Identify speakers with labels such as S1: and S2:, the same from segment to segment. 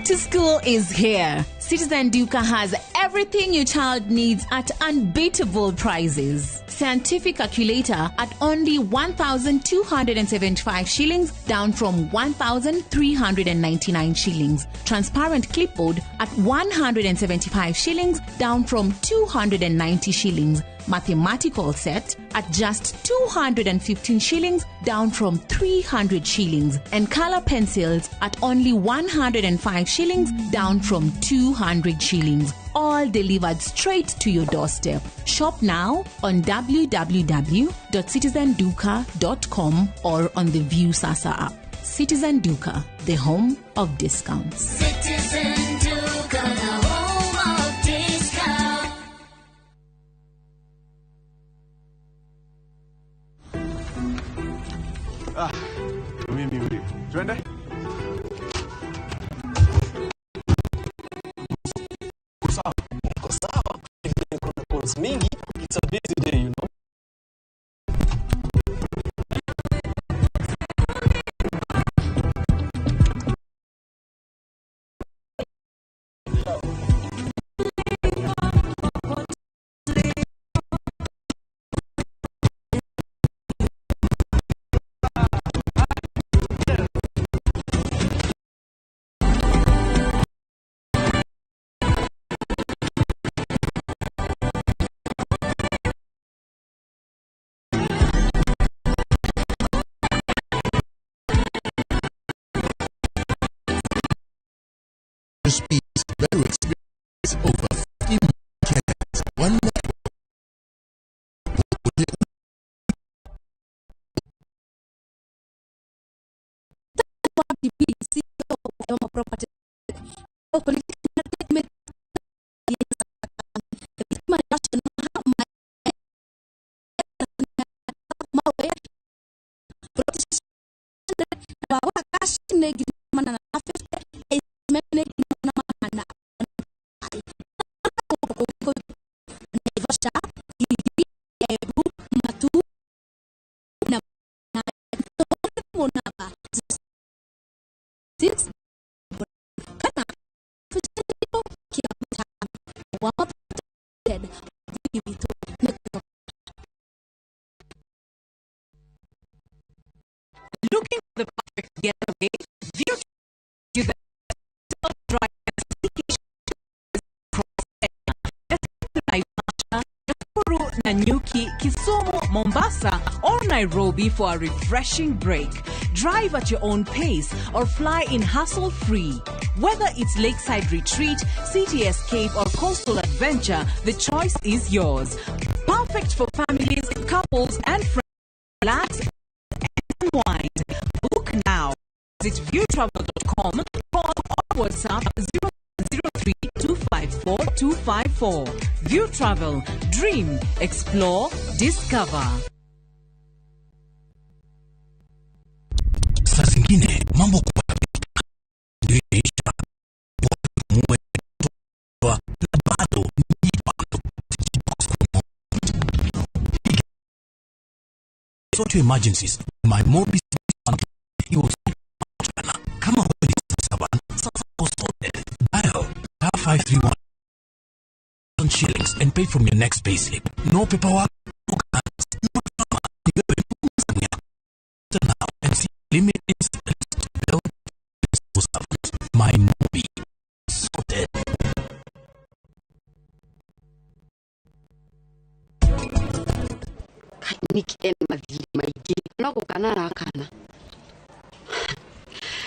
S1: Back to school is here. Citizen Duka has everything your child needs at unbeatable prices. Scientific calculator at only 1,275 shillings, down from 1,399 shillings. Transparent clipboard at 175 shillings, down from 290 shillings. Mathematical set at just 215 shillings, down from 300 shillings. And color pencils at only 105 shillings, down from 200 shillings. All delivered straight to your doorstep. Shop now on www.citizenduka.com or on the View Sasa app. Citizen Duka, the home of discounts.
S2: Citizen Duka, the home of discounts.
S3: Ah, mimi huyu. Twende?
S4: Sawa. Uko sawa. Kuna calls mingi. It's a busy day, you know.
S5: Speeds, better experience, over 50 Kenyans, one network.
S6: Looking for the perfect getaway? View to the self-drive Nakuru, Nanyuki, Kisumu, Mombasa, or Nairobi for a refreshing break. Drive at your own pace or fly in hassle-free. Whether it's lakeside retreat, city escape, or coastal adventure, the choice is yours. Perfect for families, couples, and friends. Relax and unwind. Book now. Visit viewtravel.com, call or WhatsApp 003 254 254. View Travel. Dream, explore, discover.
S5: Saa zingine mambo kupata ndio inaisha, muwe na bado ni bado. Sort your emergencies. My Mobi kama wewe ni saba sasa sorted. Dial star 531 shillings and pay from your next payslip. No paperwork, no cards, no drama. Ni wewe now and see limit instant bill servant. My Mobi sorted.
S7: Niki ena mathirĩ maingĩ no gũkana arakana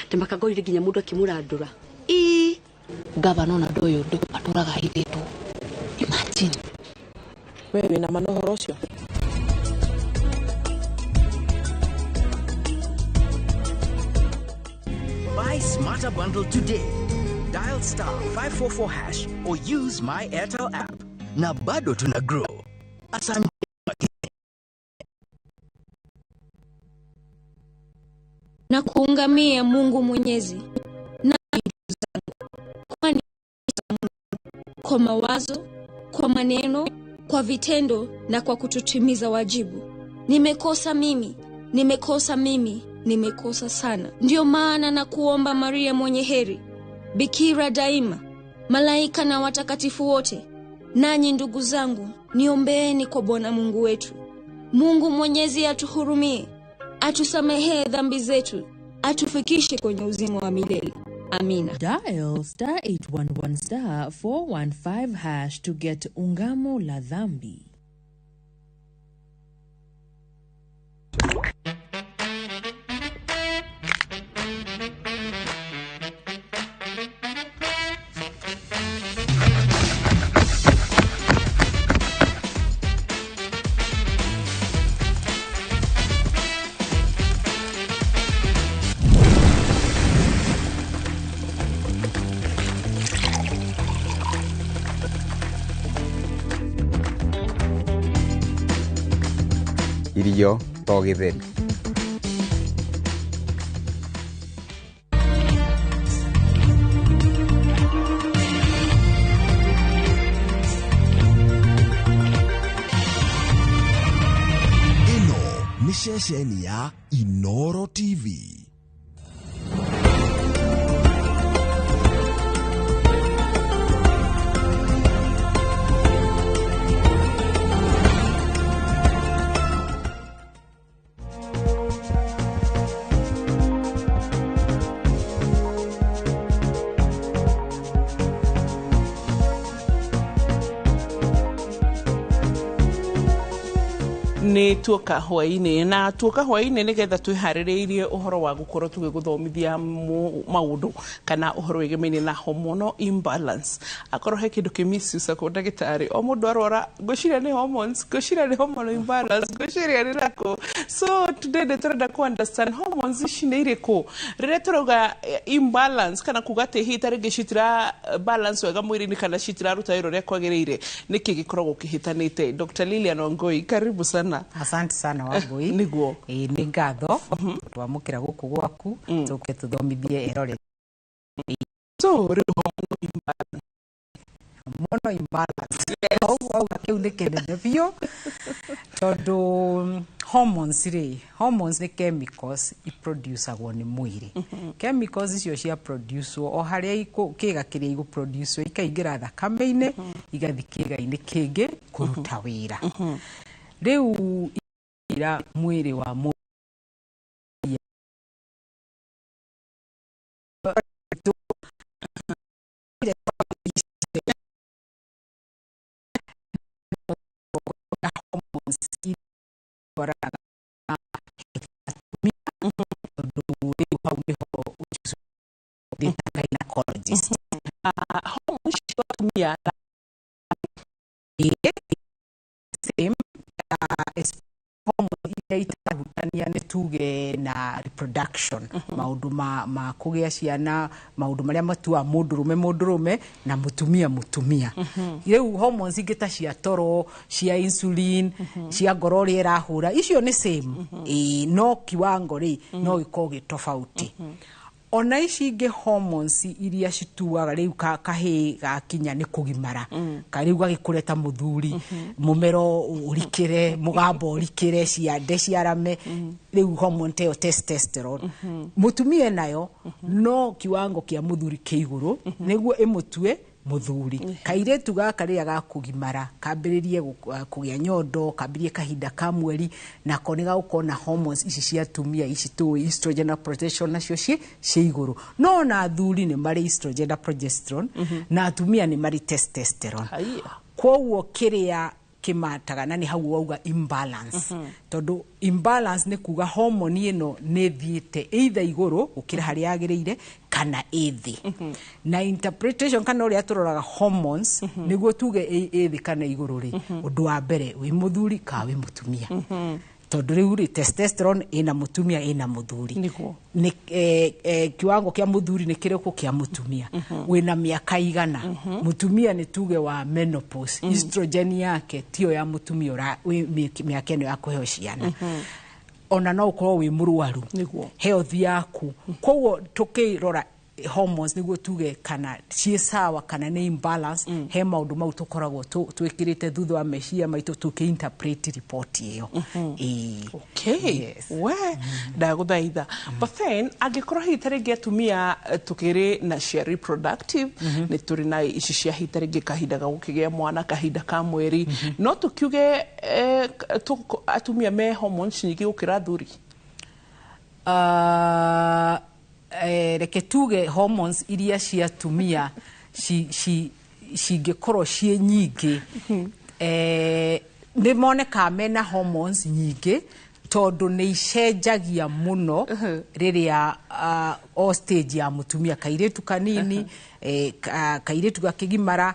S7: ndĩmakangorire nginya mũndũ akĩmũrandũra. Ii
S8: gavana ona ũndũ ũyũ atũraga ahithĩtwo. Imagine.
S9: We wĩna ma na ũhoro ũcio?
S10: Buy Smarter Bundle today. Dial star 544 hash or use my Airtel app. Na bado tuna grow. Asante.
S11: Na kuungamia Mungu Mwenyezi na ndugu zangu, kwani kwa mawazo, kwa maneno, kwa vitendo na kwa kutotimiza wajibu. Nimekosa mimi, nimekosa mimi, nimekosa sana. Ndiyo maana na kuomba Maria mwenye heri, Bikira daima, malaika na watakatifu wote, nanyi ndugu zangu, niombeeni kwa Bwana Mungu wetu. Mungu Mwenyezi atuhurumie, atusamehee dhambi zetu, atufikishe kwenye uzima wa milele. Amina.
S12: Dial star 811 star 415 hash to get Ungamo la Dhambi.
S13: Irio to gĩtheri.
S14: Ĩno nĩ ceceni ya Inoro TV.
S9: Nä tuoka hwainä na tuoka hwainä nä getha twä harä rä å horo wa gå korwo tå gä gå thomithia maå ndå kana å horo wä gemaine na hormonal imbalance. Akorwo he kä ndå kä misuse-agwo ndagätarä o må ndå arwara, ngwĩciria nĩ hormones, ngwĩciria nĩ hormonal imbalance, ngwĩciria nĩ nakũ. So today nĩ tũrenda kũ understand hormones ici nĩ irĩkũ, rĩrĩa tũrauga imbalance kana kuga atĩ hihi ta rĩngĩ citira balance wega mwĩrĩ-inĩ kana citiraruta wĩra ũrĩa kwagĩrĩire, nĩkĩ gĩkoragwo kĩhĩtanĩte? Dr. Lilian Wangui, karibu sana.
S15: Asante sana, Wangui.
S9: Niguo.
S15: Ĩĩ, nĩ ngatho twamũkĩra gũkũ gwaku tũke tũthomithie erore.
S9: So rĩu hormonal imbalance.
S15: Hormonal imbalance ũguo auga kĩu nĩ kĩnene biũ, tondũ hormones rĩ, hormones nĩ chemicals iproducagwo nĩ mwĩrĩ. Chemicals icio cia producewo o harĩa kĩga kĩrĩa igũproducwo ikaingĩra thakame-inĩ, igathiĩ kĩga-inĩ kĩngĩ kũruta wĩra. Rĩu ira mwĩrĩ wa mũndũ hormones itwaranaga na atumia, tondũ rĩu hau nĩho ndĩ ta gynecologist.
S9: Hormones cia atumia?
S15: Ĩĩ, same, hormone iria itarahutania nĩ tuge na reproduction, maũndũ ma kũgĩa ciana, maũndũ marĩa matuaga mũndũrũme mũndũrũme na mũtumia mũtumia. Rĩu hormones ingĩ ta cia toro, cia insulin, cia ngoro ũrĩa ĩrahũra, icio nĩ same. Ĩĩ, no kiwango rĩ no gĩkorwo gĩ tofauti. Ona ici ingĩ hormones iria cituaga rĩu kahĩĩ gakinya nĩ kũgimara, ka rĩu gagĩkũre ta mũthuri, mũmero ũrikĩre, mũgambo ũrikĩre, ciande ciarame, rĩu hormone ta ĩyo testosterone. Mũtumia nayo no kiwango kĩa mũthuri kĩ igũrũ nĩguo ĩmũtue mũthuri. Kairĩtu gaka rĩrĩa gakũgimara kambĩrĩrie kũgĩa nyondo, kambĩrĩrie kahinda ka mweri, nako nĩ gagũkorwo na hormones ici cia atumia ici tũĩ, estrogen na progesterone, nacio ciĩ igũrũ. No ona athuri nĩ marĩ estrogen na progesterone, na atumia nĩ marĩ testosterone. Koguo kĩrĩa kĩmataga na nĩ hau wauga imbalance, tondũ imbalance nĩ kuga hormone ĩno nĩ ĩthiĩte either igũrũ gũkĩra harĩa yagĩrĩire kana ĩ thĩ. Na interpretation kana ũrĩa tũroraga hormones nĩguo tuge ĩ thĩ kana igũrũ rĩ, ũndũ wa mbere wĩ mũthuri kana wĩ mũtumia, tondũ rĩu rĩ testosterone ĩna mũtumia ĩna mũthuri. Nĩ kiwango kĩa mũthuri nĩ kĩrĩkũ kĩa mũtumia, wĩna mĩaka igana. Mũtumia nĩ tuge wa menopause, estrogen yake tiyo ya mũtumia wĩ mĩaka ĩno ya kũheo ciana. Ona no ũkorwo wĩ mũrwaru, health yaku. Koguo tũkĩrora Hormones nĩguo tuge kana ciĩ sawa kana nĩ imbalance, he maũndũ mau tũkoragwo twĩkĩrĩte thutha wa meciria maitũ tũkĩ-interpret report ĩyo. Ĩĩ.
S9: Okay. We ndagũthaitha, but then angĩkorwo hihi ta rĩngĩ atumia tũkĩrĩ na cia reproductive, nĩ tũrĩ na ici cia hihi ta rĩngĩ kahinda ga gũkĩgĩa mwana, kahinda ka mweri, no tũkiuge atumia me hormones nyingĩ gũkĩra athuri?
S15: Reke tuge hormones iria cia atumia cingĩkorwo ciĩ nyingĩ, nĩ monekaga mena hormones nyingĩ tondũ nĩ icenjagia mũno rĩrĩa o stage ya mũtumia, kairĩtu kanini, kairĩtu gakĩgimara,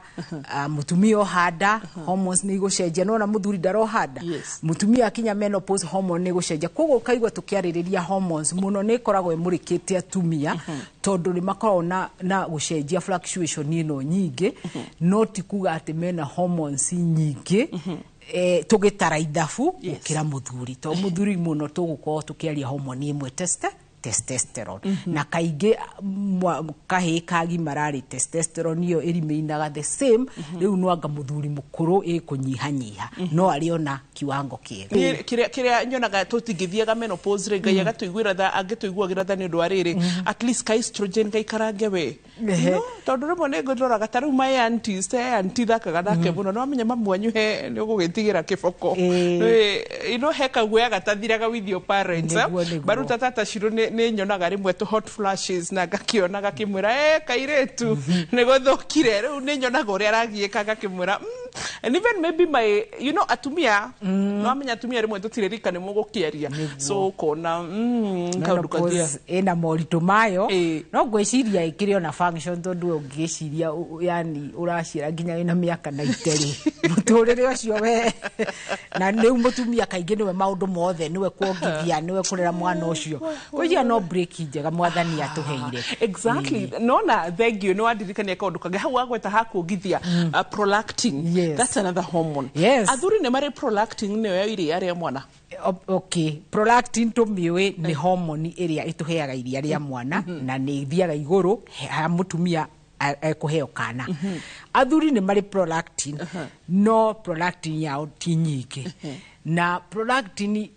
S15: mũtumia ohanda, hormones nĩ igũcenjia. Nona mũthuri ndarohanda, mũtumia akinya menopause, hormone nĩ igũcenjia. Koguo ũkaigua tũkĩarĩrĩria hormones mũno nĩ ĩkoragwo ĩmũrĩkĩte atumia tondũ nĩ makoragwo na gũcenjia, fluctuation ĩno nyingĩ. No ti kuga atĩ mena hormones nyingĩ tũgĩtara ithabu gũkĩra mũthuri, tondũ mũthuri mũno tũgũkorwo tũkĩaria hormone ĩmwe, testosterone. Na kaingĩ kahĩĩ kagimara rĩ, testosterone ĩyo ĩrimainaga the same. Rĩu no anga mũthuri mũkũrũ ĩkũnyihanyiha, no arĩ ona kiwango kĩega.
S9: Niĩ kĩrĩa nyonaga tũtingĩthiaga menopause rĩ, Ngai agatũiguĩra tha, angĩtũiguagĩra tha nĩ ũndũ wa rĩrĩ, at least ka estrogen gaikarange we. No, tondũ rĩmwe nĩ ngũroraga ta rĩu my aunties, ta auntie thakaga nake mũno, nĩ wamenya mamu wanyu he nĩ ũgũgĩtigĩra kĩboko. He kaguoya gatathiraga with your parents, eh?
S15: Nĩguo, nĩguo.
S9: Baru ta tata Shiro nĩ nyonaga rĩmwe tũ hot flashes na ngakĩona gakĩmwĩra, kairĩtu nĩ gũthũkire. Rĩu nĩ nyonaga ũrĩa aragiĩka ngakĩmwĩra, and even maybe my atumia, no amenya atumia rĩmwe tũtirĩ rika nĩ mũgũkĩaria, so ũkona kaũndũ kathia.
S15: Menopause ĩna moritũ mayo, no ngwĩciria ĩkĩrĩ ona function, tondũ we ũngĩciria yani ũraciara nginya wĩna mĩaka 90 rĩ, mũtũrĩre ũcio we na rĩu mũtumia kaingĩ nĩwe maũndũ mothe, nĩwe kuongithia, nĩwe kũrera mwana ũcio, kũigia no break njega mwathani atũheire.
S9: Exactly. Nona thank you, nĩ wandirikania kaũndũ kangĩ hau wagweta hakuongithia, prolactin. That's another hormone. Athuri nĩ marĩ prolactin nĩyo ya iria rĩa mwana?
S15: Okay, prolactin tũmĩũĩ nĩ hormone ĩrĩa ĩtũheaga iria rĩa mwana, na nĩ ithiaga igũrũ ha mũtumia ekũheo kana. Athuri nĩ marĩ prolactin, no prolactin yao ti nyingĩ, na prolactin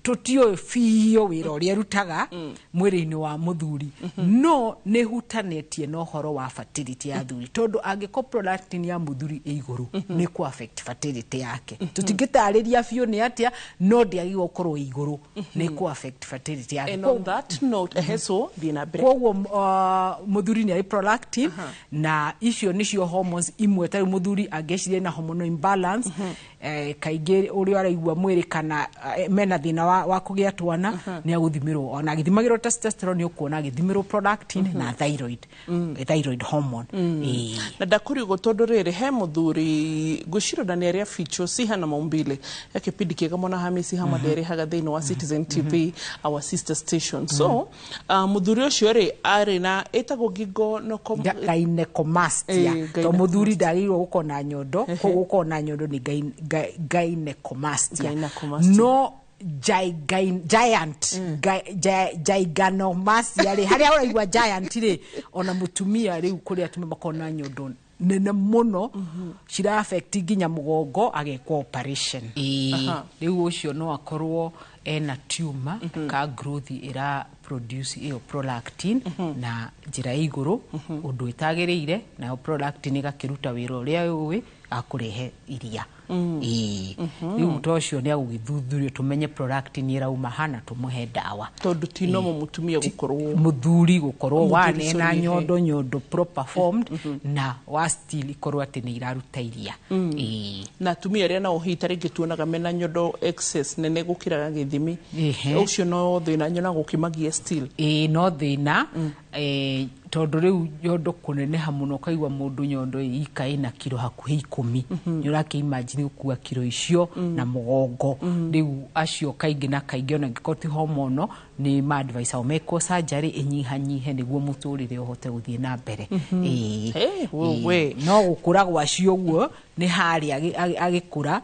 S15: tũtiũĩ biũ wĩra ũrĩa ĩrutaga mwĩrĩ-inĩ wa mũthuri, no nĩ hutanĩtie na ũhoro wa fertility ya athuri, tondũ angĩkorwo prolactin ya mũthuri ĩ igũrũ, nĩ kũ affect fertility yake. Tũtingĩtarĩria biũ nĩ atĩa, no ndĩagĩrĩirwo gũkorwo ĩ igũrũ, nĩ kũ affect fertility yake.
S9: And on that note, so thiĩ na mbere.
S15: Koguo mũthuri nĩ arĩ prolactin, na icio nĩcio hormones imwe. Ta rĩu mũthuri angĩciria na hormonal imbalance, kaingĩ ũrĩa araigua mwĩrĩ kana mena thĩna wa kũgĩa twana, nĩ agũthimĩrwo, ona agĩthimagĩrwo testosterone, nĩ ũkuona agĩthimĩrwo prolactin na thyroid hormone. Ĩĩ.
S9: Na ndakũrigwo tondũ rĩrĩ he mũthuri ngwĩciria na nĩ arĩa ficho Siha na Maumbile, he kĩbindi kĩega mũno Hamisi Hamad arĩhaga thĩinĩ wa Citizen TV, our sister station. So mũthuri ũcio rĩ arĩ na ĩtagwo ngingo no
S15: Gynecomastia. To mũthuri ndagĩrĩirwo gũkorwo na nyondo, koguo gũkorwo na nyondo nĩ gynecomastia.
S9: Gynecomastia.
S15: No giant gigantomastia rĩ, harĩa ũraigua giant rĩ, ona mũtumia rĩu kũrĩ atumia makoragwo na nyondo nene mũno cira affect nginya mũgongo, agekwo operation. Rĩu ũcio no akorwo ena tumor ka growth ĩra produce ĩyo prolactin na njĩra ya igũrũ ũndũ ĩtagĩrĩire, nayo prolactin ĩgakĩruta wĩra ũrĩa ũĩ akũrehe iria. Ĩĩ. Rĩu ta ũcio nĩ agũgĩthuthurio tũmenye prolactin ĩrauma hana, tũmũhe ndawa.
S9: Tondũ ti normal mũtumia gũkorwo
S15: mũthuri gũkorwo
S9: Mũthuri,
S15: wane na
S9: sorry,
S15: nyondo proper formed na wa still ikorwo atĩ nĩ iraruta iria. Ĩĩ.
S9: Na atumia arĩa nao hihi ta rĩngĩ tuonaga mena nyondo excess nene gũkĩra gĩthimi, ũcio no thĩna nyonaga ũkĩmagia still.
S15: Ĩĩ, no thĩna, tondũ rĩu nyondo kũneneha mũno, ũkaigua mũndũ nyondo ika ĩna kiro hakuhĩ 10, nĩ ũrakĩ imagine gũkua kiro icio na mũgongo. Rĩu acio kaingĩ na kaingĩ, ona angĩkorwo ti hormonal, nĩ ma advice ao mekwo surgery ĩnyihanyihe nĩguo mũtũrĩre ũhote gũthiĩ na mbere. Ĩĩ.
S9: Hey, we, we.
S15: No gũkũra gwacio ũguo nĩ harĩa agĩkũra.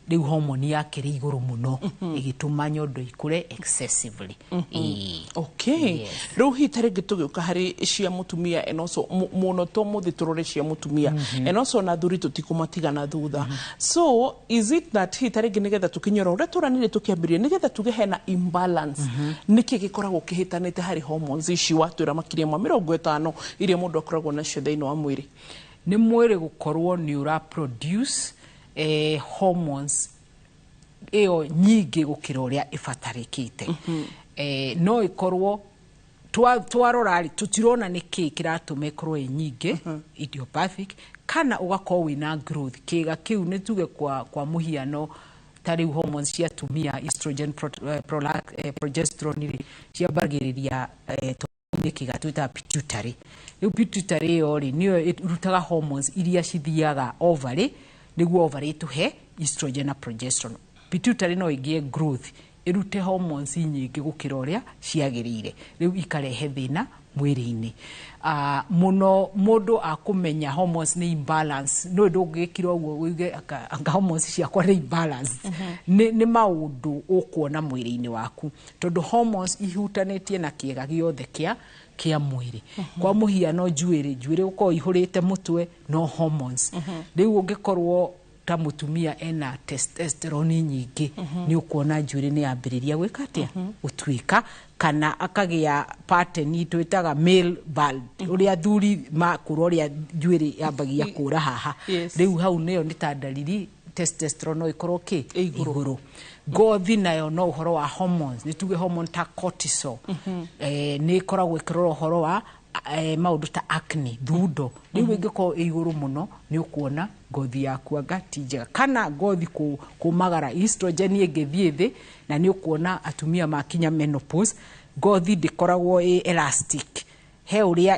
S15: Rĩu hormone yake rĩ igũrũ mũno, ĩgĩtũma nyondo ikũre excessively. Ĩĩ.
S9: Okay, rĩu hihi ta rĩngĩ tũgĩũka harĩ cia mũtumia, and also mũno to mũthĩ tũrore cia mũtumia, and also na thuri tũtikũmatigana thutha. So is it that hihi ta rĩngĩ nĩgetha tũkinyora ũrĩa tũranire tũkĩambĩrĩria, nĩgetha tuge hena imbalance, nĩkĩ gĩkoragwo kĩhĩtanĩte harĩ hormones ici watwĩra makĩria ma 50 iria mũndũ akoragwo nacio thĩinĩ wa mwĩrĩ?
S15: Nĩ mwĩrĩ gũkorwo nĩ ũra produce hormones ĩyo nyingĩ gũkĩra ũrĩa ĩbatarĩkĩte. No ĩkorwo twarora rĩ, tũtirona nĩ kĩ kĩratũma ĩkorwo ĩ nyingĩ, idiopathic, kana ũgakorwo wĩna growth kĩga kĩu. Nĩ tuge kwa mũhiano, ta rĩu hormones cia atumia, estrogen, progesterone rĩ, ciambagĩrĩria nĩ kĩga twĩtaga pituitary. Rĩu pituitary ĩyo rĩ, nĩyo ĩrutaga hormones iria cithiaga ovary nĩguo ovary ĩtũhe estrogen na progesterone. Pituitary no ĩgĩe growth, ĩrute hormones nyingĩ gũkĩra ũrĩa ciagĩrĩire, rĩu ikarehe thĩna mwĩrĩ-inĩ. Mũno mũndũ akũmenya hormones nĩ imbalance, no ndũngĩkira ũguo uge anga hormones ciakwa nĩ imbalance. Nĩ maũndũ ũkuona mwĩrĩ-inĩ waku, tondũ hormones ihutanĩtie na kĩega gĩothe kĩa mwĩrĩ. Kwa mũhiano, njuĩrĩ gũkorwo ihũrĩte mũtwe no hormones. Rĩu ũngĩkorwo ta mũtumia ena testosterone nyingĩ, nĩ ũkuona njuĩrĩ nĩ yambĩrĩria gwĩka atĩa? Gũtuĩka, kana akagĩa pattern twĩtaga male bald, ũrĩa athuri makũra, ũrĩa njuĩrĩ yambagia kũra haha. Rĩu hau nĩyo nĩ ta ndariri testosterone no ĩkorwo kĩ igũrũ. Ngothi nayo no ũhoro wa hormones, nĩ tuge hormone ta cortisol nĩ ĩkoragwo ĩkĩrora ũhoro wa maũndũ ta acne, thundo. Rĩu ĩngĩkorwo ĩ igũrũ mũno, nĩ ũkuona ngothi yaku anga ti njega, kana ngothi kũmagara. Estrogen ĩngĩthiĩ thĩ, na nĩ ũkuona atumia makinya menopause, ngothi ndĩkoragwo ĩ elastic, he ũrĩa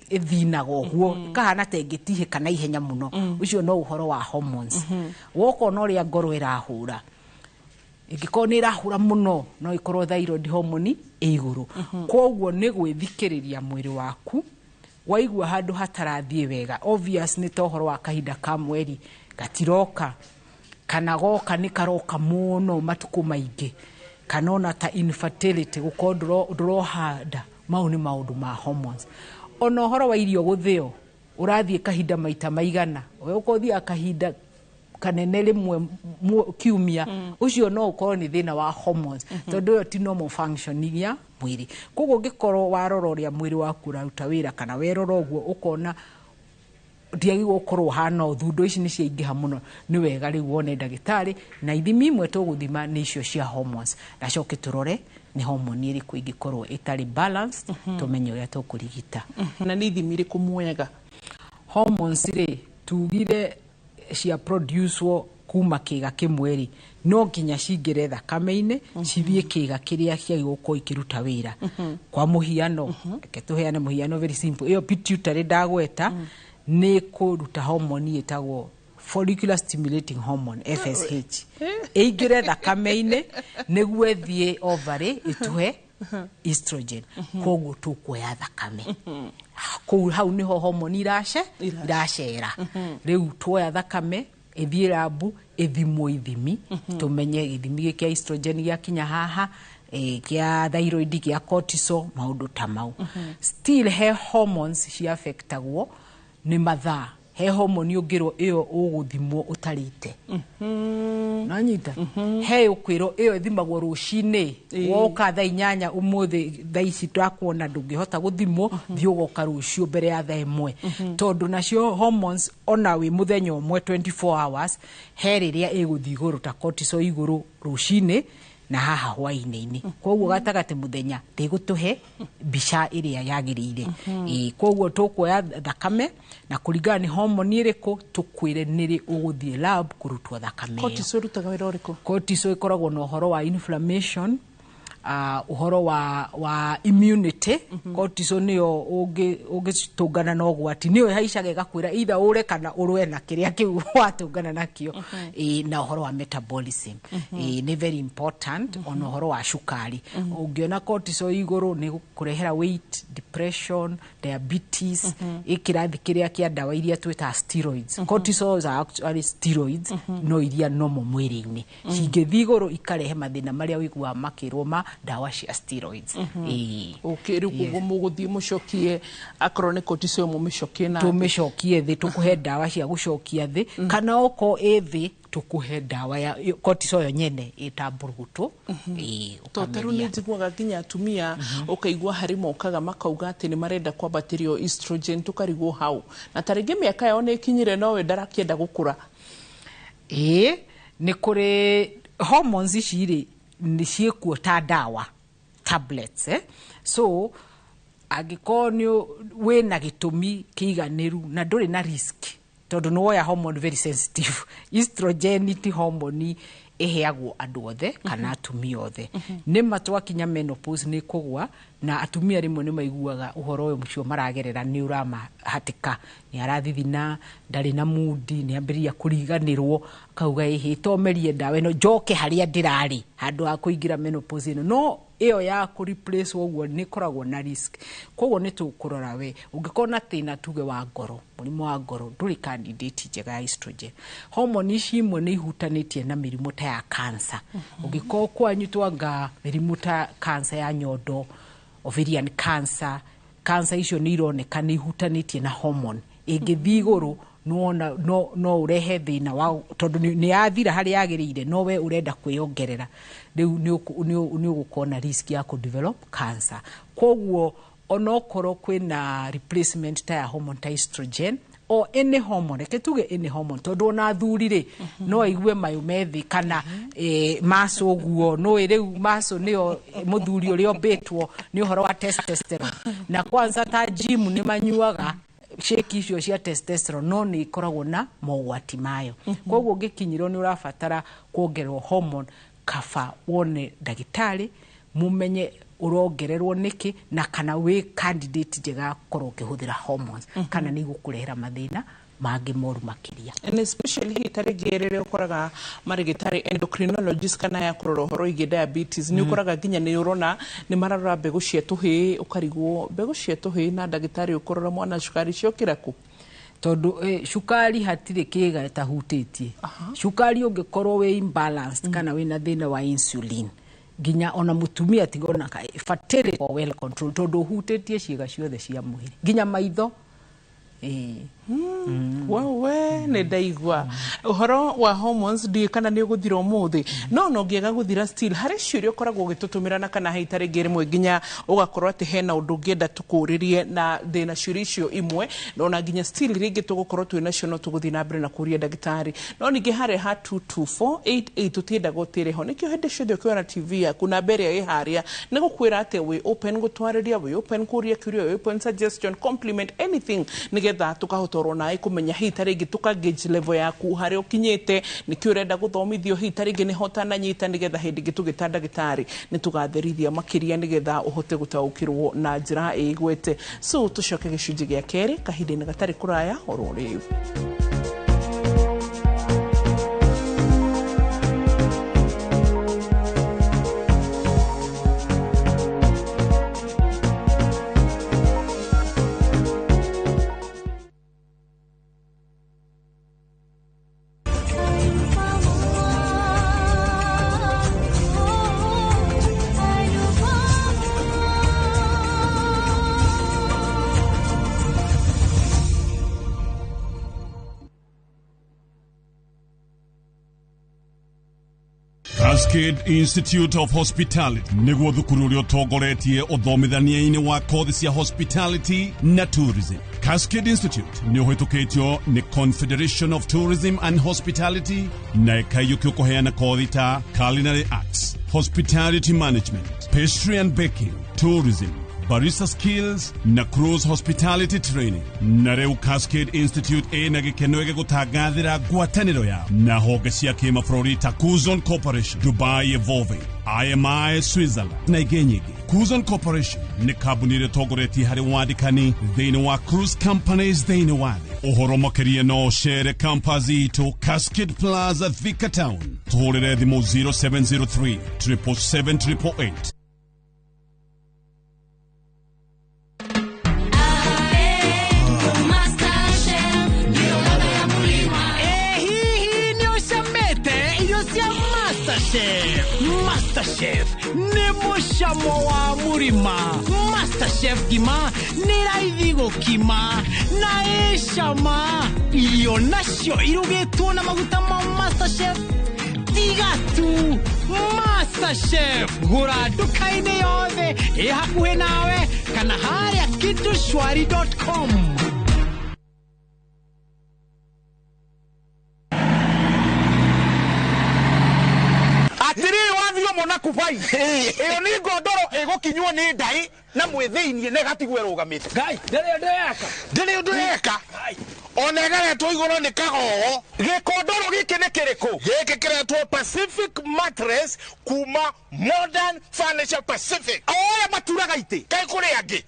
S15: ĩthinaga ũguo, ĩkahana ta ĩngĩtihĩka na ihenya mũno. Ũcio no ũhoro wa hormones. Wokona ũrĩa ngoro ĩrahũra, ĩngĩkorwo nĩ ĩrahũra mũno, no ĩkorwo thyroid hormone ĩ igũrũ. Koguo nĩ gwĩthikĩrĩria mwĩrĩ waku. Waigua handũ hatarathiĩ wega, obvious nĩ ta ũhoro wa kahinda ka mweri gatiroka, kana goka nĩ karoka mũno matukũ maingĩ, kana ona ta infertility, gũkorwo ndũroha nda, mau nĩ maũndũ ma hormones. Ona ũhoro wa irio gũthĩo, ũrathiĩ kahinda maita maigana, we ũkorwo ũthiaga kahinda kanene rĩmwe kiumia, ũcio no ũkorwo nĩ thĩna wa hormones, tondũ ĩyo ti normal functioning ya mwĩrĩ. Koguo ũngĩkorwo warora ũrĩa mwĩrĩ waku ũraruta wĩra, kana werora ũguo ũkona ndiagĩrĩirwo gũkorwo hana ũũ, thundo ici nĩ ciaingĩha mũno, nĩ wega rĩu wone ndagĩtarĩ, na ithimi imwe tũgũthima nĩ icio cia hormones, na coke tũrore nĩ hormone ĩrĩkũ ĩngĩkorwo ĩtarĩ balanced, tũmenye ũrĩa tũkũrigita.
S9: Na nĩ ithimi irĩkũ muoyaga?
S15: Hormones rĩ, tugire cia producewo kuma kĩga kĩmwe rĩ, no nginya cingĩre thakame-inĩ, cithiĩ kĩga kĩrĩa ciagĩrĩirwo gũkorwo ikĩruta wĩra. Kwa mũhiano, reke tũheane mũhiano very simple. Ĩyo pituitary ndagweta nĩ kũruta hormone ĩtagwo follicular stimulating hormone, FSH, ĩingĩre thakame-inĩ nĩguo ĩthiĩ ovary ĩtũhe estrogen. Koguo tũkuoya thakame kũu, hau nĩho hormone iracera. Rĩu tuoya thakame, ĩthiĩ lab, ĩthimwo ithimi, tũmenye gĩthimi gĩkĩ kĩa estrogen gĩakinya haha, kĩa thyroid, kĩa cortisol, maũndũ ta mau. Still he hormones ciaffectagwo nĩ mathaa. He hormone ũngĩrwo ĩyo ũgũthimwo ũtarĩte, nanyita, he ũkwĩrwo ĩyo ĩthimagwo rũcinĩ, woka thaa 8 ũmũthĩ, thaa ici twakuona ndũngĩhota gũthimwo, thiĩ ũgoka rũciũ mbere ya thaa 1, tondũ nacio hormones ona wĩ mũthenya ũmwe, 24 hours, he rĩrĩa ĩgũthiĩ igũrũ, ta cortisol igũrũ rũcinĩ na haha hwainĩ-inĩ. Koguo gatagatĩ mũthenya ndĩgũtũhe mbica ĩrĩa yagĩrĩire. Ĩĩ, koguo tũkuoya thakame na kũringana nĩ hormone ĩrĩkũ, tũkwĩre nĩrĩ ũgũthiĩ lab kũrutwo thakame ĩyo.
S9: Cortisol ĩrutaga wĩra ũrĩkũ?
S15: Cortisol ĩkoragwo na ũhoro wa inflammation, ũhoro wa immunity. Cortisol nĩyo ũngĩtũngana na ũgwati, nĩyo ĩhaicaga ĩgakwĩra either ũre kana ũrũe na kĩrĩa kĩu watũngana nakĩo. Ĩĩ, na ũhoro wa metabolism. Ĩĩ, nĩ very important. Ona ũhoro wa cukari, ũngĩona cortisol igũrũ nĩ gũkũrehera weight. Depression, diabetes, ĩ kĩrathi kĩrĩa kĩa ndawa iria twĩtaga steroids. Cortisols are actually steroids, no iria nomo mwĩrĩ-inĩ cingĩthiĩ igũrũ ikarehe mathĩna marĩa ũiguaga makĩrwo ma ndawa cia steroids. Ĩĩ.
S9: Okay, rĩu koguo mũgũthiĩ mũcokie akorwo nĩ cortisol mũmĩcokie na thĩ.
S15: Tũmĩcokie thĩ, tũkũhe ndawa cia gũcokia thĩ, kana okorwo ĩ thĩ tũkũhe ndawa ya cortisol yo nyene ĩta mbũrũgũtũ. Ĩĩ,
S9: to tarĩu
S15: ũkameria.
S9: Nĩ njiguaga nginya atumia ũkaigua harĩ mokaga makauga atĩ nĩ marenda kwambatĩrio estrogen, tũkarigwo hau na ta rĩngĩ mĩaka yao nĩ ĩkinyire no we ndarakĩenda gũkũra.
S15: Ĩĩ, nĩ kũrĩ hormones ici rĩ nĩ ciĩkuo ta ndawa tablets, eh? So angĩkorwo nĩ wĩna gĩtũmi kĩiganĩru na ndũrĩ na risk, tondũ nĩ woya hormone very sensitive, estrogen ti hormone ĩheagwo andũ othe kana atumia othe. Nĩ ma twakinya menopause nĩ kũgwa, na atumia rĩmwe nĩ maiguaga ũhoro ũyũ ũcio maragerera nĩ ũramahatĩka, nĩ arathithina, ndarĩ na mundi, nĩ ambĩrĩria kũriganĩrwo, akauga ĩhĩ tomerie ndawa ĩno njoke harĩa ndĩrarĩ handũ ha kũingĩra menopause ĩno. No ĩyo ya kũ replace ũguo nĩ ĩkoragwo na risk, koguo nĩ tũkũrora we ũngĩkorwo na thĩna tuge wa ngoro, mũrimũ wa ngoro, ndũrĩ candidate njega ya estrogen. Hormone ici imwe nĩ ihutanĩtie na mĩrimũ ta ya cancer. Ũngĩkorwo kwanyu twanga mĩrimũ ta cancer ya nyondo, ovarian cancer, cancer icio nĩ ironeka nĩ ihutanĩtie na hormone ĩngĩthiĩ igũrũ, nĩwona no ũrehe thĩna wa tondũ nĩ yathira harĩa yagĩrĩire, no we ũrenda kwĩyongerera, rĩu nĩ ũgũkorwo na risk ya kũ develop cancer. Koguo onokorwo kwĩna replacement ta ya hormone ta estrogen o any hormone, reke tuge any hormone, tondũ ona athuri rĩ no aigue mayũ me thĩ kana maco ũguo nũĩ rĩu maco nĩyo mũthuri ũrĩa ũmbĩtwo nĩ ũhoro wa testosterone, na kwanza ta gym nĩ manyuaga shake icio cia testosterone, no nĩ ikoragwo na mogwati mayo. Koguo ũngĩkinyĩrwo nĩ ũrabatara kuongererwo hormone, kaba wone ndagĩtarĩ mumenye ũrongererwo nĩkĩ na kana wĩ candidate njega ya gũkorwo ũkĩhũthĩra hormones kana nĩ igũkũrehera mathĩna mangĩ moru makĩria.
S9: And especially hihi ta rĩngĩ rĩrĩa ũkoraga marĩgĩtarĩ endocrinologist kana ya kũrora ũhoro wĩgiĩ diabetes, nĩ ũkoraga nginya nĩ ũrona nĩ mararora mbegũ cia tũhĩĩ, ũkarigwo mbegũ cia tũhĩĩ na ndagĩtarĩ ũkũrora mwana cukari ciokĩra kũ?
S15: Tondũ cukari hatirĩ kĩga ĩtahutĩtie. Cukari ũngĩkorwo wĩ imbalanced kana wĩna thĩna wa insulin, nginya ona mũtumia tigona fertility well control, tondũ ũhutĩtie ciĩga ciothe cia mwĩrĩ nginya maitho. Ĩĩ.
S9: Wewe nĩ ndaigua ũhoro wa hormones, ndiũĩ kana nĩ ũgũthira ũmũthĩ, no ũngĩaga gũthira still harĩ ciũria ũkoragwo ũgĩtũtũmĩra na kana hihi ta rĩngĩ rĩmwe nginya ũgakorwo atĩ hena ũndũ ũngĩenda tũkũrĩrie na ndĩna ciũria icio imwe, na ona nginya still rĩngĩ tũgũkorwo twĩ nacio no tũgũthiĩ na mbere na kũria ndagĩtarĩ. No ningĩ harĩa ha 22488 tũtiendaga ũtĩre ho, nĩkĩo hĩndĩ ciothe ũkĩona TV yaku na mbere ĩrĩa ĩ harĩa nĩ gũkwĩra atĩ wĩ open gũtwarĩria, wĩ open kũria kĩũria, wĩ open suggestion, compliment, anything, nĩgetha tũkahota oro nawe kũmenya hihi ta rĩngĩ tũka gauge level yaku harĩa ũkinyĩte, nĩkĩo ũrenda gũthomithio, hihi ta rĩngĩ nĩho ũtananyita, nĩgetha hĩndĩ ĩngĩ tũgĩta ndagĩtarĩ nĩ tũgatherithia makĩria nĩgetha ũhote gũtaũkĩrwo na njĩra ĩgwete. So tũcoke gĩcunjĩ gĩa kerĩ kahinda-inĩ gatarĩ kũraya oro rĩu.
S16: Cascade Institute of Hospitality nĩguo thukuru ũrĩa ũtongoretie ũthomithania-inĩ wa kothi cia hospitality na tourism. Cascade Institute nĩ ũhĩtũkĩtio nĩ Confederation of Tourism and Hospitality na ĩkaiyũkio kũheana kothi ta culinary arts, hospitality management, pastry and baking, tourism, barista skills na cruise hospitality training. Na rĩu Cascade Institute ĩna gĩkeno gĩgũtangathĩra ngwatanĩro yao na honge cia kĩmabũrũri ta Kuzon Corporation, Dubai Evolving, IMI Switzerland na ingĩ nyingĩ. Kuzon Corporation nĩ kambuni ĩrĩa ĩtongoretie harĩ wandĩkani thĩinĩ wa cruise companies thĩinĩ wa thĩ. Ũhoro makĩria no ũcere campus itũ Cascade Plaza, Thika Town. Tũhũrĩre thimũ 0703 777 888.
S17: Mũkimo wa mũrima Masterchef ngima nĩ raithi gũkima na ĩ cama. Irio nacio irugĩtwo na maguta ma Masterchef. Tiga tu Masterchef, gũra nduka-inĩ yothe ĩ hakuhĩ nawe kana harĩa kitushwari.com.
S18: Atiriri wathio mona kubai iyo ni ngondoro igukinywo ni ndai na mwithiinie na ĩgatigwo ĩrũgamĩte. Ngai ndĩrĩ ũndũ yeka, ndĩrĩ ũndũ yeka, ona ĩgaretwo igũrũ nĩ kagogo. Gĩkondoro gĩkĩ nĩ kĩrĩkũ? Gĩkĩ kĩretwo Pacific Mattress kuma Modern Furniture Pacific. O ũrĩa maturaga itĩ kaĩ kũrĩ angĩ,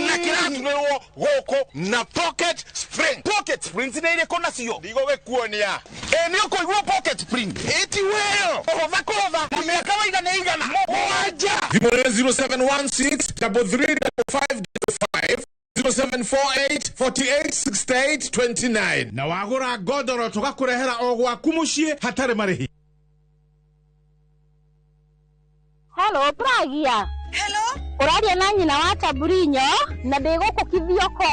S18: na kĩraturĩrwo gũkũ na pocket spring. Pocket springs nĩ irĩkũ nacio? Ndigũgĩkuonia. Ĩ nĩ ũkũigua pocket spring ĩti weyo kũhũtha kũhũtha na mĩaka waiga nĩ igana mũgwanja.
S19: Thimũ nĩ 0716 33 55 0748 48 68 29. Na wagũra ngondoro tũgakũrehera o gwaku mũciĩ hatarĩ marĩhi.
S20: Hello, Pragia. Hello. Ũraria na nyina wa Taburinyo na ndĩ gũkũ Kithioko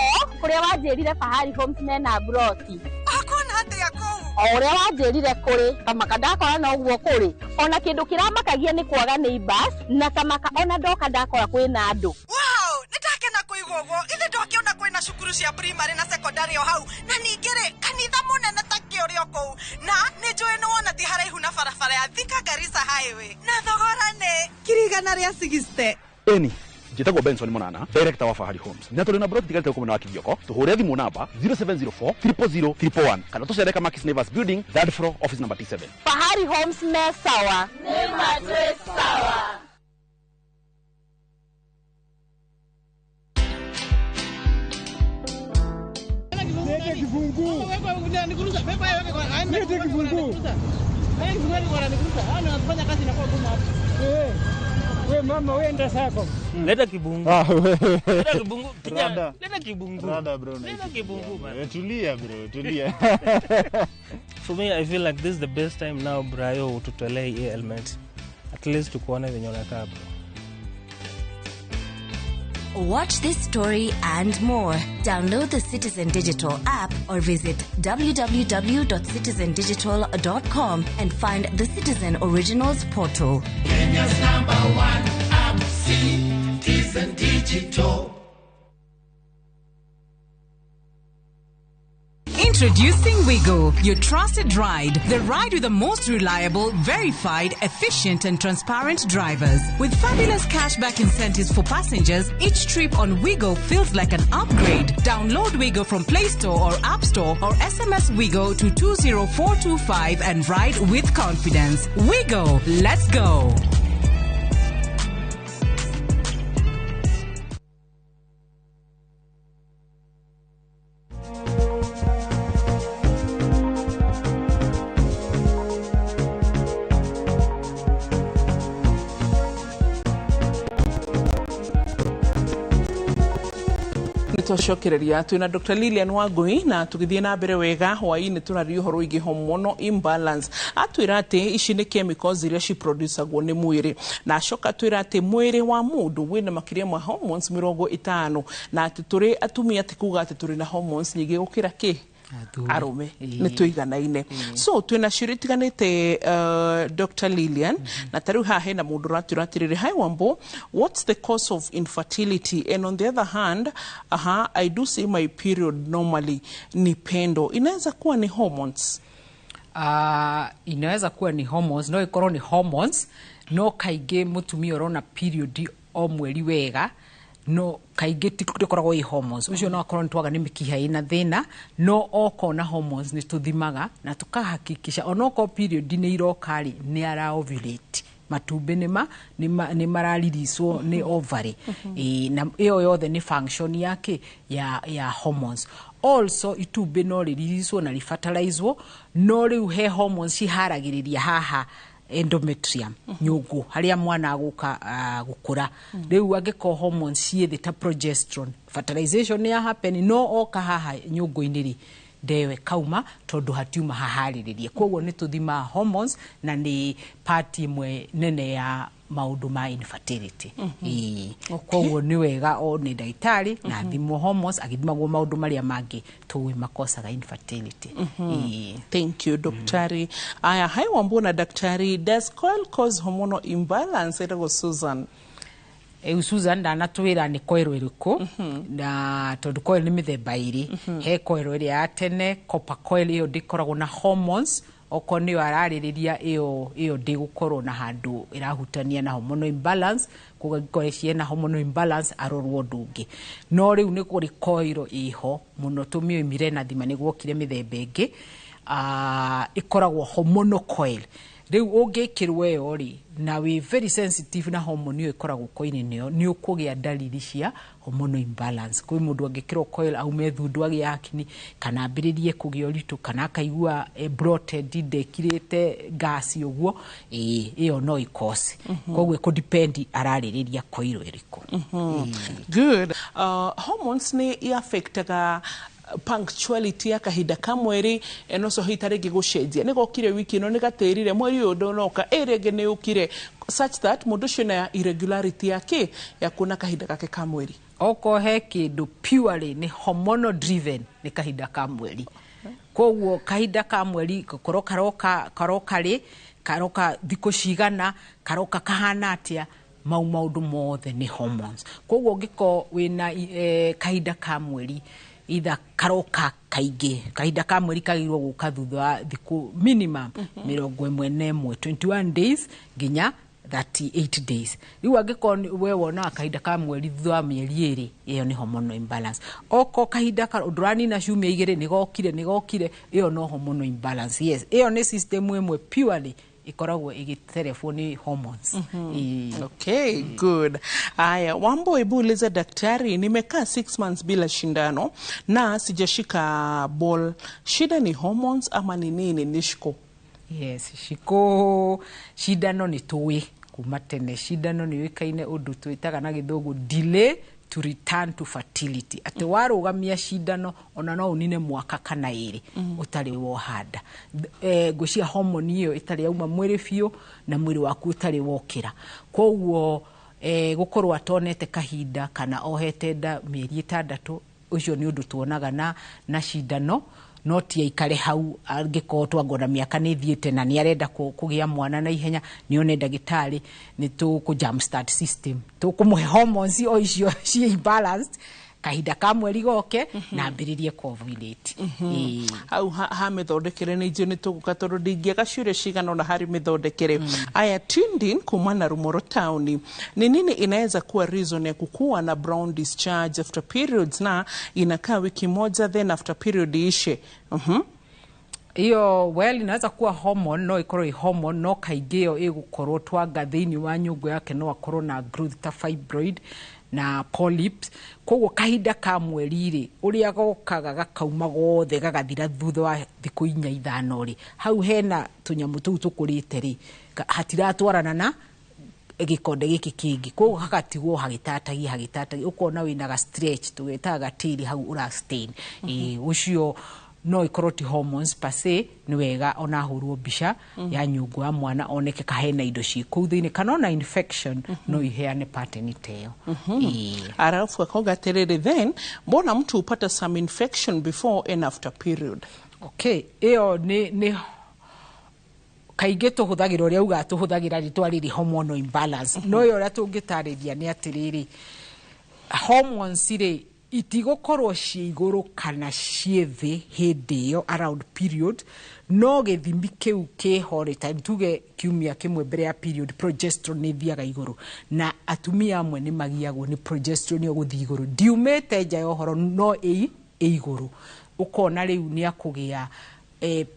S20: kũrĩa wanjĩrire Fahari Homes mena broti.
S21: Akuona atĩa kũu?
S20: O ũrĩa wanjĩrire kũrĩ, kamaka ndakora no ũguo kũrĩ. Ona kĩndũ kĩramakagia nĩ kwaga neighbors na kamaka ona ndoka ndakora kwĩna andũ.
S21: Wow, nĩndakena kũigua ũguo. Ithe ndwakĩona kwĩna cukuru cia primary na secondary o hau, na ningĩ rĩ kanitha mũnene ta kĩ ũrĩ o kũu, na nĩ njũĩ nĩ wona ti haraihu na barabara ya Thika Garissa Highway, na thogora nĩ 160,000.
S22: Eni njĩtagwo Benson Monana, director wa Fahari Homes, na tũrĩ na broti tigarĩte gũkũ mwena wa Kithioko. Tũhũre thimũ namba 0704 000 111 kana tũcere Kamakis Neighbors Building, third floor, office number T7.
S20: Fahari Homes me sawa. Nĩ matwĩ sawa.
S23: Lete kifunguu. Lete kifunguu. We mama wenda sako.
S24: Leta kibungu. Leta kibungu. Kijana, leta kibungu.
S3: Rada bro.
S24: Leta kibungu man.
S3: Tulia bro, tulia.
S24: For me I feel like this is the best time now Brayo ututolee hii element. At least tukuone venye unakaa bro.
S2: Watch this story and more. Download the Citizen Digital app or visit www.citizendigital.com and find the Citizen Originals portal.
S25: Kenya's number one app, Citizen Digital.
S6: Introducing Wigo, your trusted ride. The ride with the most reliable, verified, efficient and transparent drivers. With fabulous cashback incentives for passengers, each trip on Wigo feels like an upgrade. Download Wigo from Play Store or App Store or SMS Wigo to 20425 and ride with confidence. Wigo, let's go.
S9: Twacokereria twina Dr. Lilian Wangui na tugithie na mbere wega hwaini turaria uhoro wĩgiĩ hormonal imbalance. Atwĩra atĩ ici nĩ chemicals iria ciproducagwo nĩ mwĩrĩ, na acoka atwĩra atĩ mwĩrĩ wa mũndũ wĩna makĩria ma hormones 50, na atĩ tũrĩ atumia ti kuga atĩ tũrĩ na hormones nyingĩ gũkĩra kĩ arume, nĩ tũiganaine. So twĩna ciũria itiganĩte, Dr. Lilian, na ta rĩu haha hena mũndũ ũratwĩra atĩrĩrĩ, hi Wambo, what's the cause of infertility, and on the other hand, aha, I do see my period normally, ni pendo, inaweza kuwa ni hormones?
S15: Inaweza kuwa ni hormones, no ikorwo ni hormones, no kaingĩ mũtumia ũrona period o mweri wega, no kaingĩ ndĩkoragwo ĩ hormones. Ũcio no akorwo nĩ twaga nĩ mĩkiha ĩna thĩna, no okona hormones nĩ tũthimaga na tũkahakikisha onokorwo period nĩ iroka rĩ, nĩ ara ovulate, matumbĩ nĩ maraririswo nĩ ovary. Na ĩyo yothe nĩ function yake ya hormones. Also itumbĩ no rĩririswo na rĩfertilizwo, no rĩu he hormones ciharagĩrĩria haha endometrium, nyũngũ harĩa mwana agũka gũkũra. Rĩu angĩkorwo hormones ciĩ thĩ ta progesterone, fertilization nĩ ya happen, no oka haha nyũngũ-inĩ rĩ, ndewe kauma tondũ hatiuma haharĩrĩrie. Koguo nĩ tũthimaga hormones na nĩ part ĩmwe nene ya Maũndũ ma infertility. Ĩĩ, koguo nĩ wega o nĩ ndagĩtarĩ na thimwo hormones, agĩthimagwo maũndũ marĩa mangĩ tũĩ makosaga infertility. Ĩĩ.
S9: Thank you, daktari. Aya, hi Wambuna daktari, does coil cause hormonal imbalance? Etagwo Susan.
S15: Rĩu Susan ndanatwĩra nĩ coil ĩrĩkũ, na tondũ coil nĩ mĩthemba ĩrĩ. He coil ĩrĩa ya tene, copper coil, ĩyo ndĩkoragwo na hormones. Okorwo nĩyo ararĩrĩria, ĩyo ndĩgũkorwo na handũ ĩrahutania na hormonal imbalance. Koguo angĩkorwo ciena hormonal imbalance, arorwo ũndũ ũngĩ. No rĩu nĩ kũrĩ coil ĩho mũno tũmĩũĩ Mirena thima, nĩ gwokire mĩthemba ĩngĩ, ĩkoragwo hormonal coil. Rĩu ũngĩkĩrwo ĩyo rĩ, na wĩ very sensitive na hormone ĩyo ĩkoragwo coil-inĩ ĩyo, nĩ ũkũgĩa dalili cia hormonal imbalance. Kwĩ mũndũ angĩkĩrwo coil aume thundu, agĩe acne, kana ambĩrĩrie kũgĩa ũritũ, kana akaigua bloated, ndekirĩte gas ũguo. Ĩĩ, ĩyo no ĩkose. Koguo ĩkũ ararĩrĩria coil ĩrĩkũ.
S9: Good. Hormones nĩ affectaga punctuality ya kahinda ka mweri, and also hita rĩngĩ gũcenjia, nĩ gokire wiki ĩno, nĩ gatĩrire, mweri ũyũ ndũnoka, ĩ rĩngĩ nĩ ũkire, such that mũndũ ũcio na irregularity yake ya kuona kahinda gake ka mweri.
S15: Okorwo he kĩndũ purely nĩ hormonal driven, nĩ kahinda ka mweri. Koguo kahinda ka mweri gũkorwo karoka, karoka rĩ, karoka thikũ cigana, karoka kahana atĩa, mau maũndũ mothe nĩ hormones. Koguo ũngĩkorwo wĩna kahinda ka mweri either karoka kaingĩ, kahinda ka mweri kagĩrĩirwo gũka thutha wa thikũ minimum 11, 21 days nginya 38 days. Rĩu angĩkorwo we wonaga kahinda ka mweri thutha wa mĩeri 2, ĩyo nĩ hormonal imbalance. Oko kahinda ka ndũranina ciumia 2, nĩ gokire, nĩ gokire, ĩyo no hormonal imbalance. Yes, ĩyo nĩ system ĩmwe purely ĩkoragwo ĩgĩterebwo nĩ hormones. Ĩĩ.
S9: Okay, good. Aya, Wambo, hebu uliza daktari, nimekaa 6 months bila shindano na sijashika ball. Shida ni hormones ama ni nini? Nishko.
S15: Yes, shiko, cindano nĩ tũĩ kuma tene cindano nĩ yũĩkaine ũndũ twĩtaga na gĩthũngũ delay to return to fertility, atĩ warũgamia cindano ona no ũnine mwaka kana 2 ũtarĩ wohanda. Ngwĩciria hormone ĩyo ĩtarĩ yauma mwĩrĩ biũ na mwĩrĩ waku ũtarĩ wokĩra. Koguo gũkorwo atonete kahinda kana ohete nda mĩeri 6, ũcio nĩ ũndũ tuonaga na cindano. No ti aikare hau, angĩkorwo twangona mĩaka nĩ ĩthiĩte na nĩ arenda kũgĩa mwana na ihenya, nĩ one ndagĩtarĩ, nĩ tũkũ jump start system, tũkũmũhe hormones o icio ciĩ imbalanced, kahinda ka mweri goke na ambĩrĩrie kuovulate. Ĩĩ.
S9: Hau ha mĩthondekere nĩ njũĩ nĩ tũgũka, tondũ ndingĩaga ciũria cigana ũna harĩ mĩthondekere. Aya, Tindin kuma na Rumoro Town, ni nini inaweza kuwa reason ya kukuwa na brown discharge after periods na inakaa wiki moja, then after period iishe?
S15: Iyo, well, inaweza kuwa hormone, no ikorwo ĩ hormone, no kaingĩ ĩyo ĩgũkorwo twanga thĩinĩ wa nyũngũ yake no akorwo na growth ta fibroid na polyps. Koguo kahinda ka mweri rĩ, ũrĩa gokaga gakauma gothe gagathira thutha wa thikũ 4, 5 rĩ, hau hena tũnyamũ tũu tũkũrĩte rĩ, hatiratwarana na gĩkonde gĩkĩ kĩngĩ, koguo hagatigwo hagĩtatagia, hagĩtatagia, ũkona wĩna ga stretch tũgetaga gatĩri hau ũra stain. Ĩĩ, ũcio no ikorwo ti hormones per se. Nĩ wega ona ahũrwo mbica ya nyũngũ ya mwana, oneke kahena indo ciĩ kũu thĩinĩ, kana ona infection no iheane pattern ta ĩyo. Ĩĩ.
S9: Alafu akauga atĩrĩrĩ, then mbona mtu hupata some infection before and after period?
S15: Okay, ĩyo nĩ kaingĩ tũhũthagĩra ũrĩa ugaga, tũhũthagĩra rĩtwa rĩrĩ hormonal imbalance. No ĩyo ũrĩa tũngĩtarĩria nĩ atĩrĩrĩ, hormones rĩ, itigũkorwo ciĩ igũrũ kana ciĩ thĩ hĩndĩ ĩyo around period, no gĩthimi kĩu kĩho rĩ, ta tuge kiumia kĩmwe mbere ya period, progesterone nĩ ĩthiaga igũrũ, na atumia amwe nĩ magiagwo nĩ progesterone ĩyo gũthiĩ igũrũ. Ndiumĩte nja ya ũhoro, no ĩ igũrũ, ũkona rĩu nĩ akũgĩa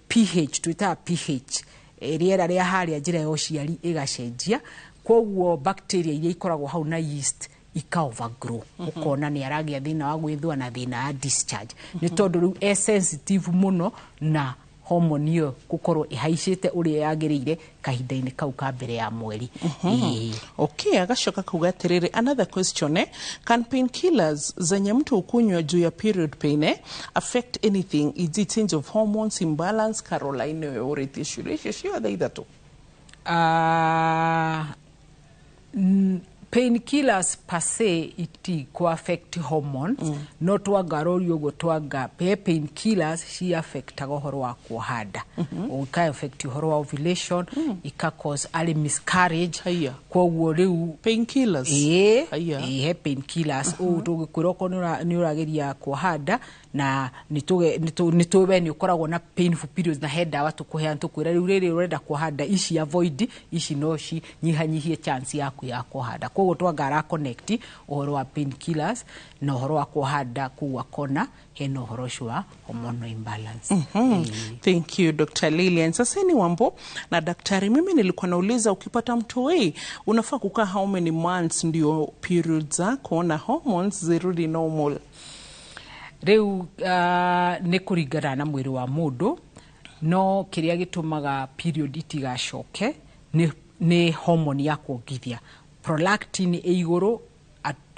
S15: pH, twĩtaga pH, rĩera rĩa harĩa njĩra ya ũciari ĩgacenjia, koguo bacteria iria ikoragwo hau na yeast ika overgrow. Ũkona nĩ aragĩa thĩna wa gwĩthua na thĩna wa discharge, nĩ tondũ rĩu e sensitive mũno na hormone ĩyo gũkorwo ĩhaicĩte ũrĩa yagĩrĩire kahinda-inĩ kau ka mbere ya mweri. Ĩĩ.
S9: Okay, agacoka kuga atĩrĩrĩ, another question, can painkillers zenye mtu ukunywa juu ya period pain affect anything, e.g. change of hormones imbalance? Caroline ũyũ ũrĩtie ciũria icio ciothe ithatũ.
S15: Painkillers per se iti ku affect hormones, no twangarorio ũguo twanga pe painkillers ci affectaga ũhoro wa kuoha nda, ika affect ũhoro wa ovulation, ika cause early miscarriage. Koguo rĩu
S9: painkillers?
S15: Ĩĩ, he painkillers ũũ tũngĩkwĩra okorwo nĩ ũrageria kuoha nda na nĩ tũwe nĩ ũkoragwo na painful periods, na he ndawa tũkũheana tũkwĩra rĩu rĩrĩ ũrenda kuoha nda, ici avoid ici, no cinyihanyihie chance yaku ya kuoha nda. Koguo twanga ara connect ũhoro wa painkillers na ũhoro wa kuoha nda, koguo akona hena ũhoro ũcio wa hormonal imbalance.
S9: Thank you, Dr. Lilian. Sasa ni Wambo na daktari, mimi nilikuwa nauliza ukipata mtoi unafaa kukaa how many months ndio periods zako na hormones zirudi normal?
S15: Rĩu nĩ kũringana na mwĩrĩ wa mũndũ, no kĩrĩa gĩtũmaga period itigacoke nĩ hormone ya kuongithia, prolactin ĩ igũrũ.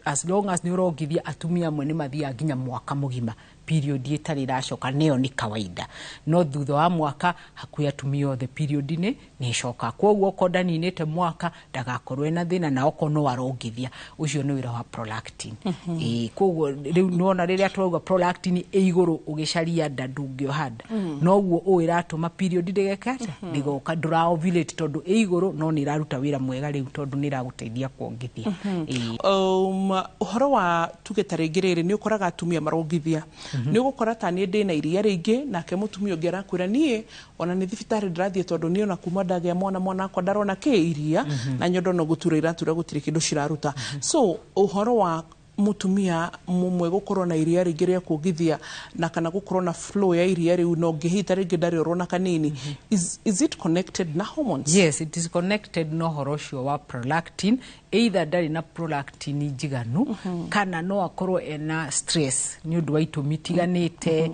S15: As long as nĩ ũrongithia, atumia amwe nĩ mathiaga nginya mwaka mũgima period ĩtarĩ ĩracoka, nĩyo nĩ kawaida, no thutha wa mwaka hakuhĩ atumia othe period nĩ ĩcoka. Koguo okorwo ndaninĩte mwaka ndagakorwo ena thĩna, na okorwo no arongithia, ũcio nĩ wĩra wa prolactin. Ĩĩ, koguo rĩu nĩwona rĩrĩa tũrauga prolactin ĩ igũrũ, ũgĩcaria nda ndũngĩoha nda, noguo ũũ ĩratũma period ndĩgeke atĩa, ndĩgoka, ndũra ovulate tondũ ĩ igũrũ, no nĩ ĩraruta wĩra mwega rĩu tondũ nĩ ĩragũteithia kuongithia. Ĩĩ.
S9: Ũhoro wa tuge ta rĩngĩ rĩrĩ nĩ ũkoraga atumia marongithia, nĩ ũgũkora ta niĩ ndĩna iria rĩingĩ, nake mũtumia ũngĩ arakwĩra niĩ ona nĩ thibitarĩ ndĩrathiĩ tondũ niĩ ona kuma ndagĩa mwana, mwana wakwa ndarona kĩ iria, na nyondo no gũtura iratura, gũtirĩ kĩndũ ciraruta. So ũhoro wa mutumia mumwe gukorwo na iria rĩingĩ rĩa kuongithia na kana gukorwo na flow ya iria rĩu no ngĩhita rĩngĩ ndarĩ orwo kanini, is it connected na hormones?
S15: Yes, it is connected na ũhoro ũcio wa prolactin. Either ndarĩ na prolactin njiganu, kana no akorwo ena stress nĩ ũndũ wa itũmi itiganĩte,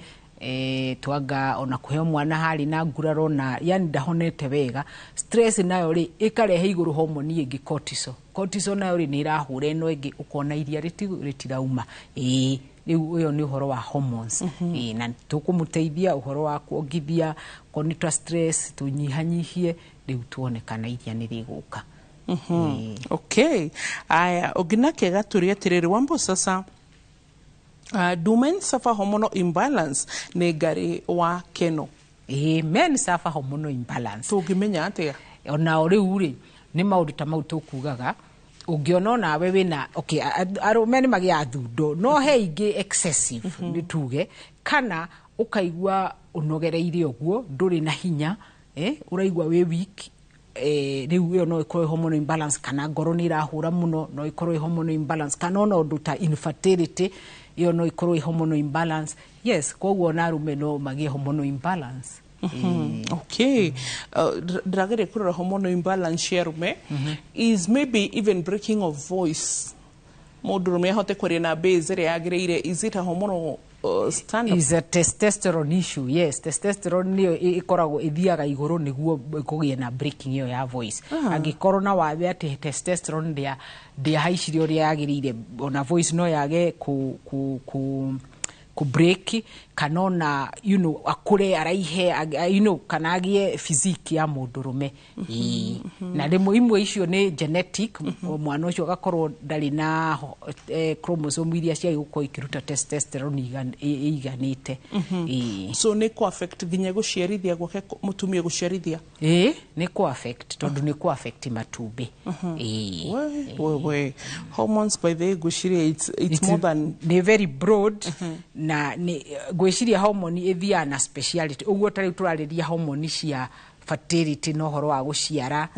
S15: twanga ona kuheo mwana harĩ na nguraro na yani ndahonete wega. Stress nayo rĩ ĩkarehe igũrũ hormone ĩngĩ, cortisol. Cortisol nayo rĩ nĩ ĩrahũra ĩno ĩngĩ, ũkona iria rĩtirauma. Ĩĩ, rĩu ũyũ nĩ ũhoro wa hormones. Ĩĩ, na tũkũmũteithia ũhoro wa kuongithia, korwo nĩ twa stress tũnyihanyihie, rĩu tuone kana iria nĩ rĩgũka.
S9: Okay, aya ũngĩ gatũria atĩrĩrĩ, Wambo, sasa do men suffer hormonal imbalance? Nĩ ngarĩ wa keno.
S15: Ĩĩ, men suffer hormonal imbalance.
S9: Tũngĩmenya atĩa?
S15: Onao rĩu rĩ nĩ maũndũ ta mau tũkugaga ũngĩona onawe wĩna, okay, arũme nĩ magĩaga thundo, no he ingĩ excessive, nĩ tuge kana ũkaigua ũnogereire ũguo, ndũrĩ na hinya, ũraigua wĩ weak, rĩu ĩyo no ĩkorwo hormonal imbalance, kana ngoro nĩ ĩrahũra mũno, no ĩkorwo hormonal imbalance, kana ona ũndũ ta infertility, ĩyo no ĩkorwo hormonal imbalance. Yes, koguo ona arũme no magĩe hormonal imbalance.
S9: Okay. Ndĩrageria kũrora hormonal imbalance ya arũme is maybe even breaking of voice, mũndũrũme ahote kwaria na bass ĩrĩa yagĩrĩire. Is it a hormonal stand up?
S15: Is a testosterone issue. Yes, testosterone nĩyo ĩkoragwo ĩthiaga igũrũ nĩguo kũgĩe na breaking ĩyo ya voice. Angĩkorwo na wathe atĩ testosterone ndĩahaicire ũrĩa yagĩrĩire, ona voice no yage ku break, kana ona akũre araihe, kana agĩe physique ya mũndũrũme. Ĩĩ. Na rĩmwe imwe icio nĩ genetic, mwana ũcio agakorwo ndarĩ na chromosome iria ciagĩ gũkorwo ikĩruta testosterone ĩiganĩte. Ĩĩ.
S9: So nĩ kũ affect nginya gũciarithia gwake, mũtumia gũciarithia?
S15: Ĩĩ, nĩ kũ affect tondũ nĩ kũ affect matumbĩ. Ĩĩ.
S9: We hormones, by the way, ngwĩciria it's more than
S15: nĩ very broad, na nĩ ngwĩciria hormone ĩthiaga na speciality ũguo. Ta rĩu tũrarĩria hormone cia fertility na ũhoro wa gũciara,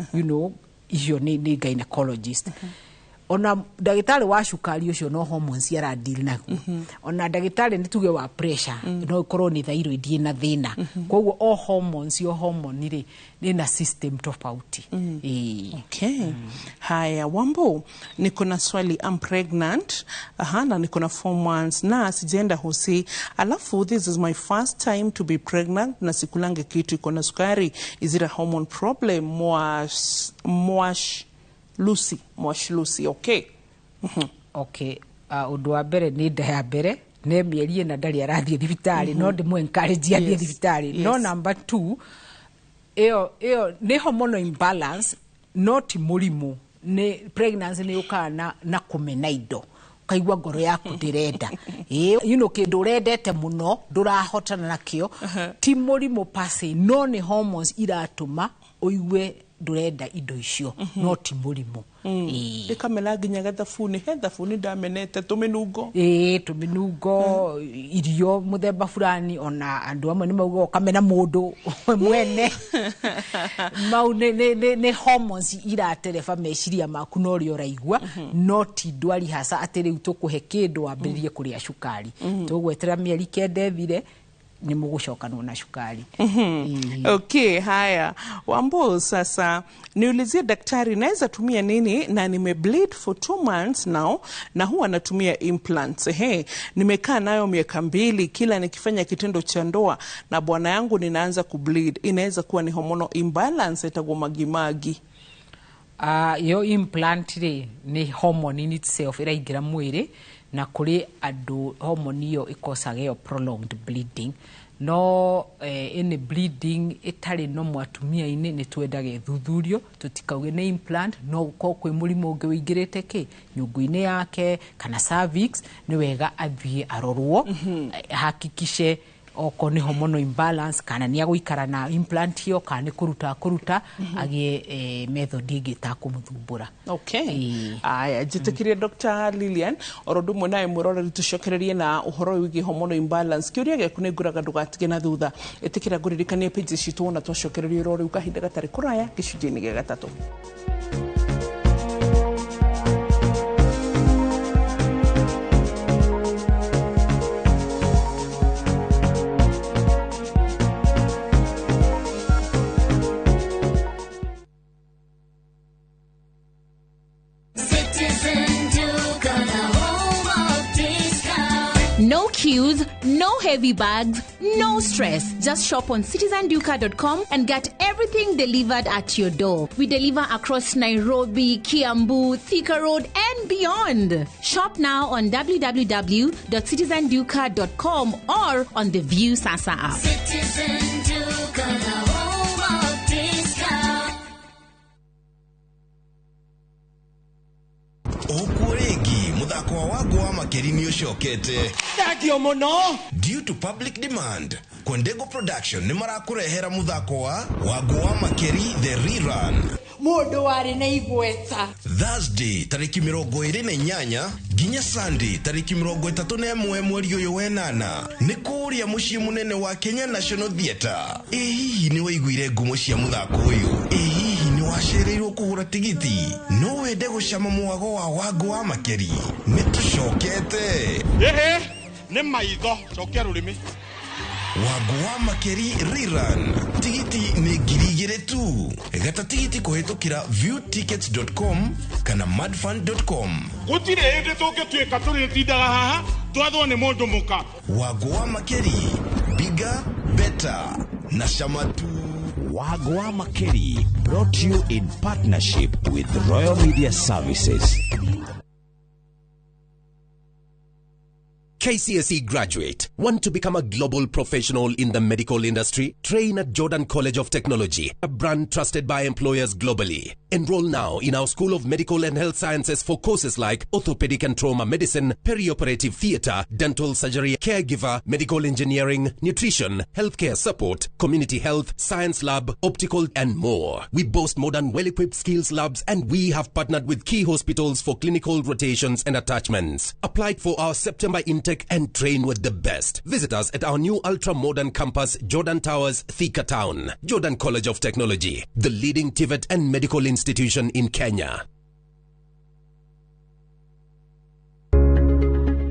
S15: icio nĩ gynecologist, ona ndagĩtarĩ wa cukari ũcio no hormones ara deal naguo, ona ndagĩtarĩ nĩ tuge wa pressure, no ĩkorwo nĩ thyroid ĩna thĩna. Koguo o hormones, o hormone rĩ ĩna system tofauti. Ĩĩ.
S9: Okay. Haya, Wambo, niko na swali. I'm pregnant. Aha, na niko na 4 months na sijaenda hosi. Alafu this is my first time to be pregnant na sikulange kitu iko na sukari. Is it a hormone problem? Mwash, Mwash Lucy, Mwash Lucy. Okay.
S15: Okay, ũndũ wa mbere nĩ nda ya mbere nĩ mĩeri 4 ndarĩ arathiĩ thibitarĩ, no ndĩmũ encourage athiĩ thibitarĩ. No number two, ĩyo nĩ hormonal imbalance, no ti mũrimũ. Nĩ pregnancy nĩ yũkaga na kũmena indo, ũkaigua ngoro yaku ndĩrenda. Ĩĩ, kĩndũ ũrendete mũno ndũrahotana nakĩo, ti mũrimũ per se, no nĩ hormones iratũma ũigue ndũrenda indo icio, no ti mũrimũ. Ĩĩ.
S9: Ĩkamena nginya gathabuni, he thabuni ndamenete, tũmĩnungo.
S15: Ĩĩ, tũmĩnungo, irio mũthemba fulani, ona andũ amwe nĩ maugaga ũkamena mũndũ mwene. Mau nĩ hormones iratereba meciria maku na ũrĩa ũraigua, no ti ndwari haca atĩ rĩu tũkũhe kĩndũ wambĩrĩrie kũrĩa cukari. Tũgweterera mĩeri 9 ĩthire, nĩ mũgũcokanwo na cukari.
S9: Okay, haya Wambo, sasa niulizie daktari, naweza tumia nini na nimebleed for 2 months now na huwa natumia implants. He, nimekaa nayo miaka 2, kila nikifanya kitendo cha ndoa na bwana yangu ninaanza kubleed. Inaweza kuwa ni hormonal imbalance? Etagwo Magimagi.
S15: Yo implant rĩ, nĩ hormone in itself ĩraingĩra mwĩrĩ, na kũrĩ andũ hormone ĩyo ĩkosaga ĩyo prolonged bleeding. No any bleeding ĩtarĩ normal atumia-inĩ nĩ twendaga ĩthuthurio, tũtikauge nĩ implant, no gũkorwo kwĩ mũrimũ ũngĩ ũingĩrĩte kĩ nyũngũ-inĩ yake kana cervix. Nĩ wega athiĩ arorwo, hakikishe okorwo nĩ hormonal imbalance, kana nĩ agũikara na implant ĩyo, kana nĩ kũruta akũruta, agĩe method ĩngĩ ĩtakũmũthumbũra.
S9: Okay. Aya, njĩtĩkĩrie Dr. Lilian oro ũndũ ũmwe nawe mwĩroreri tũcokererie na ũhoro wĩgiĩ hormonal imbalance. Kĩũria gĩaku nĩ ngũraga ndũgatige na thutha. Ĩtĩkĩra ngũririkanie pages citũ wona twacokereria oro rĩu kahinda gatarĩ kũraya gĩcunjĩ-inĩ gĩa gatatũ.
S2: Citizen Duka, the home of discount.
S1: No queues, no heavy bags, no stress. Just shop on citizenduka.com and get everything delivered at your door. We deliver across Nairobi, Kiambu, Thika Road, and beyond. Shop now on www.citizenduka.com or on the View Sasa app.
S2: Citizen Duka, the home of discount.
S14: Ũkuo rĩngĩ mũthako wa Wangũ wa Makeri nĩ ũcokete.
S17: Thengio mũno.
S14: Due to public demand, Kwendego Production nĩ marakũrehera mũthako wa Wangũ wa Makeri the rerun.
S17: Mũndũ warĩ na igweta.
S14: Thursday tarĩki 28 nginya Sunday tarĩki 31 mweri ũyũ wenana nĩ kũrĩa mũciĩ mũnene wa Kenya National Theatre. Ĩ hihi nĩ waiguire ngumo cia mũthako ũyũ? Ĩ hihi nĩ wacereirwo kũgũra tigiti? No wende gũcama mwago wa Wangũ wa Makeri? Nĩ tũcokete.
S18: Ĩhĩ, nĩ maitho, cokia rũrĩmĩ.
S14: Wangũ wa Makeri rerun, tigiti nĩ 2,000 tu. Gata tigiti kũhĩtũkĩra viewtickets.com kana madfun.com.
S18: Gũtirĩ hĩndĩ tũngĩtuĩka tũrĩtindaga haha twathwo nĩ mũndũ mũka.
S14: Wangũ wa Makeri, bigger, better na chama tu.
S4: Wagwa Makeri brought you in partnership with Royal Media Services.
S5: KCSE graduate. Want to become a global professional in the medical industry? Train at Jordan College of Technology, a brand trusted by employers globally. Enroll now in our School of Medical and Health Sciences for courses like orthopedic and trauma medicine, perioperative theater, dental surgery, caregiver, medical engineering, nutrition, healthcare support, community health, science lab, optical, and more. We boast modern, well-equipped skills labs, and we have partnered with key hospitals for clinical rotations and attachments. Apply for our September intake and train with the best. Visit us at our new ultra-modern campus, Jordan Towers, Thika Town. Jordan College of Technology, the leading TVET and medical institution in Kenya.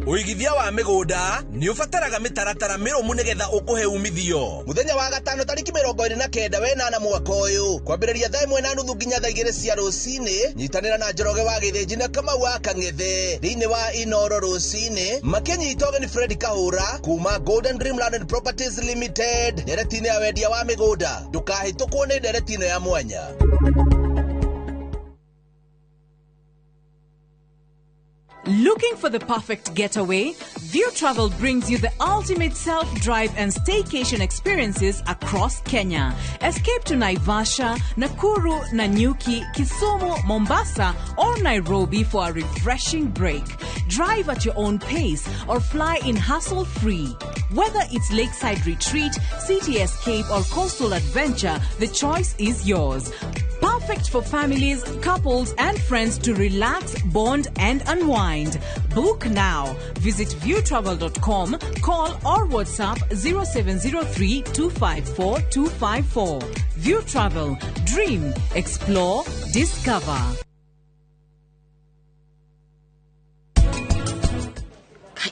S7: Ũigithia wa mĩgũnda nĩ ũbataraga mĩtaratara mĩrũmu nĩgetha ũkũhe umithio. Mũthenya wa gatano tarĩki 29 wenana mwaka ũyũ kwambĩrĩria thaa 1:30 nginya thaa 2 cia rũcinĩ, nyitanĩra na Njoroge wa Gĩthĩnji na Kamau wa Kang'ethe thĩinĩ wa Inoro rũcinĩ makĩnyita ũgeni Fred Kahũra kuma Golden Dream Land and Properties Limited ndereti-inĩ ya wendia wa mĩgũnda. Ndũkahĩtũkwo nĩ ndereti ĩno ya mwanya.
S6: Looking for the perfect getaway? View Travel brings you the ultimate self-drive and staycation experiences across Kenya. Escape to Naivasha, Nakuru, Nanyuki, Kisumu, Mombasa, or Nairobi for a refreshing break. Drive at your own pace or fly in hassle-free. Whether it's lakeside retreat, city escape, or coastal adventure, the choice is yours. Perfect for families, couples, and friends to relax, bond, and unwind. Book now. Visit viewtravel.com, call or WhatsApp 0703 254 254. View Travel. Dream, explore, discover.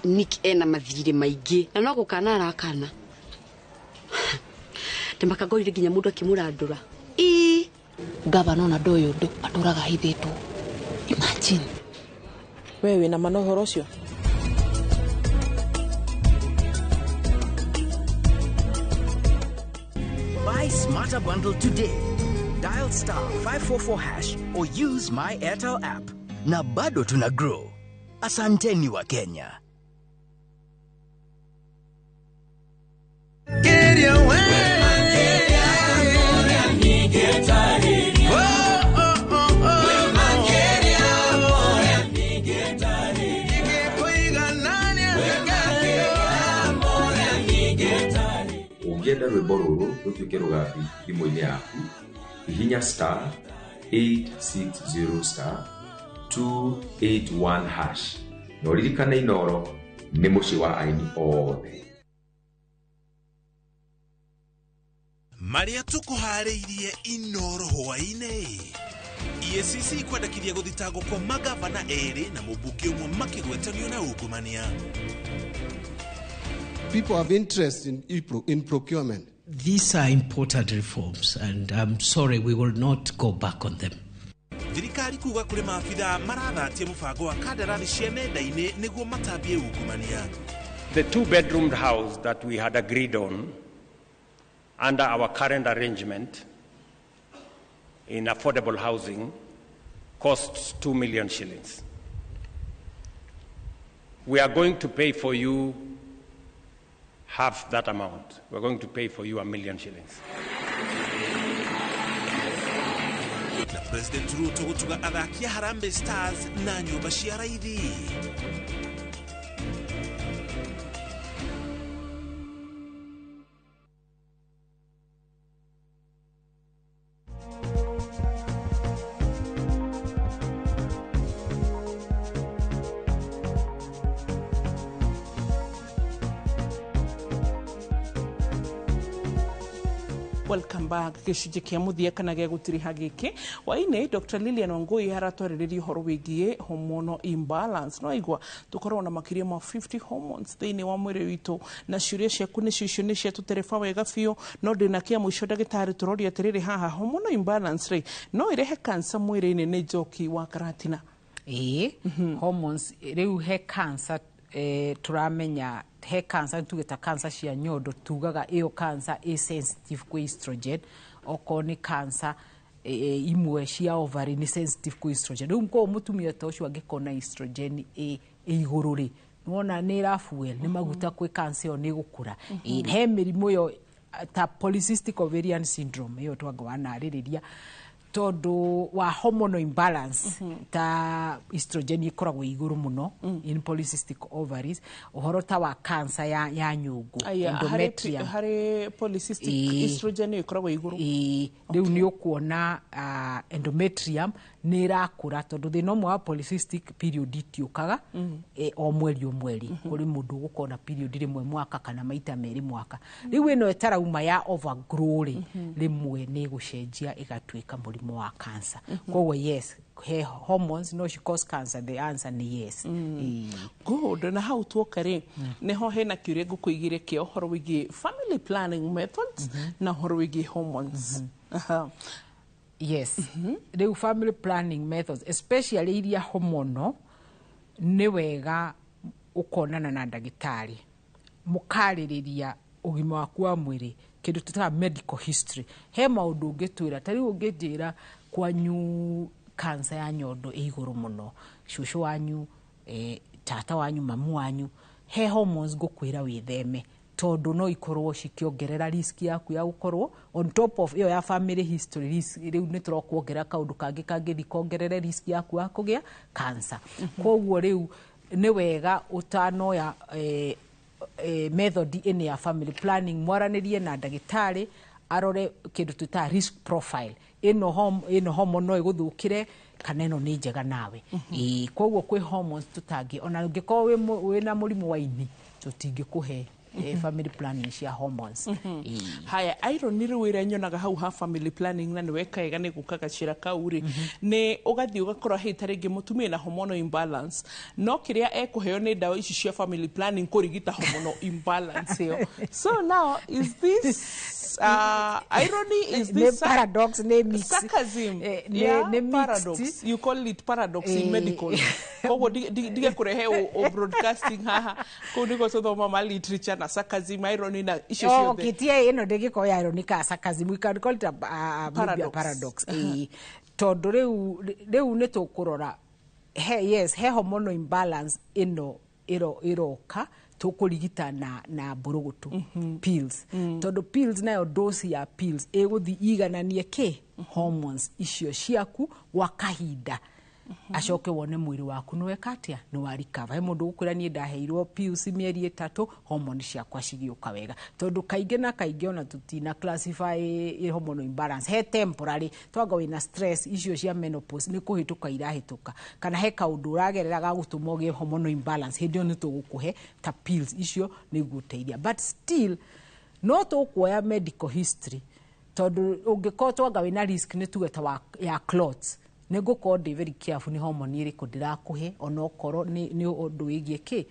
S8: Nick ena mathirĩ maingĩ na no gũkana arakana ndĩmakangorire nginya mũndũ akĩmũrandũra. Ii
S10: gavana ona ndoĩ ũndũ atũraga ahithĩtwo. Imagine
S9: we wĩna ma na ũhoro ũcio.
S11: Buy Smarter Bundle today. Dial star 544 hash or use my Airtel app. Na bado tuna grow. Asanteni wa Kenya.
S12: Ũngĩenda rwĩmbo rũrũ rũtuĩke rũgambi thimũ-inĩ yaku, hihinya star 860 star 281 hash na ũririkane Inooro nĩ mũciĩ wa aini othe.
S13: Marĩa tũkũharĩirie Inooro hwaĩ-inĩ. EACC kwendekithia gũthitangwo kwa magavana erĩ na mũmbunge ũmwe makĩgwetanio na ungumania.
S26: People have interest in procurement.
S27: These are important reforms, and I'm sorry we will not go back on them.
S13: Thirikari kuga kũrĩ maabithaa marathatia mũbango wa kandarathi cia nenda-inĩ nĩguo matambie ungumania.
S28: The two-bedroomed house that we had agreed on under our current arrangement in affordable housing costs 2 million shillings. We are going to pay for you half that amount. We're going to pay for you 1 million shillings.
S13: Na President Ruto gũtuga athaki a Harambee Stars na nyũmba cia raithi. Welcome back. Gĩcunjĩ kĩa mũthia kana gĩa gũtiriha gĩkĩ waine Dr. Lilian Wangui aratwarĩrĩria ũhoro wĩgiĩ hormonal imbalance. No igua tũkorwo na makĩria ma 50 hormones thĩinĩ wa mwĩrĩ witũ, na ciũria ciaku nĩcio icio nĩ ciatũtereba wega biũ. No ndĩna kĩa mũico ndagĩtarĩ, tũroria atĩrĩrĩ haha, hormonal imbalance rĩ no ĩrehe cancer mwĩrĩ-inĩ? Nĩ Njoki wa Karatina.
S15: Ĩĩ, hormones rĩu he cancer, turamenya he cancer tuge ta cancer cia nyondo, tugaga ĩyo cancer ĩ sensitive kwĩ estrogen. Okorwo nĩ cancer imwe cia ovary nĩ sensitive kwĩ estrogen. Rĩu koguo mũtumia ta ũcio angĩkorwo na estrogen ĩ igũrũ rĩ, nĩwona nĩ ĩra fuel, nĩ maguta kwĩ cancer ĩyo nĩ ĩgũkũra. He mĩrimũ ĩyo ta polycystic ovarian syndrome ĩyo twanga wanarĩrĩria tondũ wa hormonal imbalance, ta estrogen ikoragwo igũrũ mũno in polycystic ovaries. Ũhoro ta wa cancer ya nyũngũ, endometrium.
S9: Harĩ polycystic estrogen ĩkoragwo igũrũ.
S15: Rĩu nĩ ũkuona endometrium nĩ ĩrakũra, tondũ thĩna ũmwe wa polycystic, period itiũkaga o mweri o mweri. Kũrĩ mũndũ ũgũkorwo na period rĩmwe mwaka kana maita merĩ mwaka. Rĩu ĩno ĩtarauma ya overgrow rĩ, rĩmwe nĩ ĩgũcenjia ĩgatuĩka mũrimũ wa cancer. Koguo yes, he hormones no ci cause cancer, the answer nĩ yes.
S9: Good. Na hau tuoka rĩ, nĩho hena kĩũria ngũkũigĩre kĩa ũhoro wĩgiĩ family planning methods na ũhoro wĩgiĩ hormones.
S15: Yes. Rĩu family planning methods, especially iria hormonal, nĩ wega ũkonana na ndagĩtarĩ mũkarĩrĩria ũgima waku wa mwĩrĩ, kĩndũ tũtaga medical history. He maũndũ ũngĩtwĩra, ta rĩu ũngĩnjĩra kwanyu cancer ya nyondo ĩ igũrũ mũno, cũcũ wanyu Tata wanyu, mamu wanyu, he hormones ngũkwĩra wĩtheme tondũ no ikorwo cikĩongerera risk yaku ya gũkorwo on top of ĩyo ya family history risk. Rĩu nĩ tũrokuongerera kaũndũ kangĩ kangĩthiĩ kongerere risk yaku ya kũgĩa cancer. Koguo rĩu nĩ wega ũtanoya method ĩno ya family planning, mwaranĩrie na ndagĩtarĩ arore kĩndũ twĩtaga risk profile ĩno, ĩno hormone no ĩgũthũkĩre kana ĩno nĩ njega nawe. Ĩĩ, koguo kwĩ hormones tũtangĩ, ona ũngĩkorwo wĩna mũrimũ wa ini, tũtingĩkũhe family planning cia hormones. Ĩĩ.
S13: Haya, irony rĩu ĩrĩa nyonaga hau ha family planning, na nĩ weka wega nĩ gũka gacĩra kau rĩ, nĩ ũgathiĩ ũgakora hĩ ta rĩngĩ mũtumia na hormonal imbalance, no kĩrĩa ekũheo nĩ ndawa ici cia family planning kũrigita hormonal imbalance ĩyo. So now is this irony? Is
S15: Nĩ
S13: this
S15: paradox, nĩ mix.
S13: Sarcasm?
S15: Nĩ mixed.
S13: Paradox, you call it paradox in medical. Koguo ndige kũrehe o broadcasting haha kũu nĩguo tũthoma ma literature na sarcasm, irony na icio
S15: Oh,
S13: ciothe.
S15: okay, tie ĩno ndĩngĩkorwo ya irony ka sarcasm, we can call it a maybe a
S13: Paradox.
S15: Paradox. Ĩĩ, tondũ rĩu nĩ tũkũrora he, yes, he hormonal imbalance ĩno ĩroka tũkũrigita na mbũrũgũtũ, pills, tondũ pills nayo, dose ya pills ĩgũthiĩ igananie kĩ hormones icio ciaku gwa kahinda, acoke wone mwĩrĩ waku nĩ weka atĩa, nĩ wa recover. He mũndũ ũgũkwĩra, "Niĩ ndaheirwo pills mĩeri 3, hormone ciakwa cigĩũka wega," tondũ kaingĩ na kaingĩ ona tũtina classify hormonal imbalance, he temporary, twanga wĩna stress icio cia menopause, nĩ kũhĩtũka irahĩtũka, kana he kaũndũ ũragerera ga gũtũma ũgĩe hormonal imbalance, hĩndĩ ĩyo nĩ tũgũkũhe ta pills icio nĩ igũteithia. But still no tũkuoya medical history, tondũ ũngĩkorwo twanga wĩna risk, nĩ tuge ta ya clots, nĩ ngũkorwo ndĩ very careful nĩ hormone ĩrĩkũ ndĩrakũhe, onokorwo nĩ ũndũ wĩgiĩ kĩ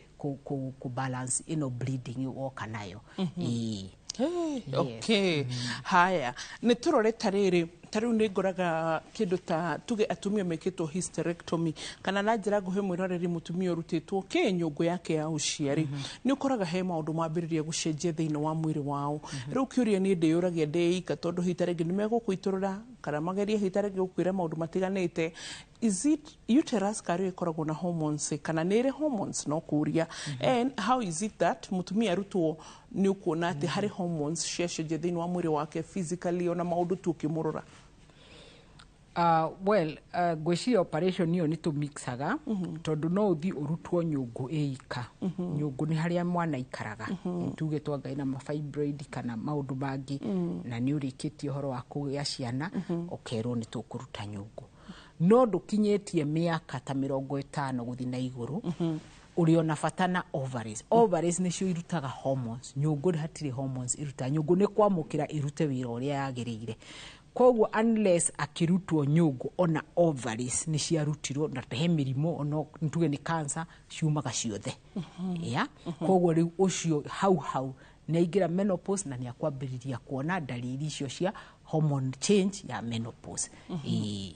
S15: kũ balance ĩno bleeding woka nayo. Ĩĩ.
S13: Hey,
S15: Yes.
S13: okay, haya, nĩ tũrore ta rĩrĩ, ta rĩu nĩ ngoraga kĩndũ ta tuge atumia mekĩtwo hysterectomy, kana na njĩra nguhĩ mwĩroreri, mũtumia ũrutĩtwo kĩ nyũngũ yake ya ũciari, nĩ ũkoraga he maũndũ mambĩrĩria gũcenjia thĩinĩ wa mwĩrĩ wao. Rĩu kĩũria niĩ ndĩyũragia ndĩ ika, tondũ hita rĩngĩ nĩ megũkũitũrũra kana magerie hita rĩngĩ gũkwĩra maũndũ matiganĩte, is it uterus karĩ ĩkoragwo na hormones kana nĩ ĩrĩ hormones? No kũria, and how is it that mũtumia arutwo nĩ ũkuona atĩ harĩ hormones ciacenjia thĩinĩ wa mwĩrĩ wake physically, ona maũndũ tu ũkĩmũrora?
S15: Well, ngwĩciria operation ĩyo nĩ tũmixaga, tondũ no ũthiĩ ũrutwo nyũngũ ĩika. Nyũngũ nĩ harĩa mwana aikaraga. Tuge twanga ina mafibroid kana maũndũ mangĩ, na nĩ ũrĩkĩtie ũhoro wa kũgĩa ciana, ũkerwo nĩ tũkũruta nyũngũ, no ndũkinyĩtie mĩaka ta 50 gũthiĩ na igũrũ, ũrĩ ona bata na ovaries. Ovaries nĩcio irutaga hormones. Nyũngũ hatirĩ hormones irutaga. Nyũngũ nĩ kwamũkĩra ĩrute wĩra ũrĩa yagĩrĩire. Koguo unless akĩrutwo nyũngũ, ona ovaries nĩ ciarutirwo, na he mĩrimũ, ona tuge nĩ cancer, ciumaga ciothe ya. Koguo rĩu ũcio hau hau nĩ aingĩra menopause na nĩ akwambĩrĩria kuona ndariri icio cia hormone change ya menopause. Ĩĩ.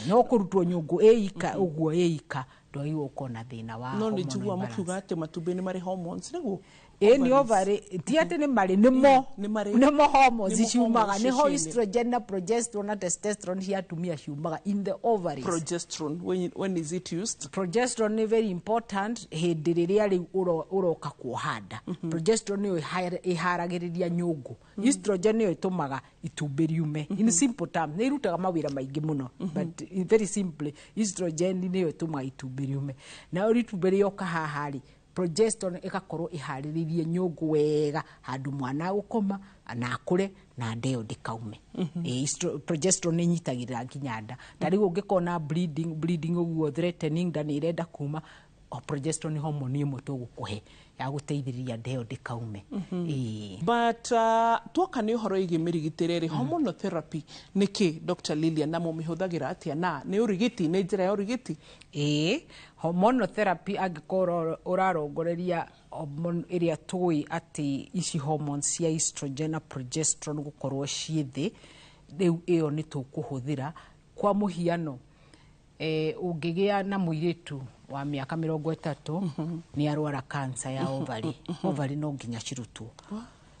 S15: No kũrutwo nyũngũ ĩika ũguo ĩika, ndwagĩrĩirwo gũkorwo na thĩna wa
S13: No nĩ
S15: hormonal
S13: njiguaga
S15: imbalance.
S13: mũkiuga atĩ matumbĩ nĩ marĩ hormones, nĩguo?
S15: Ĩ, nĩ ovary, ti atĩ nĩ marĩ, nĩmo
S13: Nĩ marĩ.
S15: Nĩmo hormones
S13: Nĩmo
S15: ciumaga,
S13: hormones
S15: nĩho
S13: ciene.
S15: Estrogen na progesterone na testosterone cia atumia ciumaga in the ovaries.
S13: Progesterone, when is it used?
S15: Progesterone nĩ very important hĩndĩ rĩrĩa rĩu ũroka kuoha nda. Progesterone nĩyo ĩharagĩrĩria nyũngũ. Estrogen nĩyo ĩtũmaga itumbĩ riume. In simple terms, nĩ irutaga mawĩra maingĩ mũno, but very simply, estrogen nĩyo ĩtũmaga itumbĩ riume. Nayo itumbĩ rĩoka haha rĩ, progesterone ĩgakorwo ĩharĩrĩirie nyũngũ wega handũ mwana agũkoma na akũre na nda ĩyo ndĩkaume. Ĩ, progesterone nĩ ĩnyitagĩrĩra nginya nda. Ta rĩu ũngĩkorwo na bleeding ũguo threatening, nda nĩ ĩrenda kuma, o progesterone nĩ hormone ĩmwe tũgũkũhe ya gũteithĩrĩria nda ĩyo ndĩkaume. Ĩĩ.
S13: But tuoka nĩ ũhoro ĩgiĩ mĩrigitĩre rĩ, hormonal therapy nĩ kĩ, Dr. Lilian, na mũmĩhũthagĩra atĩa, na nĩ ũrigiti, nĩ njĩra ya ũrigiti?
S15: Ĩĩ, hormonal therapy, angĩkorwo ũrarongoreria hormone ĩrĩa tũĩ atĩ ici hormones cia estrogen na progesterone gũkorwo ciĩ thĩ, rĩu ĩyo nĩ tũkũhũthĩra. Kwa mũhiano, ũngĩgĩa na mũirĩtu wa mĩaka 30 nĩ arwara cancer ya ovary, ovary no nginya cirutwo.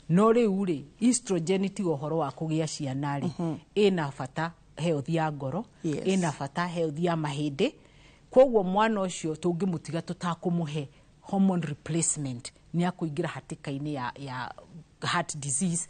S15: No rĩu rĩ, estrogen, tiga ũhoro wa kũgĩa ciana rĩ, ĩna bata health ya ngoro, ĩna bata health ya mahĩndĩ. Koguo mwana ũcio tũngĩmũtiga tũtakũmũhe hormone replacement nĩ akũingĩra hatĩka-inĩ ya heart disease,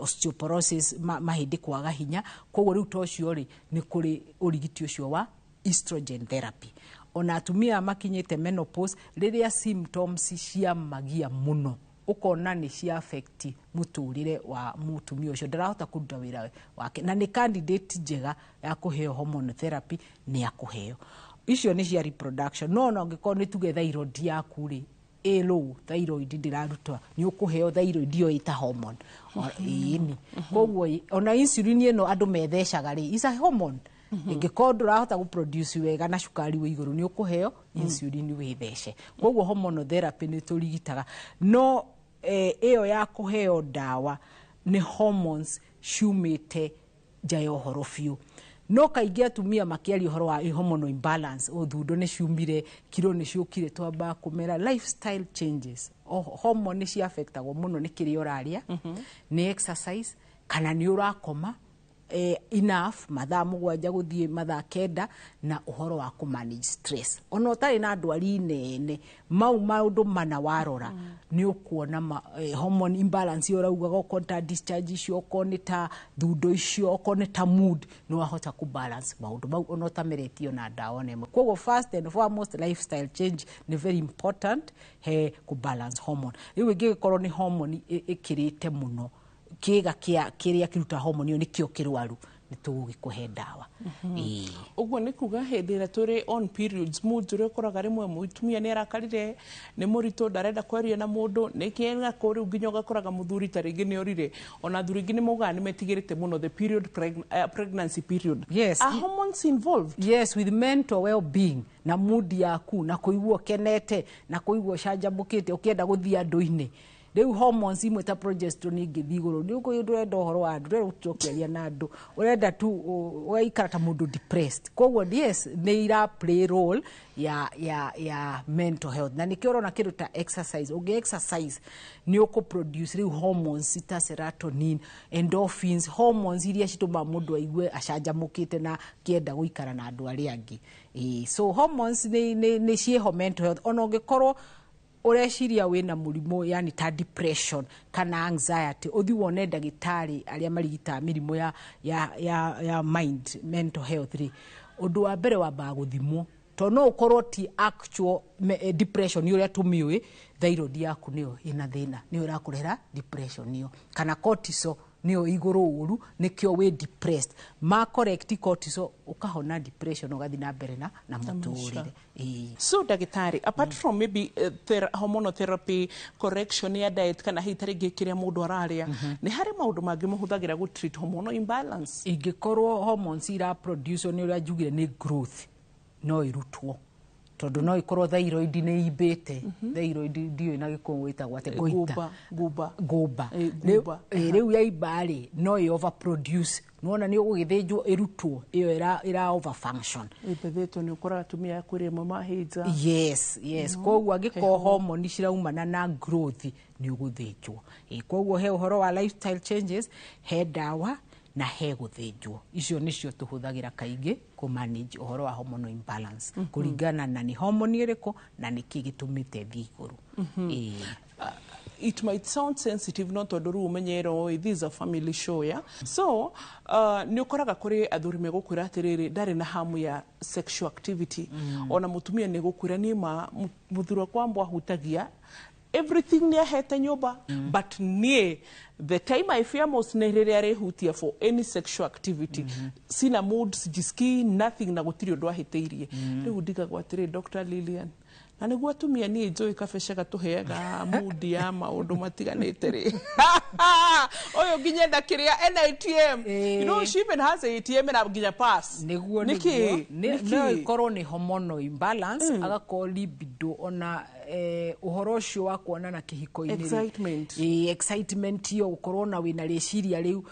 S15: osteoporosis, mahĩndĩ kwaga hinya. Koguo rĩu ta ũcio rĩ, nĩ kũrĩ ũrigiti ũcio wa estrogen therapy. Ona atumia makinyĩte menopause, rĩrĩa symptoms cia magia mũno, ũkona nĩ cia affect mũtũrĩre wa mũtumia ũcio, ndarahota kũruta wĩra wake, na nĩ candidate njega ya kũheo hormone therapy, nĩ akũheo. Icio nĩ cia reproduction. No ona ũngĩkorwo nĩ tuge thyroid yaku rĩ ĩ low, thyroid ndĩrarutwa, nĩ ũkũheo thyroid ĩyo ĩta hormone. Ĩni koguo ona insulin ĩno andũ methecaga rĩ, is a hormone. Ĩngĩkorwo ndũrahota gũproduce wega na cukari wĩ igũrũ, nĩ ũkũheo insulin wĩthece. Koguo hormonal therapy nĩ tũrigitaga, no ĩyo ya kũheo ndawa nĩ hormones ciumĩte nja ya ũhoro biũ. No kaingĩ atumia makĩaria ũhoro wa hormonal imbalance, thundo nĩ ciumire, kiro nĩ ciũkire, twambaga kũmera lifestyle changes. Hormone nĩ ciaffectagwo mũno nĩ kĩrĩa ũrarĩa, nĩ exercise, kana nĩ ũrakoma enough mathaa 7 gũthiĩ mathaa 9, na ũhoro wa kũ manage stress. Ona ũtarĩ na ndwari nene, mau maũndũ mana warora nĩ ũkuona hormone imbalance ĩyo ũraugaga, okorwo nĩ ta discharge icio, okorwo nĩ ta thundo icio, okorwo nĩ ta mood, nĩ wahota kũ balance maũndũ mau ona ũtameretio na ndawa ona ĩmwe. Koguo first and foremost, lifestyle change nĩ very important he kũ balance hormone. Rĩu ĩngĩgĩkorwo nĩ hormone ĩkĩrĩte mũno, kĩga kĩa kĩrĩa kĩruta hormone ĩyo nĩkĩo kĩrwaru, nĩ tũgũgĩkũhe ndawa.
S13: Ũguo nĩ kuga hĩndĩ ĩrĩa tũrĩ on periods, mood ũrĩa ũkoraga rĩmwe mũtumia nĩ arakarire, nĩ mũritũ, ndarenda kwaria na mũndũ, nĩ kĩega kũ rĩu nginya ũgakoraga mũthuri ta rĩngĩ nĩ orire. Ona athuri aingĩ nĩ maugaga nĩ metigĩrĩte mũno the period pregnancy period.
S15: Yes.
S13: Are hormones involved?
S15: Yes, with mental well-being na mood yaku, na kũigua ũkenete, na kũigua ũcanjamũkĩte, ũkĩenda gũthiĩ andũ-inĩ. Rĩu hormones imwe ta progesterone ingĩthiĩ igũrũ, nĩ ũkũigua ndũrenda ũhoro wa andũ, ndũrenda gũtinda ũkĩaria na andũ, ũrenda tu ũgaikara ta mũndũ depressed. Koguo yes, nĩ ira play role ya mental health. Na nĩkĩo ũrona kĩndũ ta exercise, ũngĩ exercise nĩ ũkũ produce rĩu hormones ta serotonin, endorphins, hormones iria citũmaga mũndũ aigue acanjamũkĩte na kĩenda gũikara na andũ arĩa angĩ. So hormones nĩ ciĩho mental health. Ona ũngĩkorwo ũreciria wĩna mũrimũ, yani ta depression kana anxiety, ũthiĩ wone ndagĩtarĩ arĩa marigitaga mĩrimũ ya mind, mental health rĩ, ũndũ wa mbere wambaga gũthimwo, tondũ no ũkorwo ti actual depression ũrĩa tũmĩũĩ, thyroid yaku nĩyo ĩna thĩna, nĩyo ĩrakũrehera depression ĩyo, kana cortisol nĩyo igũrũ ũru, nĩkĩo wĩ depressed. Ma correct cortisol, ũkahona depression, ũgathiĩ na mbere na mũtũrĩre.
S13: So ndagĩtarĩ, apart from maybe hormonal therapy, correction ya diet, kana hihi ta rĩngĩ kĩrĩa mũndũ ararĩa, nĩ harĩ maũndũ mangĩ mũhũthagĩra gũ treat hormonal imbalance?
S15: Ingĩkorwo hormones ira produce nĩ ũrĩa njugire nĩ growth, no ĩrutwo, tondũ no ĩkorwo thyroid nĩ imbĩte. Thyroid ndiũĩ na gĩkũyũ ĩtagwo atĩa, goiter.
S13: Ngũmba.
S15: Ngũmba.
S13: Ngũmba.
S15: Rĩu yaimba rĩ, no ĩ overproduce. Nĩwona nĩ ũgũgĩthĩnjwo ĩrutwo, ĩyo ĩra overfunction.
S13: Ĩmbethĩtwo nĩ ũkoraga atumia kwĩ rĩmwe mahĩnja.
S15: Yes, yes. Koguo angĩkorwo hormone ciraumana na growth, nĩ ũgũthĩnjwo. Koguo he ũhoro wa lifestyle changes, he ndawa na he gũthĩnjwo. Icio nĩcio tũhũthagĩra kaingĩ kũ manage ũhoro wa hormonal imbalance, kũringana na nĩ hormone ĩrĩkũ na nĩkĩ gĩtũmĩte ĩthiĩ igũrũ.
S13: It might sound sensitive, no tondũ rĩu ũmenyerwo, this is a family show, yeah? So nĩ ũkoraga kũrĩ athuri megũkwĩra atĩrĩrĩ, ndarĩ na hamu ya sexual activity. Ona mũtumia nĩ gũkwĩra niĩ ma mũthuri wakwa mbwahutagia everything nĩ ahete nyũmba, but niĩ the time I fear most nĩ rĩrĩa arĩhutia for any sexual activity. Sina mood, sijisikii nothing, na gũtirĩ ũndũ ahĩtĩirie. Rĩu ndigagwo atĩrĩ, Dr. Lilian, na nĩguo atumia niĩ njũĩ kabeca gatũheaga mood ya maũndũ matiganĩte rĩ, ũyũ nginya enda kĩrĩa ena ATM. You know, she even has a ATM na nginya pass.
S15: Nĩguo,
S13: Nĩkĩ?
S15: nĩguo.
S13: Nĩkĩ?
S15: No ĩkorwo nĩ hormonal imbalance, agakorwo libido, ona ũhoro ũcio wa kuonana kĩhiko-inĩ rĩ.
S13: Excitement.
S15: Excitement ĩyo, gũkorwo na wĩna rĩciria rĩu,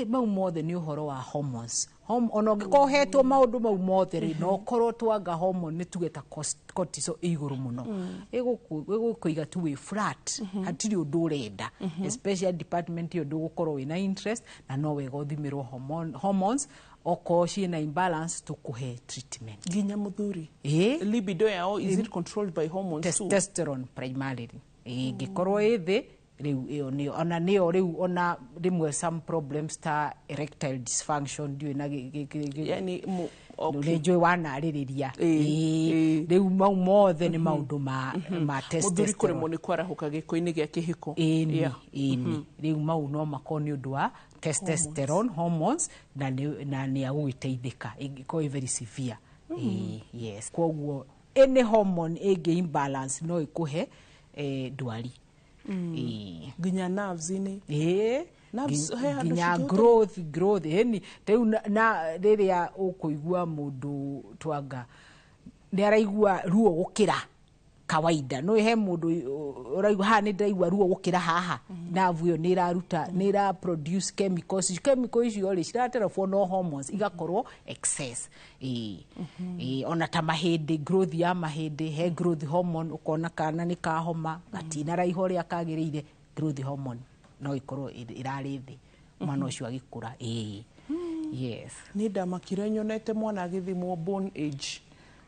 S15: mau mothe nĩ ũhoro wa hormones. Ona ũngĩkorwo ũhetwo maũndũ mau mothe rĩ, no ũkorwo twanga hormone nĩ tuge ta cortisol ĩ igũrũ mũno, ĩgũkũiga tu wĩ flat, hatirĩ ũndũ ũrenda. Especially department ĩyo ndũgũkorwo wĩna interest, na no wega ũthimĩrwo hormones. Okorwo ciĩna imbalance, tũkũhe treatment.
S13: Nginya muthuri,
S15: ĩĩ.
S13: Libido yao, is it controlled by hormones too?
S15: Testosterone primarily. Ĩngĩkorwo ĩ thĩ rĩu, ĩyo nĩyo ona nĩyo rĩu ona rĩmwe some problems ta erectile dysfunction, ndiũĩ na
S13: Yani
S15: nĩ njũĩ wanarĩrĩria. Ĩĩ, rĩu mau mothe nĩ maũndũ ma
S13: Muthuri
S15: testosterone.
S13: Kũremwo nĩ kwarahũka gĩko-inĩ gĩa kĩhiko.
S15: Ĩni. Ĩni, rĩu mau no makorwo nĩ ũndũ wa testosterone hormones, na nĩ agũgĩteithĩka ĩngĩkorwo ĩ very severe. Ĩĩ, yes, koguo any hormone ĩngĩ imbalance no ĩkũhe ndwari. Ĩĩ.
S13: Nginya nerves-inĩ.
S15: Ĩĩ.
S13: Nerves, he handũ
S15: nginya
S13: cingĩhota-
S15: growth, ĩni rĩu na rĩrĩa ũkũigua mũndũ twanga nĩ araigua ruo gũkĩra kawaida, no he mũndũ ũraigua haha nĩ ndĩraigua ruo gũkĩra haha, nerve ĩyo nĩ ĩraruta, nĩ ĩra produce chemicals. Chemical icio rĩ, ciraterefwo no hormones igakorwo excess. Ĩĩ, ona ta mahĩndĩ, growth ya mahĩndĩ, he growth hormone, ũkona kana nĩ kahoma gatinaraiha ũrĩa kagĩrĩire, growth hormone no ĩkorwo ĩrarĩ thĩ mwana ũcio agĩkũra. Ĩĩ, yes.
S13: Nĩ ndamakire nyonete mwana agĩthimwo bone age.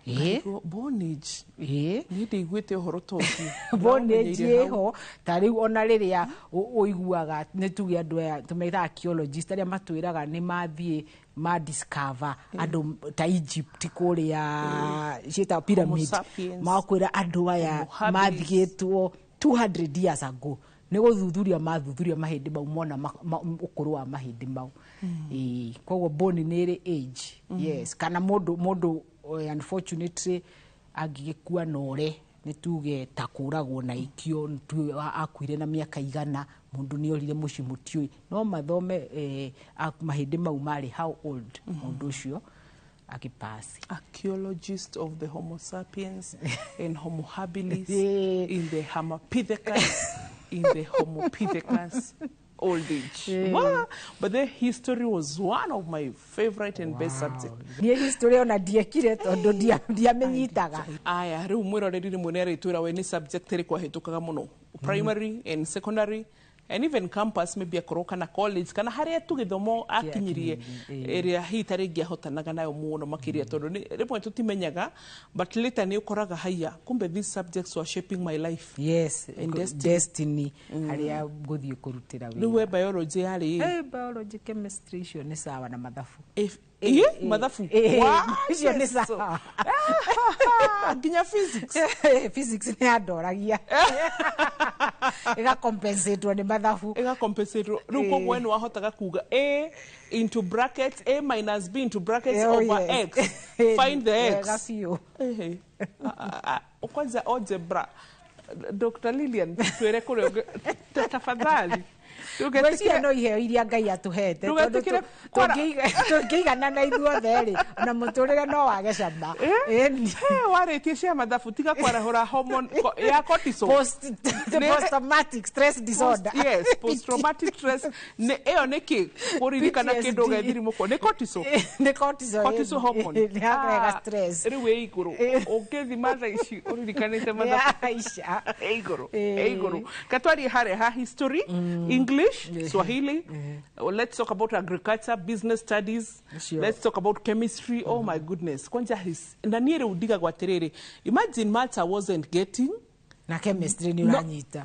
S15: Ĩĩ.
S13: Ngaigua, bone age,
S15: Ĩĩ.
S13: Niĩ ndĩiguĩte ũhoro ta ũcio.
S15: Bone age.
S13: Ndĩramenyeire hau.
S15: Ĩho ta rĩu ona rĩrĩa ũiguaga nĩ tuge andũ aya tũmetaga archaeologist, arĩa matwĩraga nĩ mathiĩ ma discover andũ ta Egypt kũrĩa ciĩtagwo pyramid,
S13: Sapiens.
S15: makwĩra andũ aya
S13: Homo habilis.
S15: mathigĩtwo 200 years ago, nĩ gũthuthuria mathuthuria mahĩndĩ mau mona ũkũrũ wa mahĩndĩ mau. Ĩĩ, koguo bone nĩ ĩrĩ age. Yes, kana mũndũ unfortunately angĩgĩkua nore, nĩ tuge ta kũragwo na ikio, nĩ tuge akuire na mĩaka 100, mũndũ nĩ orire mũciĩ mũtiũĩ, no mathome mahĩndĩ mau marĩ how old mũndũ ũcio akĩpasi.
S13: Archaeologist of the Homo sapiens and Homo habilis in the Hamapithecus, in the Homopithecus old age. Wow. But the history was one of my favorite and best subject.
S15: Niĩ history ona ndiekire tondũ ndiamenyitaga.
S13: Aya, rĩu mwĩroreri rĩmwe nĩ arĩtwĩra we nĩ subject ĩrĩkũ ahĩtũkaga mũno primary and secondary and even campus, maybe akorwo kana college kana harĩa tu gĩthomo akinyirie, ĩrĩa hihi ta rĩngĩ ahotanaga nayo mũno makĩria, tondũ rĩmwe tũtimenyaga, but later nĩ ũkoraga haiya, kumbe these subjects were shaping my life and destiny.
S15: Destiny, harĩa ngũthiĩ kũrutĩra
S13: Rĩu
S15: wĩra.
S13: We biology yarĩ?
S15: Biology, chemistry, icio nĩ sawa, na mathabu.
S13: Ĩ, mathabu?
S15: Icio nĩ
S13: Yesu.
S15: sawa.
S13: Nginya physics?
S15: Physics nĩ yandoragia, ĩgacompensatwo nĩ mathabu.
S13: Ĩgacompensatwo rĩu. Koguo we nĩ wahotaga kuga a into brackets a minus b into brackets
S15: Oh,
S13: over
S15: yes.
S13: x, find the x?
S15: Wega biũ.
S13: Ehe. Kwanza algebra, Dr. Lilian, twĩre kũrĩa tafadhali.
S15: Ngwĩciria no iheo iria Ngai atũhete, tondũ
S13: Ndũgetĩkĩre
S15: tũngĩigana na ithuothe rĩ, ona mũtũrĩre no wage cama. Ĩni.
S13: Warĩtie cia mathabu, tiga kwarahũra hormone ya cortisol.
S15: Post traumatic stress disorder.
S13: Post, yes, post traumatic stress. Nĩ ĩyo nĩ kĩ kũririkana
S15: PTSD.
S13: Kĩndũ ũgethirimũkwo nĩ cortisol.
S15: Nĩ cortisol.
S13: Cortisol hormone.
S15: Nĩ yakũrega stress.
S13: Rĩu ĩ igũrũ ũngĩthima thaa ici ũririkanĩte mathabu.
S15: Aica.
S13: Ĩ igũrũ, ĩ igũrũ. Katwarie harĩa ha history, English, Swahili. Let's talk about agriculture, business studies. Let's talk about chemistry. Oh my goodness, kwanja his na niĩ rĩu ndigagwo atĩrĩrĩ, imagine maths I wasn't getting.
S15: Na chemistry nĩ
S13: No.
S15: ũranyita.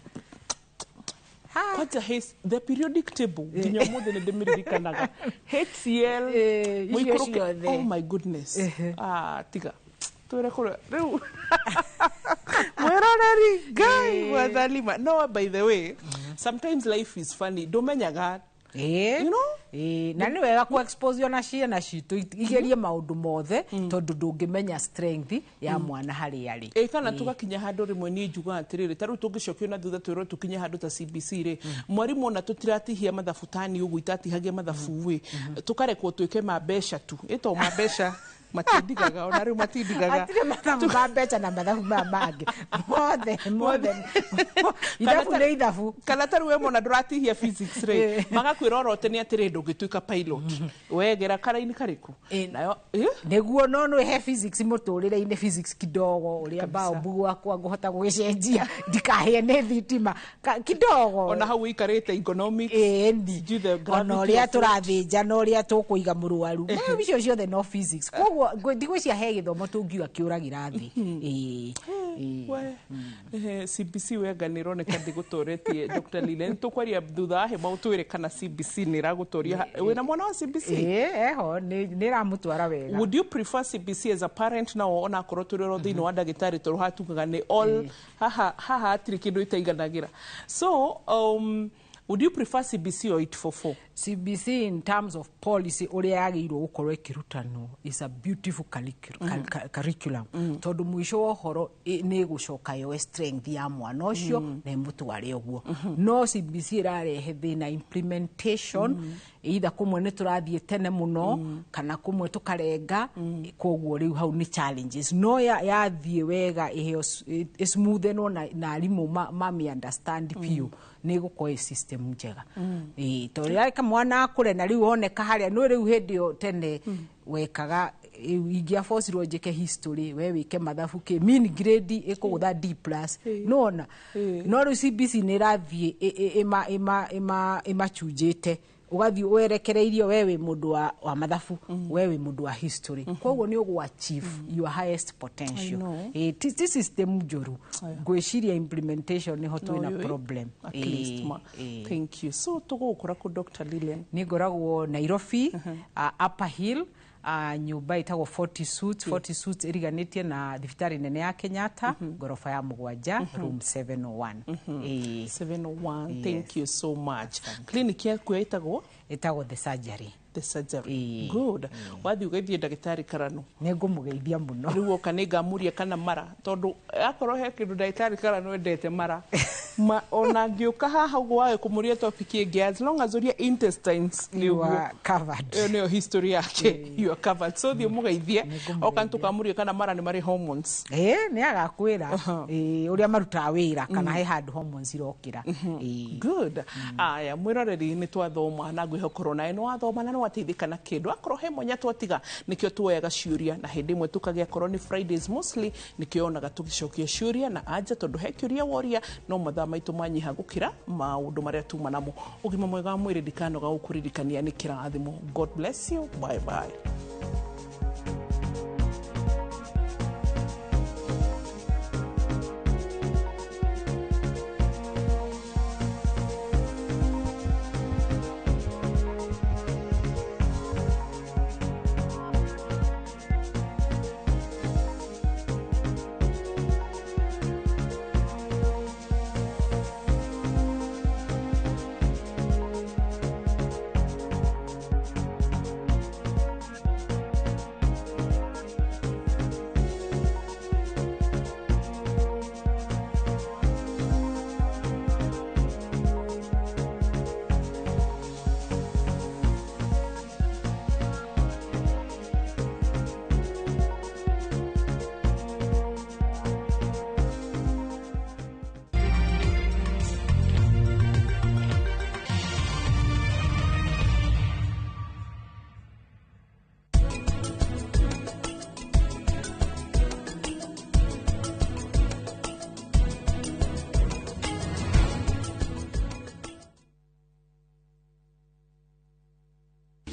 S13: Kwanja his the periodic table, nginya ũmũthĩ nĩ ndĩmĩririkanaga, HCl.
S15: Icio
S13: mũikũrũke.
S15: ciothe.
S13: Oh my goodness. Ah, tiga twĩre kũrĩa rĩu mwĩroreri Ngai mwathalima. No, by the way, sometimes life is funny, ndũmenyaga.
S15: You
S13: know?
S15: Ĩĩ, na nĩ wega kũ expose ona ciana citũ igerie maũndũ mothe, tondũ ndũngĩmenya strength ya mwana harĩa arĩ.
S13: Ĩ, kana tũgakinya handũ rĩmwe niĩ njugaga atĩrĩrĩ, ta rĩu tũngĩcokio na thutha twĩrwo tũkinye handũ ta CBC rĩ, mwarimũ ona tũtiratihia mathabu tani ũguo itatihagia mathabu ĩ, tũkarekwo twĩke ma mbeca tu, ĩ to ma mbeca Matindigaga ona rĩu matindigaga.
S15: Hatirĩ mathabu ma mbeca na mathabu maya mangĩ mothe mothe, ithabu nĩ ithabu.
S13: Kana ta rĩu we mona ndũratihia physics rĩ, magakwĩra orote nĩ atĩrĩ, ndũngĩtuĩka pilot, wegera karaini karĩkũ nayo?
S15: Nĩguo, no nĩ he physics mũtũrĩre-inĩ, physics kidogo, ũrĩa baũmbu gwakwa ngũhota gũgĩcenjia ndikahĩe nĩ thitima kidogo.
S13: Ona hau ũikarĩte economics.
S15: Ĩni, ona ũrĩa tũrathĩnja na ũrĩa tũkũiga mũrwaru, icio ciothe no physics. Koguo ndigwĩcia he gĩthomo tũngiuga kĩũragĩra thĩ.
S13: Ĩĩ. CBC wenga nĩ ĩroneka ndĩgũtoretie. Dr. Lilian, tũkwaria thutha wa hema ũtwĩre kana CBC nĩ ĩragũtoria. Wĩna mwana wa CBC?
S15: Ĩĩ, eho, nĩ ĩramũtwara wega.
S13: Would you prefer CBC as a parent? Nao onakorwo tũrĩ oro thĩinĩ wa ndagĩtarĩ, tondũ hatugaga nĩ all haha haha hatirĩ kĩndũ ĩtaiganagĩra, so would you prefer CBC or 844?
S15: CBC in terms of policy, ũrĩa yagĩrĩirwo gũkorwo ĩkĩrutanwo, is a beautiful curriculum, tondũ mũico wa ũhoro nĩ ĩgũcoka yoe strength ya mwana ũcio na ĩmũtware ũguo. No CBC ĩrarehe thĩna implementation, either kũmwe nĩ tũrathiĩ tene mũno kana kũmwe tũkarenga. Koguo rĩu hau nĩ challenges, no yathiĩ wega, ĩheo ĩsmoothenwo na arimũ mami understand biũ, nĩ ĩgũkorwo ĩ system njega. Ĩĩ, tondũ rĩrĩa mwana akũre na rĩu oneka harĩa no rĩu hĩndĩ ĩyo tene wekaga, ingĩabocirwo njĩke history, we wĩke mathabu, kĩ mean grade ĩkũgũtha D plus, nona no rĩu CBC nĩ ĩrathiĩ ĩmachunjĩte, ũgathiĩ werekereirio, we wĩ mũndũ wa mathabu, we wĩ mũndũ wa history, koguo nĩ ũgũ achieve your highest potential.
S13: I know.
S15: Ti system njũru, ngwĩciria implementation nĩho twĩna problem.
S13: At least ma. Thank you. So tũgũgũkora kũ, Dr. Lilian?
S15: Nĩ ngoragwo Nairobi, Upper Hill, nyũmba ĩtagwo 40 Suites. 40 Suites ĩriganĩtie na thibitarĩ nene ya Kenyatta, ngoroba ya 7, room 701. Ĩĩ.
S13: 701. Thank you so much. Clinic yaku ĩtagwo?
S15: Ĩtagwo The Surgery.
S13: The Surgery, good. Wathiĩ ũgeithie ndagĩtarĩ Karano.
S15: Nĩ ngũmũgeithia mũno.
S13: Rĩu oka nĩ ngamuria kana mara, tondũ akorwo he kĩndũ ndagĩtarĩ Karano endete mara ma, ona ngĩũka haha ũguo wage kũmũria topic ĩngĩ, as long as ũria intestines nĩ
S15: You
S13: ũguo.
S15: are covered.
S13: Ĩyo nĩyo history yake, you are covered. So thiĩ ũmũgeithie, oka nĩtũkamuria kana mara nĩ marĩ hormones.
S15: Ĩĩ, nĩ agakwĩra. Ĩĩ, ũrĩa marutaga wĩra, kana he handũ hormones irokĩra. Ĩĩ.
S13: Good. Aya, mwĩroreri, nĩ twathoma na ngwĩhokorwo nawe nĩ wathoma na nĩ wateithĩka na kĩndũ. Akorwo he mwanya twatiga, nĩkĩo tuoyaga ciũria, na hĩndĩ ĩmwe tũkagĩa korwo nĩ Fridays mostly, nĩkĩo yonaga tũgĩcokia ciũria na anja, tondũ he kĩũria woria no mathaa maitũ manyiha gũkĩra maũndũ marĩa tuma namo. Ũgima mwega wa mwĩrĩ, ndikanoga gũkũririkania, nĩ kĩrathimo. God bless you. Bye bye.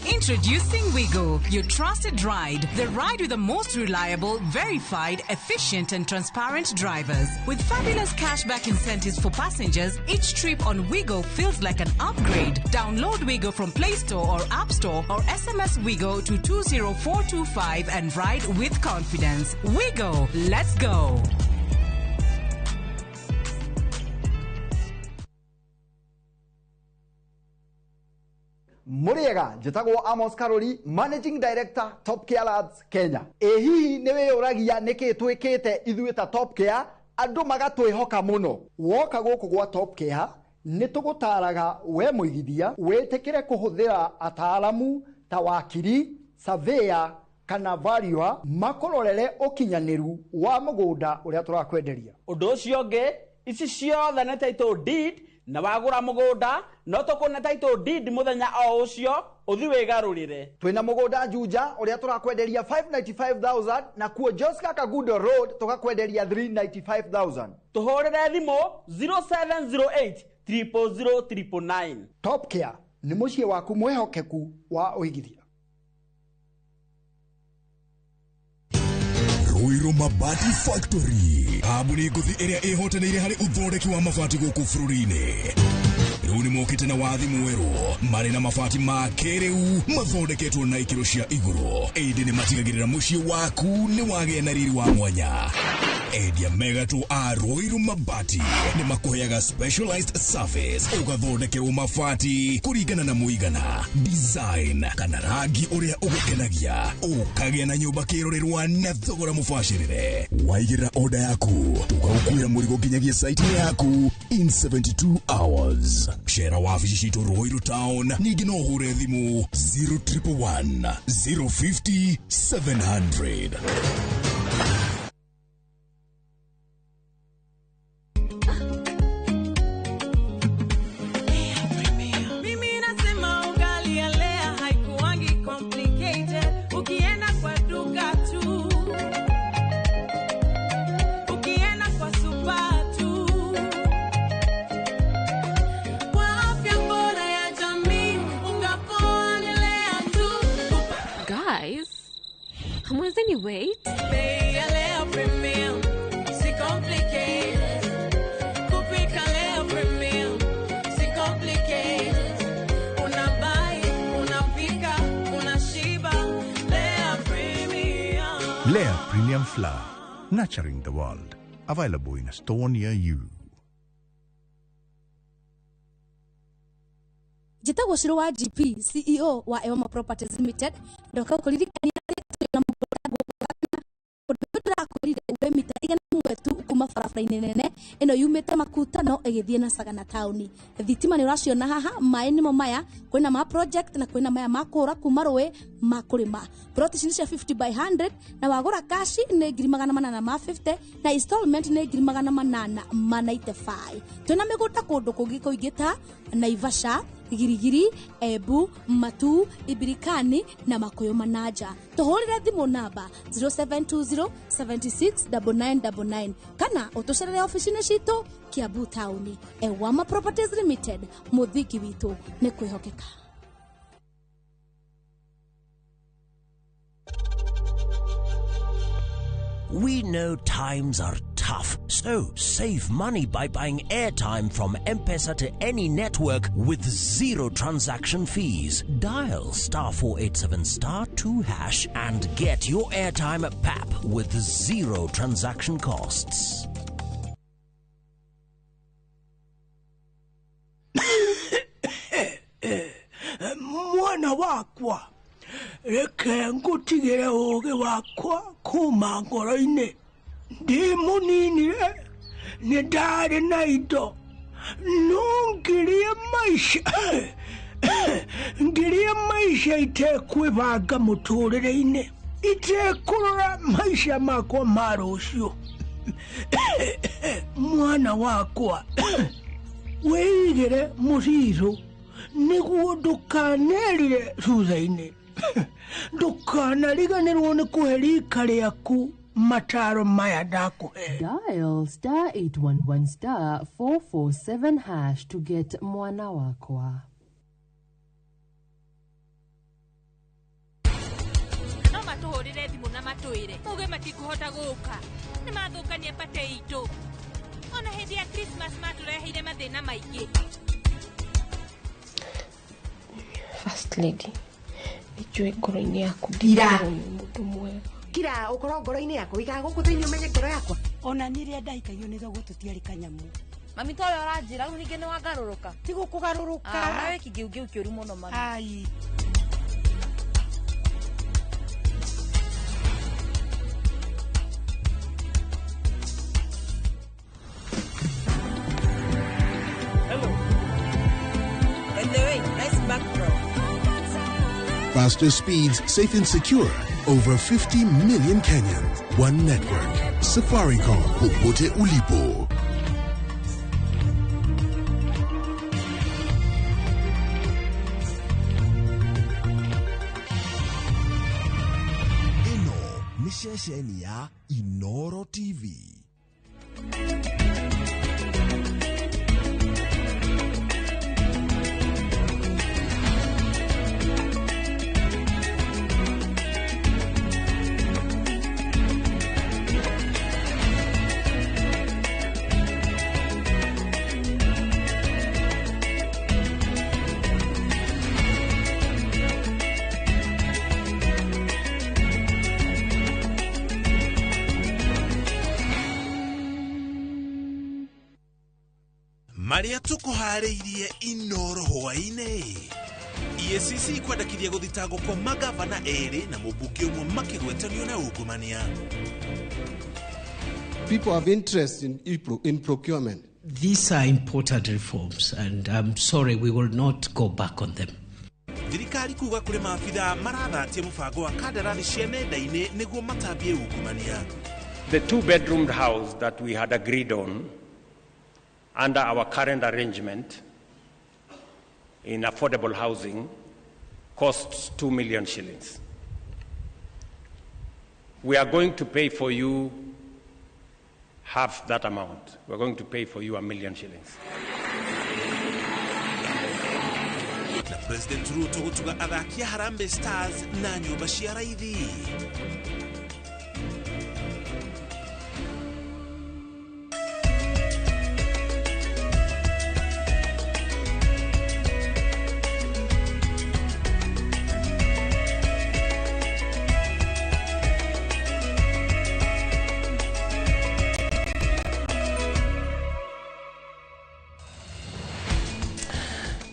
S6: Introducing Wigo, your trusted ride. The ride with the most reliable, verified, efficient, and transparent drivers. With fabulous cashback incentives for passengers, each trip on Wigo feels like an upgrade. Download Wigo from Play Store or App Store or SMS Wigo to 20425 and ride with confidence. Wigo, let's go.
S3: Mũrĩega, njĩtagwo Amos Karori, Managing Director, Top Care Labs Kenya. Ĩ hihi nĩ wĩyũragia nĩkĩ twĩkĩte ithuĩ ta Top Care andũ magatwĩhoka mũno? Woka gũkũ gwa Top Care, nĩ tũgũtaraga we mũigithia wĩtĩkĩre kũhũthĩra ataaramu ta wakiri, surveyor kana kana valuer makũrorere ũkinyanĩru wa mũgũnda ũrĩa tũrakwenderia.
S16: Ũndũ ũcio ũngĩ, ici ciothe nĩ title deed, na wagũra mũgũnda no tũkũne title deed mũthenya o ũcio ũthi wĩgarũrĩre.
S3: Twĩna mũgũnda Juja ũrĩa tũrakwenderia 595,000 na kuo Joska Kagundo Road tũgakwenderia 395,000.
S16: Tũhũrĩre thimũ 0708 000 999.
S3: Top Care nĩ mũciĩ waku mwĩhokeku wa ũigithia.
S19: Ruiru Mabati Factory, kambuni ngũthi ĩrĩa ĩhotanĩire harĩ ũthondeki wa mabati gũkũ bũrũri-inĩ. Rĩu nĩ mokĩte na wathi mwerũ, marĩ na mabati ma kĩrĩu mathondeketwo na ikĩro cia igũrũ, ĩndĩ nĩ matigagĩrĩra mũciĩ waku nĩ wagĩa na riri wa mwanya. Endia megatũ a Ruiru Mabati nĩ makũheaga specialized service, ũgathondekerwo mabati kũringana na mũigana, design kana rangi ũrĩa ũgũkenagia, ũkagĩa na nyũmba kĩrorerwa na thogora mũbacĩrĩre. Waigĩrĩra order yaku, tũgagũkuĩra mũrigo nginyagia site yaku in 72 hours. Cera wabici citũ Ruiru Town, ningĩ no ũhũre thimũ 0111 050 700.
S20: Mimi nasema ugali ya Lea haikuangi complicated. Ukienda kwa duka tu, ukienda kwa super tu, kwa afya bora ya jamii, unga poa ni Lea tu.
S21: Guys, hamwezeni wait?
S20: Bei ya Lea Premium, si complicated. Kupika Lea Premium, si complicated. Unabuy, unapika, unashiba. Lea Premium.
S22: Lea Premium Flour, nurturing the world. Available in a store near you.
S23: Njĩtagwo Shiro wa GP, CEO wa Ewama Properties Limited. Ndoka gũkũririkania atĩ tũrĩ na mũgũnda gũkũ ũndũ ũyũ ndĩrakwĩrire wĩ mita 100 tu kuma barabara-inĩ nene ĩno yumĩte Makutano ĩgĩthiĩ na Sagana taũni. Thitima nĩ ũraciona haha, maĩ nĩmo maya, kwĩna ma project na kwĩna maya ma kũũra kuma rũĩ ma kũrĩma. Plot ici nĩ cia 50 by 100 na wagũra cash nĩ 850 na installment nĩ 895. Twĩna mĩgũnda kũndũ kũngĩ kũingĩ ta Naivasha, Girigiri, Embu, Matu, Ibirikani na Makuyu Manaja. Tũhũrĩre thimũ namba 0720 76 9999 kana ũtũcerere ofici-inĩ citũ Kiambu taũni. Ewama Properties Limited, mũthingi witũ nĩ kwĩhokeka.
S26: We know times are tough, so save money by buying airtime from M-Pesa to any network with zero transaction fees. Dial *487 *2# and get your airtime at PAP with zero transaction costs.
S27: Mwana wakwa, reke ngutigire ũũgĩ wakwa kuma ngoro-inĩ. Ndĩ mũnini-rĩ, nĩ ndarĩ na indo, no ngĩrĩa maica itekwĩbanga mũtũrĩre-inĩ, itekũrora maica makwa ma rũciũ. Mwana wakwa, wĩigĩre mũcirũ nĩguo ndũkanerire thutha-inĩ. Ndũkanariganĩrwo nĩ kũhe rika rĩaku mataro maya ndakũhe.
S28: Dial *811 *447# to get Mwana Wakwa.
S1: No matũhũrĩre thimũ na matwĩre muge matikũhota gũka, nĩ mathũkania pate itũ. Ona hĩndĩ ya Christmas matũreheire mathĩna maingĩ.
S10: First Lady, nĩnjũĩ ngoro-inĩ yaku ndikoragwo nĩ mũndũ mwega.
S8: Kira ũkorwo ngoro-inĩ yakwa wĩikaga gũkũ thĩinĩ ũmenye ngoro yakwa.
S24: Ona niĩ rĩrĩa ndahikagio nĩ thoguo tũtiarĩ kanyamũ.
S25: Mami towe ũranjĩra rĩu ningĩ nĩwangarũrũka.
S24: Ti gũkũgarũrũka.
S25: Nawe kĩngĩũngĩũ kĩũru mũno mami.
S24: Ai.
S20: Hello. By the way, nice backdrop.
S29: Faster speeds, safe and secure.
S19: Over 50 million Kenyans. One network. Safaricom. Popote ulipo. Eno ni ceceni ya Inoro TV.
S2: Maria tukuharĩirie Inoro hwaĩ-inĩ. EACC kwendekithia gũthitangwo kwa magavana erĩ na mũmbunge ũmwe makĩgwetanio na ungumania.
S4: People have interest in procurement.
S27: These are important reforms and I'm sorry we will not go back on them.
S2: Thirikari kuga kũrĩ maabithaa marathatia mũbango wa kandarathi cia nenda-inĩ nĩguo matambie ungumania.
S28: The two-bedroomed house that we had agreed on under our current arrangement in affordable housing costs 2 million shillings. We are going to pay for you half that amount. We're going to pay for you 1 million shillings.
S2: Na President Ruto gutuga athaki a Harambee Stars na nyũmba cia raithi.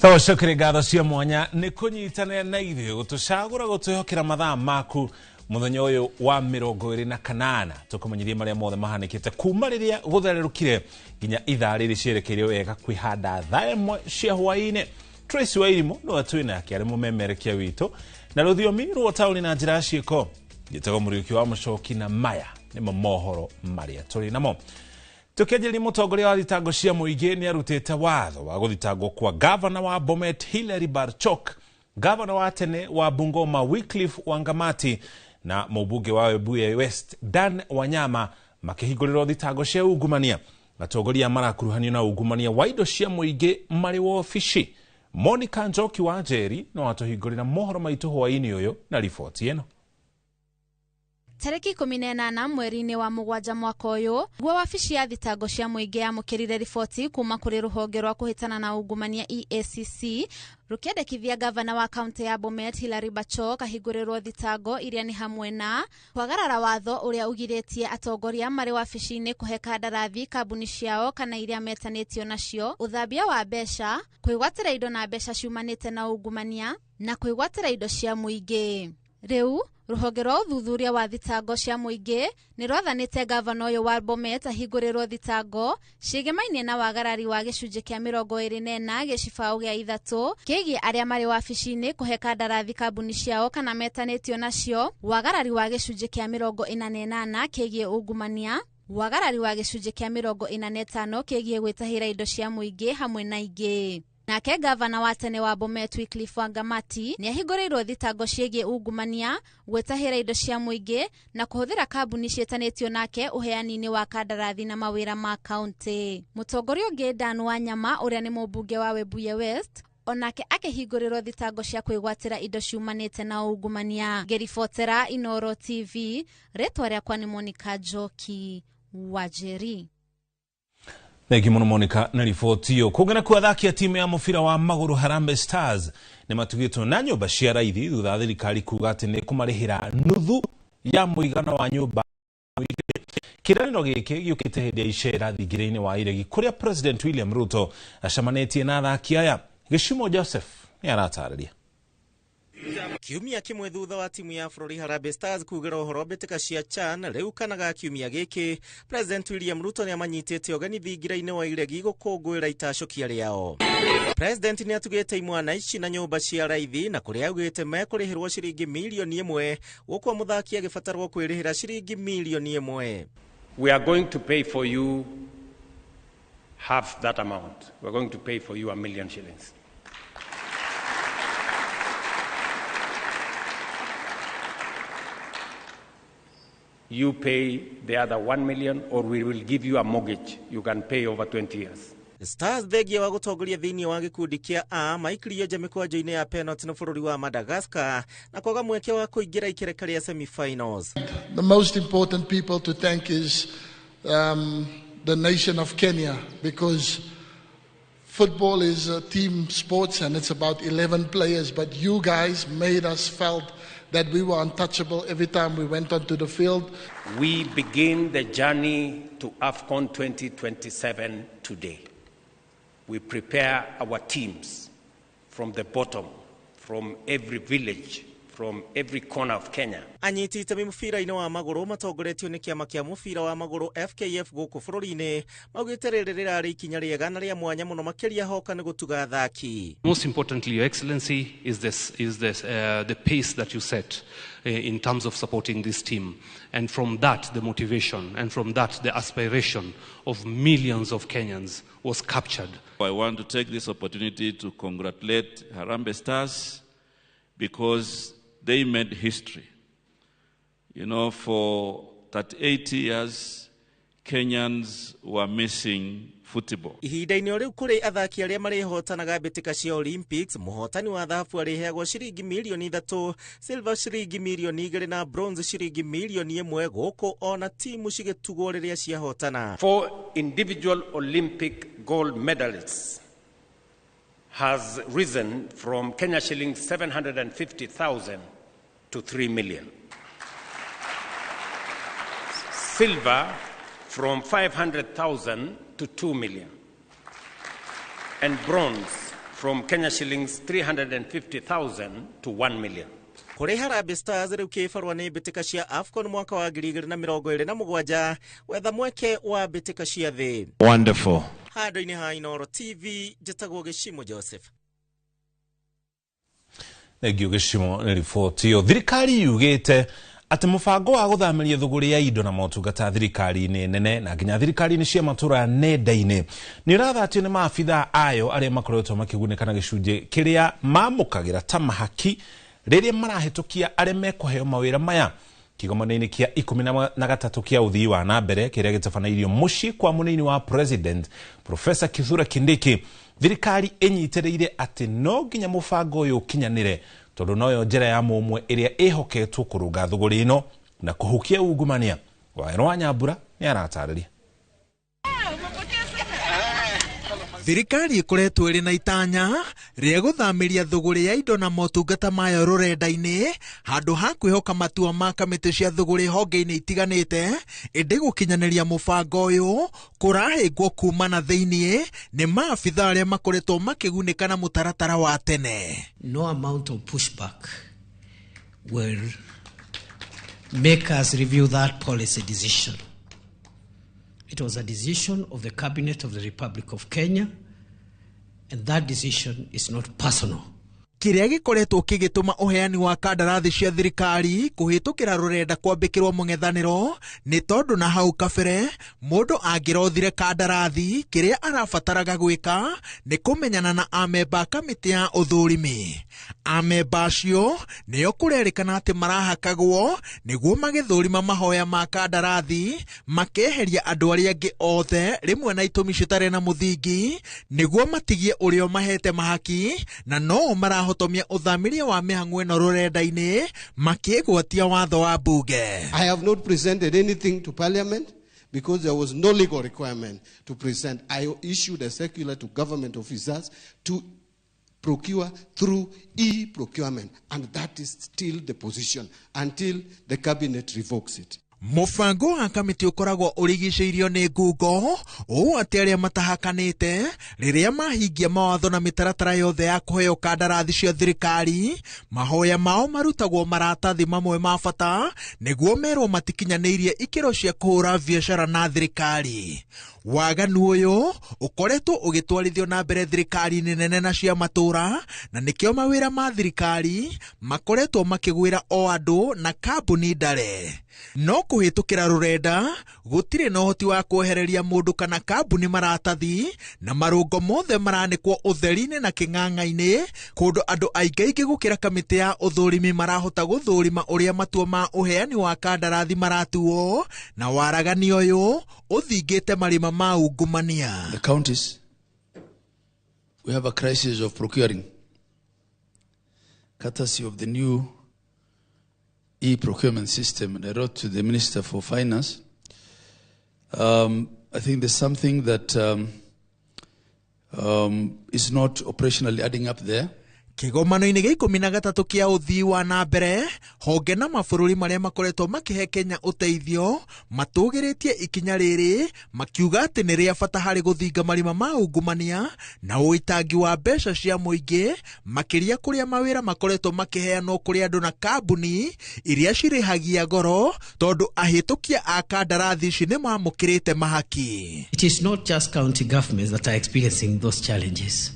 S2: Tawacokere ngatho cia mwanya nĩ kũnyitanĩra na ithuĩ gũtũcagũra gũtwĩhokera mathaa maku mũthenya ũyũ wa 28 tũkũmenyithia marĩa mothe mahanĩkĩte kuma rĩrĩa gũthererũkire nginya ithaa rĩrĩ cierekeire wega kwĩhanda thaa 1 cia hwaĩ-inĩ. Tracy Wairimu no twĩ nake arĩ mũmemerekia witũ na rũthiomi rwa taũni na njĩra ya ciĩko. Njĩtagwo Mũriũki wa Mũcoki na maya nĩmo mohoro marĩa tũrĩ namo. Tukianjĩrĩria mũtongoria wa thitango cia mũingĩ nĩ arutĩte watho wa gũthitangwo kwa gavana wa Bomet Hilary Barchok, gavana wa tene wa Bungoma Wycliffe Wangamati na mũmbunge wa Webuye West Dan Wanyama makĩhingũrĩrwo thitango cia ungumania. Atongoria marakuruhanio na ungumania wa indo cia mũingĩ marĩ wobici. Monica Njoki wa Njeri no atũhingũrĩra mohoro maitũ hwaĩ-inĩ ũyũ na riboti ĩno.
S5: Tarĩki 18 mweri-inĩ wa mũgwanja mwaka ũyũ guo wabici ya thitango cia mũingĩ yamũkĩrire riboti kuma kũrĩ rũhonge rwa kũhĩtana na ungumania EACC rũkĩendekithia gavana wa kaunti ya Bomet Hilary Barchok ahingũrĩrwo thitango iria nĩ hamwe na kwagarara watho ũrĩa ũgirĩtie atongoria marĩ wabici-inĩ kũhe kandarathi kambuni ciao kana iria metanĩtio nacio, ũthambia wa mbeca, kwĩgwatĩra indo na mbeca ciumanĩte na ungumania na kwĩgwatĩra indo cia mũingĩ. Rĩu rũhonge rwa ũthuthuria wa thitango cia mũingĩ nĩ rwathanĩte gavana ũyũ wa Bomet ahingũrĩrwo thitango ciĩgemainie na wagarari wa gĩcunjĩ kĩa 24 gĩcibaũ gĩa 3 kĩgiĩ arĩa marĩ wabici-inĩ kũhe kandarathi kambuni ciao kana metanĩtio nacio, wagarari wa gĩcunjĩ kĩa 48 kĩgiĩ ungumania, wagarari wa gĩcunjĩ kĩa 45 kĩgiĩ gwĩtahĩra indo cia mũingĩ hamwe na ingĩ. Nake gavana wa tene wa Bomet Wycliffe Wangamati nĩ ahingũrĩirwo thitango ciĩgiĩ ungumania, gwĩtahĩra indo cia mũingĩ na kũhũthĩra kambuni ciĩtanĩtio nake ũheani-inĩ wa kandarathi na mawĩra ma kaunti. Mũtongoria ũngĩ Dan Wanyama ũrĩa nĩ mũmbunge wa Webuye West onake akĩhingũrĩrwo thitango cia kwĩgwatĩra indo ciumanĩte na ungumania. Ngĩribotera Inoro TV, rĩtwa rĩakwa nĩ Monica Njoki wa Njeri.
S2: Thank you muno Monica na riboti iyo. Kũngana kwa athaki a timu ya mũbira wa magũrũ Harambee Stars nĩ matugĩtwo na nyũmba cia raithi thutha wa thirikari kuga atĩ nĩ kũmarĩhĩra nuthu ya mũigana wa nyũmba. Kĩranĩro gĩkĩ gĩũkĩte hĩndĩ ya icera thingira-inĩ wa iregi kũrĩa President William Ruto acemanĩtie na athaki aya. Gĩcumo Joseph nĩ aratarĩria.
S7: Kiumia kimwe thutha wa timu ya bũrũri Harambee Stars kugĩra ũhoro mbĩtĩka cia CHAN rĩu kana ga kiumia gĩkĩ, President William Ruto nĩamanyitĩte ũgeni thingira-inĩ wa iregi gũkũngũĩra itacũkia rĩao. President nĩatugĩte imwana ici na nyũmba cia raithi na kũrĩa augĩte mekũrĩhĩrwo ciringi milioni 1 gũkũ mũthaki agĩbatarwo kwĩrĩhĩra ciringi milioni 1.
S28: We are going to pay for you half that amount. We are going to pay for you 1 million shillings. You pay the other 1 million, or we will give you a mortgage you can pay over 20 years.
S7: Stars thengia wa gũtongoria thĩinĩ wa gĩkundi kĩa A maikĩrio nja mĩkwanjo-inĩ ya penalty na bũrũri wa Madagascar na kwaga mweke wa kũingĩra ikereka rĩa semi-finals.
S9: The most important people to thank is the nation of Kenya, because football is a team sports and it's about 11 players, but you guys made us felt that we were untouchable every time we went onto the field.
S28: We begin the journey to AFCON 2027 today. We prepare our teams from the bottom, from every village, from every corner of Kenya.
S7: Anyiti itemi mũbira-inĩ wa magũrũ matongoretio nĩ kĩama kĩa mũbira wa magũrũ FKF gũkũ bũrũri-inĩ maugĩte rĩrĩ rĩrarĩ ikinya rĩega na rĩa mwanya mũno makĩria hoka nĩ gũtuga athaki.
S11: Most importantly, Your Excellency, is the pace that you set in terms of supporting this team. And from that, the motivation, and from that, the aspiration of millions of Kenyans was captured.
S12: I want to take this opportunity to congratulate Harambee Stars because they made history. For 38 years, Kenyans were missing football.
S7: Ihinda-inĩ o rĩu kũrĩ athaki arĩa marĩhotanaga mbĩtĩka cia Olympics, mũhotani wa thahabu arĩheagwo ciringi milioni 3, silver ciringi milioni 2 na bronze ciringi milioni 1 gũkũ ona timu cigĩtugwo rĩrĩa ciahotana.
S28: Four individual Olympic gold medalists has risen from Kenya shillings 750,000 to 3 million. Silver from 500,000 to 2 million. And bronze from Kenya shillings 350,000 to 1 million.
S7: Kũrĩ Harambee Stars rĩu kĩbarũa nĩ mbĩtĩka cia AFCON mwaka wa 2027 gwetha mweke wa mbĩtĩka cia thĩ.
S14: Wonderful.
S7: Handũ-inĩ ha Inooro TV, njĩtagwo Gĩcimo Joseph.
S2: Thengio Gĩcimo nĩ riboti ĩyo. Thirikari yugĩte atĩ mũbango wa gũthamĩria thũgũrĩ ya indo na motungata thirikari-inĩ nene na nginya thirikari-inĩ cia matũra nenda-inĩ nĩ ũrathatio nĩ maabithaa ayo arĩa makoretwo makĩgunĩka na gĩcunjĩ kĩrĩa mamũkagĩra ta mahaki rĩrĩa marahĩtũkia arĩa mekũheo mawĩra maya. Kĩgomano-inĩ kĩa 13 kĩa ũthii wa na mbere kĩrĩa gĩtabanĩirio mũciĩ kwa mũnini wa president Professor Kithure Kindiki, thirikari ĩnyitĩrĩire atĩ no nginya mũbango ũyũ ũkinyanĩre tondũ noyo njĩra ya mũmwe ĩrĩa ĩhoketwo kũrũnga thũgũrĩ ĩno na kũhukia ungumania. Waero wa Nyambura nĩ aratarĩria.
S15: Thirikari ĩkoretwo ĩrĩ na itanya rĩa gũthamĩria thũgũrĩ ya indo na motungata mayo rũrenda-inĩ handũ ha kwĩhoka matua ma kamĩtĩ cia thũgũrĩ honge-inĩ itiganĩte, ĩndĩ gũkinyanĩria mũbango ũyũ kũrahĩngwo kuma na thĩiniĩ nĩ maabitha arĩa makoretwo makĩgunĩka na mũtaratara wa tene.
S27: No amount of pushback will make us review that policy decision. It was a decision of the Cabinet of the Republic of Kenya, and that decision is not personal.
S15: Kĩrĩa gĩkoretwo kĩgĩtũma ũheani wa kandarathi cia thirikari kũhĩtũkĩra rũrenda kwambĩkĩrwo mũng'ethanĩro nĩ tondũ na hau kabere mũndũ angĩrothire kandarathi, kĩrĩa arabataraga gwĩka nĩ kũmenyana na amemba a kamĩtĩ ya ũthũrimi. Amemba acio nĩo kũrerĩkana atĩ marahakagwo nĩguo magĩthũrima mahoya ma kandarathi, makeheria andũ arĩa angĩ othe rĩmwe na itũmi citarĩ na mũthingi nĩguo matigie ũrĩa mahete mahaki, na no marahotomia ũthamiria wa mĩhang'o ĩno rũrenda-inĩ makĩgwatia watho wa mbunge.
S4: I have not presented anything to Parliament because there was no legal requirement to present. I issued a circular to government officers to procure through e-procurement, and that is still the position until the cabinet revokes it.
S15: Mũbango wa kamĩtĩ ũkoragwo ũrigicĩirio nĩ ngungo ũũ atĩ arĩa matahakanĩte rĩrĩa mahingia mawatho na mĩtaratara yothe ya kũheo kandarathi cia thirikari, mahoya mao marutagwo maratathi mamwe ma bata nĩguo merwo matikinyanĩirie ikĩro cia kũhũra biacara na thirikari. Waganu ũyũ ũkoretwo ũgĩtwarithio na mbere thirikari-inĩ nene na cia matũũra, na nĩkĩo mawĩra ma thirikari makoretwo makĩgwĩra o andũ na kambuni ndare. No kũhĩtũkĩra rũrenda gũtirĩ na ũhoti wa kwehereria mũndũ kana kambuni maratathi, na marũngo mothe maranĩkwo ũtheri-inĩ na kĩng'ang'a-inĩ kũndũ andũ aingaingĩ gũkĩra kamĩtĩ ya ũthũrimi marahota gũthũrima ũrĩa matua ma ũheani wa kandarathi maratuo, na waragani ũyũ ũthingĩte marima ma ungumania.
S3: The counties, we have a crisis of procuring, courtesy of the new e-procurement system. And I wrote to the Minister for Finance. I think there's something that is not operationally adding up there.
S15: Kĩgomano-inĩ gĩa 13 kĩa ũthii wa na mbere, honge na mabũrũri marĩa makoretwo makĩhe Kenya ũteithio matũgĩrĩtie ikinya rĩrĩ makiuga atĩ nĩ rĩa bata harĩ gũthinga marima ma ungumania na ũitangi wa mbeca cia mũingĩ, makĩria kũrĩa mawĩra makoretwo makĩheanwo kũrĩ andũ na kambuni iria cirĩhagia goro tondũ ahĩtũkia a kandarathi ici nĩ mamũkĩrĩte mahaki.
S27: It is not just county governments that are experiencing those challenges.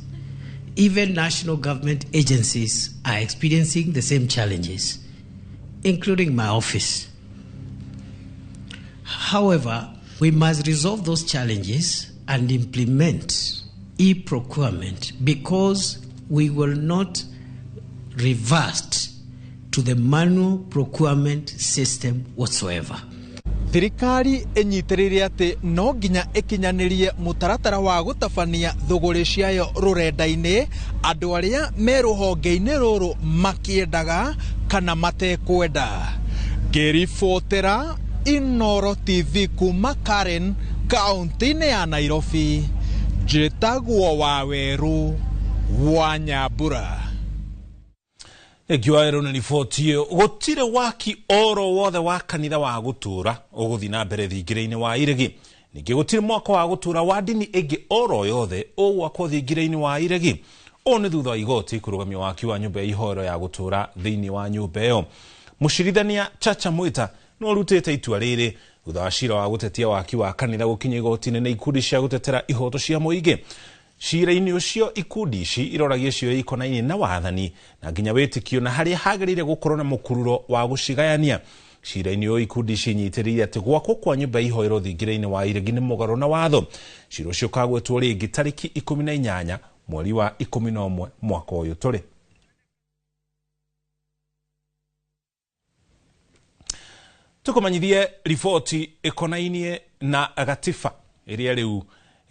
S27: Even national government agencies are experiencing the same challenges, including my office. However, we must resolve those challenges and implement e-procurement, because we will not revert to the manual procurement system whatsoever.
S15: Thirikari ĩnyitĩrĩire atĩ no nginya ĩkinyanĩrie mũtaratara wa gũtabania thũgũrĩ ciayo rũrenda-inĩ andũ arĩa me rũhonge-inĩ rũrũ makĩendaga kana matekwenda. Ngĩribotera Inooro TV kuma Karen, kaunti-inĩ ya Nairobi, njĩtagwo Wawerũ wa Nyambura.
S2: Ngiwaero nĩ riboti ĩyo. Gũtirĩ waki oro wothe wa kanitha wa gũtũũra ũgũthiĩ na mbere thingira-inĩ wa Iregi. Ningĩ gũtirĩ mwako wa gũtũũra wa ndini ĩngĩ oro yothe ũgwakwo thingira-inĩ wa Iregi. Ũũ nĩ thutha wa igoti kũrũgamia waki wa nyũmba ya ihoero ya gũtũũra thĩinĩ wa nyũmba ĩyo. Mũcirithania Chacha Mwita no arutĩte itua rĩrĩ thutha wa cira wa gũtetia waki wa kanitha gũkinya igoti-inĩ na ikundi cia gũtetera ihoto cia mũingĩ. Cira-inĩ ũcio ikundi ici iroragia ciũria ikonainie na wathani na nginya wĩtĩkio na harĩa hagĩrĩire gũkorwo na mũkururo wa gũcigayania. Cira-inĩ ũyũ ikundi ici inyitĩrĩire atĩ gwakwo kwa nyũmba ya ihoero thingira-inĩ wa Iregi nĩ mũgarũ na watho. Cira ũcio ũkagwetwo rĩngĩ tarĩki 18 mweri wa 11 mwaka ũyũ tũrĩ. Tũkũmenyithie riboti ĩkonainie na gatiba ĩrĩa rĩu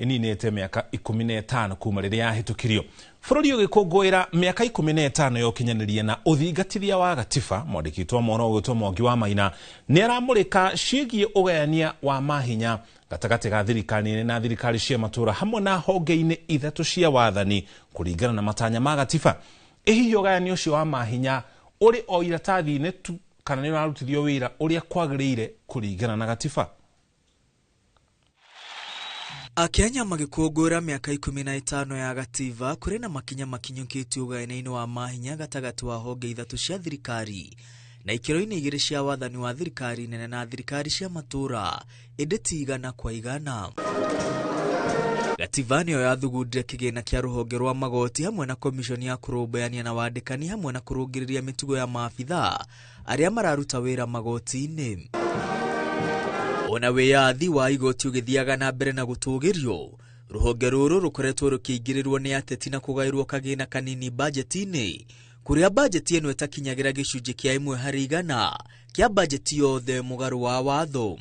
S2: ĩninĩte mĩaka 15 kuma rĩrĩa yahĩtũkirio. Bũrũri ũgĩkũngũĩra mĩaka 15 ya ũkinyanĩria na ũthingatithia wa gatiba, mwandĩki wa mohoro ũgwĩtwo Mwangi wa Maina nĩ aramũrĩka ciĩgiĩ ũgayania wa mahinya gatagatĩ ga thirikari nene na thirikari cia matũũra hamwe na honge-inĩ ithatũ cia wathani kũringana na matanya ma gatiba. Ĩ hihi ũgayania ũcio wa mahinya ũrĩ o iratathi-inĩ tu kana nĩ ũrarutithio wĩra ũrĩa kwagĩrĩire kũringana na gatiba?
S6: Akenya magĩkũngũĩra mĩaka 15 ya gatiba kũrĩ na makinya makinyũkĩtio ũgayania-inĩ wa mahinya gatagatĩ wa honge ithatũ cia thirikari na ikĩro-inĩ igĩrĩ cia wathani wa thirikari nene na thirikari cia matũũra, ĩndĩ ti igana kwa igana. Gatiba nĩyo yathugundire kĩgĩna kĩa rũhonge rwa magoti hamwe na komishoni ya kũrũmbũyania na wandĩkani hamwe na kũrũngĩrĩria mĩtugo ya maabithaa arĩa mararuta wĩra magoti-inĩ. Ona wĩyathi wa igoti ũgĩthiaga na mbere na gũtũgĩrio, rũhonge rũrũ rũkoretwo rũkĩingĩrĩrwo nĩ ateti na kũgaĩrwo kagĩna kanini bajeti-inĩ, kũrĩa bajeti ĩno ĩtakinyagĩra gĩcunjĩ kĩa 1 harĩ igana kĩa bajeti yothe mũgarũ wa watho.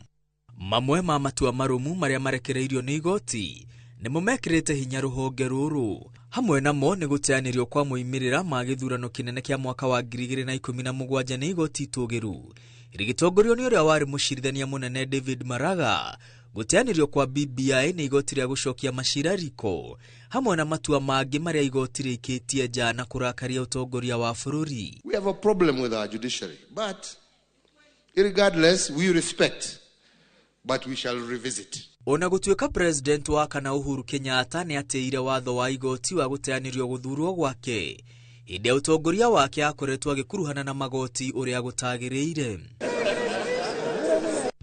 S6: Mamwe ma matua marũmu marĩa marekereirio nĩ igoti nĩmo mekĩrĩte hinya rũhonge rũrũ. Hamwe namo nĩ gũteanĩrio kwa moimĩrĩra ma gĩthurano kĩnene kĩa mwaka wa 2017 nĩ igoti itũgĩru rĩgĩtongorio nĩ ũrĩa warĩ mũcirithania mũnene David Maraga, gũteanĩrio kwa BBI nĩ igoti rĩa gũcokia macira riko hamwe na matua mangĩ marĩa igoti rĩikĩtie nja na kũrakaria ũtongoria wa bũrũri.
S4: We have a problem with our judiciary, but
S13: Regardless, we respect, but we shall revisit.
S6: Ona gũtuĩka president wa kana Uhuru Kenyatta nĩ atĩire watho wa igoti wa gũteanĩrio gũthurwo gwake, hĩndĩ ya ũtongoria wake akoretwo agĩkuruhana na magoti ũrĩa gũtagĩrĩire.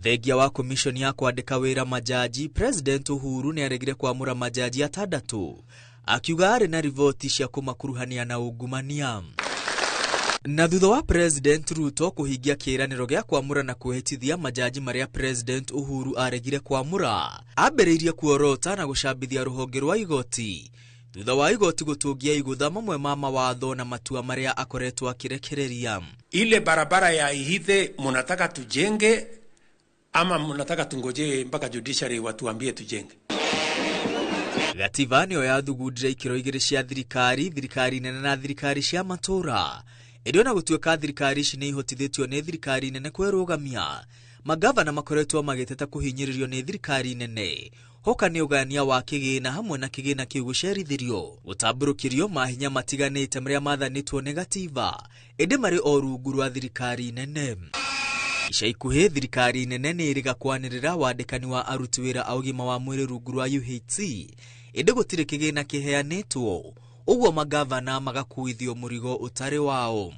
S6: Thengia wa komishoni ya kwandĩka wĩra majaji, President Uhuru nĩ aregire kwamũra majaji atandatũ, akiuga arĩ na riboti cia kũmakuruhania na ungumania. Na thutha wa President Ruto kũhingia kĩĩranĩro gĩa kwamũra na kwĩhĩtithia majaji marĩa President Uhuru aregire kwamũra, ambĩrĩirie kuorota na gũcambithia rũhonge rwa igoti thutha wa igoti gũtũngia igũtha mamwe ma mawatho na matua marĩa akoretwo akĩrekereria.
S28: Ile barabara ya Ihithe munataka tujenge ama munataka tungojee mpaka judiciary watuambie tujenge?
S6: Gatiba nĩyo yathugundire ikĩro igĩrĩ cia thirikari, thirikari nene na thirikari cia matũũra. Ĩndĩ ona gũtuĩka thirikari ici nĩ ihotithĩtio nĩ thirikari nene kwĩrũgamia, magavana makoretwo magĩteta kũhinyĩrĩrio nĩ thirikari nene. Hoka nĩ ũgayania wa kĩgĩna hamwe na kĩgĩna kĩu gũcerithĩrio, gũtambũrũkĩrio mahinya matiganĩte marĩa mathanĩtwo nĩ gatiba, ĩndĩ marĩ o rungu rwa thirikari nene. Ica ikuhĩ thirikari nene nĩ ĩrĩga kwanĩrĩra wandĩkani wa aruti wĩra a ũgima wa mwĩrĩ rungu rwa UHC, ĩndĩ gũtirĩ kĩgĩna kĩheanĩtwo, ũguo magavana magakuithio mũrigo ũtarĩ wao.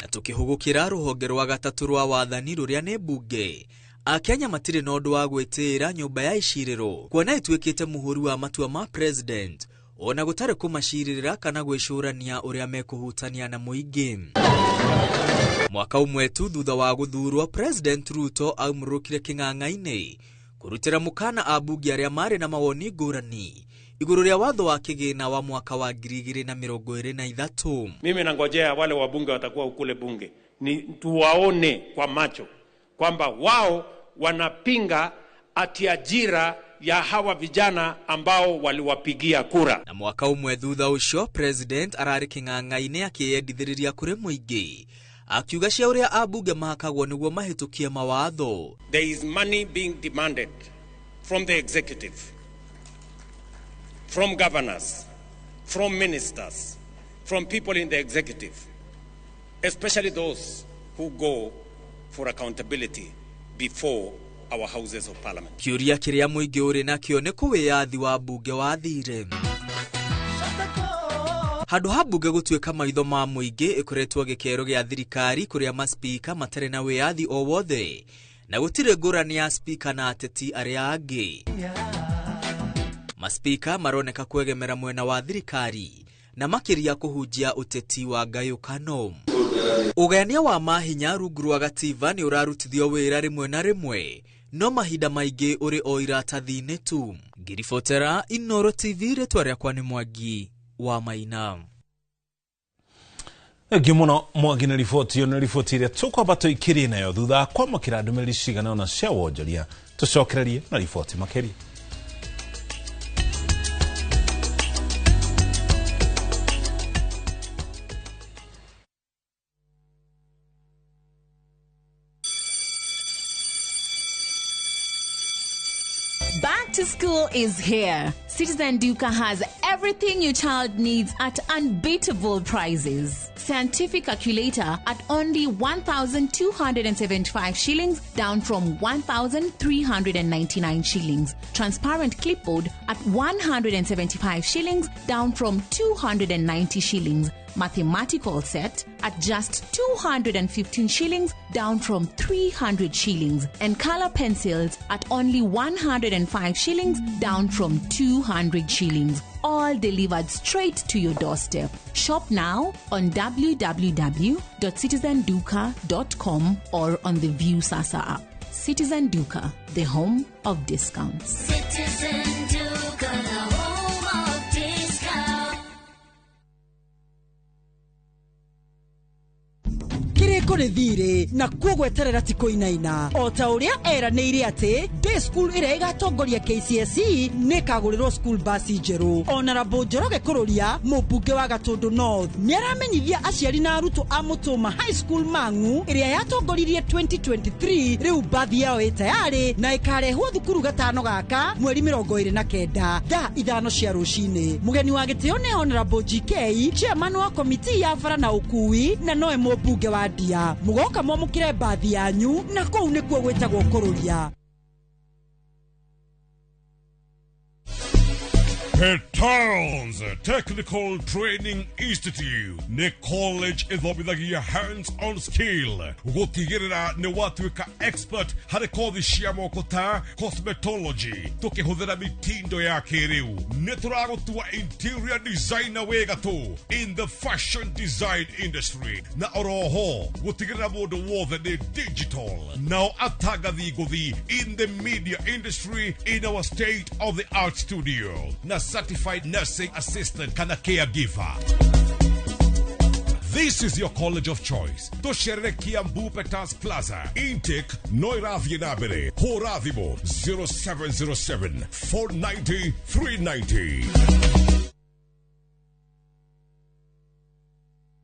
S6: Na tũkĩhũgũkĩra rũhonge rwa gatatũ rwa wathani rũrĩa nĩ mbunge, Akenya matirĩ na ũndũ wa gwĩtĩĩra nyũmba ya icirĩro kuona ĩtuĩkĩte mũhũri wa matua ma president, ona gũtarĩ kũmacirĩrĩra kana gwĩcũrania ũrĩa mekũhutania na mũingĩ. Mwaka ũmwe tu thutha wa gũthurwo, President Ruto aumũrũkire kĩng'ang'a-inĩ kũrutĩra mũkana ambunge arĩa marĩ na mawoni ngũrani igũrũ rĩa watho wa kĩgĩna wa mwaka wa 2023.
S28: Mimi nangojea wale wabunge watakuwa ukule bunge, ni tuwaone kwa macho kwamba wao wanapinga ati ajira ya hawa vijana ambao waliwapigia kura.
S6: Na mwaka ũmwe thutha ũcio, President ararĩ kĩng'ang'a-inĩ akĩyendithĩrĩria kũrĩ mũingĩ, akiuga cia ũrĩa ambunge mahakagwo nĩguo mahĩtũkie mawatho.
S28: There is money being demanded from the executive, from governors, from ministers, from people in the executive, especially those who go for accountability before our houses of parliament.
S6: Kĩũria kĩrĩa mũingĩ ũrĩ nakĩo nĩ kũ wĩyathi wa mbunge wathire. Handũ ha mbunge gũtuĩka maitho ma mũingĩ, ĩkoretwo gĩkero gĩa thirikari kũrĩa maspika matarĩ na wĩyathi o wothe, na gũtirĩ ngũrani ya spika na ateti arĩa angĩ. Maspika maroneka kwegemera mwena wa thirikari na makĩria kũhunjia ũteti wa ngayũkano. Ũgayania wa mahinya rungu rwa gatiba nĩ ũrarutithio wĩra rĩmwe na rĩmwe, no mahinda maingĩ ũrĩ o iratathi-inĩ tu. Ngĩribotera Inooro TV, rĩtwa rĩakwa nĩ Mwangi wa Maina.
S2: Thengiũ mũno Mwangi na riboti ĩyo, nĩ riboti ĩrĩa tũkwamba tũikĩrie nayo thutha wa kwamũkĩra ndũmĩrĩri cigana ũna cia wonjoria. Tũcokererie na riboti makĩria.
S1: Back to school is here. Citizen Duka has everything your child needs at unbeatable prices. Scientific calculator at only 1,275 shillings, down from 1,399 shillings. Transparent clipboard at 175 shillings, down from 290 shillings. Mathematical set at just 215 shillings, down from 300 shillings. And color pencils at only 105 shillings, down from 200 shillings. All delivered straight to your doorstep. Shop now on www.citizenduka.com or on the Viusasa app. Citizen Duka, the home of discounts.
S14: Citizen Duka, the home of discounts.
S24: Kiriko nĩ thirĩ na kuo gweterera ti kũinaina o ta ũrĩa eranĩire atĩ day school ĩrĩa ĩgatongoria KCSE nĩ ĩkagũrĩrwo school bus njerũ. Honorable Njoroge Kũrũria, mũmbunge wa Gatũndũ North, nĩ aramenyithia aciari na arutwo a Mũtũma High School Mang'u ĩrĩa yatongoririe 2023 rĩu bathi yao ĩ tayarĩ na ĩkarehwo thukuru gatano gaka mweri 29 thaa 5 cia rũcinĩ. Mũgeni wa gĩtĩo nĩ Honorable GK, chairman wa komiti ya bara na ũkui na nowe mũmbunge wa Ndia. Kũrũria. Mũgoka mwamũkĩre mbathi yanyu na kũu nĩkuo gwĩtagwo kũrũria.
S19: Petals Technical Training Institute nĩ college ĩthomithagia hands-on skill gũtigĩrĩra nĩ watuĩka expert harĩ kothi cia moko ta cosmetology tũkĩhũthĩra mitindo ya kĩrĩu. Nĩ tũragũtua interior designer wĩ gatũ in the fashion design industry na oroho gũtigĩrĩra mũndũ wothe nĩ digital nao atangathi ngũthi in the media industry in our state of the art studio na certified nursing assistant kana caregiver. This is your college of choice. Tũcerere Kiambu Petals Plaza. Intake no ĩrathiĩ na mbere. Hũra thimũ 0707 490 390.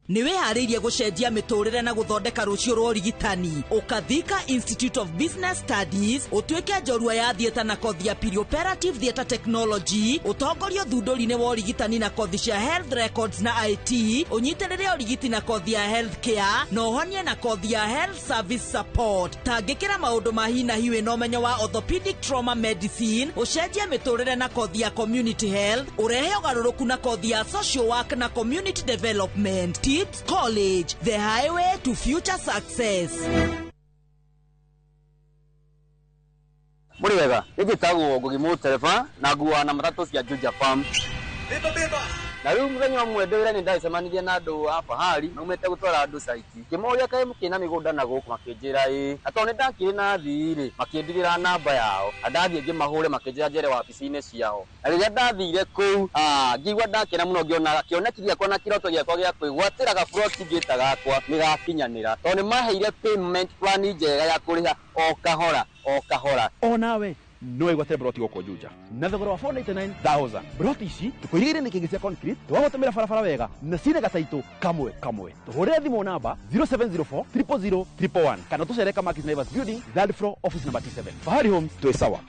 S10: Nĩ wĩharĩirie gũcenjia mĩtũrĩre na gũthondeka rũciũ rwa ũrigitani. Ũkathika Institute of Business Studies ũtuĩke njorua ya theatre na kothi ya perioperative theatre technology, ũtongorie ũthundũri-inĩ wa ũrigitani na kothi cia health records na IT, ũnyitĩrĩre ũrigiti na kothi ya health care na ũhonie na kothi ya health service support. Tangĩkĩra maũndũ ma hi na hi wĩna ũmenyo wa orthopedic trauma medicine, ũcenjie mĩtũrĩre na kothi ya community health, ũrehe ũgarũrũku na kothi ya social work na community development. Tips College, the highway to future success.
S16: Mũrĩ wega, nĩ njĩtagwo Ngugi Mũtereba na nguaga na matatũ cia Juja Farm. Na rĩu mũthenya ũmwe ndĩ wĩra-inĩ ndacemanirie na andũ a fahari maumĩte gũtwara andũ caiti. Ngĩmoria kaĩ mũkĩrĩ na mĩgũnda na gũkũ, makĩnjĩra ĩĩ. Na tondũ nĩ ndakĩrĩ na athii rĩ, makĩndigĩra namba yao. Na ndathiĩ ngĩmahũre makĩnjĩra njere wabici-inĩ ciao. Na rĩrĩa ndathire kũu, ngĩigua ndakena mũno ngĩona kĩoneki gĩakwa na kĩroto gĩakwa gĩa kwĩgwatĩra gaburoti ngĩta gakwa nĩ gakinyanĩra. Tondũ nĩ maheire payment plan njega ya kũrĩha o kahora o kahora.
S17: Onawe no wĩgwatĩre broti gũkũ Juja na thogora wa 499,000. Broti ici tũkũirigĩire nĩ kĩngĩ cia concrete, tũgagũtũmĩra barabara wega na cina gataitũ kamwe kamwe. Tũhũrĩre thimũ namba 0704 000 111 kana tũcere Kamakis Naivas Building, third floor, office number T7. Fahari Homes, twĩ sawa.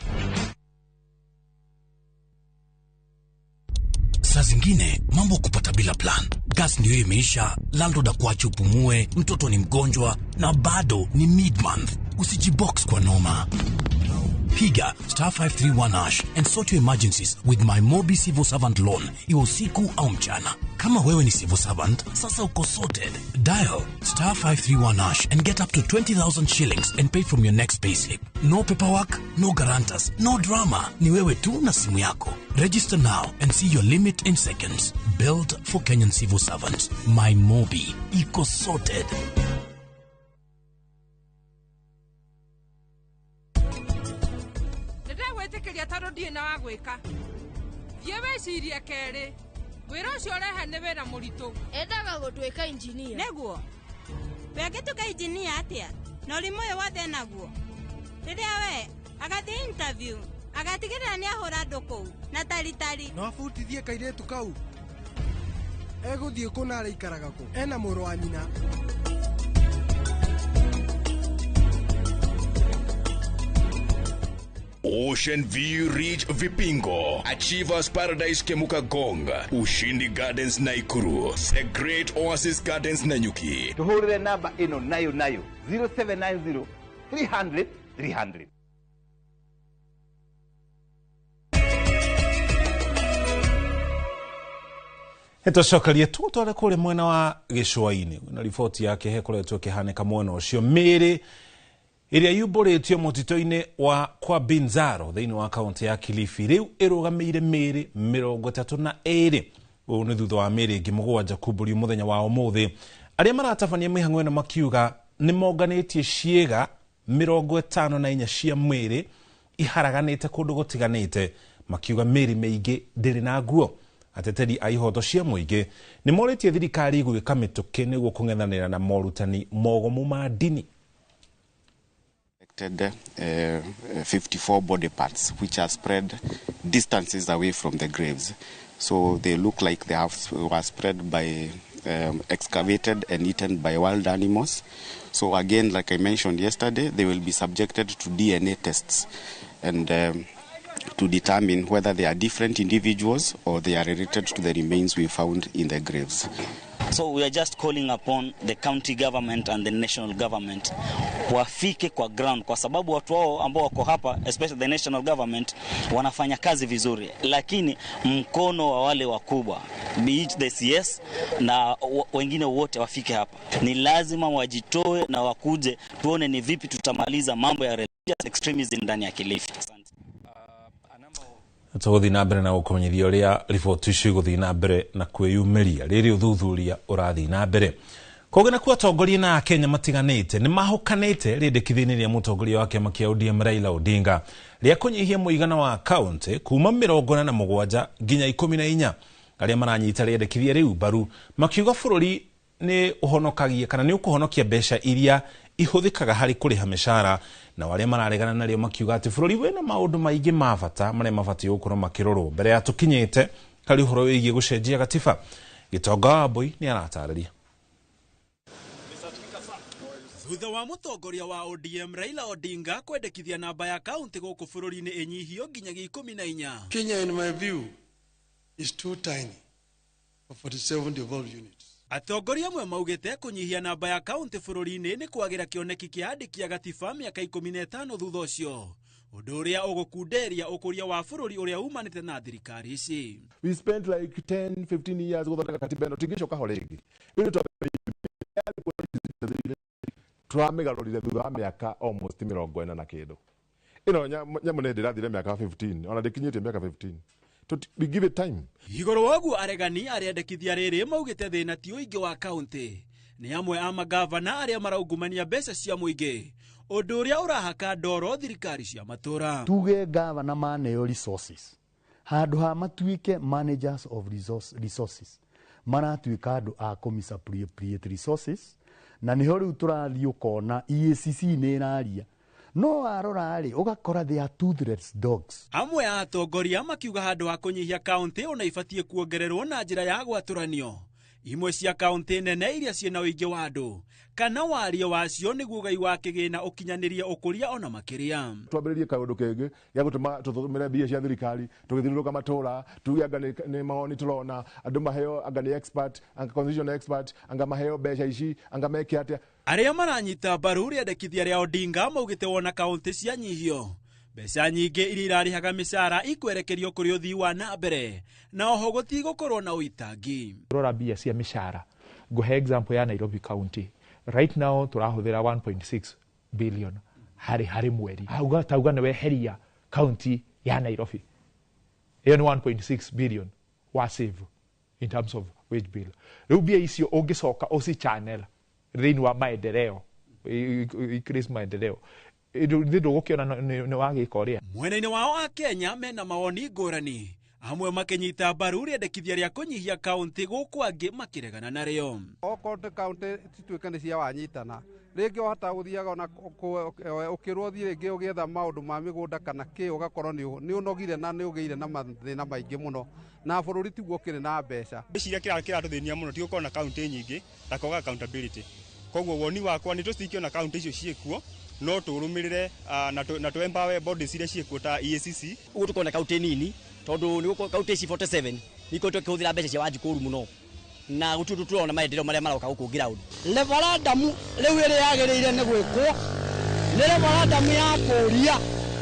S18: Saa zingine mambo kupata bila plan. Gas ndio imeisha, landlord akuache upumue, mtoto ni mgonjwa na bado ni mid-month. Usijibox kwa noma. Piga star 531 hash and sort your emergencies with my Mobi Civil Servant Loan, iwe usiku au mchana. Kama wewe ni civil servant, sasa uko sorted. Dial star 531 hash and get up to 20,000 shillings and pay from your next payslip. No paperwork, no guarantors, no drama. Ni wewe tu na simu yako. Register now and see your limit in seconds. Built for Kenyan civil servants. My Mobi. Iko sorted.
S20: Ndĩregwĩtĩkĩria tondũ ndirĩ na wa gwĩka. Thiĩ wĩcirie kerĩ. Wĩra ũcio ũrehe nĩ wĩra mũritũ.
S21: Endaga gũtuĩka injinia.
S22: Nĩguo. We angĩtuĩka injinia atĩa? Na ũrimũ ũyũ wothe naguo. Rĩrĩa we agathiĩ interview, agatigĩrĩra nĩ ahũra andũ kũu na taritari.
S23: No abutithie kairĩtu kau. Egũthiĩ kũ na araikaraga kũ? Ena mũrũ wa nyina.
S19: Ocean View Ridge Vipingo, Achievers Paradise Kemuka Gong, Ushindi Gardens Naikuru, The Great Oasis Gardens Nanyuki.
S26: Tuhurire namba ino nayo nayo 0790 300 300.
S2: Nĩtũcokerie tũtware kũrĩ mwena wa gĩcũa-inĩ na riboti yake hekoretwo ĩkĩhanĩka mwena ũcio. Mĩĩrĩ ĩrĩa yumbũrĩtio mũtitũ-inĩ wa kwa Binzaro thĩinĩ wa kaunti ya Kilifi rĩu ĩrũgamĩire mĩĩrĩ 32. Ũũ nĩ thutha wa mĩĩrĩ ĩngĩ 7 kumbũrio mũthenya wa ũmũthĩ. Arĩa maratabania mĩhang'o ĩno makiuga nĩ monganĩtie ciĩga 54 cia mwĩrĩ iharaganĩte kũndũ gũtiganĩte, makiuga mĩĩrĩ mĩingĩ ndĩrĩ na nguo. Ateteri a ihoto cia mũingĩ nĩ morĩtie thirikari gwĩka mĩtũkĩ nĩguo kũng'ethanĩra na morutani mogomu ma ndini.
S29: 54 body parts which are spread distances away from the graves, so they look like they were spread by excavated and eaten by wild animals. So again, like I mentioned yesterday, they will be subjected to DNA tests and to determine whether they are different individuals or they are related to the remains we found in the graves.
S3: So we are just calling upon the county government and the national government wafike kwa ground, kwa sababu watu wao ambao wako hapa, especially the national government, wanafanya kazi vizuri, lakini mkono wa wale wakubwa, be it the CS na wengine wote wafike hapa. Ni lazima wajitoe na wakuje tuone ni vipi tutamaliza mambo ya religious extremism ndani ya Kilifi. Asante.
S2: Tũgũthiĩ na mbere na gũkũmenyithia ũrĩa riboti icio igũthiĩ na mbere na kwĩyumĩria rĩrĩ ũthuthuria ũrathiĩ na mbere. Kũngĩ nakuo atongoria na Akenya matiganĩte nĩ mahũkanĩte rĩendekithia-inĩ rĩa mũtongoria wa kĩama kĩa ODM Raila Odinga rĩa kũnyihia mũigana wa kaũntĩ kuma 47 nginya 14. Arĩa maranyita rĩendekithia rĩu mbaru makiuga bũrũri nĩ ũhonokagia kana nĩ ũkũhonokia mbeca iria ihũthĩkaga harĩ kũrĩha mĩcara, na arĩa mararegana narĩo makiuga atĩ bũrũri wĩna maũndũ maingĩ ma bata marĩa mabatiĩ gũkorwo makĩrorwo mbere ya tũkinyĩte harĩ ũhoro wĩgiĩ gũcenjia gatiba. Gĩtonga wa Mbui nĩ aratarĩria.
S5: Thutha wa mũtongoria wa ODM Raila Odinga kwendekithia namba ya kaunti gũkũ bũrũri-inĩ ĩnyihio nginyagia 14.
S7: Kenya in my view is too tiny for 47 devolved units.
S5: Atongoria amwe maugĩte kũnyihia namba ya kaunti bũrũri-inĩ nĩ kwagĩra kĩoneki kĩa andĩki a gatiba mĩaka 15 thutha ũcio, ũndũ ũrĩa ũgũkunderia ũkũria wa bũrũri ũrĩa umanĩte na thirikari ici.
S8: We spent like 10 15 years gũthondeka katiba ĩno tingĩcoka ho rĩngĩ. Rĩu tũramĩgarũrire thutha wa mĩaka almost 40 na kĩndũ. Ĩno nyamũ nĩ ndĩrathire mĩaka 15, ona ndĩkinyĩtie mĩaka 15. We give it time.
S5: Igũrũ woguo aregani arĩandĩkithia rĩrĩ maugĩte thĩna ti ũingĩ wa kaunti, nĩ amwe a magavana arĩa maraungumania mbeca cia mũingĩ, ũndũ ũrĩa ũrahaka ndoro thirikari cia matũra.
S9: Tuge gavana maneo resources handũ ha matuĩke managers of resources, maratuĩka andũ a kũ misappropriate resources, na nĩho rĩu tũrathiĩ ũkona EACC nĩ ĩraria no warora rĩ ũgakora they are toothless dogs.
S5: Amwe a atongoria makiuga handũ ha kũnyihia kaunti ona ibatiĩ kuongererwo na njĩra ya gwatũranio. Imwe cia kaunti nene iria ciĩna ũingĩ wa andũ kana wario wacio nĩguo ũgai wa kĩgĩna ũkinyanĩrie ũkũria ona makĩria.
S8: Twambĩrĩrie kaũndũ kĩngĩ gĩa gũtũma tũtũmĩre mbia cia thirikari tũgĩthiũrũrũka matũra tuge anga nĩ mawoni tũrona andũ maheo anga nĩ expert anga constitution expert anga maheo mbeca ici anga meke atĩa.
S5: Arĩa maranyita mbaru rĩendekithia rĩa Odinga maugĩte wona kaunti cianyihio mbeca nyingĩ iria irarĩhaga mĩcara ikwerekerio kũrĩ ũthii wa na mbere na oho gũtigũkorwo na ũitangi.
S11: Rora mbia cia mĩcara, ngũhe example ya Nairobi County right now tũrahũthĩra 1.6 billion harĩ mweri. Auga tauga nĩ weheria county ya Nairobi, ĩyo nĩ 1.6 billion wa save in terms of wage bill. Rĩu mbia icio ũngĩcoka ũci channel thĩinĩ wa maendeleo, increase maendeleo, nĩ ndũgũkĩona nĩ wagĩka ũrĩa.
S5: Mwena-inĩ wao a Kenya mena mawoni ngũrani, amwe makĩnyita mbaru rĩendekithia rĩa kũnyihia kaunti gũkũ angĩ makĩregana narĩo.
S12: Okorwo nĩ kaunti cituĩke nĩ cia wanyitana, rĩngĩ wahota gũthiaga ona ũkĩrwo thiĩ rĩngĩ ũgĩetha maũndũ ma mĩgũnda kana kĩ, ũgakorwo nĩ ũnogire na nĩ ũgĩire na mathĩna maingĩ mũno, na bũrũri tiguo ũkĩrĩ na mbeca.
S25: Ngwĩciria kĩrĩa kĩratũthĩnia mũno ti gũkorwo na kaunti nyingĩ ta kwaga accountability. Koguo woni wakwa nĩ tũcikie na kaunti icio ciĩkuo no tũrũmĩrĩre na tũ empower bodies iria ciĩkuo ta EACC.
S27: Ũguo tũkorwo na kaunti nini tondũ nĩ kaunti ici 47 nĩ ikoretwo ikĩhũthĩra mbeca cia Wanjikũru mũno na gũtirĩ ũndũ tũrona maendeleo marĩa maroka gũkũ ground.
S30: Referendum rĩu ĩrĩa yagĩrĩire nĩ gwĩkwo nĩ referendum ya kũũria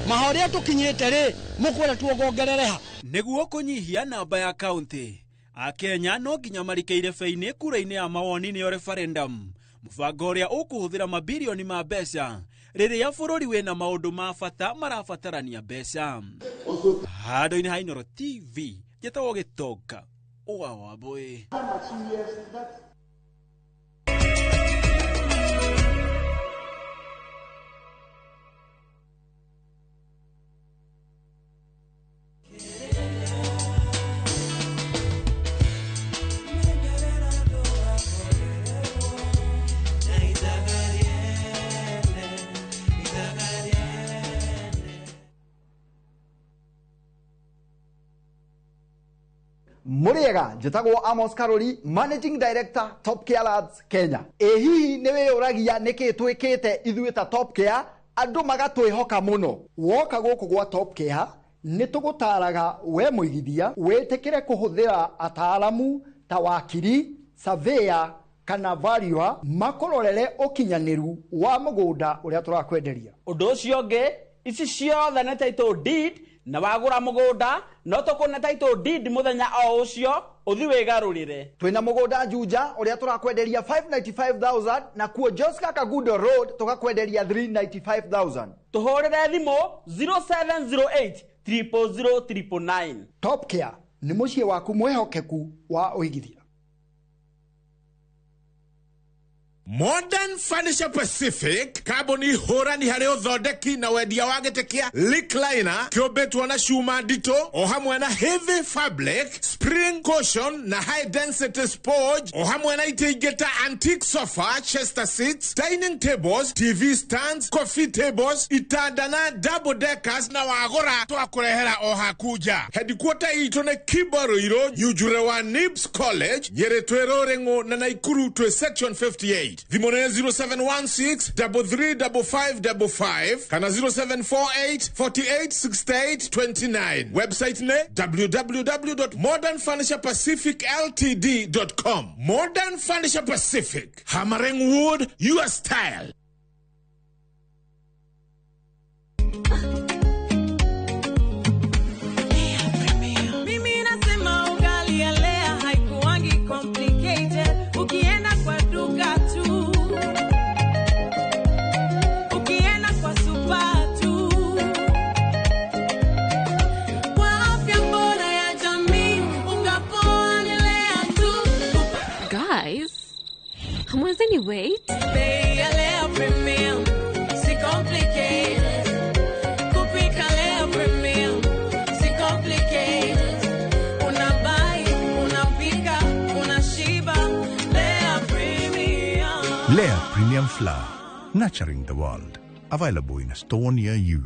S30: mahorĩa tũkinyĩte rĩ mũkwenda tuongongerere ha.
S5: Nĩguo kũnyihia namba ya kaunti, Akenya no nginya marikeire irebe-inĩ kura-inĩ ya mawoni nĩyo referendum, mũbango ũrĩa ũkũhũthĩra mabirioni ma mbeca rĩrĩa bũrũri wĩna maũndũ ma bata marabatarania mbeca. Handũ-inĩ ha Inooro TV njĩtagwo Gĩtonga wa Wambui.
S31: Muriega njĩtagwo Amos Karori, Managing Director Top Care Lads Kenya. Ĩ hihi nĩ wĩyũragia nĩkĩ twĩkĩte ithuĩ ta Top Care andũ magatwĩhoka mũno? Woka gũkũ gwa Top Care nĩ tũgũtaraga we mũigithia wĩtĩkĩre kũhũthĩra ataalamu ta wakiri, surveyor kana valuer makũrorere ũkinyanĩru wa mũgũnda ũrĩa tũrakwenderia.
S1: Ũndũ ũcio ũngĩ, ici ciothe nĩ title deed, na wagũra mũgũnda no tũkũne title deed mũthenya o ũcio ũthi wĩgarũrĩre.
S31: Twĩna mũgũnda Juja ũrĩa tũrakwenderia 595,000 na kuo Joska Kagundo Road tũgakwenderia 395,000.
S1: Tũhũrĩre thimũ 0708 000 999.
S31: Top Care nĩ mũciĩ waku mwĩhokeku wa ũigithia.
S4: Modern Furniture Pacific kambuni hũrani harĩ ũthondeki na wendia wa gĩtĩ kĩa recliner kĩũmbĩtwo na cuma nditũ o hamwe na heavy fabric, spring cushion na high density sponge o hamwe na itĩ ingĩ ta antique sofa, chester seats, dining tables, TV stands, coffee tables, itanda na double deckers na wagũra twakũrehera o haku nja. Headquarter itũ nĩ Kibo Ruiru, Nyunjure wa Nibs College, Nyĩrĩ twĩ Rũrĩng'ũ na Naikuru twĩ section 58. Thimũ nĩ 0716 335555 kana 0748 48 68 29. Website nĩ www.modernfurniturepacificltd.com. Modern Furniture Pacific, hammering wood your style.
S20: Mimi nasema ugali ya Lea haikuangi complicated. Ukienda kwa duka tu, ukienda kwa super tu, kwa afya bora ya jamii, unga poa ni Lea tu.
S6: Guys, hamwezi wait?
S20: Bei ya Lea Premium, si complicated. Kupika Lea Premium, si complicated. Unabuy, unapika, unashiba. Lea Premium.
S10: Lea Premium Flour, nurturing the world. Available in a store near you.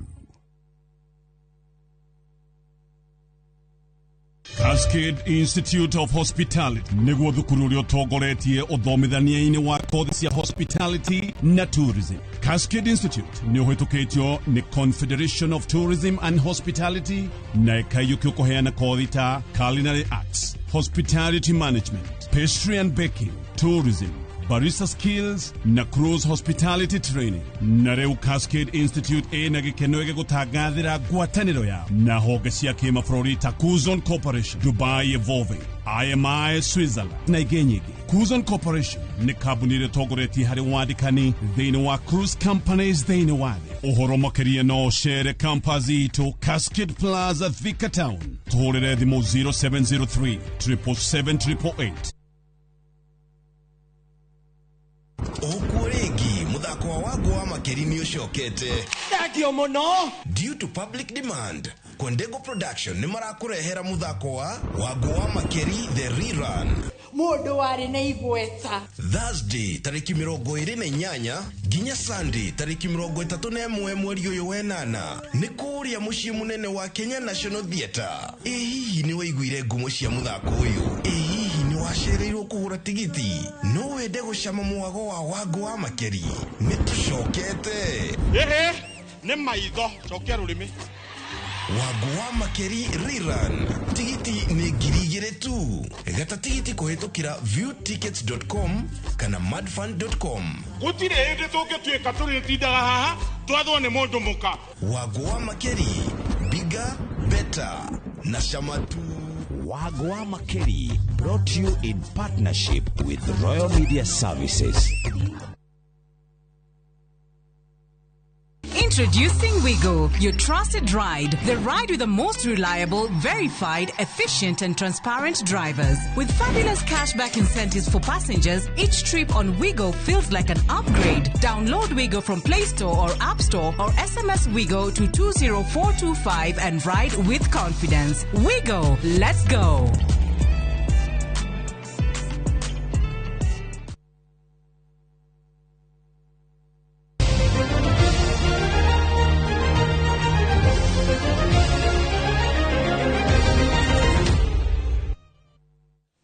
S13: Cascade Institute of Hospitality nĩguo thukuru ũrĩa ũtongoretie ũthomithania-inĩ wa kothi cia hospitality na tourism. Cascade Institute nĩ ũhĩtũkĩtio nĩ Confederation of Tourism and Hospitality na ĩkaiyũkio kũheana kothi ta culinary arts, hospitality management, pastry and baking, tourism, barista skills na cruise hospitality training. Na rĩu Cascade Institute ĩna gĩkeno gĩgũtangathĩra ngwatanĩro yao na honge cia kĩmabũrũri ta Kuzon Corporation, Dubai Evolving, IMI Switzerland na ingĩ nyingĩ. Kuzon Corporation nĩ kambuni ĩrĩa ĩtongoretie harĩ wandĩkani thĩinĩ wa cruise companies thĩinĩ wa thĩ. Ũhoro makĩria no ũcere campus itũ Cascade Plaza, Thika Town. Tũhũrĩre thimũ 0703 777 888.
S14: Ũkuo rĩngĩ mũthako wa Wangũ wa Makeri nĩ ũcokete.
S30: Thengio mũno.
S14: Due to public demand, Kondego Production nĩ marakũrehera mũthako wa Wangũ wa Makeri The Rerun.
S15: Mũndũ warĩ na igweta.
S14: Thursday tarĩki 28 nginya Sunday tarĩki 31 mweri ũyũ wenana nĩ kũrĩa mũciĩ mũnene wa Kenya National Theatre. Ĩ hihi nĩ waiguire ngumo cia mũthako ũyũ? Ĩ hihi nĩ wacereirwo kũgũra tigiti? No wende gũcama mwago wa Wangũ wa Makeri? Nĩ tũcokete.
S16: Ĩhĩ, nĩ maitho, cokia rũrĩmĩ.
S14: Wangũ wa Makeri Rerun. Tigiti nĩ 2,000 tu. Gata tigiti kũhĩtũkĩra viewtickets.com kana madfund.com.
S16: Gũtirĩ hĩndĩ tũngĩtuĩka tũrĩtindaga haha twathwo nĩ mũndũ mũka.
S14: Wangũ wa Makeri, bigger, better na chama tu.
S18: Wangũ wa Makeri brought to you in partnership with Royal Media Services.
S17: Introducing Wigo, your trusted ride. The ride with the most reliable, verified, efficient and transparent drivers. With fabulous cashback incentives for passengers, each trip on Wigo feels like an upgrade. Download Wigo from Play Store or App Store or SMS Wigo to 20425 and ride with confidence. Wigo, let's go.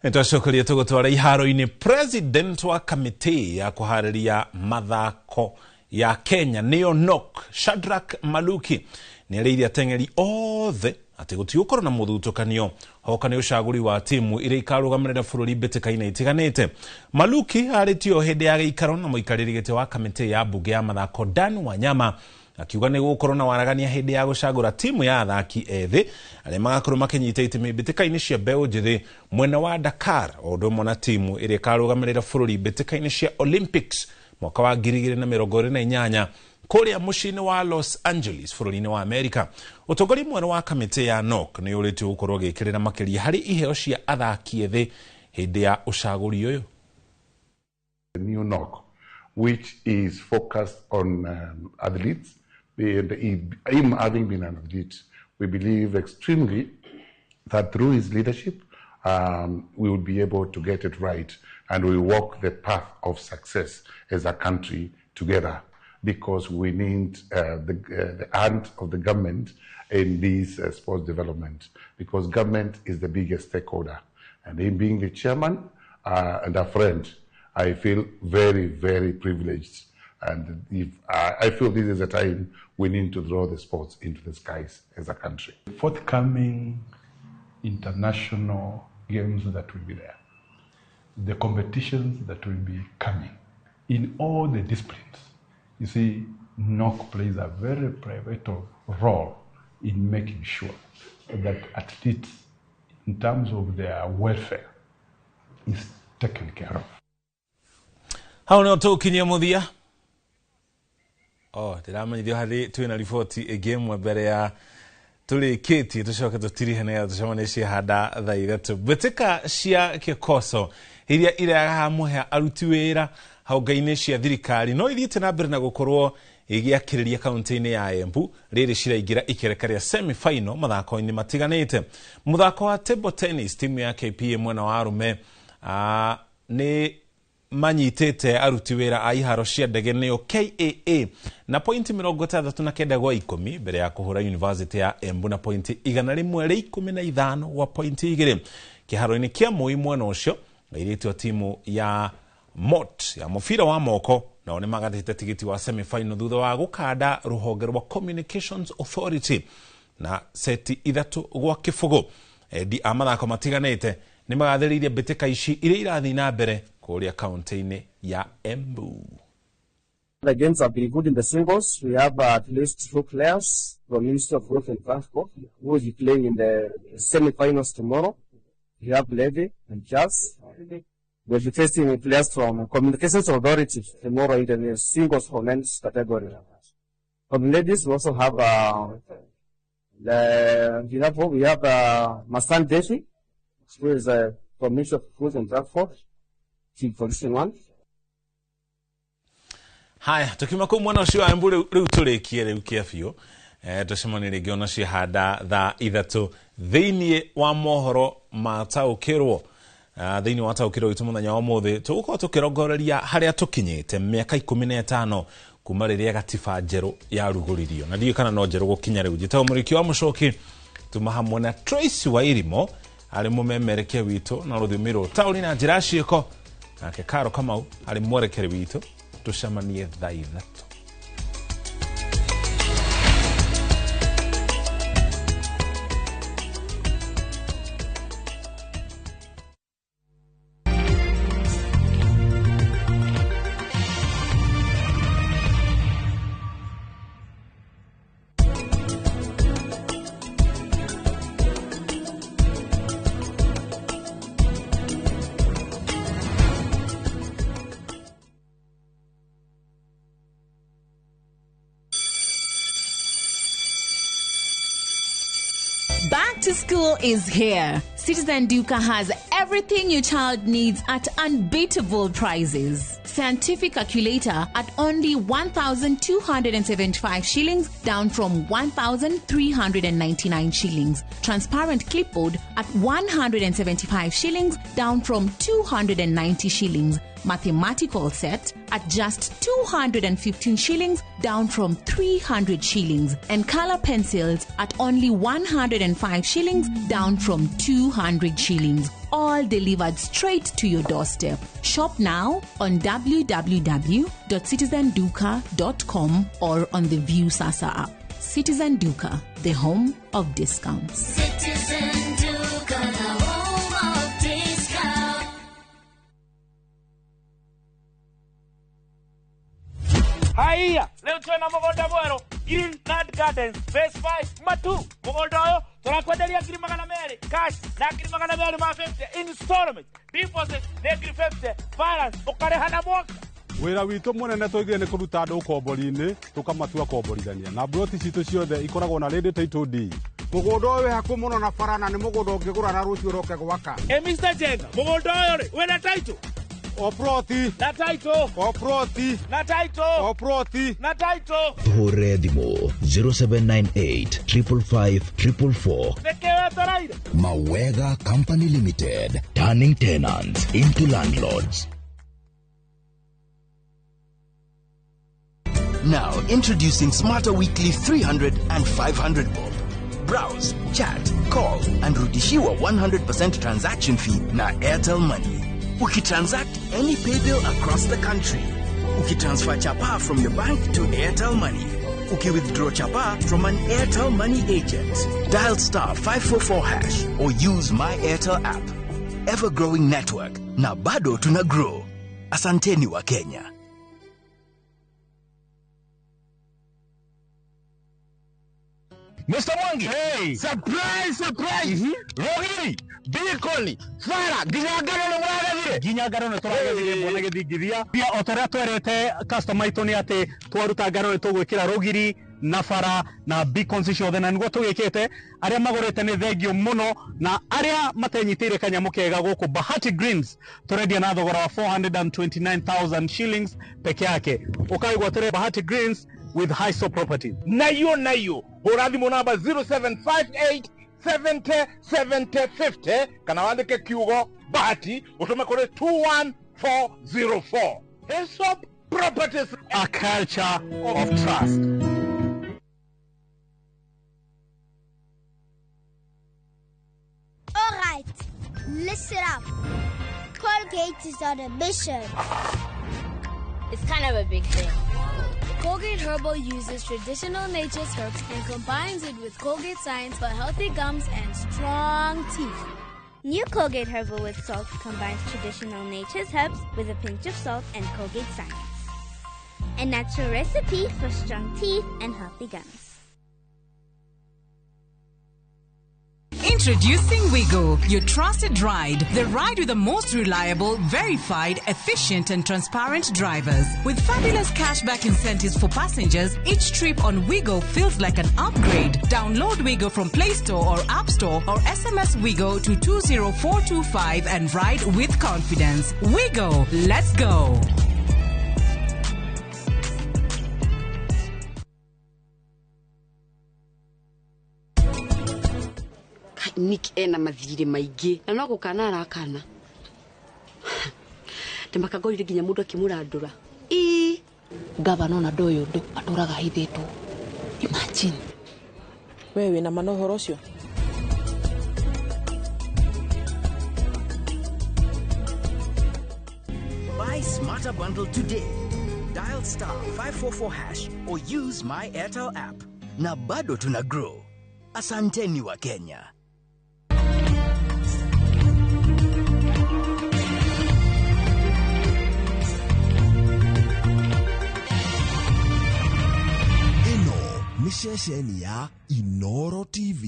S2: Nitwacokeria tũgũtwara iharo-inĩ. President wa kamĩtĩ ya kũharĩria mathako ya Kenya nĩyo NOC, Shadrack Maluki, nĩ arĩirie ateng'eri othe atĩ gũtigũkorwo na mũthutũkanio hoka nĩ ũcagũri wa timu iria ikarũgamĩrĩra bũrũri mbĩtĩka-inĩ itiganĩte. Maluki arĩtio hĩndĩ ya gĩikaro na mũikarĩri gĩtĩ wa kamĩtĩ ya mbunge ya mathako Dan Wanyama akiuga nĩ gũgũkorwo na waragania hĩndĩ ya gũcagũra timu ya athaki ethĩ arĩa magakorwo makĩnyita itemi mbĩtĩka-inĩ cia mbeũ njĩthĩ mwena wa Dakar, o ũndũ ũmwe na timu ĩrĩa ĩkarũgamĩrĩra bũrũri mbĩtĩka-inĩ cia Olympics mwaka wa 2028 kũrĩa mũciĩ-inĩ wa Los Angeles bũrũri-inĩ wa Amerika. Ũtongoria mwerũ wa kamĩtĩ ya NOC nĩ ũrĩtio gũkorwo ũgĩkĩrĩra makĩria harĩ iheo cia athaki ethĩ hĩndĩ ya ũcagũri ũyũ.
S3: The new NOC, which is focused on athletes, and him having been an athlete, we believe extremely that through his leadership, we will be able to get it right and we walk the path of success as a country together, because we need the hand of the government in this sports development, because government is the biggest stakeholder. And him being the chairman and a friend, I feel very, very privileged. And if I feel this is a time we need to throw the sports into the skies as a country.
S7: Forthcoming international games that will be there, the competitions that will be coming in all the disciplines. You see, NOC plays a very pivotal role in making sure that athletes, in terms of their welfare, is taken care of.
S2: Hau nĩho tũgũkinyia mũthia. O ndĩramenyithio harĩ twĩna riboti ĩngĩ ĩmwe mbere ya tũrĩkĩtie, tũcoke tũtirihe nĩgetha tũcemanie ciahanda thaa 3. Mbĩtĩka cia kĩkoco iria irehaga mũhĩa aruti wĩra honge-inĩ cia thirikari no ithiĩte na mbere na gũkorwo igĩakĩrĩria kaunti-inĩ ya Embu rĩrĩ ciraingĩra ikereka rĩa semi-final mathako-inĩ matiganĩte. Mũthako wa table tennis, timu ya KPA mwena wa arũme nĩ manyitĩte aruti wĩra a iharo cia ndege nĩo KAA na pointi 69 gwa 10 mbere ya kũhũra University ya Embu na pointi 115 gwa pointi 2. Kĩharo-inĩ kĩa Moi mwena ũcio airĩtu a timu ya MOT ya mũbira wa moko nao nĩ magatĩte tigiti wa semi-final thutha wa gũkanda rũhonge rwa Communications Authority na seti 3 gwa 0. Endi a mathako matiganĩte nĩ magathĩrĩirie mbĩtĩka ici iria irathiĩ na mbere kũrĩa kaunti-inĩ ya Embu.
S9: The games have been good in the singles. We have at least 2 players from Ministry of Growth and Transport who will be playing in the semi-finals tomorrow. We have Levy and Charles. We'll be facing players from Communications Authority tomorrow in the singles for men's category. For the ladies, we also have Masan Deshi, who is from Ministry of Growth and Transport, team position 1.
S2: Haya, tukiuma kũu mwena ũcio wa Embu rĩu tũrĩkie rĩu kĩa biũ. Tũcemanie rĩngĩ ona ciahanda thaa 3 thĩinĩ wa mohoro ma taũkĩrwo. Thĩinĩ wa taũkĩrwo witũ mũthenya wa ũmũthĩ tũgũkorwo tũkĩrongoreria harĩa tũkinyĩte mĩaka 15 kuma rĩrĩa gatiba njerũ yarugũririo, na ndiũĩ kana no njerũ gũkinya rĩu. Njĩtagwo Mũrĩki wa Mũcoki, tuma hamwe na Tracy Wairimo arĩ mũmemerekia witũ na rũthiomi rwa ũtaũri na njĩra ciĩko, nake Karo Kamau arĩ mwerekeri witũ. Tũcemanie thaa 3.
S17: Back to school is here. Citizen Duka has everything your child needs at unbeatable prices. Scientific calculator at only 1,275 shillings, down from 1,399 shillings. Transparent clipboard at 175 shillings, down from 290 shillings. Mathematical set at just 215 shillings, down from 300 shillings. And color pencils at only 105 shillings, down from 200 shillings. All delivered straight to your doorstep. Shop now on www.citizenduka.com or on the View Sasa app. Citizen Duka, the home of discounts.
S8: Citizen Duka, the home of discount.
S11: Haiya, leo twena mũgũnda mwerũ Green Land Gardens Phase 5 Matu. Mũgũnda ũyũ tũrakwenderia 200,000 cash na 250,000 installment. Deposit nĩ 50,000, balance ũkarĩha na mwaka.
S12: Wĩra witũ mũnene tũigire nĩ kũruta andũ ũkombori-inĩ tũkamatua komborithania na mburoti citũ ciothe ikoragwo na ready title deed.
S25: Mũgũnda ũyũ wĩ hakuhĩ mũno na bara na nĩ mũgũnda ũngĩgũra na rũciũ ũroke gwaka.
S11: Ĩ Mr. Jenga, mũgũnda ũyũ rĩ wĩna title?
S25: O ploti.
S11: Na title.
S25: O ploti.
S11: Na title.
S25: O ploti.
S11: Na title.
S19: Tũhũrĩre thimũ 0798 555 444.
S11: Nĩkĩ wetereire?
S19: Mawega Company Limited, turning tenants into landlords.
S27: Now, introducing Smarter Weekly 300 and 500 bob. Browse, chat, call, and rudishiwa 100% transaction fee na Airtel Money. Ukitransact any pay bill across the country. Ukitransfer chapa from your bank to Airtel Money. Ukiwithdraw chapa from an Airtel Money agent. Dial star 544 hash or use My Airtel app. Ever-growing network. Na bado tuna grow. Asanteni wa Kenya.
S21: Mr. Mwangi. Hey. Surprise, surprise. Rogiri, Bikoli, Fara, nginya ngano nĩ mũragethire.
S22: Nginya ngano nĩ tũragethire mwana gĩthingithia. Pia o ta ũrĩa twerete customer aitũ nĩ atĩ twaruta ngano nĩ tũgwĩkĩra rũgiri na bara na beacons ciothe na nĩguo tũgĩkĩte. Arĩa magũrĩte nĩ thengio mũno na arĩa matenyitĩire kanyamũ kega gũkũ Bahati Greens tũrendia na thogora wa 429,000 shillings peke yake. Ũkaigua Bahati Greens with Hiso Properties.
S4: Nayo nayo hũra thimũ namba 0758 70 70 50 kana wandĩke kiugo Bahati ũtũme kũrĩ 21404. Hiso Properties,
S22: a culture of trust.
S30: All right, listen up. Colgate is on a mission.
S31: It's kind of a big thing.
S23: Colgate Herbal uses traditional nature's herbs and combines it with Colgate science for healthy gums and strong teeth.
S24: New Colgate Herbal with Salt combines traditional nature's herbs with a pinch of salt and Colgate science. A natural recipe for strong teeth and healthy gums.
S17: Introducing Wigo, your trusted ride. The ride with the most reliable, verified, efficient and transparent drivers. With fabulous cashback incentives for passengers, each trip on Wigo feels like an upgrade. Download Wigo from Play Store or App Store or SMS Wigo to 20425 and ride with confidence. Wigo, let's go.
S26: Nick ena mathire maingi na no gukana arakana ndimakagorire nginya mundu akimurandura ii
S28: gavana ona ndoyo undu aturaga hithitwo. Imagine
S29: we wina ma na uhoro ucio.
S27: Buy Smarter Bundle today. Dial star 544 hash or use My Airtel app. Na bado tuna grow. Asanteni wa Kenya.
S14: Ĩno nĩ ceceni ya Inoro TV.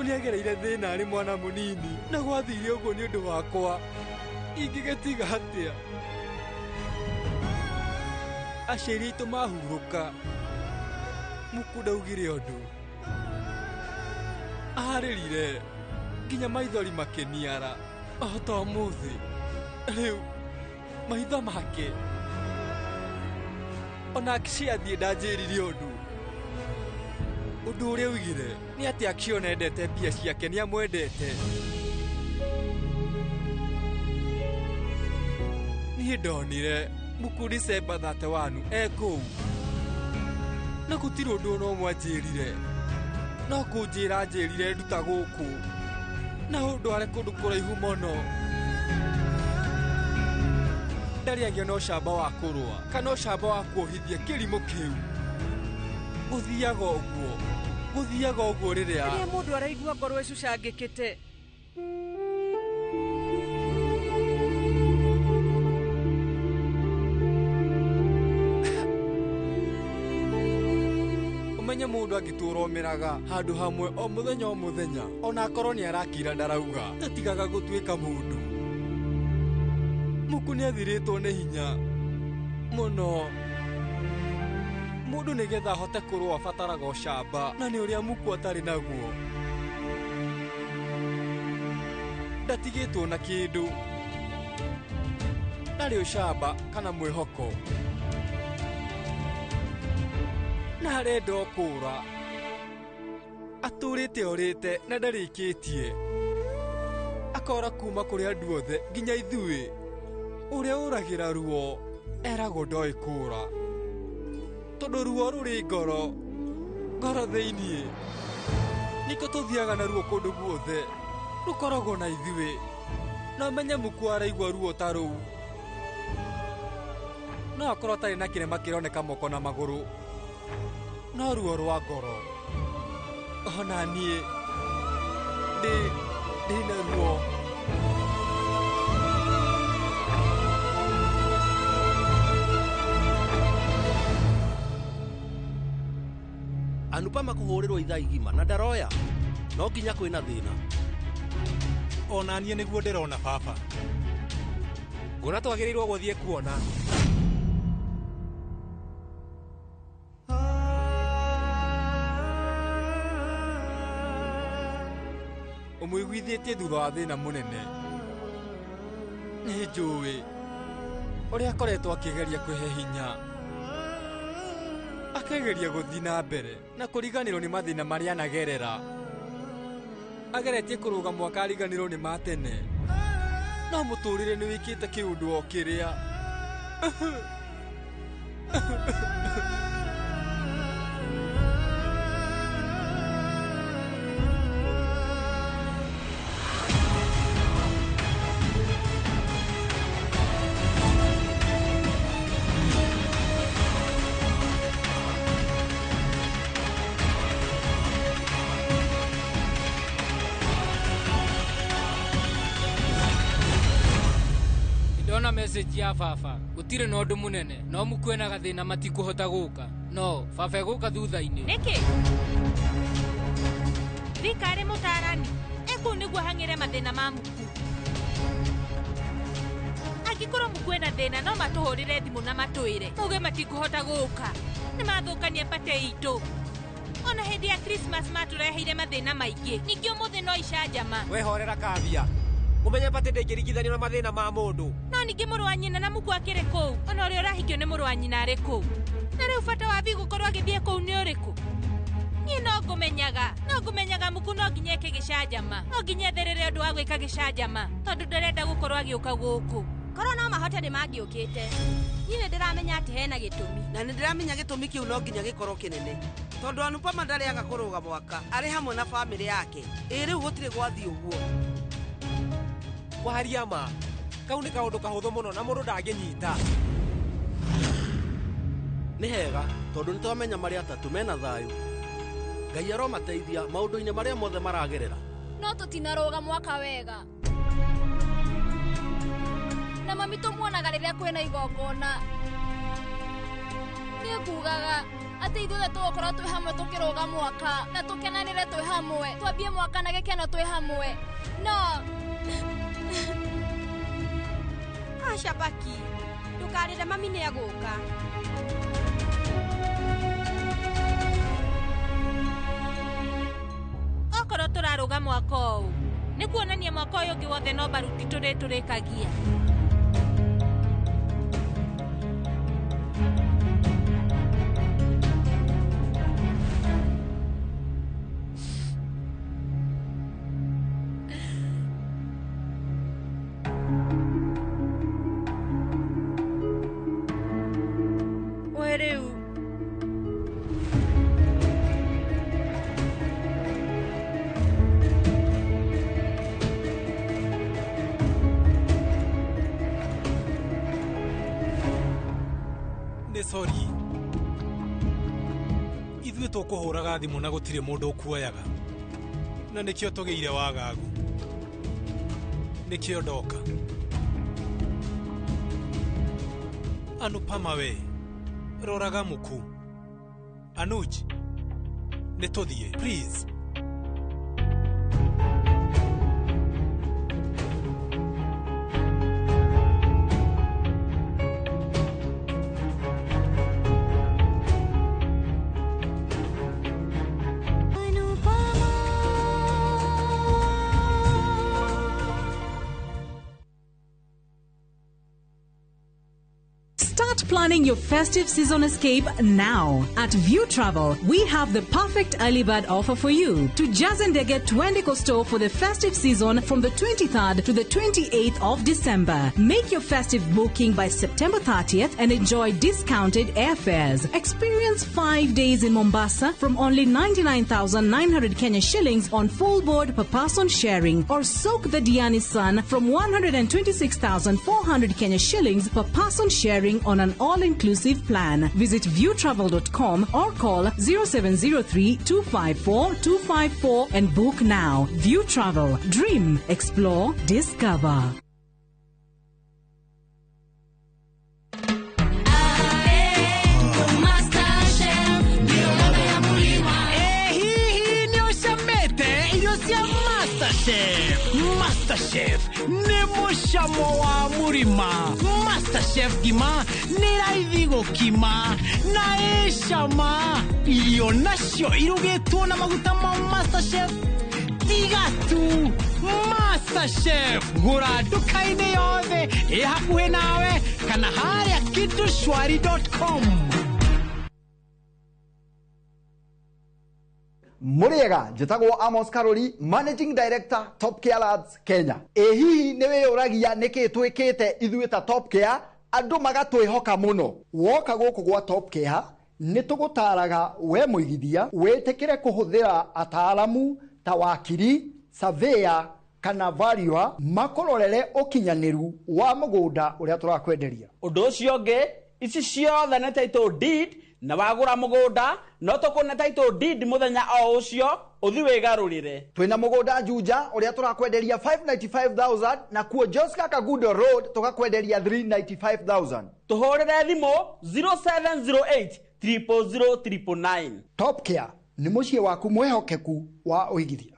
S32: Nĩagereire thĩna arĩ mwana mũnini na gwathire ũguo nĩ ũndũ wakwa. Ingĩgĩtiga atĩa? Aciari aitũ mahurũka, Muku ndaugire ũndũ. Arĩrire nginya maithori makĩniara o ta ũmũthĩ. Rĩu maitho make ona akĩciathiĩ ndanjĩrire ũndũ. Ũndũ ũrĩa oigire nĩ atĩ Action endete mbia ciake nĩ amwendete. Niĩ ndonire Muku December 31 e kũu. Na gũtirĩ ũndũ ona ũmwe anjĩrire. No kũnjĩra anjĩrire nduta gũkũ. Na ũndware kũndũ kũraihu mũno. Ndarĩ agĩa na ũcamba wa kũrũa kana ũcamba wa kuohithia kĩrimũ kĩu. Gũthiaga ũguo. Gũthiaga ũguo rĩrĩa
S1: Rĩrĩa mũndũ araigua ngoro ĩcucangĩkĩte.
S32: Ũmenye mũndũ angĩtũra omĩraga handũ hamwe o mũthenya o mũthenya ona akorwo nĩ arakira ndarauga ndatigaga gũtuĩka mũndũ. Muku nĩ athirĩtwo nĩ hinya mũno. Mũndũ nĩgetha ahote kũrũa abataraga ũcamba na nĩ ũrĩa Muku atarĩ naguo. Ndatigĩtwo na kĩndũ. Ndarĩ ũcamba kana mwĩhoko. Na arenda o kũũra. Atũrĩte orĩte na ndarĩkĩtie. Akora kuma kũrĩ andũ othe nginya ithuĩ. Ũrĩa ũragĩra ruo eragwo ndoĩ kũũra. Tondũ ruo rũrĩ ngoro, ngoro thĩiniĩ. Nĩkĩo tũthiaga na ruo kũndũ guothe, rũkoragwo na ithuĩ. No menye Muku araigua ruo ta rũu. No akorwo atarĩ na kĩrema kĩroneka moko na magũrũ. No ruo rwa ngoro. Ona niĩ ndĩ na ruo.
S3: Anupama kũhũrĩrwo ithaa igima na ndaroya no nginya kwĩna thĩna.
S5: Ona niĩ nĩguo ndĩrona baba.
S6: Ngona twagĩrĩirwo gũthiĩ kuona.
S32: Ũmũiguithĩtie thutha wa thĩna mũnene. Nĩ njũĩ ũrĩa akoretwo akĩgeria kwĩhe hinya. Akageria gũthiĩ na mbere na kũriganĩrwo nĩ mathĩna marĩa anagerera. Ageretie kũrũga mwaka ariganĩrwo nĩ ma tene. No mũtũrĩre nĩ wĩkĩte kĩũndũ o kĩrĩa.
S7: Ndona message ya baba gutire na undu munene no mukwena gathina matikuhota guka no baba eguka thutha-ini.
S9: Niki Thika mutarani ekuu niguo hang'ire mathina ma Muku. Angikorwo Muku ena thina no matuhurire thimu na matwire muge matikuhota guka ni mathukania pate itu. Ona hindi ya Christmas matureheire mathina maingi ningi umuthi no icanjama.
S6: Wehorera kavia umenye pate ndingĩringithanio na mathĩna ma mũndũ.
S9: No ningĩ mũrũ wa nyina na Muku akĩrĩ kũu ona ũrĩa ũrahikio nĩ mũrũ wa nyina arĩ kũu. Na rĩu bata wa Bi gũkorwo agĩthiĩ kũu nĩ ũrĩkũ? Niĩ no ngũmenyaga Muku no nginya eke gĩcanjama, no nginya etherere ũndũ wa gwĩka gĩcanjama tondũ ndarenda gũkorwo agĩũka gũkũ.
S10: Korwo no mahote nĩ mangĩũkĩte. Niĩ nĩ ndĩramenya atĩ hena gĩtũmi.
S13: Na nĩ ndĩramenya gĩtũmi kĩu no nginya gĩkorwo kĩnene. Tondũ Anupama ndarĩaga kũrũga mwaka arĩ hamwe na bamĩrĩ yake. Ĩ rĩu gũtirĩ gwathiĩ ũguo.
S6: Kwaria ma kau nĩ kaũndũ kahũthũ mũno na mũndũ ndangĩnyita.
S3: Nĩ hega tondũ nĩ twamenya marĩ atatũ mena thayũ. Ngai aromateithia maũndũ-inĩ marĩa mothe maragerera.
S23: No tũtinarũga mwaka wega. Na mami tũmuonaga rĩrĩa kwĩna igongona. Niĩ ngugaga atĩ ithuothe tũgũkorwo twĩ hamwe tũkĩrũga mwaka na tũkenanĩre twĩ hamwe, twambie mwaka na gĩkeno twĩ hamwe. No
S10: Aca Baki, ndũkarĩre mami nĩ egũka.
S9: Okorwo tũrarũga mwaka ũũ nĩ kuonania mwaka ũyũ ũngĩ wothe no baruti tũrĩtũrĩkagia. We rĩu
S5: Sorry. Ithuĩ tũkũhũraga thimũ na gũtirĩ mũndũ ũkuoyaga. Na nĩkĩo tũgĩire wagagu. Nĩkĩo ndoka. Anupama we, roraga Muku. Anuj, nĩ tũthiĩ, please.
S17: Start planning your festive season escape now. At View Travel, we have the perfect early bird offer for you. To Jazendege Twendiko store for the festive season from the 23rd to the 28th of December. Make your festive booking by September 30th and enjoy discounted airfares. Experience 5 days in Mombasa from only 99,900 Kenya shillings on full board per person sharing, or soak the Diani sun from 126,400 Kenya shillings per person sharing on an all-inclusive plan. Visit viewtravel.com or call 0703 254 254 and book now. View Travel. Dream, explore, discover.
S2: Hihi nĩ ũcamĩte irio cia MasterChef? MasterChef nĩ mũcamo wa mũrima. MasterChef ngima nĩ raithi gũkima na ĩcama. Irio nacio irugĩtwo na maguta ma MasterChef tiga tu. MasterChef, gũra nduka-inĩ yothe ĩ hakuhĩ nawe kana harĩa kitushwari.com.
S31: Mũrĩega, njĩtagwo Amos Karori, Managing Director, Top Care Labs Kenya. Ĩ hihi nĩ wĩyũragia nĩkĩ twĩkĩte ithuĩ ta Top Care andũ magatwĩhoka mũno?
S30: Woka gũkũ gwa Top Care nĩ tũgũtaraga we mũigithia wĩtĩkĩre kũhũthĩra ataaramu ta wakiri, surveyor kana valuer makũrorere ũkinyanĩru wa mũgũnda ũrĩa tũrakwenderia.
S4: Ũndũ ũcio ũngĩ, ici ciothe nĩ title deed, na wagũra mũgũnda no tũkũne title deed mũthenya o ũcio ũthi wĩgarũrĩre.
S31: Twĩna mũgũnda Juja ũrĩa tũrakwenderia 595,000 na kuo Joska Kagudo Road tũgakwenderia 395,000.
S4: Tũhũrĩre thimũ 0708 000 999.
S30: Top Care nĩ mũciĩ waku mwĩhokeku wa ũigithia.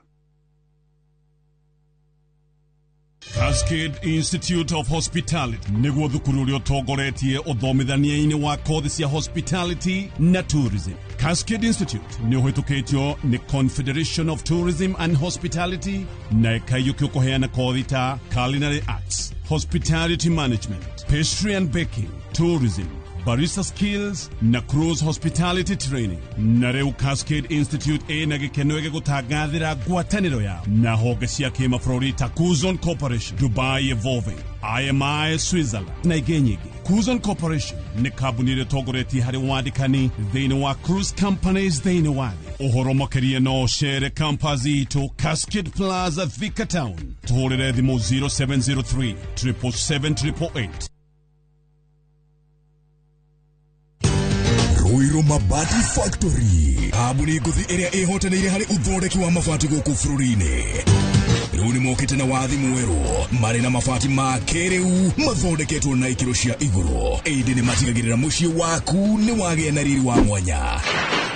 S8: Cascade Institute of Hospitality nĩguo thukuru ũrĩa ũtongoretie ũthomithania-inĩ wa kothi cia hospitality na tourism. Cascade Institute nĩ ũhĩtũkĩtio nĩ Confederation of Tourism and Hospitality na ĩkaiyũkio kũheana kothi ta culinary arts, hospitality management, pastry and baking, tourism, barista skills na cruise hospitality training. Na rĩu Cascade Institute ĩna gĩkeno gĩgũtangathĩra ngwatanĩro yao na honge cia kĩmabũrũri ta Kuzon Corporation, Dubai Evolving, IMI Switzerland na ingĩ nyingĩ. Kuzon Corporation nĩ kambuni ĩrĩa ĩtongoretie harĩ wandĩkani thĩinĩ wa cruise companies thĩinĩ wa thĩ. Ũhoro makĩria no ũcere campus itũ Cascade Plaza, Thika Town. Tũhũrĩre thimũ 0703 777 888.
S11: Ruiru Mabati Factory, kambuni ngũthi ĩrĩa ĩhotanĩire harĩ ũthondeki wa mabati gũkũ bũrũri-inĩ. Rĩu nĩ mokĩte na wathi mwerũ marĩ na mabati ma kĩrĩu mathondeketwo na ikĩro cia igũrũ, ĩndĩ nĩ matigagĩrĩra mũciĩ waku nĩ wagĩa na riri wa mwanya.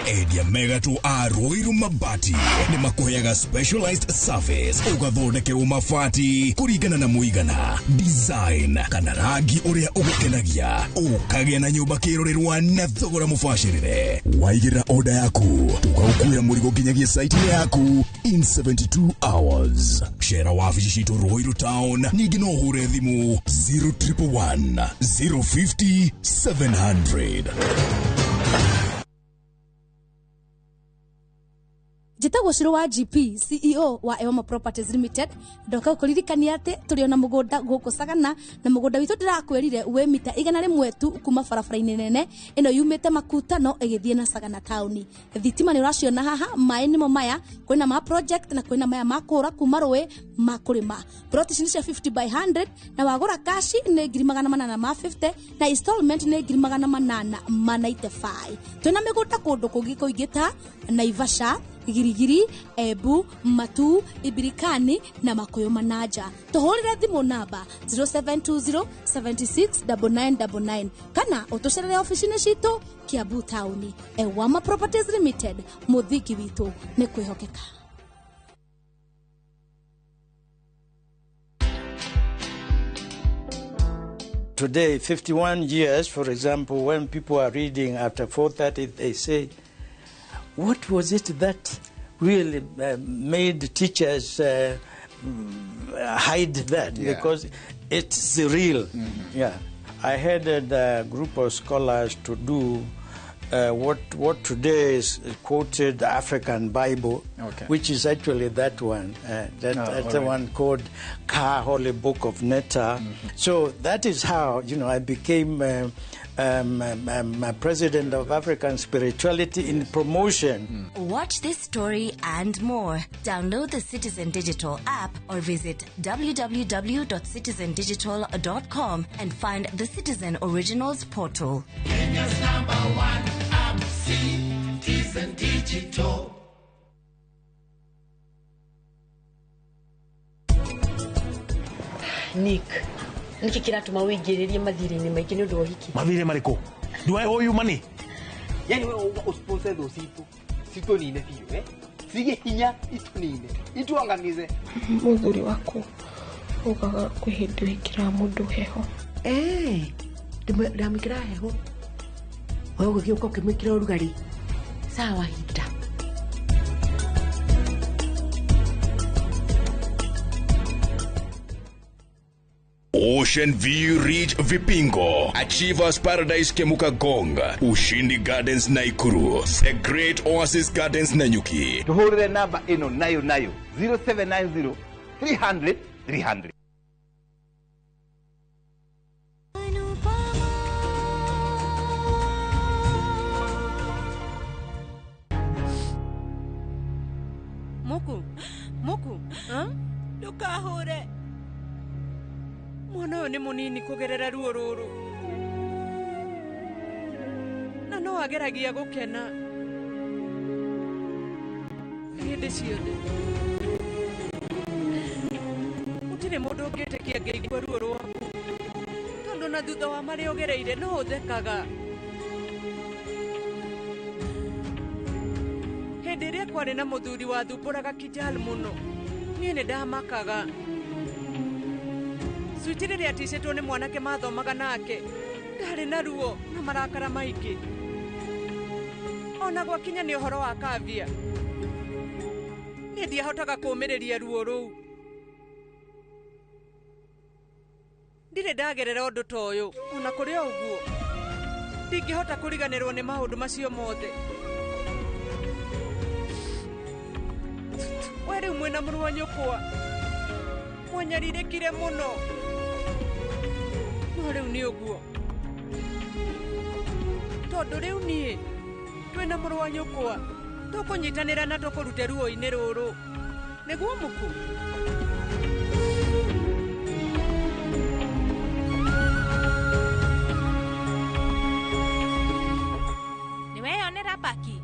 S11: Endia megatũ a Ruiru Mabati nĩ makũheaga specialized service ũgathondekerwo mabati kũringana na mũigana, design kana rangi ũrĩa ũgũkenagia, ũkagĩa na nyũmba kĩrorerwa na thogora mũbacĩrĩre. Waigĩrĩra order yaku tũgagũkuĩra mũrigo nginyagia site-inĩ yaku in 72 hours. Cera wabici citũ Ruiru Town, ningĩ no ũhũre thimũ 0111 050 700.
S12: Njĩtagwo Ciro wa GP, CEO wa Ewama Properties Limited. Ndoka gũkũririkania atĩ tũrĩ ona mũgũnda gũkũ Sagana, na mũgũnda witũ ndĩrakwĩrire wĩ mita 100 tu kuma barabara-inĩ nene ĩno yumĩte Makutano ĩgĩthiĩ na Sagana taũni. Thitima nĩ ũraciona haha, maĩ nĩmo maya, kwĩna ma project na kwĩna maya ma kũra kuma rũĩ ma kũrĩma. Plot ici nĩ cia 50 by 100 na wagũra kashi nĩ 850 na installment nĩ 895. Twĩna mĩgũnda kũndũ kũngĩ kũingĩ ta Naivasha, Girigiri, Embu, Matu, Ibirikani na Makuyu Manaja. Tũhũrĩre thimũ namba 0720 76 9999 kana ũtũcerere ofici-inĩ citũ Kiambu taũni. Ewama Properties Limited, mũthingi witũ nĩ kwĩhokeka.
S15: Today, 51 years, for example, when people are reading after 4:30, they say, what was it that really made teachers hide that?
S16: Yeah.
S15: Because it's real.
S16: Mm-hmm.
S15: Yeah. I headed a group of scholars to do what today is quoted African Bible,
S16: okay,
S15: which is actually that one. That's the one called Ka Holy Book of Netta. Mm-hmm. So that is how, you know, I became president of African Spirituality in promotion.
S18: Mm. Watch this story and more. Download the Citizen Digital app or visit www.citizendigital.com and find the Citizen Originals portal.
S19: Kenya's number one app, Citizen Digital.
S20: Nick, niki kiratuma wigiririe mathiri-inĩ maingĩ nĩ ũndũ wa ũhiki?
S21: Mathirĩ marĩkũ? Do I owe you money?
S6: Yani we usponsor thũ citũ citũnine biũ, eh? Cige hinya itũnine ituangamize.
S22: Mũthuri waku ugaga kwĩ hĩndĩ wĩkĩraga mũndũ heho.
S20: Ndamwĩkĩraga heho, we ũgĩgĩũka ũkĩmwĩkĩra ũrugarĩ. Sawa hinda.
S11: Ocean View Ridge Vipingo, Achievers Paradise Kemuka Gong, Ushindi Gardens Naikuru, The Great Oasis Gardens Nanyuki.
S6: Tuhurire namba ino nayo nayo 0790 300 300.
S1: Muku, Muku, ndukahure. Mwana ũyũ nĩ mũnini kũgerera ruo rũrũ, na no ageragia gũkena hĩndĩ ciothe. Gũtirĩ mũndũ ũngĩtĩkia ngĩigua ruo rwaku, tondũ na thutha wa marĩa ũgereire no ũthekaga. Hĩndĩ ĩrĩa kwarĩ na mũthuri wathumbũraga Kijal mũno, niĩ nĩ ndamakaga. Switi rĩrĩa aticĩtwo nĩ mwanake mathomaga nake, ndarĩ na ruo na marakara maingĩ. Ona gwakinya nĩ ũhoro wa Kavia, niĩ ndiahotaga kũũmĩrĩria ruo rũu. Ndirĩ ndagerera ũndũ ta ũyũ, ona kũrĩ o ũguo ndingĩhota kũriganĩrwo nĩ maũndũ macio mothe. We rĩu mwĩna mũrũ wa nyũkwa, mwanyarirĩkire mũno, no rĩu nĩ ũguo, tondũ rĩu niĩ twĩna mũrũ wa nyũkwa, tũkũnyitanĩra na tũkũrute ruo-inĩ rũrũ. Nĩguo Muku?
S9: Nĩweyonera Baki,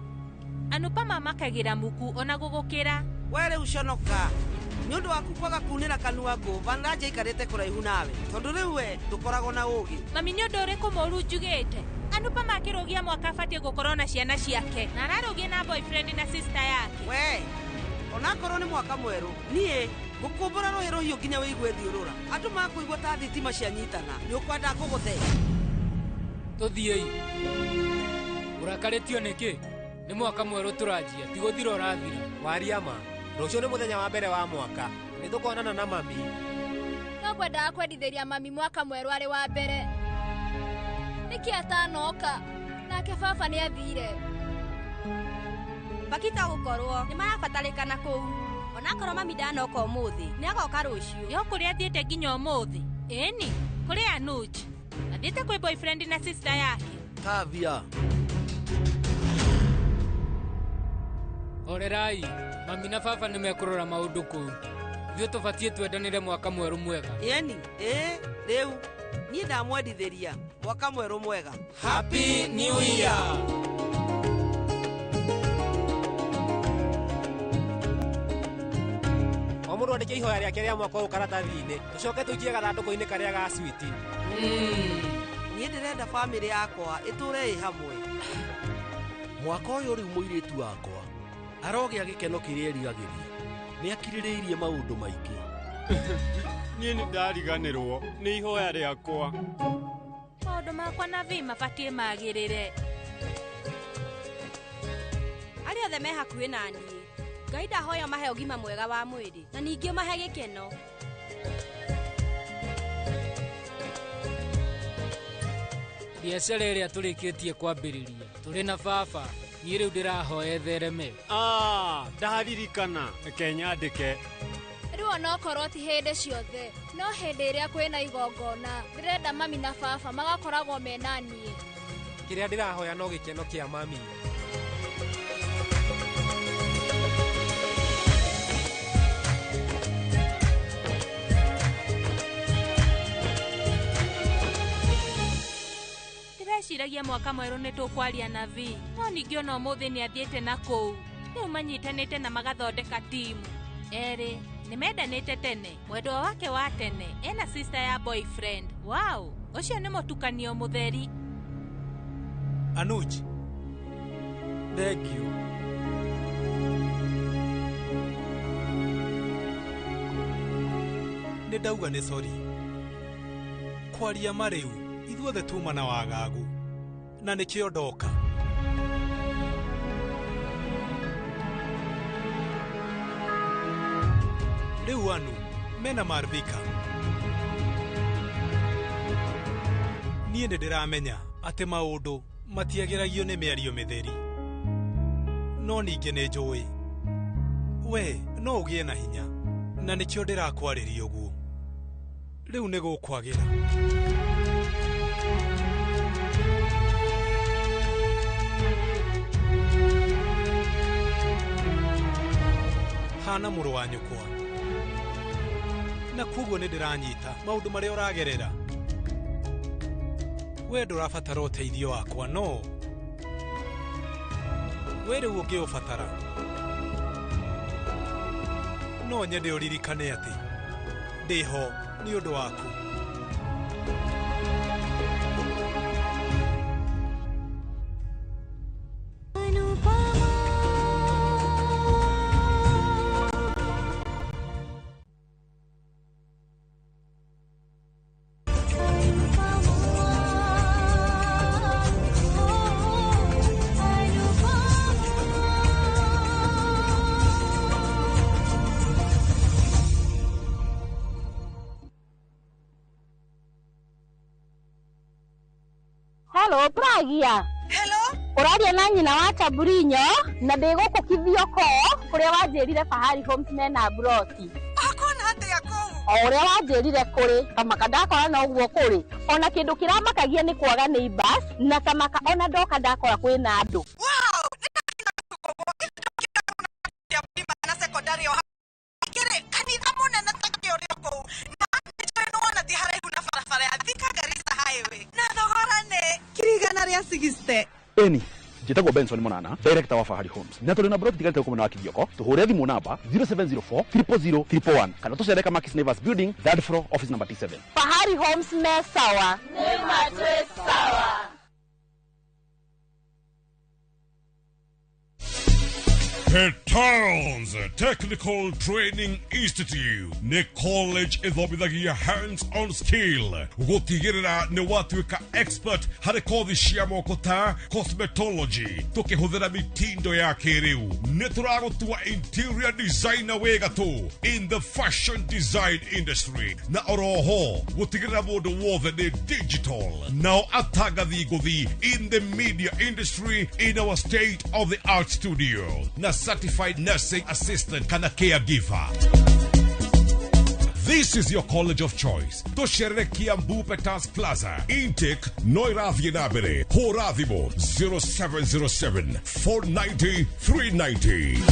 S9: Anupama makagĩra Muku ona gũgũkĩra.
S13: We rĩu conoka nĩ ũndũ waku kwaga kunĩra kanua ngũ Vanraja aikarĩte kũraihu nawe, tondũ rĩu we ndũkoragwo na ũũgĩ.
S9: Mami, nĩ ũndũ ũrĩkũ mũũru njugĩte? Anupama akĩrũgia mwaka abatiĩ gũkorwo na ciana ciake, na ararũgia na boyfriend na sister yake.
S13: We onakorwo nĩ mwaka mwerũ, niĩ ngũkũmbũra rũhĩ rũhiũ nginya wĩigue thiũrũra. Andũ makũigua ta thitima cianyitana, nĩ ũkwenda ngũgũthe.
S7: Tũthiĩi. Ũrakarĩtio nĩkĩ? Nĩ mwaka mwerũ tũranjia, ti gũthira ũrathira.
S6: Waria ma, rũciũ nĩ mũthenya wa mbere wa mwaka, nĩ tũkonana na mami.
S23: No ngwendaga kwendithĩria mami mwaka mwerũ arĩ wa mbere. Nĩkĩ atanoka? Nake baba nĩ athire.
S3: Bakita gũkorwo nĩ marabatarĩkana kũu. Onakorwo mami ndanoka ũmũthĩ, nĩ agoka rũciũ.
S9: Yo kũrĩa athiĩte nginya ũmũthĩ. Ĩni, kũrĩ Anuj. Athiĩte kwĩ boyfriend na sister yake.
S5: Kavya.
S7: Horerai, mami na baba nĩ mekũrora maũndũ kũu. Ithuĩ tũbatiĩ twendanĩre mwaka mwerũ mwega.
S13: Ĩni, ĩ, rĩu niĩ ndamwendithĩria mwaka mwerũ mwega.
S7: Happy New Year.
S10: O mũndũ andĩke ihoya rĩake rĩa mwaka ũyũ karatathi-inĩ, tũcoke tũikie gathandũkũ-inĩ karĩa ga switi.
S13: Niĩ ndĩrenda bamĩrĩ yakwa ĩtũre ĩ hamwe.
S5: Mwaka ũyũ rĩu mũirĩtu wakwa arogĩa gĩkeno kĩrĩa eriragĩria. Nĩ akirĩrĩirie maũndũ maingĩ.
S14: Niĩ nĩ ndariganĩrwo nĩ ihoya rĩakwa.
S9: Maũndũ makwa na Vi mabatiĩ magĩrĩre.
S3: Arĩa othe me hakuhĩ na niĩ, Ngai ndahoya mahe ũgima mwega wa mwĩrĩ na ningĩ ũmahe gĩkeno.
S7: Biacara ĩrĩa tũrĩkĩtie kwambĩrĩria tũrĩ na baba, niĩ rĩu ndĩrahoya ĩthereme.
S14: Ndaririkana, reke nyandĩke.
S23: Rĩu onokorwo ti hĩndĩ ciothe, no hĩndĩ ĩrĩa kwĩna igongona, ndĩrenda mami na baba magakoragwo mena niĩ.
S10: Kĩrĩa ndĩrahoya no gĩkeno kĩa mami.
S9: Ndĩreciragia mwaka mwerũ nĩ tũkwaria na Vi, no ningĩ ona ũmũthĩ nĩ athiĩte na kũu. Rĩu manyitanĩte na magathondeka timu. Erĩ nĩ mendanĩte tene, mwendwa wake wa tene ena sister ya boyfriend. Wow, ũcio nĩ mũtukanio mũtheri.
S16: Anuj, thank you. Nĩ ndauga nĩ sorry. Kwaria ma rĩu ithuothe tuma na wagagu na nĩkĩo ndoka. Rĩu Anu mena Marvika. Niĩ nĩ ndĩramenya atĩ maũndũ matiagĩragio nĩ mĩario mĩtheri. No ningĩ nĩ njũĩ we no ũgĩe na hinya na nĩkĩo ndĩrakwarĩria ũguo. Rĩu nĩ gũkwagĩra. Hana mũrũ wa nyũkwa, na koguo nĩ ndĩranyita maũndũ marĩa ũragerera. We ndũrabatara ũteithio wakwa, no we rĩu ũngĩũbatara. No nyende ũririkane atĩ ndĩho nĩ ũndũ waku.
S24: Hello, Pragia.
S13: Hello.
S24: Ũraria na nyina wa Chaburinyo na ndĩ gũkũ Kithioko kũrĩa wanjĩrire Fahari Homes mena broti.
S13: Akona atĩa kũu?
S24: O ũrĩa wanjĩrire kũrĩ, kamaka ndakora no ũguo kũrĩ. Ona kĩndũ kĩramakagia nĩ kwaga neighbors na kamaka ona ndoka ndakora kwĩna andũ.
S13: Wow, na secondary o kĩrĩ kanitha mũnene ta ũrĩa kũu. Na nĩnjũĩ nĩwona ti haraihu na barabara ya Thika Garissa Highway. Na thogora nĩ kirigana rĩa 60.
S25: Eni, njĩtagwo Benson Monana, director wa Fahari Homes. Na tũrĩ na broti tigarĩte gũkũ mwena wa Kithioko. Tũhũre thimũ namba 0704 000 111 kana tũcere Kamakis Neighbors Building, third floor, office number T7.
S24: Fahari Homes me sawa.
S26: Nĩ matwĩ sawa.
S2: Petals Technical Training Institute nĩ college ĩthomithagia hands on skill gũtigĩrĩra nĩ watuĩka expert harĩ kothi cia moko ta cosmetology tũkĩhũthĩra mitindo ya kĩrĩu. Nĩ tũragũtua interior designer wĩ gatũ in the fashion design industry na oroho gũtigĩrĩra mũndũ wothe nĩ digital nao atangathi ngũthi in the media industry in our state of the art studio na certified nursing assistant kana caregiver. This is your college of choice. Tũcerere Kiambu Petals Plaza. Intake no ĩrathiĩ na mbere. Hũra thimũ 0707 490 390.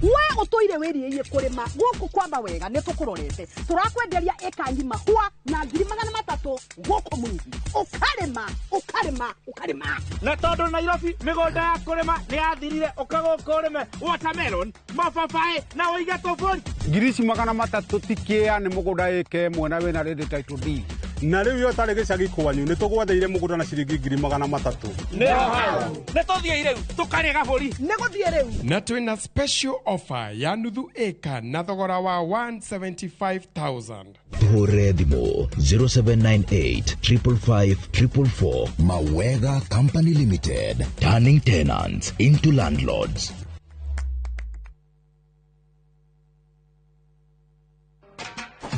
S4: We utoire wiriie kurima guku kwamba wega ni tukurorete turakwenderia eka ngima hua na 300,000 guku mwingi ukarima ukarima ukarima
S8: na tondu Nairobi migunda ya kurima ni yathirire uka guku urime watermelon mababaĩ na uige tuburi
S12: 300,000 tikia ni mugunda eke mwena wina ready title deed
S14: na riu yo tari gicagi kwanyu ni tugwatheire mugunda na ciringi 300,000
S8: ni hau ni tuthie riu tukarie gaburi
S4: ni guthie riu
S17: na twina special offer ya nuthu eka na thogora wa 175,000.
S26: Tuhũrĩre thimũ 0798 555 444. Mawega Company Limited, turning tenants into landlords.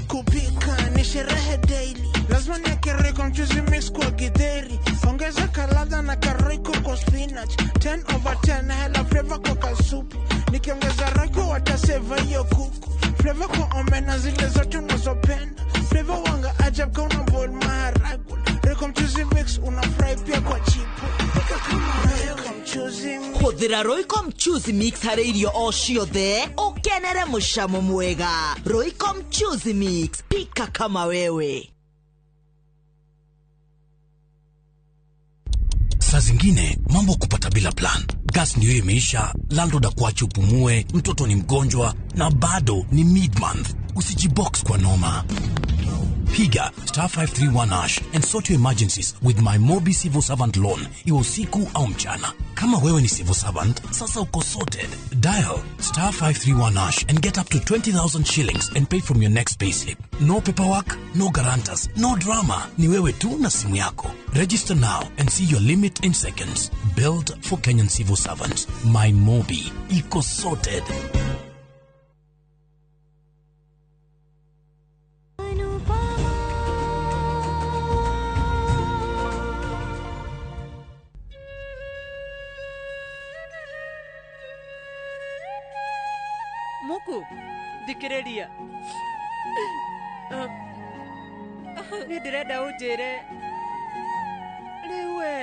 S27: Kupika ni sherehe daily, lazima niweke Royco mchuzi mix kwa githeri, ongeza kaladha na karoiko kwa spinach, 10/10 hela flavor kwa kasupu, nikiongeza Royco wataseva hiyo kuku, flavor kwa omena zile zote unazopenda, flavor wanga ajab kama una boil maharagwe, Royco mchuzi mix una fry pia kwa chipo, pika kama Royco mchuzi mix.
S28: Hũthĩra Royco mchuzi mix harĩ irio o ciothe ũkenere mũcamo mwega. Royco mchuzi mix, pika kama wewe.
S29: Saa zingine mambo kupata bila plan. Gas ndio imeisha, landlord akuache upumue, mtoto ni mgonjwa na bado ni mid-month. Usijibox kwa noma. Piga star 531 hash and sort your emergencies with my Mobi Civil Servant Loan, iwe usiku au mchana. Kama wewe ni civil servant, sasa uko sorted. Dial star 531 hash and get up to 20,000 shillings and pay from your next payslip. No paperwork, no guarantors, no drama. Ni wewe tu na simu yako. Register now and see your limit in seconds. Built for Kenyan civil servants. My Mobi. Iko sorted.
S1: Muku thikiriria ni ndirenda unjire riu we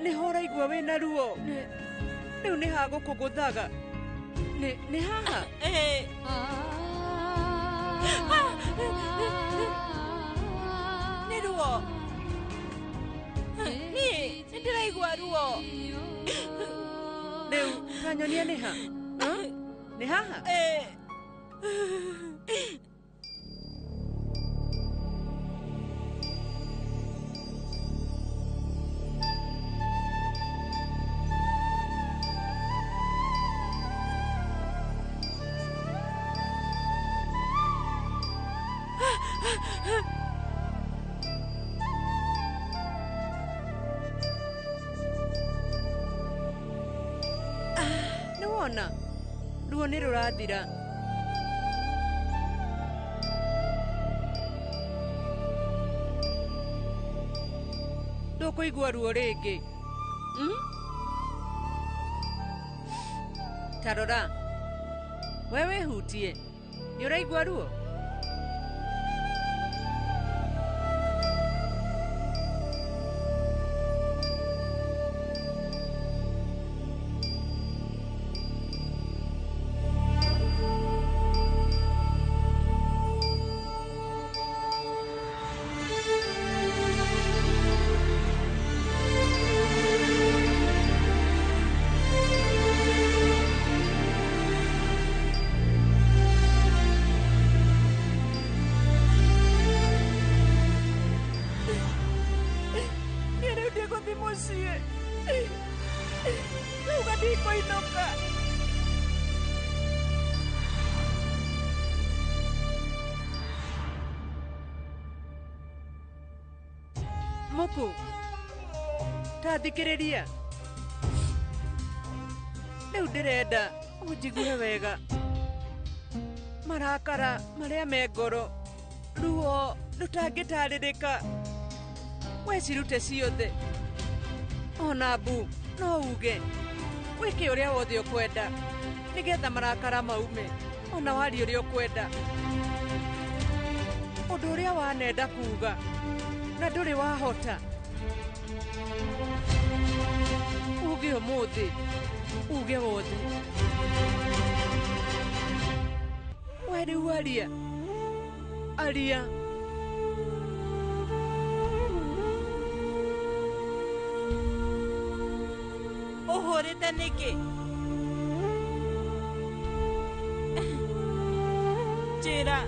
S1: niho ũraigua wĩna ruo rĩu nĩ ha gũkũgũthaga nĩ haha
S3: nĩ ruo niĩ nĩ ndĩraigua ruo
S1: rĩu tanyonia nĩ ha nĩ haha Nĩwona ruo nĩ rũrathira. Ndũkũigua ruo rĩngĩ. Ta rora we wĩhutie nĩ ũraigua ruo? Ndikũinũka. Muku, ta thikĩrĩria. Rĩu ndĩrenda ũnjigue wega. Marakara marĩa me ngoro, ruo rũtangĩtarĩrĩka, we cirute ciothe. Ona mbu no uge wĩke ũrĩa wothe ũkwenda nĩgetha marakara maume, ona warie ũrĩa ũkwenda. Ũndũ ũrĩa wanenda kuga na ndũrĩ wahota, uge ũmũthĩ, uge wothe. We rĩu aria, aria.
S9: Ũhũrĩte nĩkĩ? Njĩra,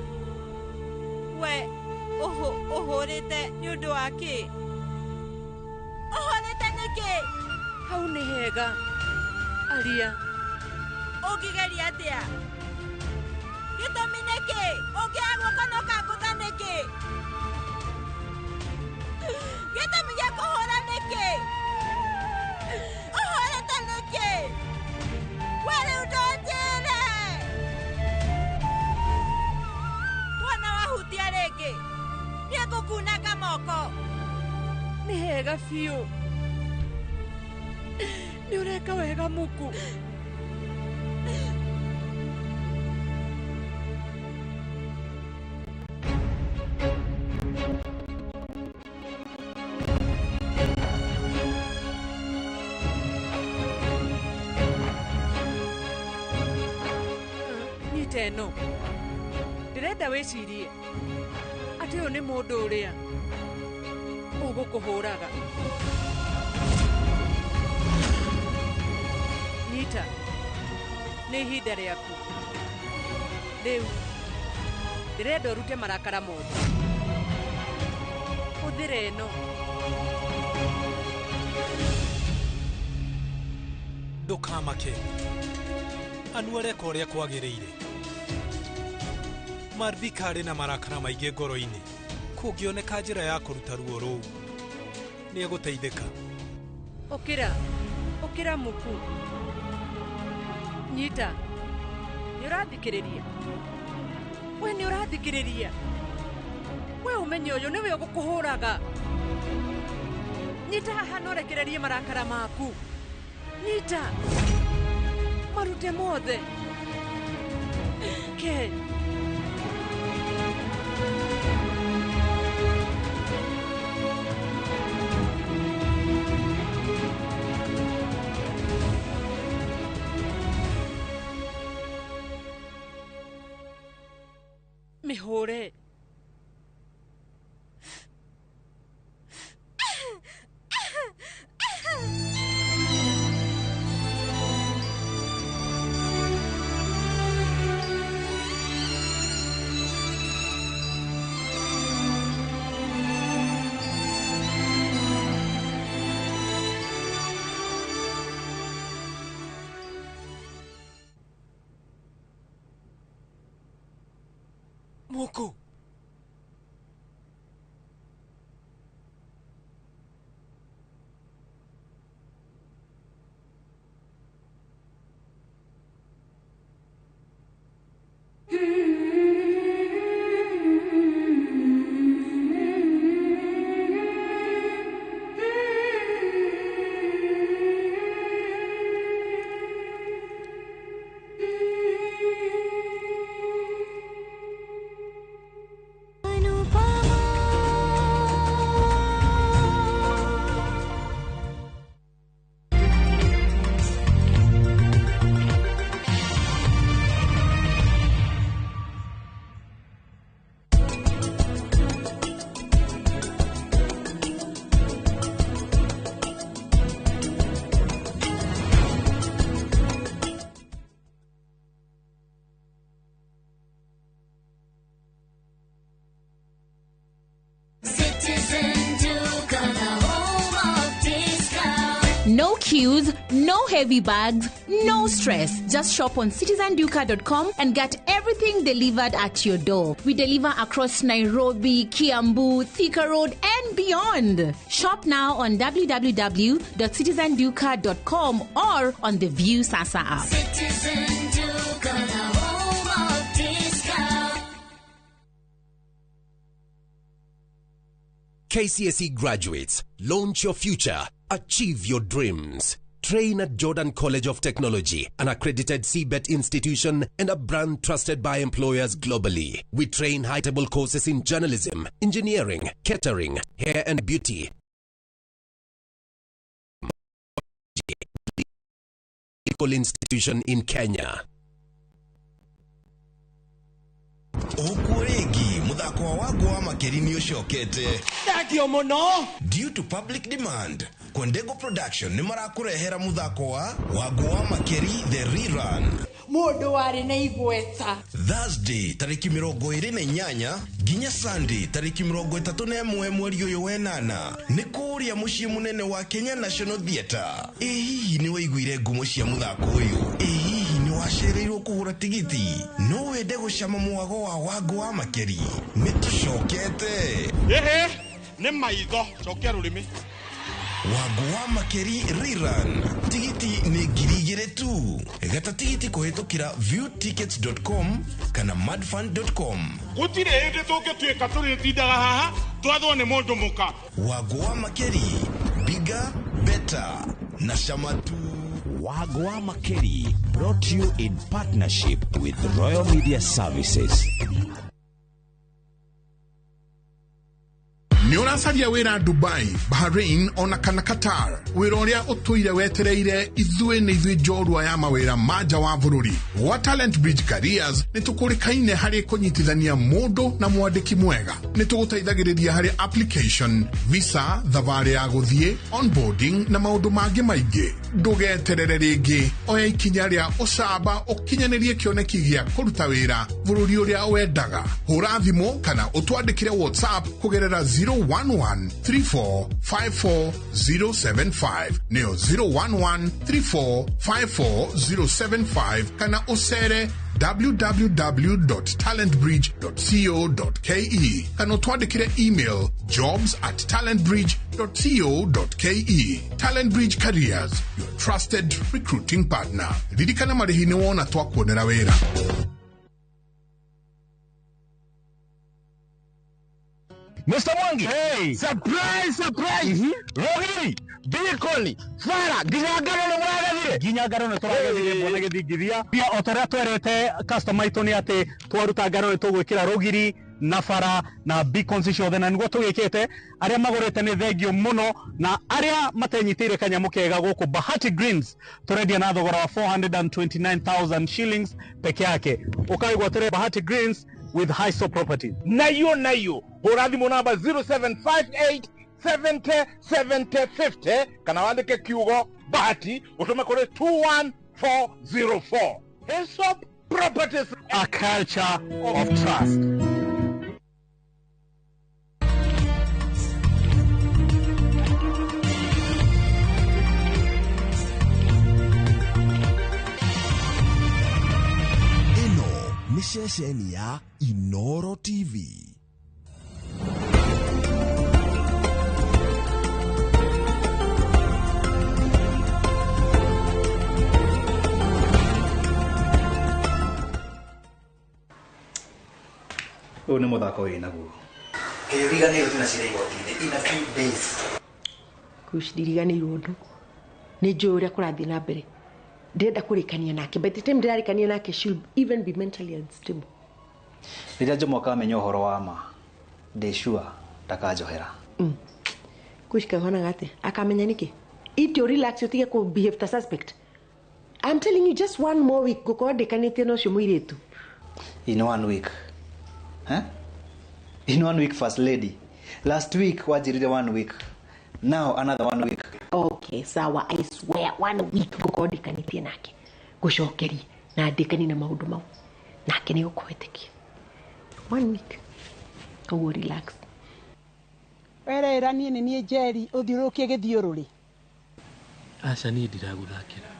S9: we ũhũrĩte nĩ ũndũ wa kĩ? Ũhũrĩte nĩkĩ?
S1: Hau nĩ hega, aria.
S9: Ũngĩgeria atĩa? Gĩtũmi nĩkĩ? Ũngĩoya guoko na ũkangũtha nĩkĩ? Gĩtũmi gĩa kũhũra nĩkĩ? Ũhũrĩte nĩkĩ? We rĩu ndũnjĩre. Wona wahutia rĩngĩ, niĩ ngũkunanga moko.
S1: Nĩ hega biũ. Nĩ ũreka wega Muku. Nyita ĩno. Ndĩrenda wĩcirie atĩ ũyũ nĩ mũndũ ũrĩa ũgũkũhũraga. Nyita, nĩ ihinda rĩaku. Rĩu ndĩrenda ũrute marakara mothe. Hũthĩra ĩno.
S16: Ndũkamake. Anu areka ũrĩa kwagĩrĩire. Marvika arĩ na marakara maingĩ ngoro-inĩ. Kũngĩoneka njĩra ya kũruta ruo rũu, nĩegũteithĩka.
S1: Ũkĩra, ũkĩra Muku. Nyita, nĩ ũrathikĩrĩria? We nĩ ũrathikĩrĩria? We ũmenye ũyũ nĩwe ũgũkũhũraga. Nyita haha na ũrekererie marakara maku. Nyita, marute mothe. Ke. Mĩhũre.
S10: Muku.
S5: No queues, no heavy bags, no stress. Just shop on citizenduka.com and get everything delivered at your door. We deliver across Nairobi, Kiambu, Thika Road, and beyond. Shop now on www.citizenduka.com or on the View Sasa app.
S6: Citizen Duka, the home of discount.
S11: KCSE graduates, launch your future, achieve your dreams. Train at Jordan College of Technology, an accredited CBET institution and a brand trusted by employers globally. We train high-table courses in journalism, engineering, catering, hair and beauty, institution in Kenya.
S15: Ũguo rĩngĩ mũthako wa Wangũ wa Makeri nĩ ũcokete.
S18: Thengio mũno.
S15: Due to public demand, Kwendego Production nĩ marakũrehera mũthako wa Wangũ wa Makeri the rerun.
S18: Mũndũ warĩ na igweta.
S15: Thursday tarĩki 28 nginya Sunday tarĩki 31 mweri ũyũ wenana nĩ kũrĩa mũciĩ mũnene wa Kenya National Theatre. Ĩ hihi nĩ waiguire ngumo cia mũthako ũyũ? Ĩ hihi nĩ wacereirwo kũgũra tigiti? No wende gũcama mwago wa Wangũ wa Makeri? Nĩ tũcokete.
S8: Ĩhĩ, nĩ maitho, cokia rũrĩmĩ.
S15: Wangũ wa Makeri rerun. Tigiti nĩ 2,000 tu. Gata tigiti kũhĩtũkĩra viewtickets.com kana madfund.com.
S8: Gũtirĩ hĩndĩ tũngĩtuĩka tũrĩtindaga haha twathwo nĩ mũndũ mũka.
S15: Wangũ wa Makeri, bigger, better na chama tu.
S26: Wangũ wa Makeri brought to you in partnership with Royal Media Services.
S19: Nĩ ũracaria wĩra Dubai, Bahrain ona kana Qatar. Wĩra ũrĩa ũtũire wetereire ithuĩ nĩ ithuĩ njorua ya mawĩra ma nja wa bũrũri. Gwa Talent Bridge Careers nĩ tũkũrĩkaine harĩ kũnyitithania mũndũ na mwandĩki mwega. Nĩ tũgũteithagĩrĩria harĩ application, visa, thabarĩ ya gũthiĩ, onboarding na maũndũ mangĩ maingĩ. Ndũgeterere rĩngĩ, oya ikinya rĩa ũcamba ũkinyanĩrie kĩoneki gĩa kũruta wĩra bũrũri ũrĩa wendaga. Hũra thimũ kana ũtwandĩkĩre WhatsApp kũgerera 011 34 54 075 nĩyo 011 34 54 075 kana ũcere www.talentbridge.co.ke kana ũtwandĩkĩre email jobs@talentbridge.co.ke. Talent Bridge Careers, your trusted recruiting partner. Ririkana marĩhi nĩ wona twakuonera wĩra.
S20: Mr. Mwangi. Hey. Surprise, surprise. Rogiri, Bikoni, Fara, nginya ngano nĩ mũragethire.
S16: Nginya ngano nĩ tũragethire bwana gĩthingithia. Pia o ta ũrĩa twerete customer aitũ nĩ atĩ twaruta ngano nĩ tũgwĩkĩra rũgiri na bara na beacons ciothe na nĩguo tũgĩkĩte. Arĩa magũrĩte nĩ thengio mũno na arĩa matenyitĩire kanyamũ kega gũkũ Bahati Greens tũrendia na thogora wa 429,000 shillings peke yake. Ũkaigua Bahati Greens with Hiso Property.
S8: Nayo nayo hũra thimũ namba 0758 70 70 50 kana wandĩke kiugo Bahati ũtũme kũrĩ 21404. Hiso Properties,
S16: a culture of trust.
S15: Nĩ ceceni ya Inoro TV.
S21: Ũyũ nĩ mũthako wĩ naguo.
S22: Kĩriganĩirwo twĩna cira igoti-inĩ in a few days.
S4: Kush ndiriganĩirwo ũndũ. Nĩ njũĩ ũrĩa kũrathiĩ na mbere. Ndĩrenda kũrĩkania nake. By the time ndĩrarĩkania nake, she'll even be mentally unstable.
S21: Rĩrĩa Jomo akamenya ũhoro wa ma, ndĩ sure ndakanjohera.
S4: Kush kahonaga atĩa? Akamenya nĩkĩ? Itio relax ũtige kũ behave ta suspect. I'm telling you, just one more week ngũkorwo ndĩkanĩtie na ũcio mũirĩtu.
S21: In 1 week. Huh? In 1 week, first lady. Last week wajirire 1 week. Now another 1 week.
S4: Okay, sawa, I swear 1 week ngũkorwo ndĩkanĩtie nake. Ngũcokerie na ndĩkanie na maũndũ mau. Nake nĩ ũkũhetũkia. 1 week. Koguo relax.
S30: Werera niĩ nĩ niĩ Njeri ũthiũrũrũkie gĩthiũrũrĩ.
S2: Aca niĩ ndiragũthakĩra.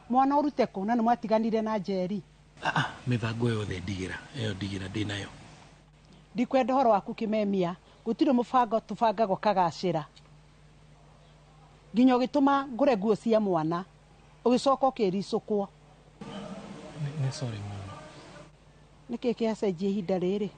S4: Mwana ũrute kũ na nĩ mwatiganire na Njeri?
S2: Mĩbango yothe ndigĩra, ĩyo ndigĩra ndĩnayo.
S4: Ndikwenda ũhoro waku kĩmemia, gũtirĩ mũbango tũbangaga ũkagacĩra. Nginya ũgĩtũma ngũre nguo cia mwana, ũgĩcoka ũkĩricũkwo.
S2: Nĩ sorry mũno.
S4: Nĩkĩ kĩacenjia ihinda rĩrĩ?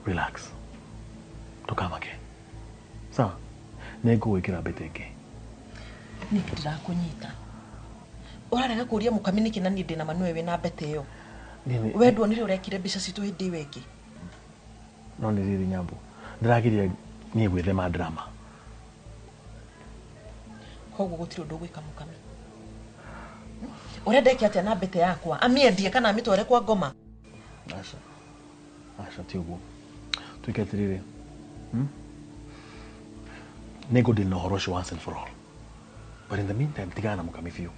S2: Relax. Ndũkamake. Sawa? Nĩngũgwĩkĩra mbete ĩngĩ.
S7: Nick ndĩrakũnyita. Ũrarega kũria mũkami nĩkĩ na niĩ ndĩna ma nĩwe wĩna mbete ĩyo. We nduonire ũrekire mbica citũ hĩndĩ ĩyo ĩngĩ.
S2: No nĩ rĩrĩ Nyambo. Ndĩrageria niĩ gwĩthema drama.
S7: Koguo gũtirĩ ũndũ ũgwĩka mũkami. Ũrenda ĩke atĩa na mbete yakwa? Amĩendie kana amĩtware kwa ngoma?
S2: Aca. Aca ti ũguo. Tuike atĩrĩrĩ. Nĩngũdeal na ũhoro ũcio once and for all. But in the meantime, tigana na mũkami biũ.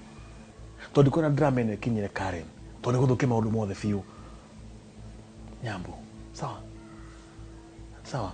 S2: Tondũ ndikwenda drama ĩno ĩkinyĩre Karen. Tondũ nĩgũthũkia maũndũ mothe biũ. Nyambo, sawa? Sawa?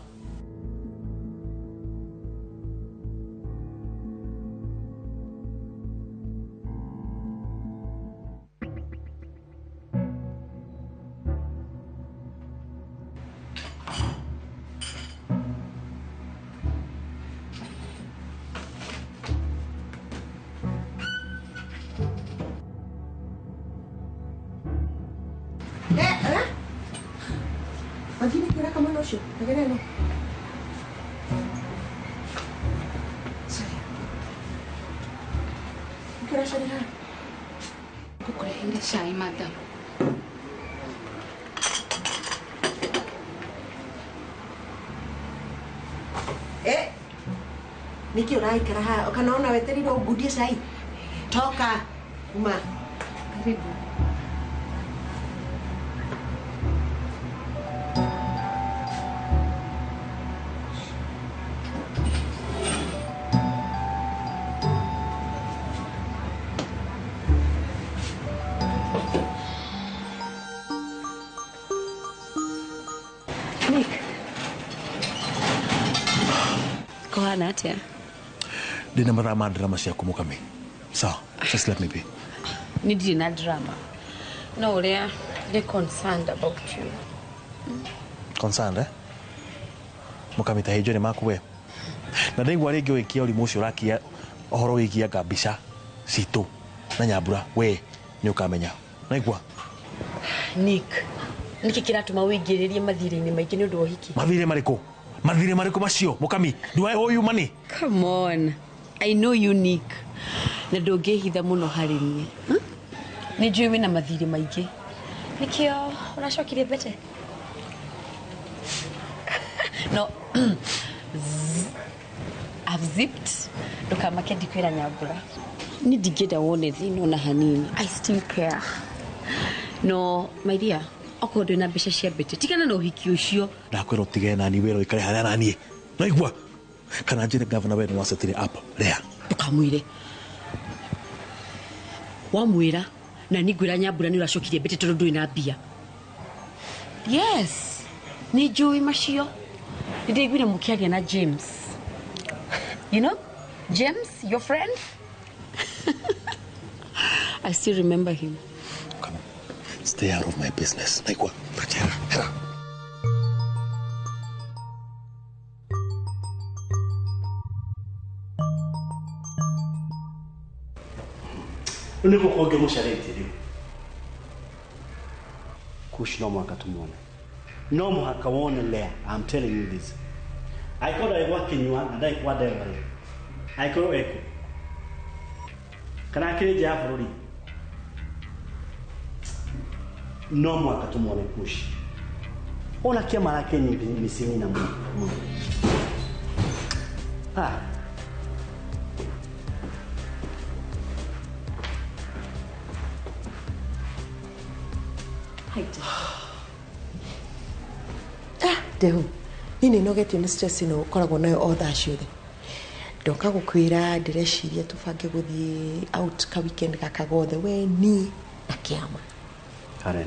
S12: Ngũkũreheire cai madam.
S7: Nĩkĩ ũraikara haha kana ona wetereire ũngundie cai? Toka uma.
S12: Karibu. Kuhana atia?
S2: Ndina mathaa ma drama ciaku mũkami. Sawa, just let me be.
S12: Ni ndirĩ na drama. No ũrĩa ndĩ concerned about you.
S2: Concerned, eh? Mũkami ta hĩnjo nĩ maku we. Na ndaigua rĩngĩ ũgĩkia ũrimũ ũcio ũrakia ũhoro wĩgiĩ anga mbica citũ na Nyambura we nĩ ũkamenya. Naigua?
S12: Nick, nĩkĩ kĩratũma wĩingĩrĩrie mathirĩ-inĩ maingĩ nĩ ũndũ wa ũhiki?
S2: Mathirĩ marĩkũ? Mathirĩ marĩkũ macio mũkami? Do I owe you money?
S12: Come on. I know you, Nick. Na ndũngĩhitha mũno harĩ niĩ. Nĩ njũĩ wĩna mathirĩ maingĩ. Nĩkĩo ũracokirie mbete? No. I've zipped. Ndũkamake ndikwĩra Nyambura. Niĩ ndingĩenda wone thĩna ona hanini. I still care. No, my dear, okorwo ndwĩna mbeca cia mbete, tigana na ũhiki ũcio.
S2: Ndakwĩra ũtigane nani wĩra ũikare harĩa naniĩ. Naigua? Kana njĩre gavana we nĩwacetire up rĩa.
S12: Ndũkamwĩre. Wamwĩra na niĩ ngwĩra Nyambura nĩ ũracokirie mbete tondũ ndũrĩ na mbia. Yes, nĩ njũĩ macio. Nĩ ndaiguire mũkĩaria na James. You know, James, your friend? I still remember him.
S2: Stay out of my business. Naigua Hera, hera.
S13: Rĩu nĩ gũkorwo ngĩmũcarĩtie rĩu. Kush no mũhaka tũmuone. No mũhaka wone Lea. I'm telling you this. Angĩkorwo ndarĩ gwa Kĩnyua na ndarĩ kwa Ndewa rĩ, angĩkorwo ekũ kana akĩrĩ nja ya bũrũri, no mũhaka tũmuone Kush. Ona kĩama arake mĩciĩ nyina mũno mũno. Ah.
S7: Ndehu niĩ nĩ nogetio nĩ stress ĩno ũkoragwo nayo o thaa ciothe. Ndoka gũkwĩra ndĩreciria tũbange gũthiĩ out ka weekend gaka gothe, we niĩ na kĩama.
S13: Karen,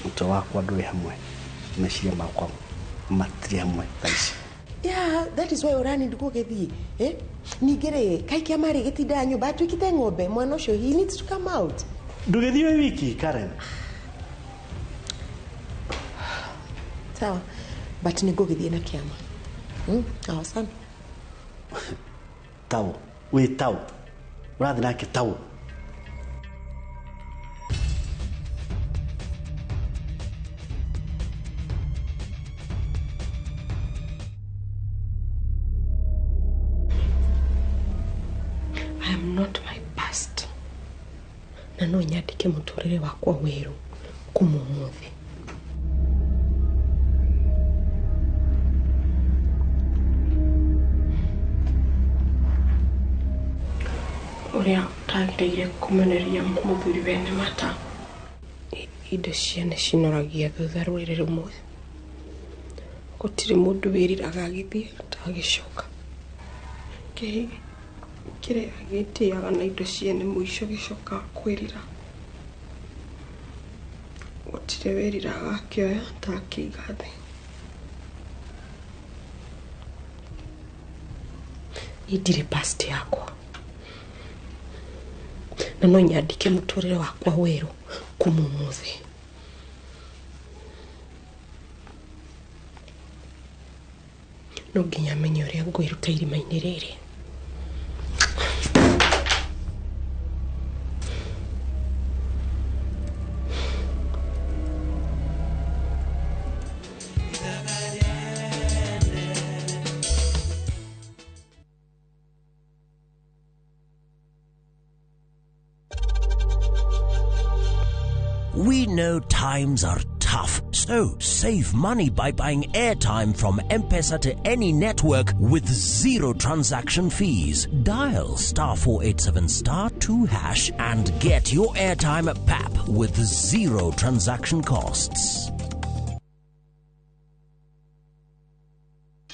S13: mũtwe wakwa ndũrĩ hamwe, meciria makwa matirĩ hamwe thaa ici.
S7: Yeah, that is why ũrani ndũgũgĩthiĩ. Eh? Ningĩ rĩ, kaĩ kĩama rĩ gĩtindaga nyũmba atuĩkĩte ng'ombe, mwana ũcio he needs to come out.
S13: Ndũgĩthiĩ wĩ wiki, Karen.
S7: Sawa, but nĩ ngũgĩthiĩ na kĩama. Aho sana.
S13: Tau, wĩ tau. Ũrathiĩ nake tau.
S14: I am not my past. Na no nyandĩke mũtũrĩre wakwa werũ kuma ũmũthĩ. Ũrĩa ũtagĩrĩire kũmeneria mũthuri wene mata. Indo ciene cinoragia thutha rũrĩrĩ rũmwe. Gũtirĩ mũndũ wĩriraga agĩthiĩ atagĩcoka. Kĩhĩ kĩrĩa gĩtĩaga na indo ciene mũico gĩcokaga kwĩrira. Gũtirĩ wĩriraga akĩoya atakĩiga thĩ. Niĩ ndirĩ past yakwa. Na no nyandĩke mũtũrĩre wakwa werũ kuma ũmũthĩ. No nginya menye ũrĩa ngwĩruta irima-inĩ rĩrĩ.
S11: We know times are tough, so save money by buying airtime from M-Pesa to any network with zero transaction fees. Dial *487*2# and get your airtime at PAP with zero transaction costs.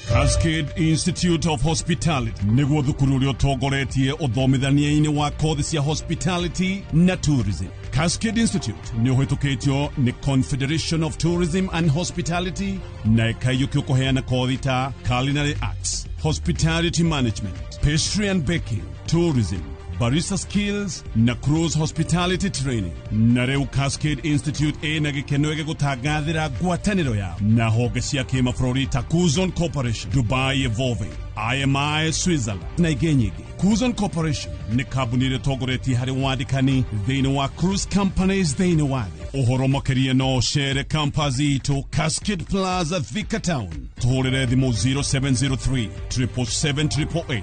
S17: Cascade Institute of Hospitality nĩguo thukuru ũrĩa ũtongoretie ũthomithania-inĩ wa kothi cia hospitality na tourism. Cascade Institute nĩ ũhĩtũkĩtio nĩ Confederation of Tourism and Hospitality na ĩkaiyũkio kũheana kothi ta culinary arts, hospitality management, pastry and baking, tourism, barista skills na cruise hospitality training. Na rĩu Cascade Institute ĩna gĩkeno gĩgũtangathĩra ngwatanĩro yao na honge cia kĩmabũrũri ta Kuzon Corporation, Dubai Evolving, IMI Switzerland na ingĩ nyingĩ. Kuzon Corporation nĩ kambuni ĩrĩa ĩtongoretie harĩ wandĩkani thĩinĩ wa cruise companies thĩinĩ wa thĩ. Ũhoro makĩria no ũcere campus itũ Cascade Plaza, Thika Town. Tũhũrĩre thimũ 0703 777 888.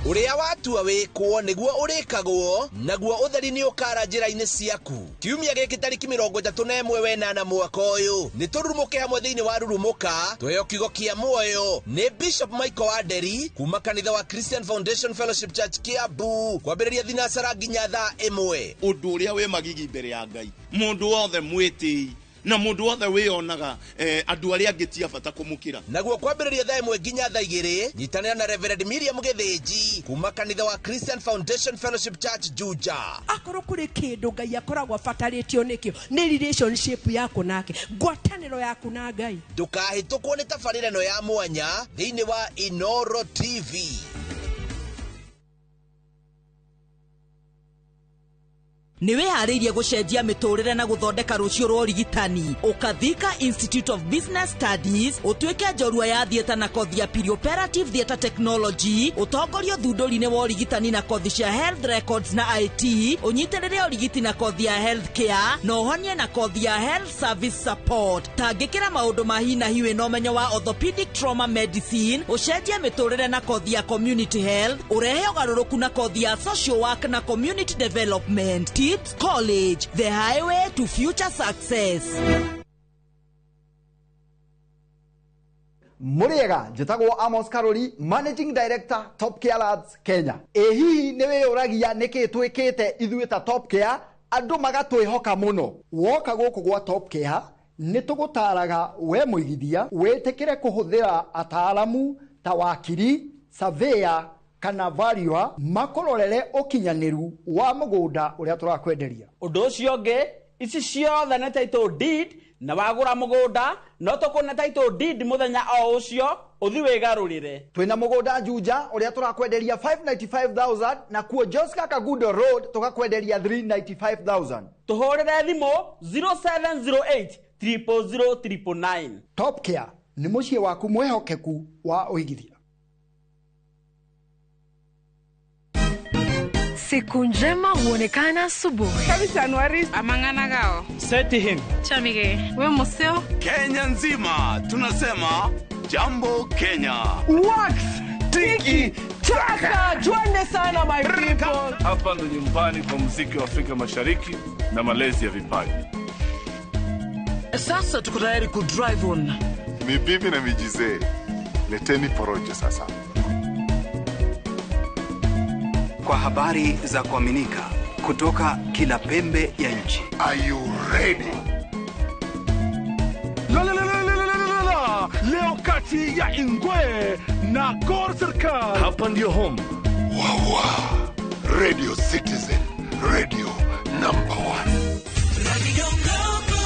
S23: Ũrĩa watua wĩkwo nĩguo ũrĩkagwo, naguo ũtheri nĩ ũkara njĩra-inĩ ciaku. Kiumia gĩkĩ tarĩki 31 wenana mwaka ũyũ nĩ tũrurumũke hamwe thĩinĩ wa Rurumũka, tũheo kiugo kĩa muoyo nĩ Bishop Michael Wanderi kuma kanitha wa Christian Foundation Fellowship Church Kiambu, kwambĩrĩria thinacara nginya thaa 1.
S24: Ũndũ ũrĩa wĩ magigi mbere ya Ngai, mũndũ wothe mwĩtĩi
S1: Na mundu wothe wionaga andu aria angi ti a bata kumukira.
S23: Naguo kwambĩrĩria thaa 1 nginya thaa 2 nyitanĩra na Reverend Miriam Gĩthĩnji kuma kanitha wa Christian Foundation Fellowship Church Juja.
S3: Akorwo kũrĩ kĩndũ Ngai akoragwo abatarĩtio nĩkĩo nĩ relationship yaku nake, ngwatanĩro yaku na Ngai.
S23: Ndũkahĩtũkwo nĩ tabarĩra ĩno ya mwanya thĩinĩ wa Inoro TV.
S9: Nĩ wĩharĩirie gũcenjia mĩtũrĩre na gũthondeka rũciũ rwa ũrigitani. Ũkathika Institute of Business Studies ũtuĩke njorua ya theatre na kothi ya perioperative theatre technology, ũtongorio thundũri-inĩ wa ũrigitani na kothi cia health records na IT, ũnyitĩrĩre ũrigiti na kothi ya health care, na ũhonie na kothi ya health service support. Tangĩkĩra maũndũ ma hi na hi wĩna ũmenyo wa orthopedic trauma medicine, ũcenjie mĩtũrĩre na kothi ya community health, ũrehe ũgarũrũku na kothi ya social work na community development. Tips College, the highway to future success.
S10: Muriega njĩtagwo Amos Karori, Managing Director Top Care Labs Kenya. Ĩ hihi nĩ wĩyũragia nĩkĩ twĩkĩte ithuĩ ta Top Care andũ magatwĩhoka mũno? Woka gũkũ gwa Top Care nĩ tũgũtaraga we mũigithia wĩtĩkĩre kũhũthĩra ataaramu ta wakiri, surveyor kana valuer makũrorere ũkinyanĩru wa mũgũnda ũrĩa tũrakwenderia.
S24: Ũndũ ũcio ũngĩ, ici ciothe nĩ title deed, na wagũra mũgũnda no tũkũne title deed mũthenya o ũcio ũthi wĩgarũrĩre.
S10: Twĩna mũgũnda Juja ũrĩa tũrakwenderia 595,000 na kuo Joska Kagudo Road tũgakwenderia 395,000.
S24: Tũhũrĩre thimũ 0708 000 999.
S10: Top Care nĩ mũciĩ waku mwĩhokeku wa ũigithia.
S25: Siku njema huonekana asubuhi.
S27: Kabisa amangana gao.
S28: Seti him.
S27: Chamige. We museo.
S1: Kenya nzima tunasema jambo Kenya.
S18: Wax tiki taka. Twende sana my people.
S29: Hapa ndo nyumbani kwa muziki wa Afrika Mashariki na malezi ya vipaji.
S30: Sasa tuko tayari ku drive on.
S31: Mibibi na mijizee. Leteni porojo sasa.
S22: Kwa habari za kuaminika kutoka kila pembe ya nchi.
S31: Are you ready?
S29: La la la la la la la. Leo kati ya Ingwe na Gor Serikal. Hapa ndio home.
S31: Wawa. Radio Citizen, radio number 1.
S6: Radio number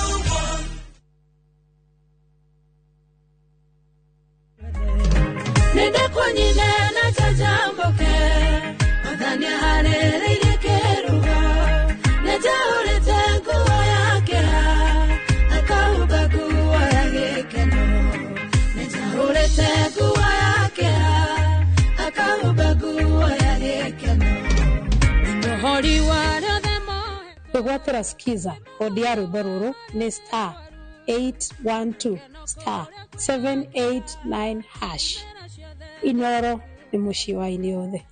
S6: 1. Nenda kwa nyina na chajamboke.
S32: Kwĩgwatĩra skiza kodi ya rwĩmbo rũrũ nĩ star 812 star 789 hash. Inoro nĩ mũciĩ wa aini othe.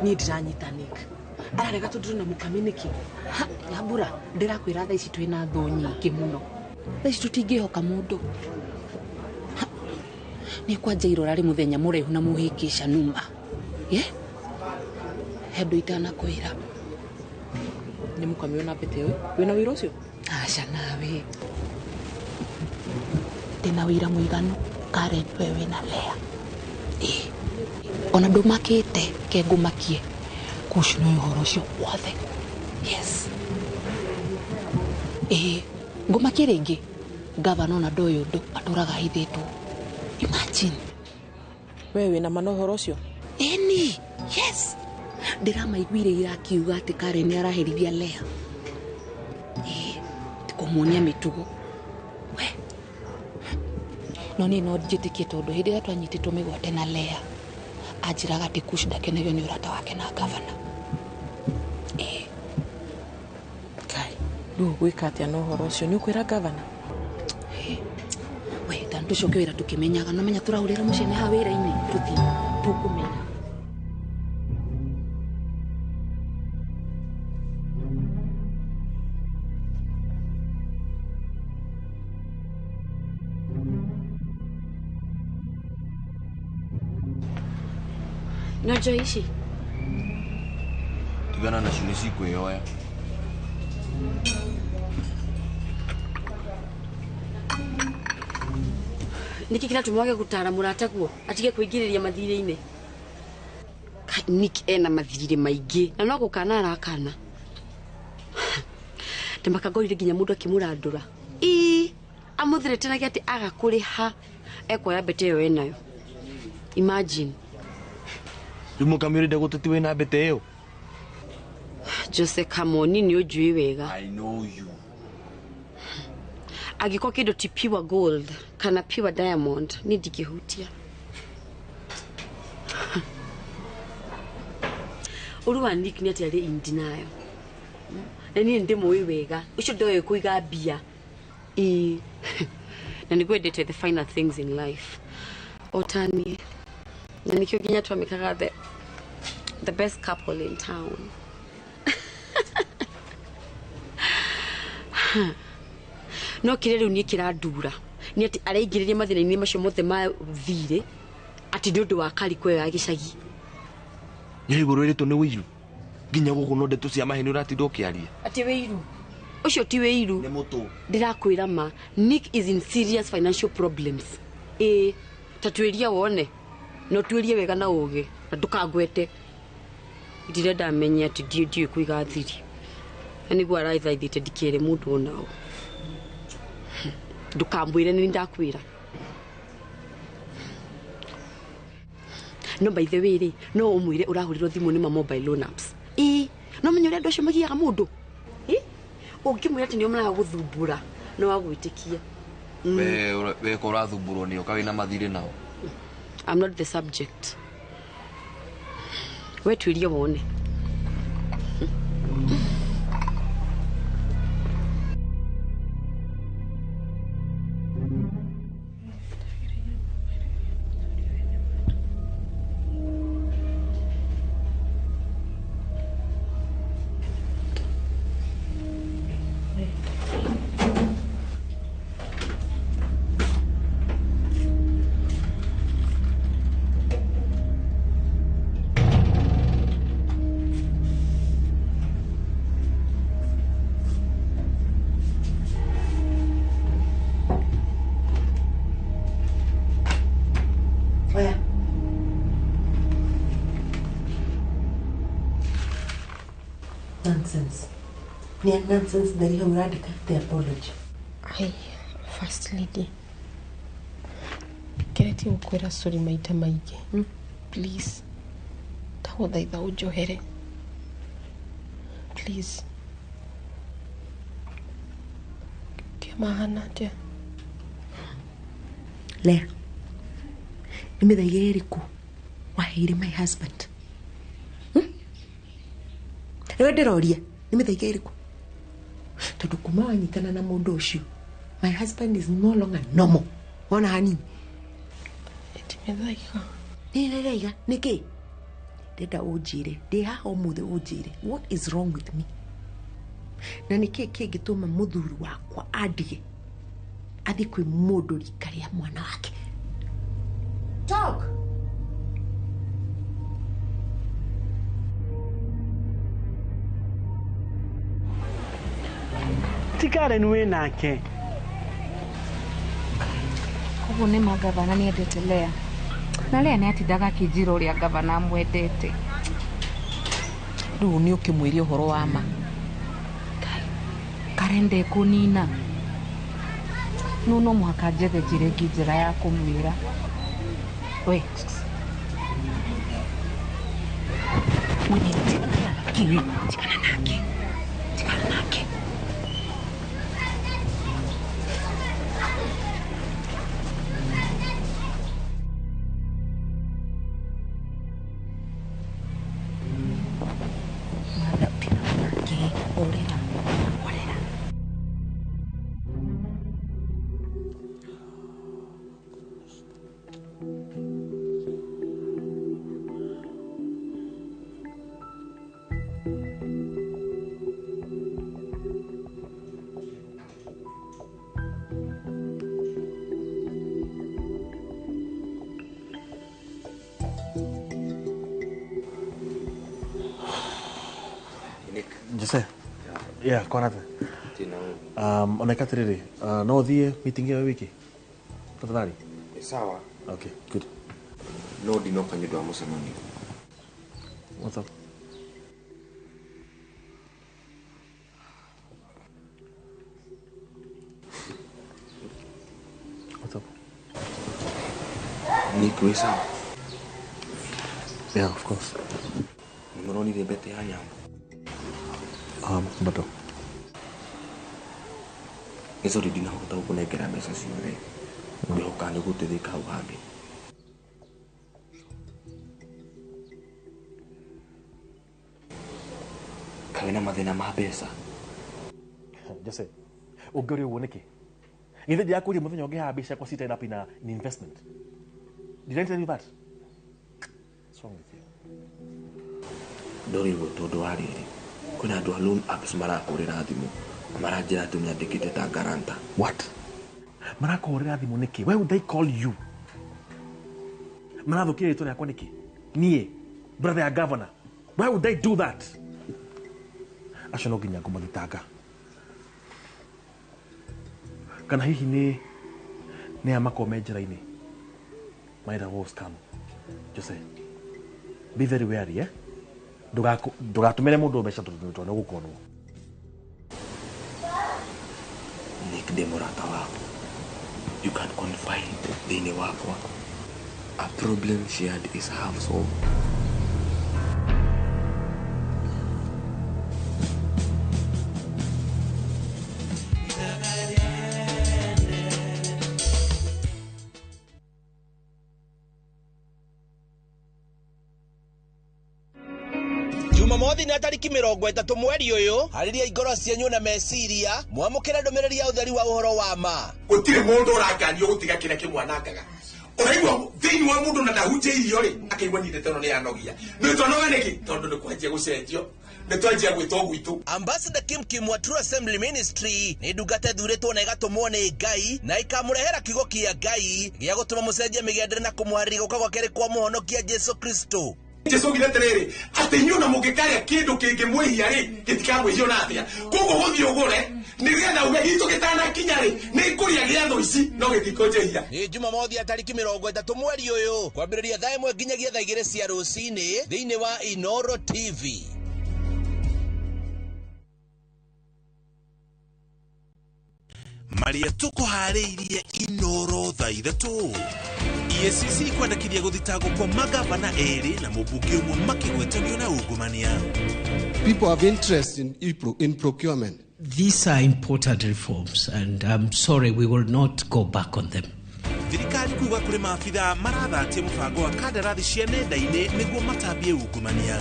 S33: Niĩ ndĩranyita Nick. Ararega tondũ na mũkami nĩkĩ? Nyambura, ndĩrakwĩra thaa ici twĩna thũ nyingĩ mũno. Thaa ici tũtingĩhoka mũndũ. Nĩ kwanja irora rĩ mũthenya mũraihu na mũhĩngĩca numa. Ye? He ũndũ itanakwĩra. Nĩ mũkami ona mbete ũyũ? Wĩna wĩra ũcio? Aca nawe. Ndĩna wĩra mũiganu. Karen, we wĩna Lea. Ĩ. Ona ndũmakĩte ke ngũmakie. Kush nĩ ũhoro ũcio wothe. Yes. Ĩ, ngũmakie rĩngĩ. Gavana ona ndoĩ ũndũ atũraga ahithĩtwo. Imagine. We wĩna ma na ũhoro ũcio? Ĩni, yes. Ndĩramaiguire ira akiuga atĩ Karen nĩ araherithia Lea. Ĩ, ti kũmuonia mĩtugo. We. No niĩ no njĩtĩkie tondũ hĩndĩ ĩrĩa twanyitĩtwo mĩgwate na Lea, anjĩraga atĩ Kush ndakenagio nĩ ũrata wake na gavana. Ĩ. Kai, rĩu ũgwĩka atĩa na ũhoro ũcio? Nĩ ũkwĩra gavana? We, ta tũcoke wĩra tũkĩmenyaga. No menya tũrahũrĩra mũcene haha wĩra-inĩ. Tũthiĩ, tũkũmenya.
S2: No njohi ici?
S4: Tigana nacio nĩ cikwĩyoya.
S2: Nĩkĩ kĩratũma wage gũtara mũrataguo atige kwĩingĩrĩria mathirĩ-inĩ? Nick ena mathirĩ maingĩ na no gũkana arakana. Ndĩmakangorire nginya mũndũ akĩmũrandũra. Ii, amũthirĩte na atĩ aga kũrĩha ekuoya mbete ĩyo enayo. Imagine.
S4: Rĩu mũkamĩrĩte gũteti wĩna mbete ĩyo?
S2: Jose Kamoni nĩ ũnjũĩ wega.
S4: I know you.
S2: Angĩkorwo kĩndũ ti pure gold kana pure diamond niĩ ndingĩhutia. Ũru wa Nick nĩ atĩ arĩ in denial. Na niĩ ndĩmũĩ wega ũcio ndoĩ kũiga mbia. Ĩĩ. Na nĩguo endete the finer things in life o ta niĩ, na nĩkĩo nginya twamĩkaga the best couple in town. No kĩrĩa rĩu niĩ kĩrandura nĩ atĩ areingĩrĩria mathĩna-inĩ macio mothe ma thirĩ atĩ nĩ ũndũ wa kariko ĩyo ya gĩcagi.
S4: Nĩ igũrũ ĩrĩtwo nĩ wĩiru nginya gũkũ no ndeto cia maheni ũratinda ũkĩaria.
S2: Atĩ wĩiru? Ũcio ti wĩiru.
S4: Nĩ mũtũ.
S2: Ndĩrakwĩra ma, Nick is in serious financial problems. Ĩĩ, ta tuĩria wone na ũtuĩrie wega na ũgĩ na ndũkangwete. Ndirenda amenye atĩ ndiũĩ kũiga thiri na nĩguo arathaithĩte ndikere mũndũ ona ũ. Ndũkambwĩre nĩ ndakwĩra. No by the way rĩ, no ũmwĩre ũrahũrĩrwo thimũ nĩ ma mobile loan apps. Ĩĩ, no menye ũrĩa andũ acio magiaga mũndũ. Ĩ, ũngĩmwĩra atĩ nĩo maragũthumbũra no agwĩtĩkie.
S4: We ko ũrathumburwo nĩo ka wĩna mathirĩ nao.
S2: I'm not the subject. We tuĩrie wone.
S5: Nonsense. Ni nonsense ndari hau ũrandĩka the apology.
S14: Ai, first lady. Ngeretie gũkwĩra sorry maita maingĩ. Please. Ndagũthaitha ũnjohere. Please. Kĩmahana atĩa?
S5: Lea, nĩ mĩthaiga ĩrĩkũ waheire my husband? Rĩu ndĩroria nĩ mĩthaiga ĩrĩkũ? Tondũ kuma wanyitana na mũndũ ũcio, my husband is no longer normal. Wona hanini?
S14: Ti mĩthaiga.
S5: Nĩ mĩthaiga nĩkĩ? Ndĩrenda ũnjĩre, ndĩ haha ũmũthĩ ũnjĩre what is wrong with me? Na nĩkĩ kĩngĩtũma mũthuri wakwa andige athiĩ kwĩ mũndũ rika rĩa mwana wake? Talk!
S13: Ti Karen wĩ nake.
S27: Koguo nĩ ma gavana nĩendete Lea. Na Lea nĩatindaga akĩnjĩra ũrĩa gavana amwendete.
S7: Rĩu nĩ ũkĩmwĩre ũhoro wa ma.
S27: Karen ndekũnina. No no mũhaka njethe njĩra ĩngĩ njega ya kũmwĩra. We.
S5: Tigana nake. Tigana nake.
S3: Jose. Yeah, kwana te. Oneka atiriri, no thiĩ meeting ĩyo wiki? Tafadhali.
S4: Sawa.
S3: Okay, good.
S4: No ndinoka nĩ ũndũ wa mũcemanio.
S3: What's up? What's up?
S4: Nick, wĩ sawa?
S3: Yeah, of course.
S4: Nĩmũronire mbete ya nyambo?
S3: Bado.
S4: Nĩ sorry ndinahota gũkũnengera mbeca ciothe. Ngwĩhoka nĩ ũgũteithĩka hau hangĩ. Kaĩ wĩna mathĩna ma mbeca?
S3: Jose, ũngĩũria ũguo nĩkĩ? Githĩ ndirakũria mũthenya ũngĩ haha mbeca ciakwa ci tied up in an investment? Did I tell you that? What's wrong with you?
S4: Ndorĩrwo tondũ wa rĩrĩ, kwĩna andũ a loan apps marakũrĩra thimũ na maranjĩra atĩ ũnyandĩkĩte ta guarantor.
S3: What? Marakũhũrĩra thimũ nĩkĩ? Why would they call you? Marathũkia rĩtwa rĩakwa nĩkĩ? Niĩ, brother ya governor. Why would they do that? Acio no nginya ngũmathitanga. Kana hihi nĩ aya makorwo me njĩra-inĩ marenda gũ scam. Jose, be very wary, eh? Ndũgatũmĩre mũndũ mbeca tondũ nĩ ũgũkonwo.
S4: Nick, ndĩ mũrata waku. You can confide thĩinĩ wakwa. A problem shared is half solved.
S23: Jumamothi na tariki 30 mweri ũyũ, harĩria ngoro cianyu na meciria, mwamũkĩre ndũmĩrĩri ya ũtheri wa ũhoro wa ma.
S7: Gũtirĩ mũndũ ũranganio gũtiga kĩrĩa kĩmwanangaga. Ũraigua thĩinĩ wa mũndũ na ndahunjĩirio rĩ, akaigua niĩ ndeto ĩno nĩ yanogia. Nĩ twanoga nĩkĩ? Tondũ nĩ kwanjia gũcenjio. Nĩ twanjia gwĩtwo gwitũ.
S23: Ambassador Kim Kim wa True Assembly Ministry nĩ ndungata ĩthurĩtwo na ĩgatũmwo nĩ Ngai na ĩkamũrehera kiugo kĩa Ngai gĩa gũtũma mũcenjie mĩgendere na kũmũharĩria gũka gwa kerĩ kwa mũhonokia Jesu Kristo.
S7: Jesu augire atĩrĩrĩ, atĩ inyuĩ ona mũngĩkarĩa kĩndũ kĩngĩmwĩhia rĩ, gĩtikamwĩhia ona atĩa. Koguo gũthiĩ ũgũre, nĩgetha uge gitũ gĩtanakinya rĩ, nĩ ngũrĩa gĩa thũ ici, no gĩtikũnjĩhia.
S23: Nĩ Jumamothi ya tariki 30 mweri ũyũ, kwambĩrĩria thaa 1 nginyagia thaa 2 cia rũcinĩ thĩinĩ wa Inoro TV.
S8: Maria tũkũharĩirie Inoro thaa 3. EACC kwandĩkithia gũthitangwo kwa magavana erĩ na mũmbunge ũmwe makĩgwetanio na ungumania.
S11: People have interest in procurement.
S12: These are important reforms and I'm sorry we will not go back on them.
S8: Thirikari kuga kũrĩ maabithaa marathatia mũbango wa kandarathi cia nenda-inĩ nĩguo matambie ungumania.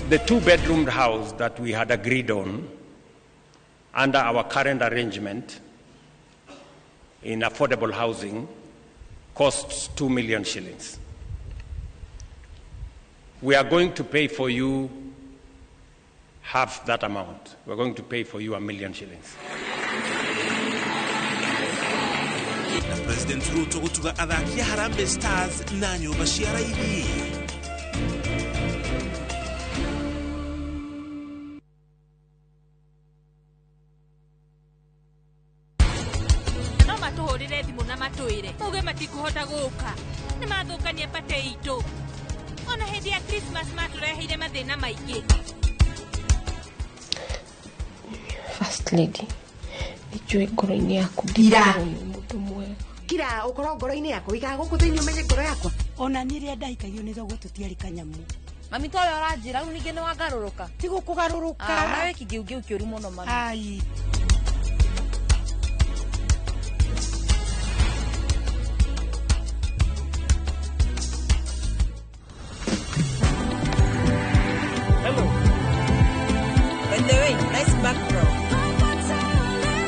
S15: The 2-bedroom house that we had agreed on under our current arrangement in affordable housing costs 2 million shillings. We are going to pay for you half that amount. We're going to pay for you 1 million shillings.
S8: Na President Ruto gutuga athaki a Harambee Stars na nyũmba cia raithi.
S16: No matuhũrĩre thimũ na matwĩre mauge matikũhota gũka, nĩ mathũkania pate itũ. Ona hĩndĩ ya Christmas matũreheire mathĩna maingĩ.
S14: First lady, nĩnjũĩ ngoro-inĩ yaku ndikorwo nĩ mũndũ mwega.
S5: Kira ũkorwo ngoro-inĩ yakwa wĩikaga gũkũ thĩinĩ ũmenye ngoro yakwa.
S17: Ona niĩ rĩrĩa ndahikagio nĩ thoguo tũtiarĩ kanyamũ.
S27: Mami to ũrĩa ũranjĩra rĩu ningĩ nĩ wangarũrũka.
S17: Ti gũkũgarũrũka.
S27: Nawe kĩngĩũngĩũ kĩũru mũno mami.
S17: Ai.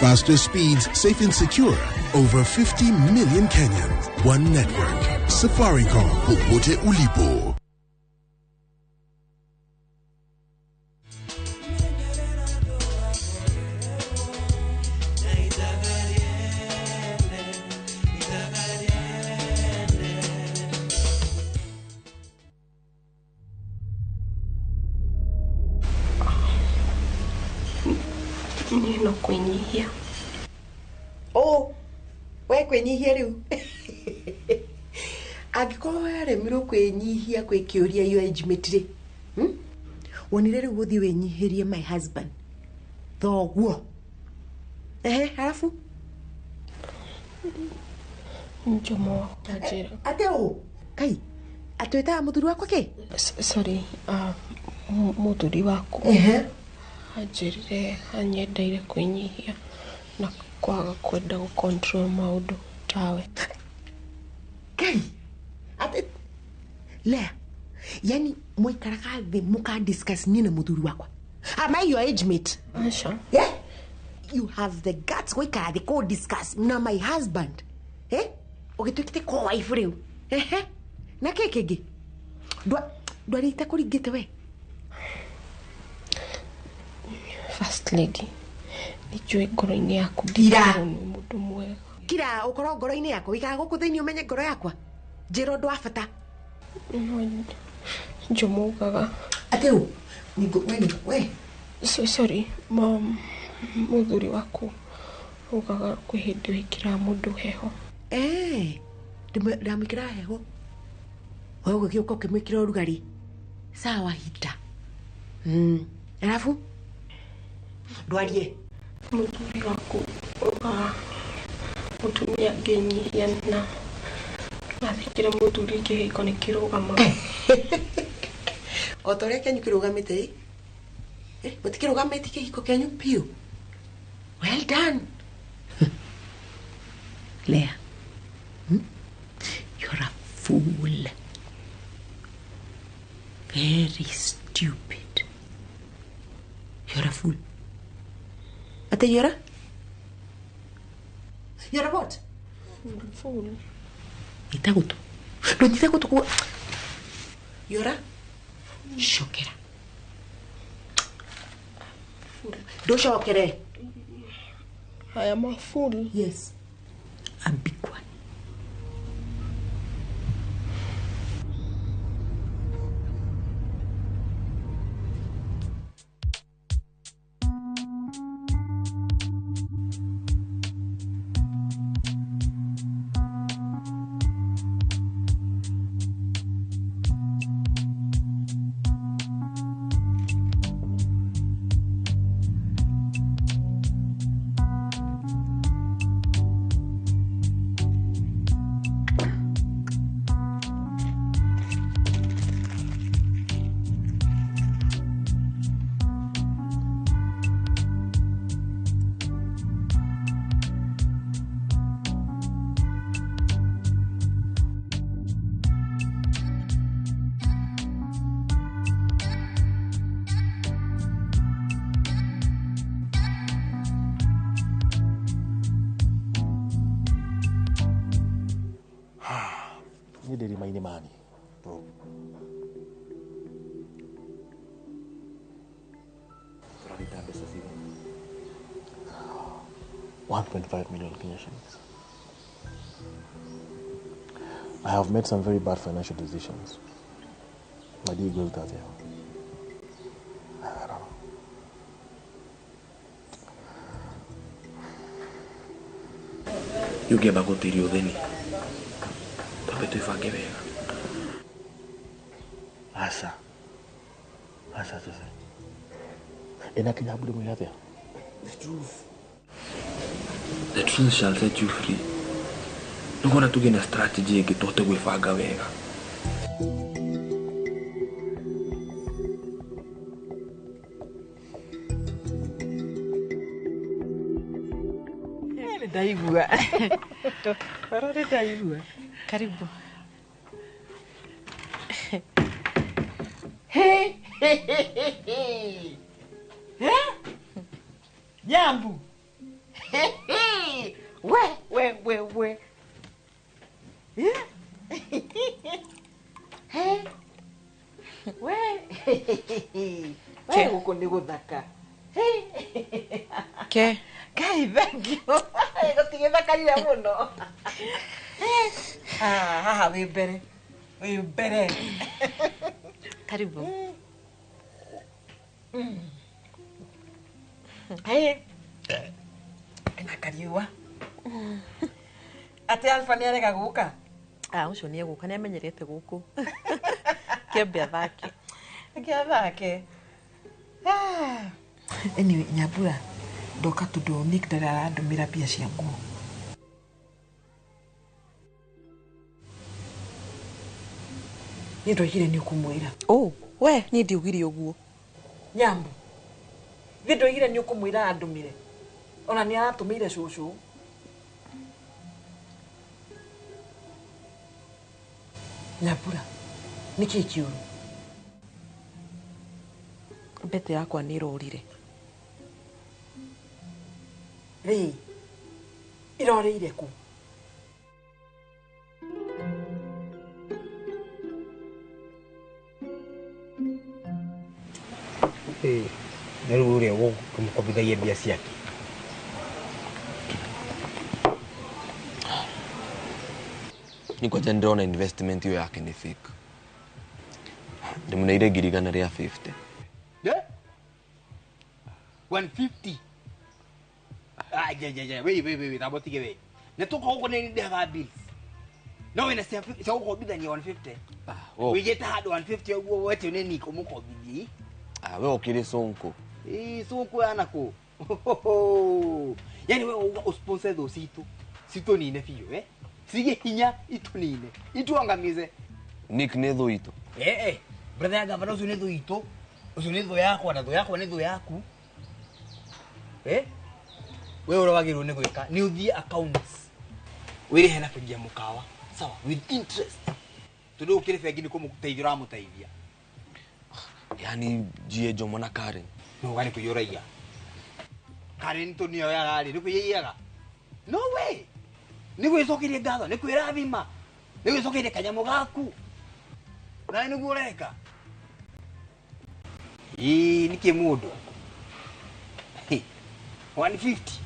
S19: Faster speeds, safe and secure. Over 50 million Kenyans. One network. Safaricom. Popote ulipo.
S14: Niĩ no kwĩnyihia.
S5: Oh, we kwĩnyihia rĩu. Angĩkorwo waremirwo kwĩnyihia kwĩ kĩũria your age mate rĩ, wonire rĩu gũthiĩ wĩnyihĩrie my husband thoguo. Ehe, halafu
S14: Njomo wakwa njĩra.
S5: Ate ũ kai atwĩtaga mũthuri wakwa kĩ?
S14: Sorry, mũthuri waku.
S5: Ehe.
S14: Anjĩrire anyendeire kwĩnyihia na kwaga kwenda gũ control maũndũ tawe.
S5: Kai ate Lea, yani mũikaraga thĩ mũka discuss niĩ na mũthuri wakwa. Am I your age mate?
S14: Aca.
S5: Yeah? You have the guts gũikara thĩ kũ discuss na my husband. Eh? Ũgĩtuĩkĩte ko wife rĩu. Ehe. Na kĩ kĩngĩ? Ndwarĩte kũringĩte we.
S14: First lady, nĩnjũĩ ngoro-inĩ yaku
S5: Kira.
S14: Nĩ mũndũ mwega.
S5: Kira ũkorwo ngoro-inĩ yakwa, wĩikaraga gũkũ thĩinĩ ũmenye ngoro yakwa. Njĩra ũndũ wa bata.
S14: No Njomo ugaga.
S5: Atĩ ũ? We we.
S14: So, sorry, mom, mũthuri waku ugaga kwĩ hĩndĩ wĩkĩraga mũndũ heho.
S5: Eh, ndamwĩkĩraga heho. We ũgĩũka ũkĩmwĩkĩra ũrugarĩ. Sawa hita. Alafu ndwarie.
S14: Mũthuri waku ugaga mũtumia angĩnyihia na athĩkĩre mũthuri kĩhiko nĩ kĩrũgamaga.
S5: O ta ũrĩa kĩanyu kĩrũgamĩte ĩ? Gũtikĩrũgamĩte kĩhiko kĩanyu biũ. Well done. Lea, you're a fool. Very stupid. You're a fool. Ate you're a? You're a what?
S14: Fool.
S5: Nyita gũtũ. Ndũnyite gũtũ kwa. You're a? Cokera. Ndũcokere.
S14: I am a fool.
S5: Yes. A big one.
S3: Mani, bro. Tũrarĩta mbeca cigana? 1.5 million Kenya shillings. I have made some very bad financial decisions. My dear girl, that I don't know.
S4: You get back to you then. Twambe twĩbange wega.
S3: Aca. Aca Jose. Ĩna kinya mbũri mwĩre atĩa?
S4: The truth. The truth shall set you free. Nĩkuona tũgĩe na strategy ĩngĩ tũhote gwĩbanga wega.
S1: Ndaigua. Rora ndaigua.
S27: Karibu.
S1: He he he he. Jambu. He he. We we we we. He. We. We guku ni guthaka. He.
S27: Ke.
S1: Kai, thank you. Gũtigĩthakarire mũno. Ah, haha wĩ mbere. Wĩ mbere.
S27: Karibu.
S1: Hey. Kariua. Ate Alpha nĩ arega gũka?
S5: Ah, ũcio nĩ egũka, nĩ amenyerete gũkũ. Kĩambe athake.
S1: Kĩambe athake. Ah. Anyway, Nyambura, ndoka tondũ Nick ndarĩ arandũmĩra mbia cia nguo. Niĩ ndoigire nĩ ũkũmwĩra.
S5: Oh, we niĩ ndiugire ũguo.
S1: Nyambu, niĩ ndoigire nĩ ũkũmwĩra andũmĩre. Ona nĩ aratũmĩire cũcũ. Nyambura, nĩ kĩĩ kĩũru?
S5: Mbete yakwa nĩ ĩrorire.
S1: Rĩ, ĩrorĩire kũ?
S9: Na rĩu ũrĩa ũkũmũkombithagia mbia ciake.
S4: Ni kwanja ndĩrona investment ĩyo yake nĩ fake. Ndĩmũneire 150,000.
S9: Yeah? 150. Ah, yeah. Wait. Tabo tige we. Ne tuko huko ni ndĩhaga bills. No wĩna cia gũkombithania 150.
S4: Ah, wo.
S9: Wĩigĩte handũ 150 ũguo wetio nĩ Nick ũmũkombithie.
S4: Ah, we ũkĩrĩ sonko.
S9: Ĩ, sonko yana kũ? Yani we uga usponsor thũ citũ. Citũnine biũ, eh? Sige hinya itunine. Ituangamize.
S4: Nick nĩ thũ itũ.
S9: Eh. Brother ya gavana ũcio nĩ thũ itũ. Ũcio nĩ thũ yakwa na thũ yakwa nĩ thũ yaku. Eh? We ũrĩa wagĩrĩirwo nĩ gwĩka nĩ ũthiĩ accounts. Wĩrĩhe na bengi ya mũkawa. Sawa, with interest. Tondũ ũkĩrĩ bengi nĩ kũmũteithia ũramũteithia.
S4: Yani jie Jomo na Karen.
S9: No gani kũiyũragia. Karen to nĩyo yaga rĩ, nĩ kũiyaiyaga. No way. Nĩ gwĩcokeria ngatho, nĩ kwĩrathima. Nĩ gwĩcokeria kanyamũ gaku. Nawe nĩguo ũreka. Ĩĩ, nĩkĩ mũndũ? 150.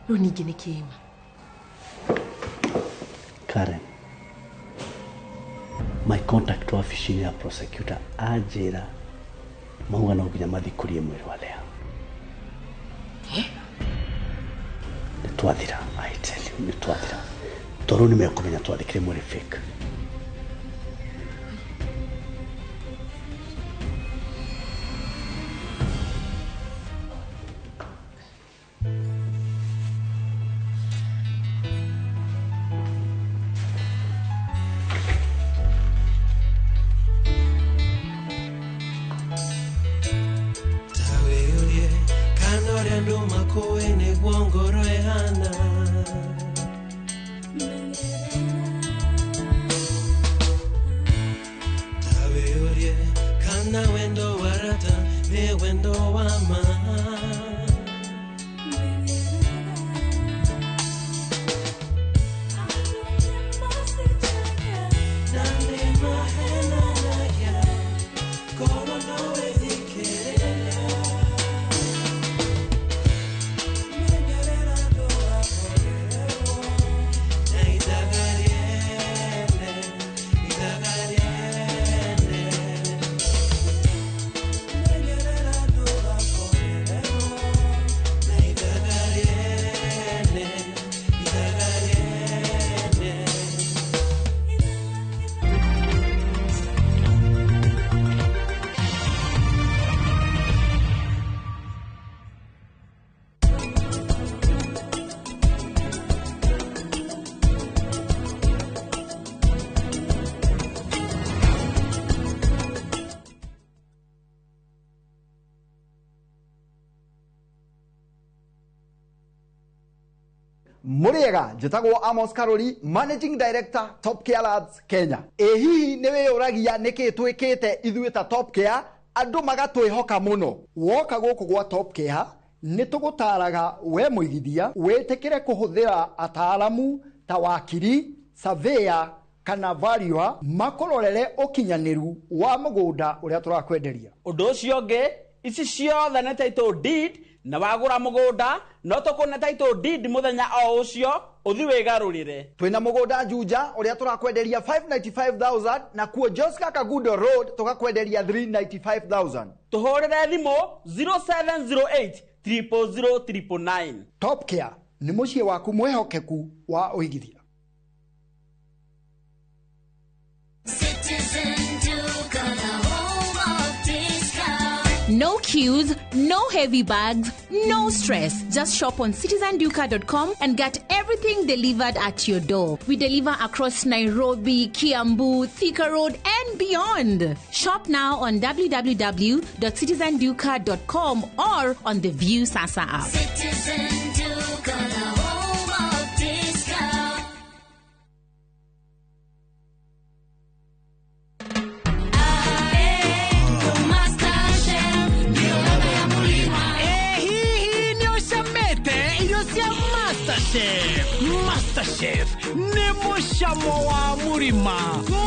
S5: Rĩu ningĩ nĩ kĩma.
S13: Karen, my contact wabici-inĩ ya prosecutor anjĩra mauga no nginya mathikũrie mwĩrĩ wa Lea. Nĩ twathira, I tell you, nĩ twathira. Tondũ nĩ mekũmenya twathikire mwĩrĩ fake.
S6: Mũrĩega, njĩtagwo Amos Karori, Managing Director, Top Care Labs Kenya. Ĩ hihi nĩ wĩyũragia nĩkĩ twĩkĩte ithuĩ ta Top Care andũ magatwĩhoka mũno? Woka gũkũ gwa Top Care nĩ tũgũtaraga we mũigithia wĩtĩkĩre kũhũthĩra ataaramu ta wakiri, surveyor kana valuer makũrorere ũkinyanĩru wa mũgũnda ũrĩa tũrakwenderia.
S10: Ũndũ ũcio ũngĩ, ici ciothe nĩ title deed, na wagũra mũgũnda no tũkũne title deed mũthenya o ũcio ũthi wĩgarũrĩre.
S6: Twĩna mũgũnda Juja ũrĩa tũrakwenderia 595,000 na kuo Joska Kagudo Road tũgakwenderia 395,000.
S10: Tũhũrĩre thimũ 0708 000 999.
S6: Top Care nĩ mũciĩ waku mwĩhokeku wa ũigithia.
S16: No queues, no heavy bags, no stress. Just shop on citizenduka.com and get everything delivered at your door. We deliver across Nairobi, Kiambu, Thika Road, and beyond. Shop now on www.citizenduka.com or on the View Sasa app.
S18: Citizen Duka, the home of discount.
S20: Hihi nĩ ũcamĩte irio cia MasterChef? MasterChef nĩ mũcamo wa mũrima.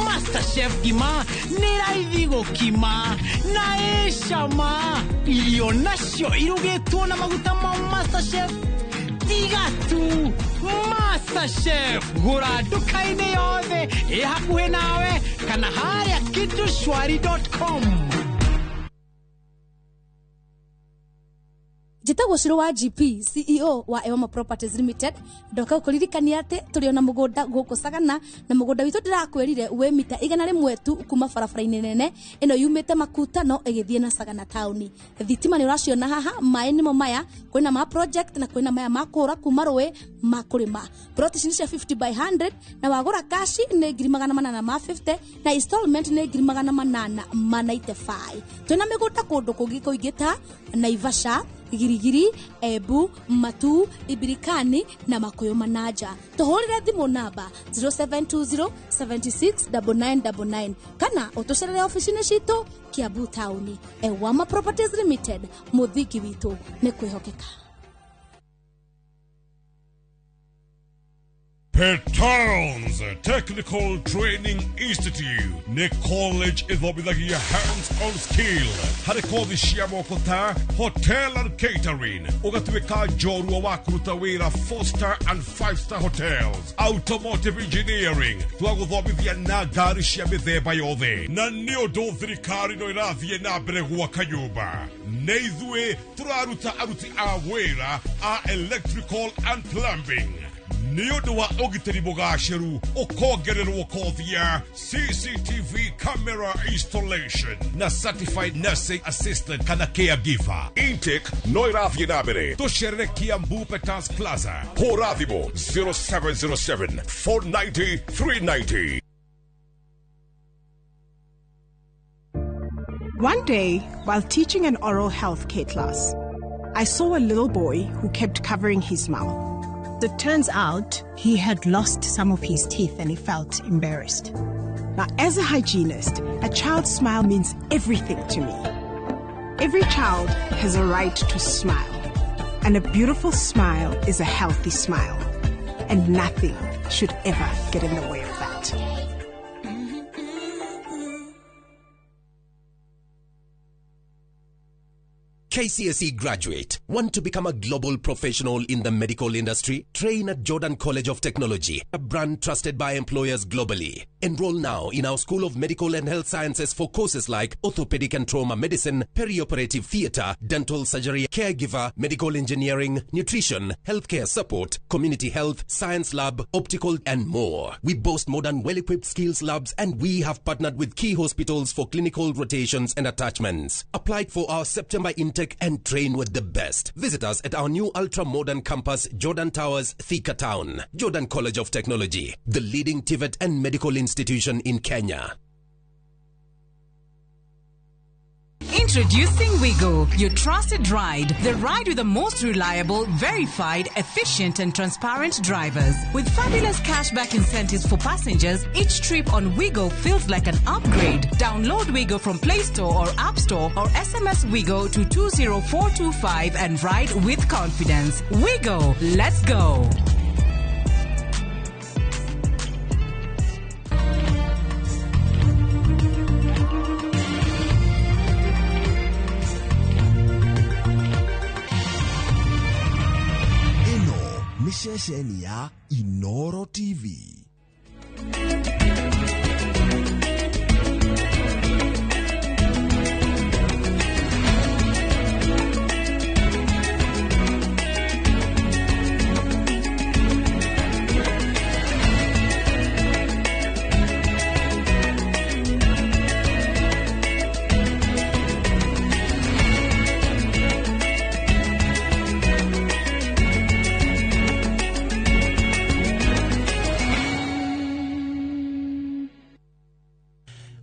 S20: MasterChef ngima nĩ raithi gũkima na ĩ cama. Irio nacio irugĩtwo na maguta ma MasterChef tiga tu. MasterChef gũra nduka-inĩ yothe ĩ hakuhĩ nawe kana harĩa kitushwari.com.
S21: Njĩtagwo Ciro wa GP, CEO wa Ewama Properties Limited. Ndoka gũkũririkania atĩ tũrĩ ona mũgũnda gũkũ Sagana, na mũgũnda witũ ndĩrakwĩrire wĩ mita 100 tu kuma barabara-inĩ nene ĩno yumĩte Makutano ĩgĩthiĩ na Sagana taũni. Thitima nĩ ũraciona haha, maĩ nĩmo maya, kwĩna ma project na kwĩna maya ma kũhũra kuma rũĩ ma kũrĩma. Plot ici nĩ cia 50 by 100 na wagũra kashi nĩ 850 na installment nĩ 895. Twĩna mĩgũnda kũndũ kũngĩ kũingĩ ta Naivasha, Girigiri, Ebu, Matu, Ibirikani na Makuyu Manaja. Tũhũrĩre thimũ namba 0720 76 9999 kana ũtũcerere ofici-inĩ citũ Kiambu taũni. Ewama Properties Limited, mũthingi witũ nĩ kwĩhokeka.
S22: Petons Technical Training Institute nĩ college ĩthomithagia hands-on skill harĩ kothi cia moko ta hotel and catering, ũgatuĩka njorua wa kũruta wĩra 4-star and 5-star hotels, automotive engineering twagũthomithia na ngari cia mĩthemba yothe, na nĩ ũndũ thirikari no ĩrathiĩ na mbere gwaka nyũmba nĩ ithuĩ tũraruta aruti a wĩra a electrical and plumbing. Nĩ ũndũ wa ũgitĩri mũgacĩru ũkongererwo kothi ya CCTV camera installation na certified nursing assistant kana caregiver. Intake no ĩrathiĩ na mbere. Tũcerere Kiambu Peters Plaza. Hũra thimũ 0707 490 390.
S24: One day, while teaching an oral health care class, I saw a little boy who kept covering his mouth. It turns out he had lost some of his teeth and he felt embarrassed. Now, as a hygienist, a child's smile means everything to me. Every child has a right to smile, and a beautiful smile is a healthy smile, and nothing should ever get in the way of that.
S23: KCSE graduate, want to become a global professional in the medical industry? Train at Jordan College of Technology, a brand trusted by employers globally. Enroll now in our School of Medical and Health Sciences for courses like orthopedic and trauma medicine, perioperative theater, dental surgery, caregiver, medical engineering, nutrition, healthcare support, community health, science lab, optical, and more. We boast modern, well-equipped skills labs, and we have partnered with key hospitals for clinical rotations and attachments. Apply for our September intake and train with the best. Visit us at our new ultra-modern campus, Jordan Towers, Thika Town. Jordan College of Technology, the leading TVET and medical institution in Kenya.
S2: Introducing Wigo, your trusted ride. The ride with the most reliable, verified, efficient, and transparent drivers. With fabulous cashback incentives for passengers, each trip on Wigo feels like an upgrade. Download Wigo from Play Store or App Store or SMS Wigo to 20425 and ride with confidence. Wigo, let's go.
S19: Ĩno nĩ ceceni ya Inoro TV.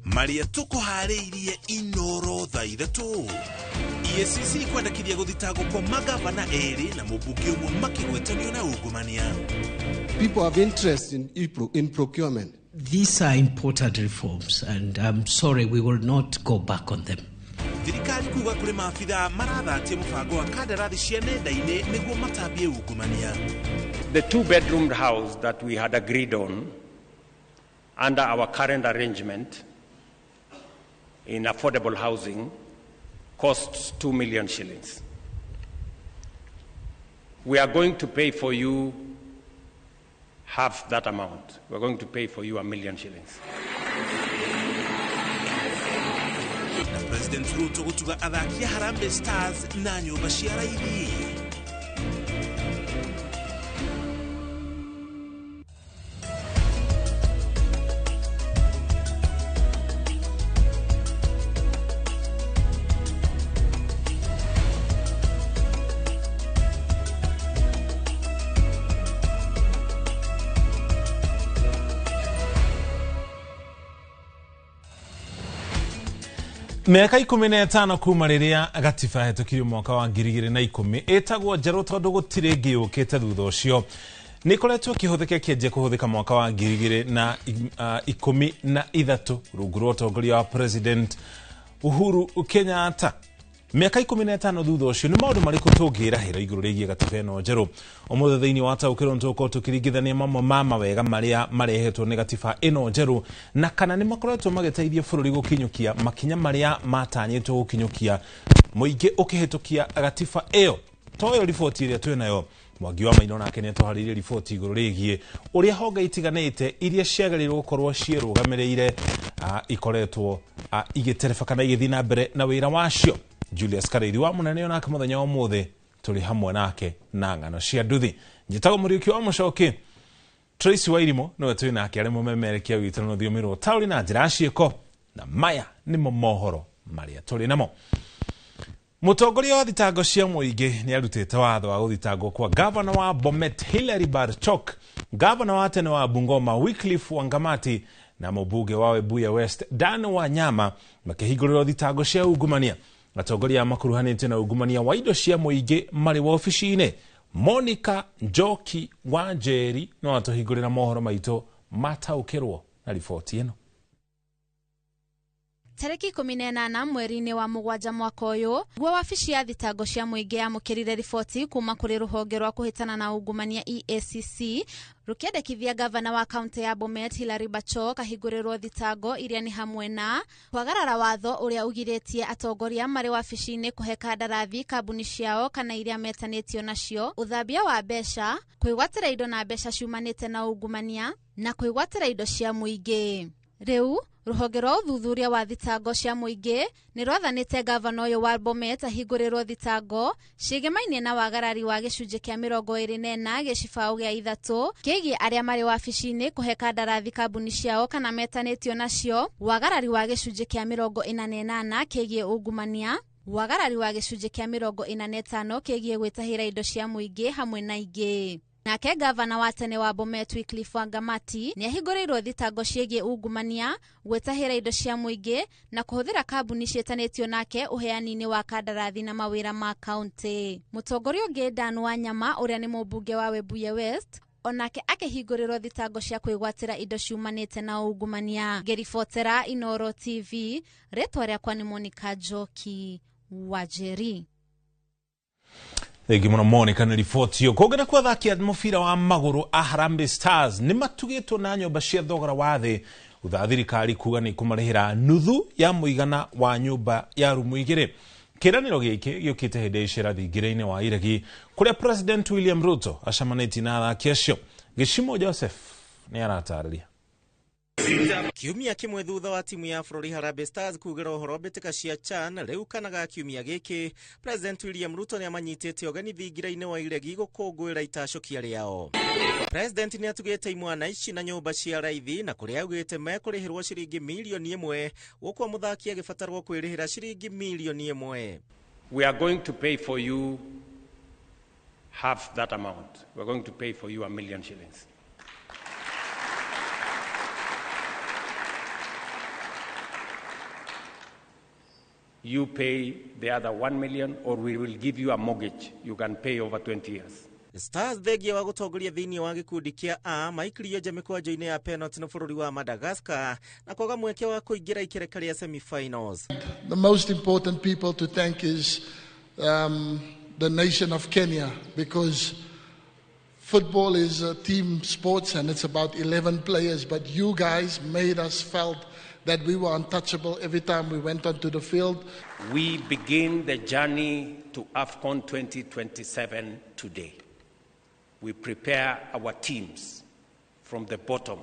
S8: Marĩa tũkũharĩirie Inoro thaa 3. EACC kwendekithia gũthitangwo kwa magavana erĩ na mũmbunge ũmwe makĩgwetanio na ungumania.
S7: People have interest in procurement.
S11: These are important reforms, and I'm sorry we will not go back on them.
S8: Thirikari kuga kũrĩ maabithaa marathatia mũbango wa kandarathi cia nenda-inĩ nĩguo matambie ungumania.
S12: The 2-bedroom house that we had agreed on under our current arrangement in affordable housing costs 2 million shillings. We are going to pay for you half that amount. We are going to pay for you 1 million shillings.
S8: Na President Ruto gũtuga athaki a Harambee Stars na nyũmba cia raithi.
S15: Mĩaka 15 kuma rĩrĩa gatiba yahetũkirio mwaka wa 2010 ĩtagwo njerũ tondũ gũtirĩ ĩngĩ yũkĩte thutha ũcio. Nĩ ĩkoretwo ĩkĩhũthĩka ĩkĩanjia kũhũthĩka mwaka wa 2013 rungu rwa ũtongoria wa President Uhuru Kenyatta. Mĩaka 15 thutha ũcio nĩ maũndũ marĩkũ tũngĩrahĩra igũrũ rĩgiĩ gatiba ĩno njerũ? Ũmũthĩ thĩinĩ wa taũkĩrwo nĩtũgũkorwo tũkĩringithania mamwe ma mawega marĩa marehetwo nĩ gatiba ĩno njerũ na kana nĩ makoretwo magĩteithia bũrũri gũkinyũkia makinya marĩa matanyĩtwo gũkinyũkia mũingĩ ũkĩhĩtũkia gatiba ĩyo. Toyo riboti ĩrĩa twĩnayo. Mwangi wa Maina nake nĩatũharĩirie riboti igũrũ rĩgiĩ ũrĩa honge itiganĩte iria ciagĩrĩirwo gũkorwo ciĩrũgamĩrĩire ikoretwo igĩtereba kana igĩthiĩ na mbere na wĩra wacio. Julius Kariri wa munene onake muthenya wa umuthi turi hamwe nake na ng'ano cia nduthi. Njĩtagwo Mũriũki wa Mũcoki. Tracy Wairimo niwe twĩ nake arĩ mũmemerekia witũ na rũthiomi rwa ũtaũri na njĩra ya ciĩko, na maya nĩmo mohoro marĩa tũrĩ namo. Mũtongoria wa thitango cia mũingĩ nĩ arutĩte watho wa gũthitangwo kwa gavana wa Bomet Hilary Barchok, gavana wa tene wa Bungoma Wycliffe Wangamati na mũmbunge wa Webuye West Dan Wanyama makĩhingũrĩrwo thitango cia ungumania. Atongoria makuruhanĩtio na ungumania wa indo cia mũingĩ marĩ wabici-inĩ. Monica Njoki wa Njeri no atũhingũrĩra mohoro maitũ mataũkĩrwo na riboti ĩno.
S25: Tarĩki 18 mweri-inĩ wa 7 mwaka ũyũ guo wabici ya thitango cia mũingĩ yamũkĩrire riboti kuma kũrĩ rũhonge rwa kũhĩtana na ungumania EACC rũkĩendekithia gavana wa kaunti ya Bomet Hilary Barchok ahingũrĩrwo thitango iria nĩ hamwe na kwagarara watho ũrĩa ũgirĩtie atongoria marĩ wabici-inĩ kũhe kandarathi kambuni ciao kana iria metanĩtio nacio, ũthambia wa mbeca, kwĩgwatĩra indo na mbeca ciumanĩte na ungumania na kwĩgwatĩra indo cia mũingĩ. Rĩu rũhonge rwa ũthuthuria wa thitango cia mũingĩ nĩ rwathanĩte gavana ũyũ wa Bomet ahingũrĩrwo thitango ciĩgemainie na wagarari wa gĩcunjĩ kĩa 24 gĩcibaũ gĩa 3 kĩgiĩ arĩa marĩ wabici-inĩ kũhe kandarathi kambuni ciao kana metanĩtio nacio, wagarari wa gĩcunjĩ kĩa 48 kĩgiĩ ungumania, wagarari wa gĩcunjĩ kĩa 45 kĩgiĩ gwĩtahĩra indo cia mũingĩ hamwe na ingĩ. Nake gavana wa tene wa Bomet Wycliffe Wangamati nĩahingũrĩirwo thitango ciĩgiĩ ungumania, gwĩtahĩra indo cia mũingĩ na kũhũthĩra kambuni ciĩtanĩtio nake ũheani-inĩ wa kandarathi na mawĩra ma kaunti. Mũtongoria ũngĩ Dan Wanyama ũrĩa nĩ mũmbunge wa Webuye West onake akĩhingũrĩrwo thitango cia kwĩgwatĩra indo ciumanĩte na ungumania. Ngĩribotera Inooro TV, rĩtwa rĩakwa nĩ Monica Njoki Wajeri.
S15: Thengi muno Monica nĩ riboti ĩyo. Kũngĩ nakuo athaki a mũbira wa magũrũ a Harambee Stars nĩ matugĩtwo na nyũmba cia thogora wa thĩ thutha thirikari kuga nĩ ĩkũmarĩhĩra nuthu ya mũigana wa nyũmba ya rumu igĩrĩ. Kĩranĩro gĩkĩ gĩũkĩte hĩndĩ ya icera thingira-inĩ wa Iregi kũrĩa President William Ruto acemanĩtie na athaki acio. Gĩcimo Joseph nĩ aratarĩria.
S1: Kiumia kimwe thutha wa timu ya bũrũri Harambee Stars kugĩra ũhoro mbĩtĩka cia CHAN rĩu kana ga kiumia gĩkĩ, President William Ruto nĩamanyitĩte ũgeni thingira-inĩ wa Iregi gũkũngũĩra itacũkia rĩao. President nĩatugĩte imwana ici na nyũmba cia raithi na kũrĩa augĩte mekũrĩhĩrwo ciringi mirioni 1 gũkũ mũthaki agĩbatarwo kwĩrĩhĩra ciringi mirioni 1.
S12: We are going to pay for you half that amount. We are going to pay for you 1 million shillings. You pay the other 1 million or we will give you a mortgage you can pay over 20 years.
S1: Stars thengia wa gũtongoria thĩinĩ wa gĩkundi kĩa A maikĩrio nja mĩkwanjo-inĩ ya penalty na bũrũri wa Madagascar na kwaga mweke wa kũingĩra ikereka rĩa semi-finals.
S3: The most important people to thank is the nation of Kenya, because football is a team sport and it's about 11 players, but you guys made us felt that we were untouchable every time we went onto the field.
S12: We begin the journey to AFCON 2027 today. We prepare our teams from the bottom,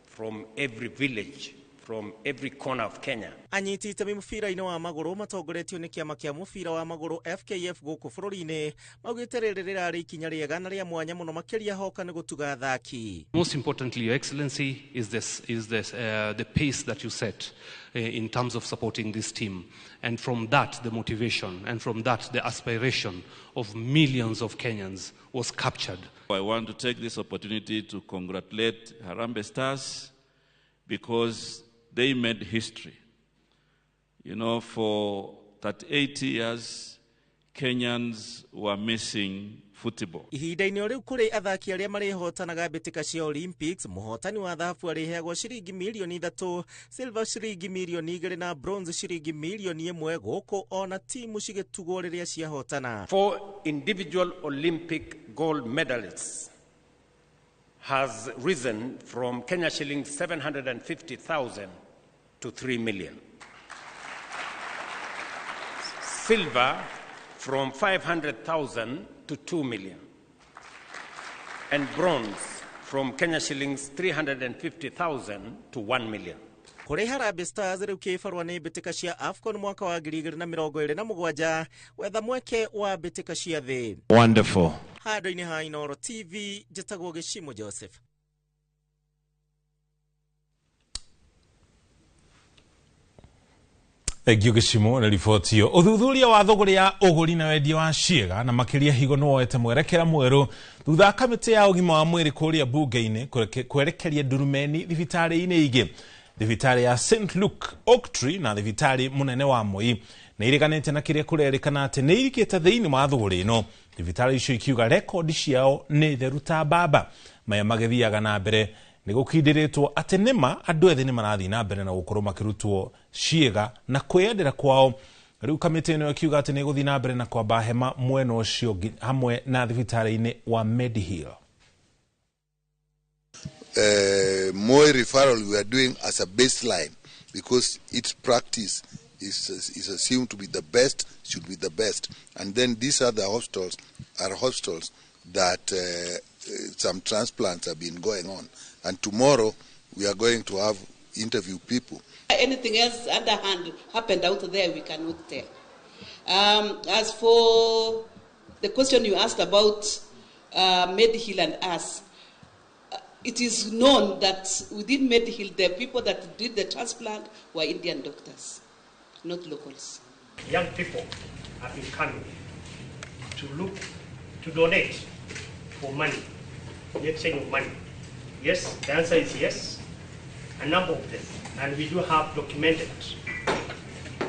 S12: from every village, from every corner of Kenya.
S1: Anyiti itemi mũbira-inĩ wa magũrũ matongoretio nĩ kĩama kĩa mũbira wa magũrũ FKF gũkũ bũrũri-inĩ maugĩte rĩrĩ rĩrarĩ ikinya rĩega na rĩa mwanya mũno makĩria hoka nĩ gũtuga athaki.
S4: Most importantly, Your Excellency, is the pace that you set in terms of supporting this team, and from that the motivation, and from that the aspiration of millions of Kenyans was captured.
S14: I want to take this opportunity to congratulate Harambee Stars because they made history. You know, for 38 years, Kenyans were missing football.
S1: Ihinda-inĩ o rĩu kũrĩ athaki arĩa marĩhotanaga mbĩtĩka cia Olympics, mũhotani wa thahabu arĩheagwo ciringi mirioni 3, silver ciringi mirioni 2 na bronze ciringi mirioni 1 gũkũ ona timu cigĩtugwo rĩrĩa ciahotana.
S12: 4 individual Olympic gold medalists has risen from Kenya shillings 750,000 to 3 million. Silver from 500,000 to 2 million. And bronze from Kenya shillings 350,000 to 1 million.
S1: Kũrĩ Harambee Stars rĩu kĩbarũa nĩ mbĩtĩka cia AFCON mwaka wa 2027 gwetha mweke wa mbĩtĩka cia thĩ.
S17: Wonderful.
S1: Handũ-inĩ ha Inooro TV njĩtagwo Gĩcimo Joseph.
S15: Thengiũ Gĩcimo na riboti ĩyo. Ũthuthuria wa thũgũrĩ ya ũgũri na wendia wa ciĩga na makĩria higo nĩ woete mwerekera mwerũ thutha wa kamĩtĩ ya ũgima wa mwĩrĩ kũrĩa mbunge-inĩ kwerekeria ndurumeni thibitarĩ-inĩ ingĩ. Thibitarĩ ya St Luke Oaktree na thibitarĩ mũnene wa Moi nĩ iriganĩte na kĩrĩa kũrerĩkana atĩ nĩ irikĩte thĩinĩ wa thũgũrĩ ĩno. Thibitarĩ icio ikiuga rekondi ciao nĩ theru ta mbamba. Maya magĩthiaga na mbere nĩ gũkindĩrĩtwo atĩ nĩma andũ ethĩ nĩ marathiĩ na mbere na gũkorwo makĩrutwo ciĩga na kwĩyendera kwao. Rĩu kamĩtĩ ĩno ĩkiuga atĩ nĩ ĩgũthiĩ na mbere na kwamba hema mwena ũcio hamwe na thibitarĩ-inĩ wa Medihill.
S26: Moi referral we are doing as a baseline because its practice is assumed to be the best, should be the best. And then these other hospitals are hospitals that some transplants have been going on. And tomorrow we are going to have interview people.
S27: Anything else underhand happened out there, we cannot tell. As for the question you asked about Medihill and us, it is known that within Medihill, the people that did the transplant were Indian doctors, not locals.
S28: Young people have been coming to look, to donate for money
S5: the exchange of money. Yes, the answer is yes, a number of them. And we do have documented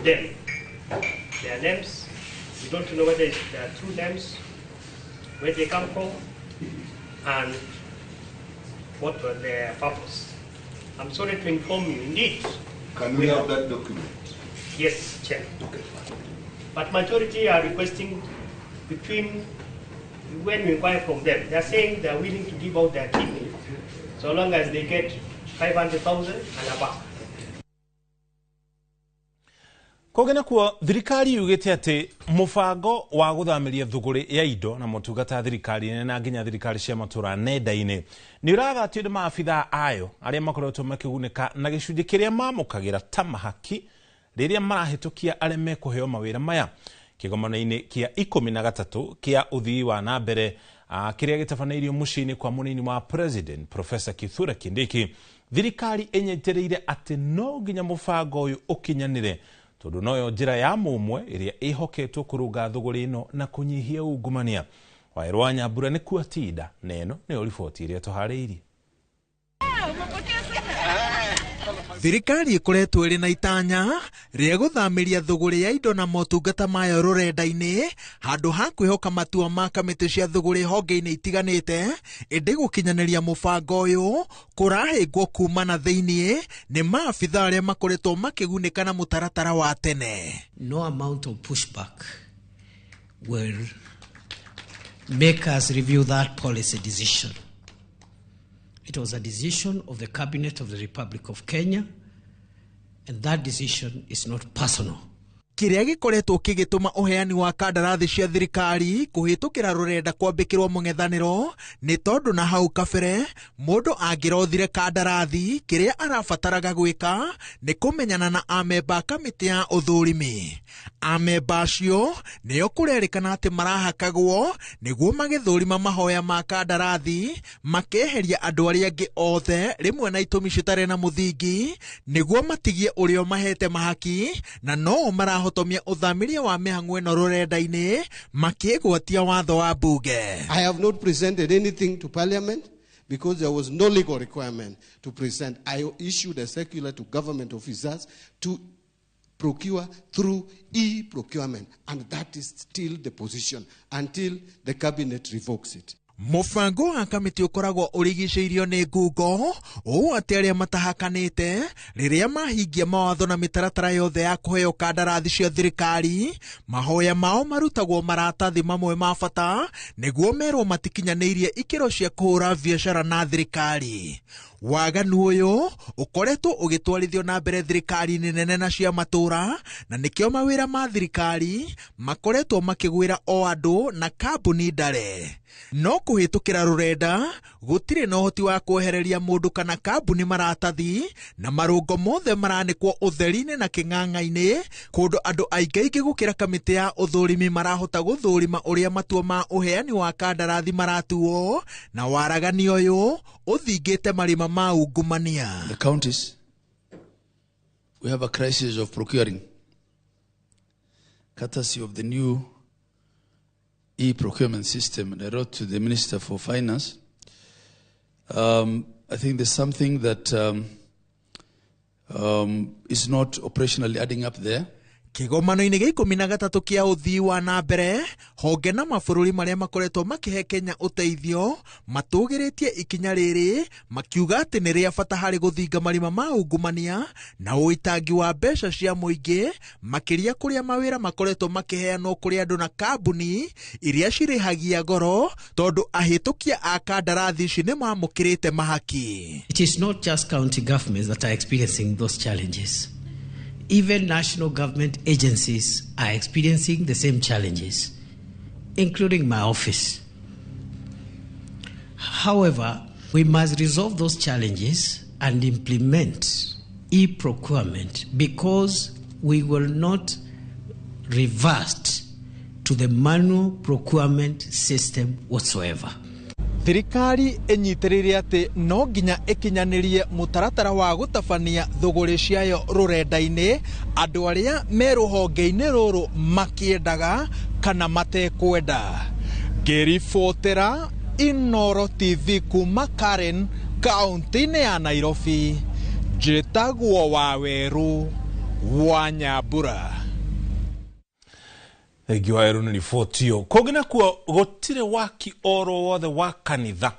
S5: them, their names. We don't know whether it's their true names, where they come from, and what were their purpose. I'm sorry to inform you, indeed.
S26: Can we have that document?
S5: Yes, Chair.
S26: Okay.
S5: But majority are requesting between, when we inquire from them, they are saying they are willing to give out their kidney so long as they get 500,000 and above.
S15: Koge nakuo thirikari yugite ati mubango wa guthamiria thuguri ya indo na motungata thirikari nene na nginya thirikari cia matura nenda-ini ni urathatio ni maabithaa ayo aria makoretwo makigunĩka na gĩcunjĩ kĩrĩa mamũkagĩra ta mahaki rĩrĩa marahĩtũkia arĩa mekũheo mawĩra maya. Kĩgomano-inĩ kĩa 13 kĩa ũthii wa na mbere kĩrĩa gĩtabanĩirio mũciĩ-inĩ kwa mũnini wa President Professor Kithure Kindiki, thirikari ĩnyitĩrĩire atĩ no nginya mũbango ũyũ ũkinyanĩre tondu noyo njĩra ya mũmwe ĩrĩa ĩhoketwo kũrũnga thũgũrĩ ĩno na kũnyihia ungumania. Waĩrũ wa Nyambura nĩ kuatinda na ĩno nĩyo riboti ĩrĩa tũharĩirie.
S6: Thirikari ĩkoretwo ĩrĩ na itanya rĩa gũthamĩria thũgũrĩ ya indo na motungata mayo rũrenda-inĩ handũ ha kwĩhoka matua ma kamĩtĩ cia thũgũrĩ honge-inĩ itiganĩte, ĩndĩ gũkinyanĩria mũbango ũyũ kũrahĩngwo kuma na thĩiniĩ nĩ maabitha arĩa makoretwo makĩgunĩka na mũtaratara wa tene.
S11: No amount of pushback will make us review that policy decision. It was a decision of the Cabinet of the Republic of Kenya, and that decision is not personal.
S6: Kĩrĩa gĩkoretwo kĩgĩtũma ũheani wa kandarathi cia thirikari kũhĩtũkĩra rũrenda kwambĩkĩrwo mũng'ethanĩro nĩ tondũ na hau kabere mũndũ angĩrothire kandarathi kĩrĩa arabataraga gwĩka nĩ kũmenyana na amemba a kamĩtĩ ya ũthũrimi. Amemba acio nĩo kũrerĩkana atĩ marahakagwo nĩguo magĩthũrima mahoya ma kandarathi makeheria andũ arĩa angĩ othe rĩmwe na itũmi citarĩ na mũthingi nĩguo matigie ũrĩa mahete mahaki na no marahotomia ũthamiria wa mĩhang'o ĩno rũrenda-inĩ makĩgwatia watho wa bunge.
S7: I have not presented anything to Parliament because there was no legal requirement to present. I issued a circular to government officers to procure through e-procurement, and that is still the position until the cabinet revokes it.
S6: Mũbango wa kamĩtĩ ũkoragwo ũrigicĩirio nĩ ngungo ũũ atĩ arĩa matahakanĩte rĩrĩa mahingia mawatho na mĩtaratara yothe ya kũheo kandarathi cia thirikari mahoya mao marutagwo maratathi mamwe ma bata nĩguo merwo matikinyanĩirie ikĩro cia kũhũra biacara na thirikari. Waganu ũyũ ũkoretwo ũgĩtwarithio na mbere thirikari-inĩ nene na cia matũra na nĩkĩo mawĩra ma thirikari makoretwo makĩgwĩra o andũ na kambuni ndare. No kũhĩtũkĩra rũrenda gũtirĩ na ũhoti wa kwehereria mũndũ kana kambuni maratathi na marũngo mothe maranĩkwo ũtheri-inĩ na kĩng'ang'a-inĩ kũndũ andũ aingaingĩ gũkĩra kamĩtĩ ya ũthũrimi marahota gũthũrima ũrĩa matua ma ũheani wa kandarathi maratuo na waragani ũyũ ũthingĩte marima ma ungumania.
S9: The counties, we have a crisis of procuring, courtesy of the new e-procurement system. And I wrote to the Minister for Finance. I think there's something that is not operationally adding up there.
S6: Kĩgomano-inĩ gĩa 13 kĩa ũthii wa na mbere honge na mabũrũri marĩa makoretwo makĩhe Kenya ũteithio matũgĩrĩtie ikinya rĩrĩ makiuga atĩ nĩ rĩa bata harĩ gũthinga marima ma ungumania na ũitangi wa mbeca cia mũingĩ makĩria kũrĩa mawĩra makoretwo makĩheanwo kũrĩ andũ na kambuni iria cirĩhagia goro tondũ ahĩtũkia a kandarathi ici nĩ mamũkĩrĩte mahaki.
S11: It is not just county governments that are experiencing those challenges. Even national government agencies are experiencing the same challenges, including my office. However, we must resolve those challenges and implement e-procurement because we will not revert to the manual procurement system whatsoever.
S6: Thirikari ĩnyitĩrĩire atĩ no nginya ĩkinyanĩrie mũtaratara wa gũtabania thũgũrĩ ciayo rũrenda-inĩ andũ arĩa me rũhonge-inĩ rũrũ makĩendaga kana matekwenda. Ngĩribotera Inoro TV kuma Karen, kaunti-inĩ ya Nairobi, njĩtagwo Waweru wa Nyambura.
S15: Thengiũ Waweru nĩ riboti ĩyo. Kũngĩ nakuo gũtirĩ waki oro wothe wa kanitha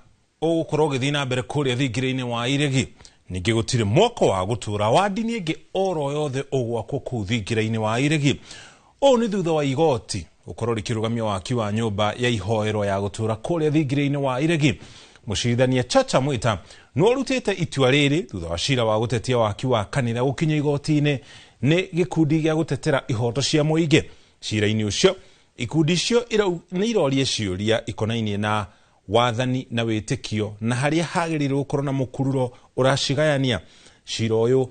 S15: ũgũkorwo ũgĩthiĩ na mbere kũrĩa thingira-inĩ wa Iregi. Ningĩ gũtirĩ mwako wa gũtũra wa ndini ĩngĩ oro yothe ũgwakwo kũu thingira-inĩ wa Iregi. Ũũ nĩ thutha wa igoti gũkorwo rĩkĩrũgamia waki wa nyũmba ya ihoero ya gũtũra kũrĩa thingira-inĩ wa Iregi. Mũcirithania Chacha Mwita nĩ ũrutĩte itua rĩrĩ thutha wa cira wa gũtetia waki wa kanitha gũkinya igoti-inĩ nĩ gĩkundi gĩa gũtetera ihoto cia mũingĩ. Cira-inĩ ũcio ikundi icio nĩ iroria ciũria ikonainie na wathani na wĩtĩkio na harĩa hagĩrĩirwo gũkorwo na mũkururo ũracigayania. Cira ũyũ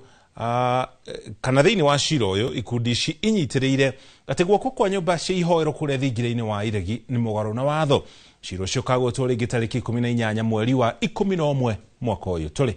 S15: kana thĩinĩ wa cira ũyũ ikundi ici inyitĩrĩire atĩ gwakwo kwa nyũmba cia ihoero kũrĩa thingira-inĩ wa Iregi nĩ mũgarũ na watho. Cira ũcio ũkagwetwo rĩngĩ tarĩki 18 mweri wa 11 mwaka ũyũ tũrĩ.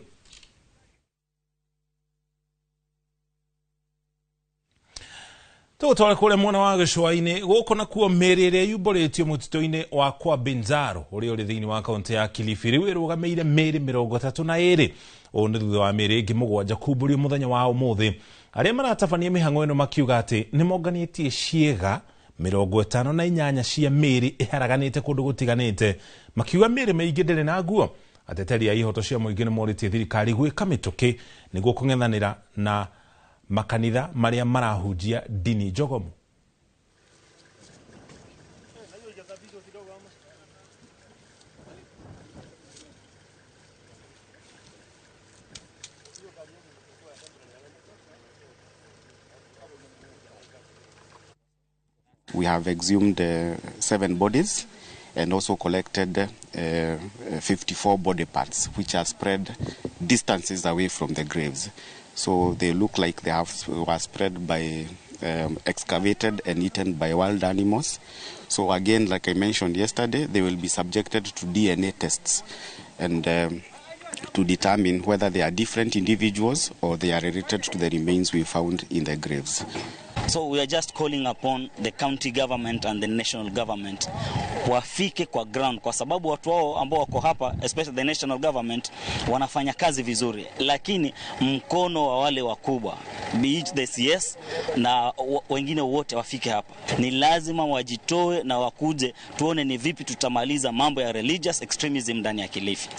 S15: Tũgũtware kũrĩa mwena wa gĩcũa-inĩ gũkũ nakuo mĩĩrĩ ĩrĩa yumbũrĩtio mũtitũ-inĩ wa kwa Binzaro ũrĩa ũrĩ thĩinĩ wa kaũntĩ ya Kilifi rĩu ĩrũgamĩire mĩĩrĩ 32. Ũũ nĩ thutha wa mĩĩrĩ ĩngĩ 7 kumbũrio mũthenya wa ũmũthĩ. Arĩa maratabania mĩhang'o ĩno makiuga atĩ nĩ monganĩtie ciĩga 58 cia mĩĩrĩ ĩharaganĩte kũndũ gũtiganĩte, makiuga mĩĩrĩ mĩingĩ ndĩrĩ na nguo. Ateteri a ihoto cia mũingĩ nĩ morĩtie thirikari gwĩka mĩtũkĩ nĩguo kũng'ethanĩra na makanitha marĩa marahunjia ndini njogomu.
S10: We have exhumed 7 bodies and also collected 54 body parts, which are spread distances away from the graves. So they look like they were spread by excavated and eaten by wild animals. So again, like I mentioned yesterday, they will be subjected to DNA tests and to determine whether they are different individuals or they are related to the remains we found in the graves.
S13: So we are just calling upon the county government and the national government wafike kwa ground, kwa sababu watu wao ambao wako hapa, especially the national government, wanafanya kazi vizuri, lakini mkono wa wale wakubwa, be it the CS na wengine wote wafike hapa. Ni lazima wajitoe na wakuje tuone ni vipi tutamaliza mambo ya religious extremism ndani ya Kilifi.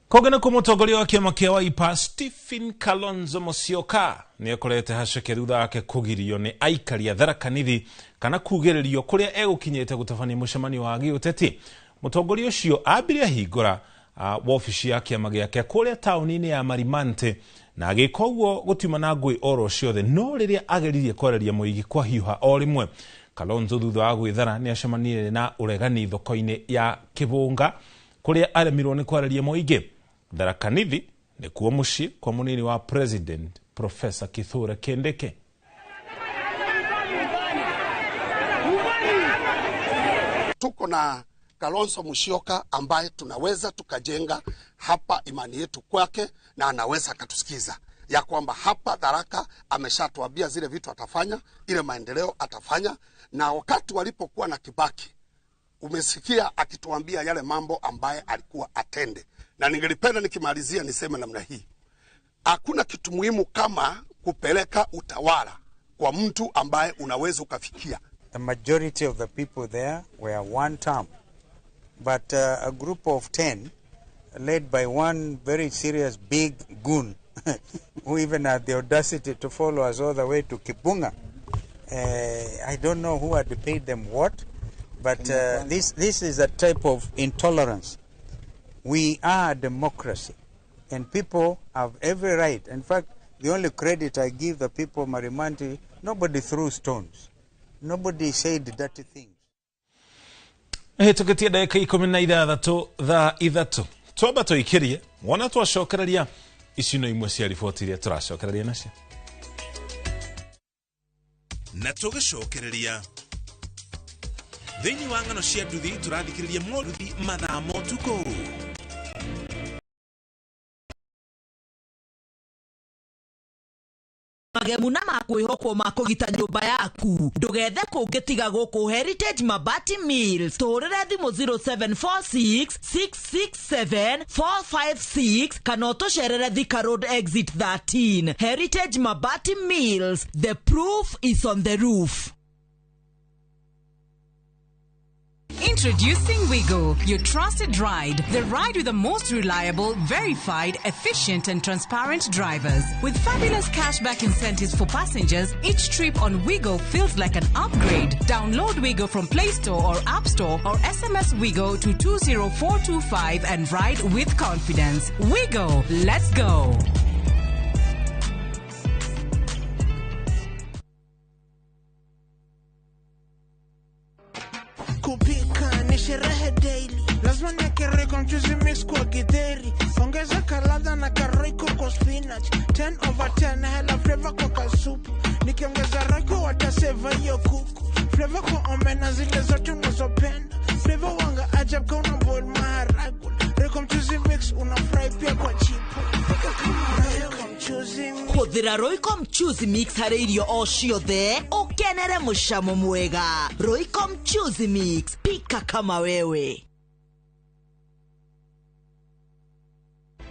S15: Kogena kũmũtongoria wa kĩama kĩa Wiper Stephen Kalonzo Musyoka nĩ akorete haceke thutha wake kũgirio nĩ aikari a Tharaka Nithi kana kugĩrĩrio kũrĩa egũkinyĩte gũtabania mũcemanio wa gĩũteti. Mũtongoria ũcio ambire ahingũra wabici ya kĩama gĩake kũrĩa taũni-inĩ ya Marimante na agĩka ũguo gũtiuma na ngũĩ oro ciothe, no rĩrĩa ageririe kwarĩria mũingĩ kwahiũha o rĩmwe. Kalonzo thutha wa gwĩthara nĩ acemanirie na ũregani thoko-inĩ ya Kĩbũnga kũrĩa aremirwo nĩ kwarĩria mũingĩ. Tharaka Nithi nĩkuo mũciĩ kwa mũnini wa President Professor Kithure Kindiki.
S16: Tuko na Kalonzo Musyoka ambaye tunaweza tukajenga hapa imani yetu kwake, na anaweza akatusikiza ya kwamba hapa Tharaka ameshatuambia zile vitu atafanya, ile maendeleo atafanya. Na wakati walipokuwa na Kibaki umesikia akituambia yale mambo ambaye alikuwa atende. Na ningelipenda nikimalizia niseme namna hii: hakuna kitu muhimu kama kupeleka utawala kwa mtu ambaye unaweza ukafikia.
S17: The majority of the people there were one term, but a group of 10 led by one very serious big goon who even had the audacity to follow us all the way to Kibunga. I don't know who had paid them what, but this is a type of intolerance. We are a democracy, and people have every right. In fact, the only credit I give the people of Marimanti, nobody threw stones. Nobody said dirty things.
S15: Hĩtũkĩtie ndagĩka 16 thaa 3 twamba tũikĩrie wona twacokereria ici no imwe cia riboti iria tũracokereria nacio
S8: na tũgĩcokereria thĩinĩ wa ng'ano cia nduthi tũrathikĩrĩria moruthi mathaa ma ũtukũ.
S2: Magemu na makwĩhokwo ma kũgita nyũmba yaku ndũgethe kũngĩ tiga gũkũ Heritage Mabati Mills. Tũhũrĩre thimũ 0746 667 456 kana ũtũcerere Thika Road exit 13. Heritage Mabati Mills, the proof is on the roof.
S18: Introducing Wigo, your trusted ride. The ride with the most reliable, verified, efficient and transparent drivers. With fabulous cashback incentives for passengers, each trip on Wigo feels like an upgrade. Download Wigo from Play Store or App Store or SMS Wigo to 20425 and ride with confidence. Wigo, let's go.
S20: Kupika ni sherehe daily, lazima niweke Royco mchuzi mix kwa githeri, ongeza kaladha na karoiko kwa spinach, 10/10 hela flavor kwa kasupu, nikiongeza roiko wataseva hiyo kuku, flavor kwa omena zile zote unazopenda, flavor wanga ajab ka una boil maharagwe, Royco mchuzi mix una fry pia kwa chipo, pika kama Royco mchuzi mix.
S2: Hũthĩra Royco mchuzi mix harĩ irio o ciothe ũkenere mũcamo mwega. Royco mchuzi mix, pika kama wewe.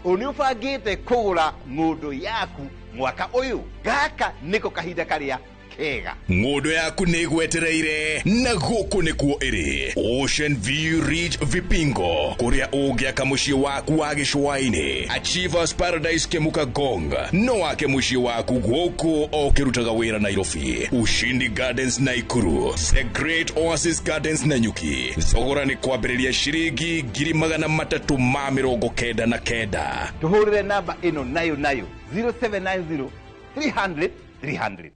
S21: Nĩ ũbangĩte kũgũra ng'ũndũ yaku mwaka ũyũ? Gaka nĩko kahinda karĩa kega.
S22: Ng'ũndũ yaku nĩ ĩgwetereire na gũkũ nĩkuo ĩrĩ. Ocean View Ridge Vipingo, kũrĩa ũngĩaka mũciĩ waku wa gĩcũa-inĩ. Achievers Paradise Kemuka Gong, no wake mũciĩ waku gũkũ o ũkĩrutaga wĩra Nairobi. Ushindi Gardens Naikuru, The Great Oasis Gardens Nanyuki. Thogora nĩ kwambĩrĩria ciringi 399,000.
S21: Tũhũrĩre namba ĩno nayo nayo 0790 300 300.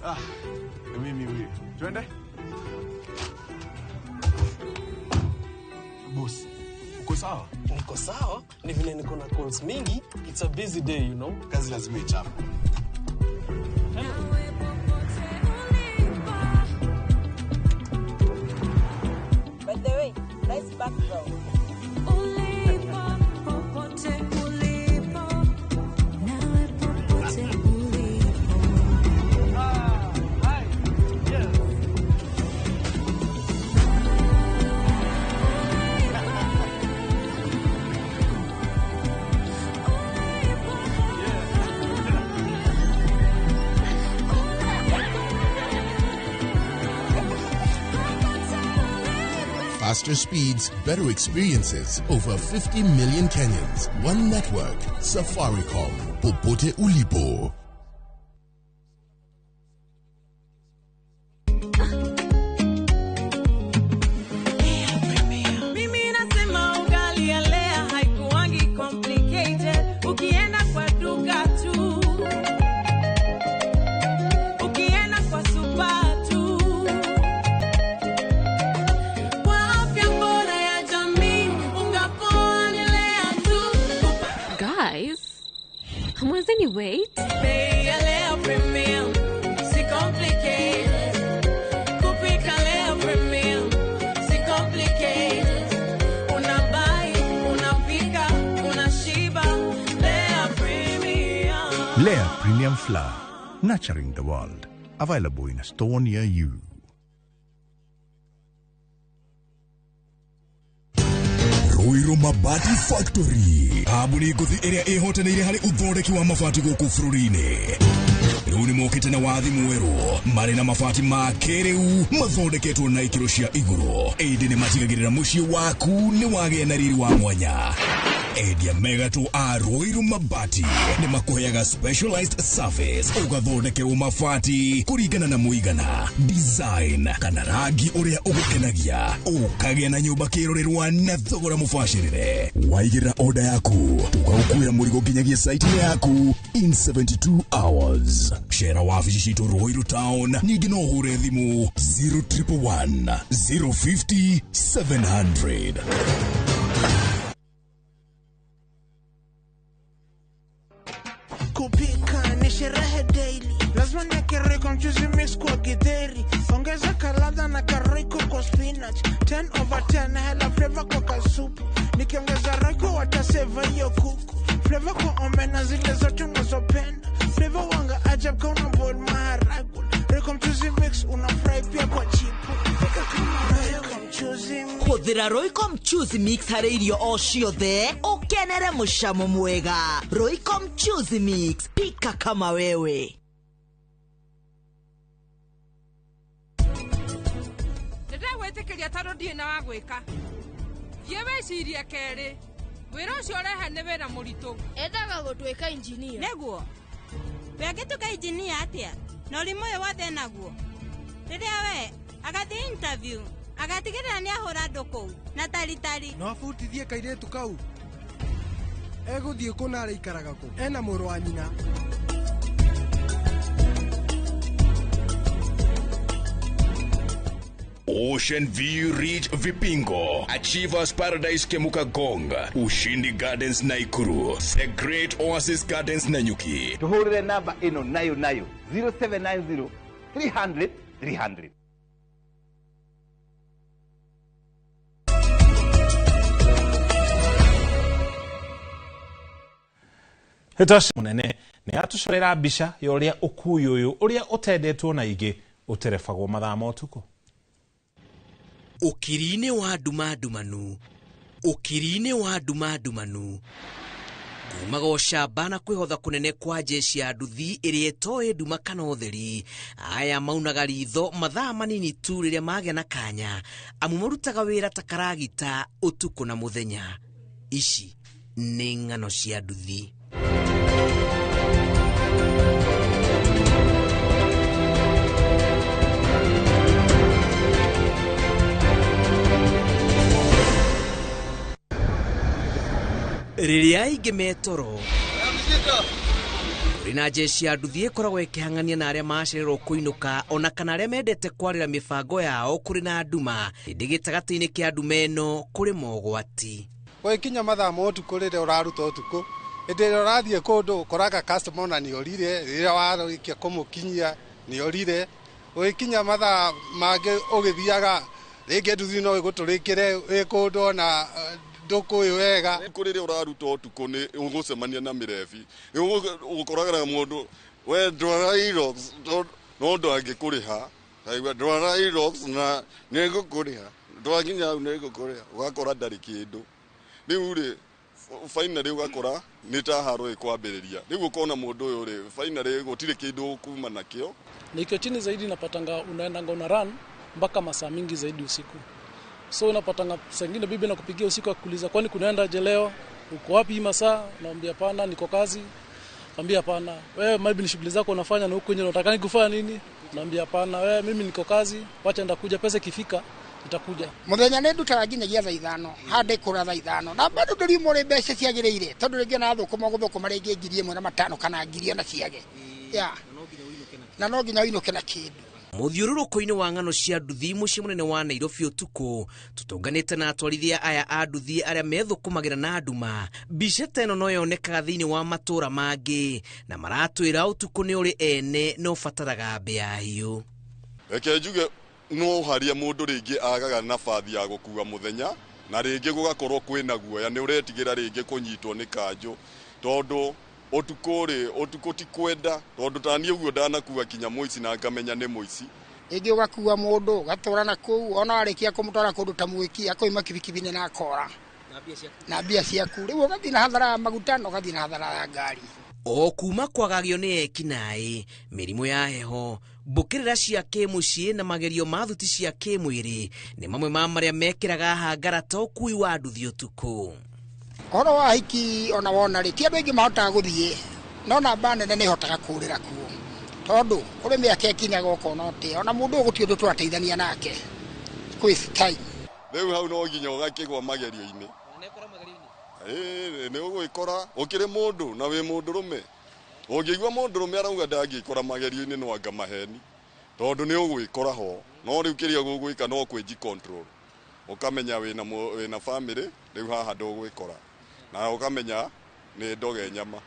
S23: Ah, mimi huyu. Twende? Boss, uko sawa?
S24: Niko sawa, ni vile niko na calls mingi. It's a busy day, you know.
S23: Kazi lazima ichape.
S28: By the way, nice background.
S19: Faster speeds, better experiences. Over 50 million Kenyans. One network. Safaricom. Popote ulipo.
S29: Mimi nasema ugali ya Lea haikuwangi complicated. Ukienda kwa duka tu, ukienda kwa super tu. Kwa afya bora ya jamii, unga poa ni Lea tu.
S30: Guys, hamwezi wait?
S29: Bei ya Lea Premium, si complicated. Kupika Lea Premium, si complicated. Unabuy, unapika, unashiba. Lea Premium.
S31: Lea Premium Flour, nurturing the world. Available in a store near you.
S22: Ruiru Mabati Factory, kambuni ngũthi ĩrĩa ĩhotanĩire harĩ ũthondeki wa mabati gũkũ bũrũri-inĩ. Rĩu nĩ mokĩte na wathi mwerũ marĩ na mabati ma kĩrĩu mathondeketwo na ikĩro cia igũrũ, ĩndĩ nĩ matigagĩrĩra mũciĩ waku nĩ wagĩa na riri wa mwanya. Endia mega tu a Ruiru Mabati nĩ makũheaga specialized service ũgathondekerwo mabati kũringana na mũigana, design kana rangi ũrĩa ũgũkenagia, ũkagĩa na nyũmba kĩrorerwa na thogora mũbacĩrĩre. Waigĩrĩra order yaku tũgagũkuĩra mũrigo nginyagia site yaku in 72 hours. Cera wabici citũ Ruiru Town, ningĩ no ũhũre thimũ 0111 050 700.
S20: Kupika ni sherehe daily, lazima niweke Royco mchuzi mix kwa githeri, ongeza kaladha na karoiko kwa spinach, 10 over 10 hela flavor kwa kasupu, nikiongeza Royco wataseva hiyo kuku, flavor kwa omena zile zote unazopenda, flavor wanga ajab kama una boil maharagwe, Royco mchuzi mix una fry pia kwa chipu, pika kama Royco mchuzi mix.
S2: Hũthĩra Royco mchuzi mix harĩ irio o ciothe ũkenere mũcamo mwega. Royco mchuzi mix, pika kama wewe.
S1: Ndĩregwĩtĩkĩria tondũ ndirĩ na wa gwĩka. Thiĩ wĩcirie kerĩ. Wĩra ũcio ũrehe nĩ wĩra mũritũ.
S3: Endaga gũtuĩka injinia.
S28: Nĩguo. We angĩtuĩka injinia atĩa? Na ũrimũ ũyũ wothe naguo. Rĩrĩa we agathiĩ interview agatigĩrĩra nĩ ahũra andũ kũu na taritari.
S4: No abutithie kairĩtu kau. Egũthiĩ kũ na araikaraga kũ? Ena mũrũ wa nyina.
S22: Ocean View Ridge Vipingo, Achievers Paradise Kemuka Gong, Ushindi Gardens Naikuru, The Great Oasis Gardens Nanyuki.
S21: Tuhurire namba ĩno nayo nayo 0790 300 300.
S15: Hitoshi munene nĩ atũcorera mbica ya ũrĩa ũkui ũyũ ũrĩa ũtendetwo na ingĩ ũterebagwo mathaa ma ũtukũ.
S5: Ũkiri-inĩ wa nduma ndumanu, ũkiri-inĩ wa nduma ndumanu, kumaga ũcamba na kwĩhotha kũnene kwa jeshi ya nduthi ĩrĩa ĩtoĩ nduma kana ũtheri. Aya maunaga ritho mathaa manini tu rĩrĩa magĩa na kanya, amu marutaga wĩra ta karagita ũtukũ na mũthenya. Ici nĩ ng'ano cia nduthi. Rĩrĩa aingĩ metoro kũrĩ na jeshi ya nduthi ĩkoragwo ĩkĩhang'ania na arĩa macererwo kũinũka ona kana arĩa mendete kwarĩra mĩbango yao kũrĩ na nduma. Ĩndĩ gĩtagatĩ-inĩ kĩa nduma ĩno kũrĩ mogwati.
S7: Gũgĩkinya mathaa ma ũtukũ rĩrĩa ũraruta ũtukũ, hĩndĩ ĩrĩa ũrathiĩ kũndũ ũkoraga customer ona nĩ orire, rĩrĩa warĩkia kũmũkinyia nĩ orire. Gũgĩkinya mathaa mangĩ ũgĩthiaga rĩngĩ nduthi no ĩgũtũrĩkĩre wĩ kũndũ ona ndũkũĩ wega.
S9: Kũrĩ rĩrĩa ũraruta ũtukũ nĩ ũgũcemania na mĩrebi, ũkoraga na mũndũ we ndwara Aerox no ndangĩkũrĩha, ndwara Aerox na nĩngũkũrĩha, ndwakinya hau nĩngũkũrĩha, ũgakora ndarĩ kĩndũ. Rĩu rĩ finally ũgakora nĩ ta haro ĩkwambĩrĩria. Rĩu ũkona mũndũ ũyũ rĩ finally gũtirĩ kĩndũ ũkuma nakĩo.
S24: Na ikiwa chini zaidi napatanga unaendanga una run mpaka masaa mingi zaidi usiku. So unapatanga saa ingine bibi nakupigia usiku akuuliza kwani kunaenda aje leo? Uko wapi hii masaa? Naambia hapana, niko kazi. Naambia hapana. Wewe maybe ni shughuli zako unafanya na huko nje unataka nikufanya nini? Naambia hapana, wewe mimi niko kazi, wacha ndakuja, pesa ikifika nitakuja.
S12: Muthenya nĩ ndutaga nginyagia thaa 5, hande kũra thaa 5. Na bado ndũriuma ũrĩ mbeca ciagĩrĩire, tondũ rĩngĩ na thũkũma gũthũkũma rĩngĩ 1500 kana 1000 ona ciage. Yeah. Na no nginya ũinũke na kĩndũ.
S5: Mũthiũrũrũko-inĩ wa ng'ano cia nduthi mũciĩ mũnene wa Nairobi ũtukũ, tũtũnganĩte na atwarithia aya a nduthi arĩa methũkũmagĩra na nduma. Mbica ta ĩno no yonekaga thĩinĩ wa matũũra mangĩ, na maratwĩra ũtukũ nĩ ũrĩ ene na ũbataraga mbĩa hiũ.
S9: Reke njuge no harĩa mũndũ rĩngĩ agaga nabathi ya gũkua mũthenya, na rĩngĩ gũgakorwo kwĩna guoya, nĩ ũretigĩra rĩngĩ kũnyitwo nĩ kanjũ, tondũ ũtukũ rĩ, ũtukũ ti kwenda, tondũ ta niĩ ũguo ndanakua kinya mũici na ngamenya nĩ mũici.
S12: Rĩngĩ ũgakua mũndũ ũgatwara na kũu, ona warĩkia kũmũtwara kũndũ ta Mwĩki akoima kibikibi-inĩ na akora na mbia ciaku. Rĩu ũgathiĩ na hathara ya maguta na ũgathiĩ na hathara ya ngari.
S5: O kuma kwagagio nĩ ekinaĩ, mĩrimũ ya heho, mbũkĩrĩra cia kĩmũciĩ na magerio ma thuti cia kĩmwĩrĩ nĩ mamwe ma marĩa mekĩraga hangara ta ũkui wa nduthi ũtukũ.
S12: Ũhoro wa hiki ona wona rĩ, ti andũ aingĩ mahotaga gũthiĩ, no namba nene nĩ ĩhotaga kũrĩra kuo, tondũ kũrĩ mĩaka ĩkinyaga ũkona atĩ ona mũndũ ũyũ gũtirĩ ũndũ tũrateithania nake kwĩ time.
S9: Rĩu hau no nginya ũgakĩgwa magerio-inĩ. Nĩ ũgwĩkora ũkĩrĩ mũndũ na wĩ mũndũrũme. Ũngĩigua mũndũrũme arauga ndangĩkora magerio-inĩ no anga maheni, tondũ nĩ ũgwĩkora ho. No rĩu kĩrĩa ũgwĩka no kwĩji control, ũkamenya wĩna family, rĩu haha ndũgwĩkora, na ũkamenya nĩ ndoge nyama.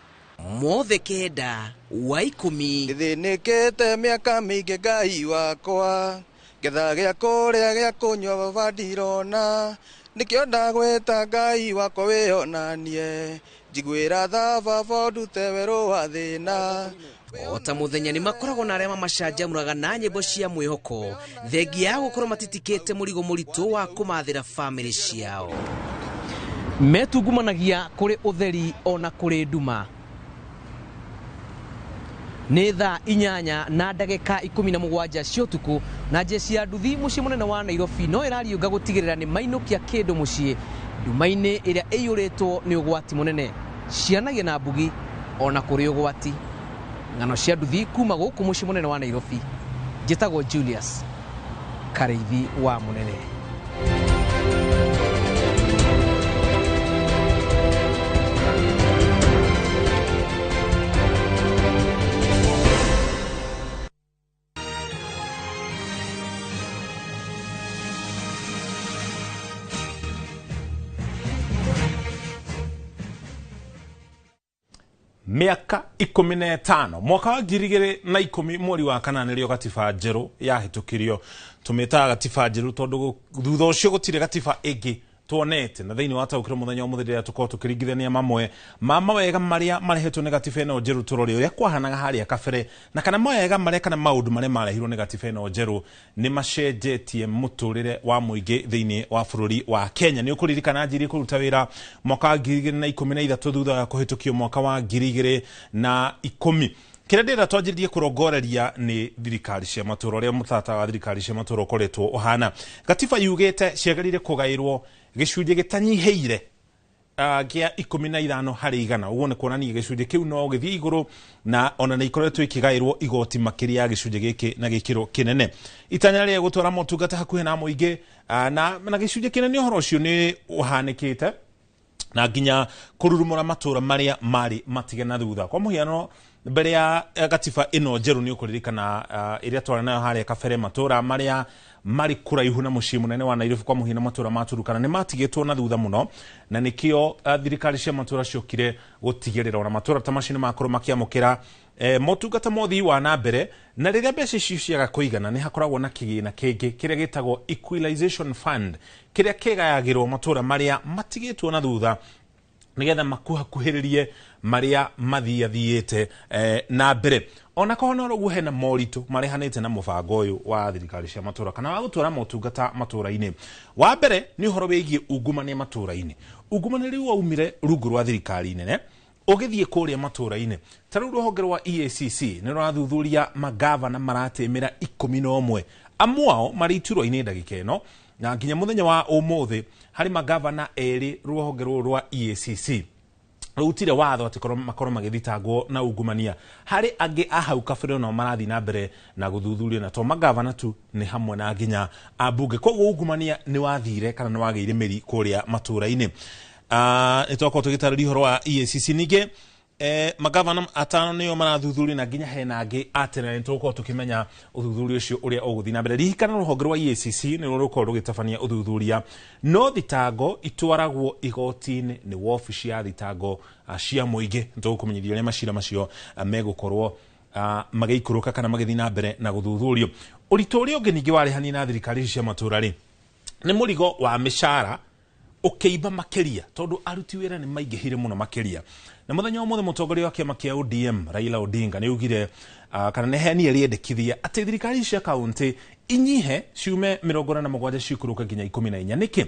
S5: Mothe 9 wa 10.
S6: Ndĩthĩnĩkĩte mĩaka mĩingĩ Ngai wakwa, ngetha gĩa kũrĩa gĩa kũnyua baba ndirona, nĩkĩo ndagwĩta Ngai wakwa wĩonanie, njiguĩra tha baba ũndute werũ wa thĩna.
S5: O ta mũthenya nĩ makoragwo na arĩa mamacanjamũraga na nyĩmbo cia mwĩhoko, thengia ya gũkorwo matitikĩte mũrigo mũritũ wa kũmathĩra bamĩrĩ ciao. Metungumanagia kũrĩ ũtheri ona kũrĩ nduma. Nĩ thaa 8 na ndagĩka 17 cia ũtukũ, na jeshi ya nduthi mũciĩ mũnene wa Nairobi no ĩrariũnga gũtigĩrĩra nĩ mainũkia kĩndũ mũciĩ nduma-inĩ ĩrĩa ĩiyũrĩtwo nĩ ũgwati mũnene. Cianagia na mbugi ona kũrĩ ũgwati. Ng'ano cia nduthi kuma gũkũ mũciĩ mũnene wa Nairobi. Njĩtagwo Julius Karĩithi wa Mũnene.
S15: Mĩaka 15 mwaka wa 2010 mweri wa 8 nĩrĩo gatiba njerũ yahĩtũkirio. Tũmĩtaga gatiba njerũ tondũ thutha ũcio gũtirĩ gatiba ĩngĩ tuonete, na thĩinĩ wa taũkĩrwo mũthenya ũmũthĩ rĩrĩa tũkorwo tũkĩringithania mamwe ma mawega marĩa marehetwo nĩ gatiba ĩno njerũ tũrore ũrĩa kwahanaga harĩa kabere, na kana mawega marĩa kana maũndũ marĩa marehirwo nĩ gatiba ĩno njerũ nĩ macenjetie mũtũrĩre wa mũingĩ thĩinĩ wa bũrũri wa Kenya. Nĩ ũkũririkana anjirie kũruta wĩra mwaka wa 2013 thutha wa kũhĩtũkio mwaka wa 2010. Kĩrĩa ndĩrenda twanjĩrĩrie kũrongoreria nĩ thirikari cia matũũra, ũrĩa mũtaratara wa thirikari cia matũũra ũkoretwo ũhana. Gatiba yugĩte ciagĩrĩire kũgaĩrwo gĩcunjĩ gĩtanyihĩire gĩa 15 harĩ igana. Ũguo nĩ kuonania gĩcunjĩ kĩu no gĩthiĩ igũrũ, na ona nĩ ikoretwo ikĩgaĩrwo igoti makĩria ya gĩcunjĩ gĩkĩ na gĩkĩro kĩnene. Itanya rĩa gũtwara motungata hakuhĩ na mũingĩ, na gĩcunjĩ kĩnene ũhoro ũcio nĩ ũhanĩkĩte na nginya kũrurumũra matũũra marĩa marĩ matige na thutha. Kwa mũhiano, mbere ya gatiba ĩno njerũ nĩ ũkũririkana ĩrĩa twarĩ nayo harĩa kabere, matũũra marĩa marĩ kũraihu na mũciĩ mũnene wa Nairobi, kwa mũhiano matũũra ma Turukana nĩ matigĩtwo na thutha mũno, na nĩkĩo thirikari cia matũũra ciokire gũtigĩrĩra ona matũũra ta macio nĩ makorwo makĩamũkĩra motungata ma ũthii wa na mbere. Na rĩrĩa mbeca icio ciaga kũigana nĩ hakoragwo na kĩgĩna kĩngĩ kĩrĩa gĩtagwo Equalization Fund, kĩrĩa kĩgayagĩrwo matũũra marĩa matigĩtwo na thutha nĩgetha makuhakuhĩrĩrie marĩa mathiathiĩte na mbere. Ona korwo no ũguo hena moritũ marehanĩte na mũbango ũyũ wa thirikari cia matũũra kana wa gũtwara motungata matũũra-inĩ. Wa mbere nĩ ũhoro wĩgiĩ ungumania matũũra-inĩ. Ungumania rĩu waumire rungu rwa thirikari nene ũgĩthiĩ kũrĩa matũũra-inĩ. Ta rĩu rũhonge rwa EACC nĩ rũrathuthuria magavana maratĩmĩra 11, amwe ao marĩ iturwa-inĩ ndagĩka ĩno, na nginya mũthenya wa ũmũthĩ harĩ magavana 2 rũhonge rũrũ rwa EACC rũtire watho atĩ makorwo magĩthitangwo na ungumania. Harĩ angĩ a hau kabere nao marathiĩ na mbere na gũthuthurio, na to magavana tu, nĩ hamwe na nginya ambunge. Koguo ungumania nĩ wathire kana nĩ wagĩire mĩri kũrĩa matũũra-inĩ. Nĩ twakorwo tũgĩtarĩria ũhoro wa EACC. Ningĩ magavana 5 nĩo marathuthurio, na nginya hena angĩ a tene. Nĩ tũgũkorwo tũkĩmenya ũthuthuria ũcio ũrĩa ũgũthiĩ na mbere. Ririkana rũhonge rwa EACC nĩ rũkorwo rũgĩtabania ũthuthuria, no thitango itwaragwo igoti-inĩ nĩ wabici ya thitango cia mũingĩ. Nĩ tũgũkũmenyithia ũrĩa macira macio megũkorwo magĩikũrũka kana magĩthiĩ na mbere na gũthuthurio. Ũritũ ũrĩa ũngĩ ningĩ warehania na thirikari ici cia matũũra rĩ, nĩ mũrigo wa mĩcara ũkĩimba makĩria, tondũ aruti wĩra nĩ maingĩhire mũno makĩria. Na mũthenya ũmũthĩ mũtongoria wa kĩama kĩa ODM Raila Odinga nĩ augire kana nĩ heanire rĩendekithia atĩ thirikari cia kaũntĩ inyihe ciume 47 ciikũrũke nginya 14. Nĩkĩ?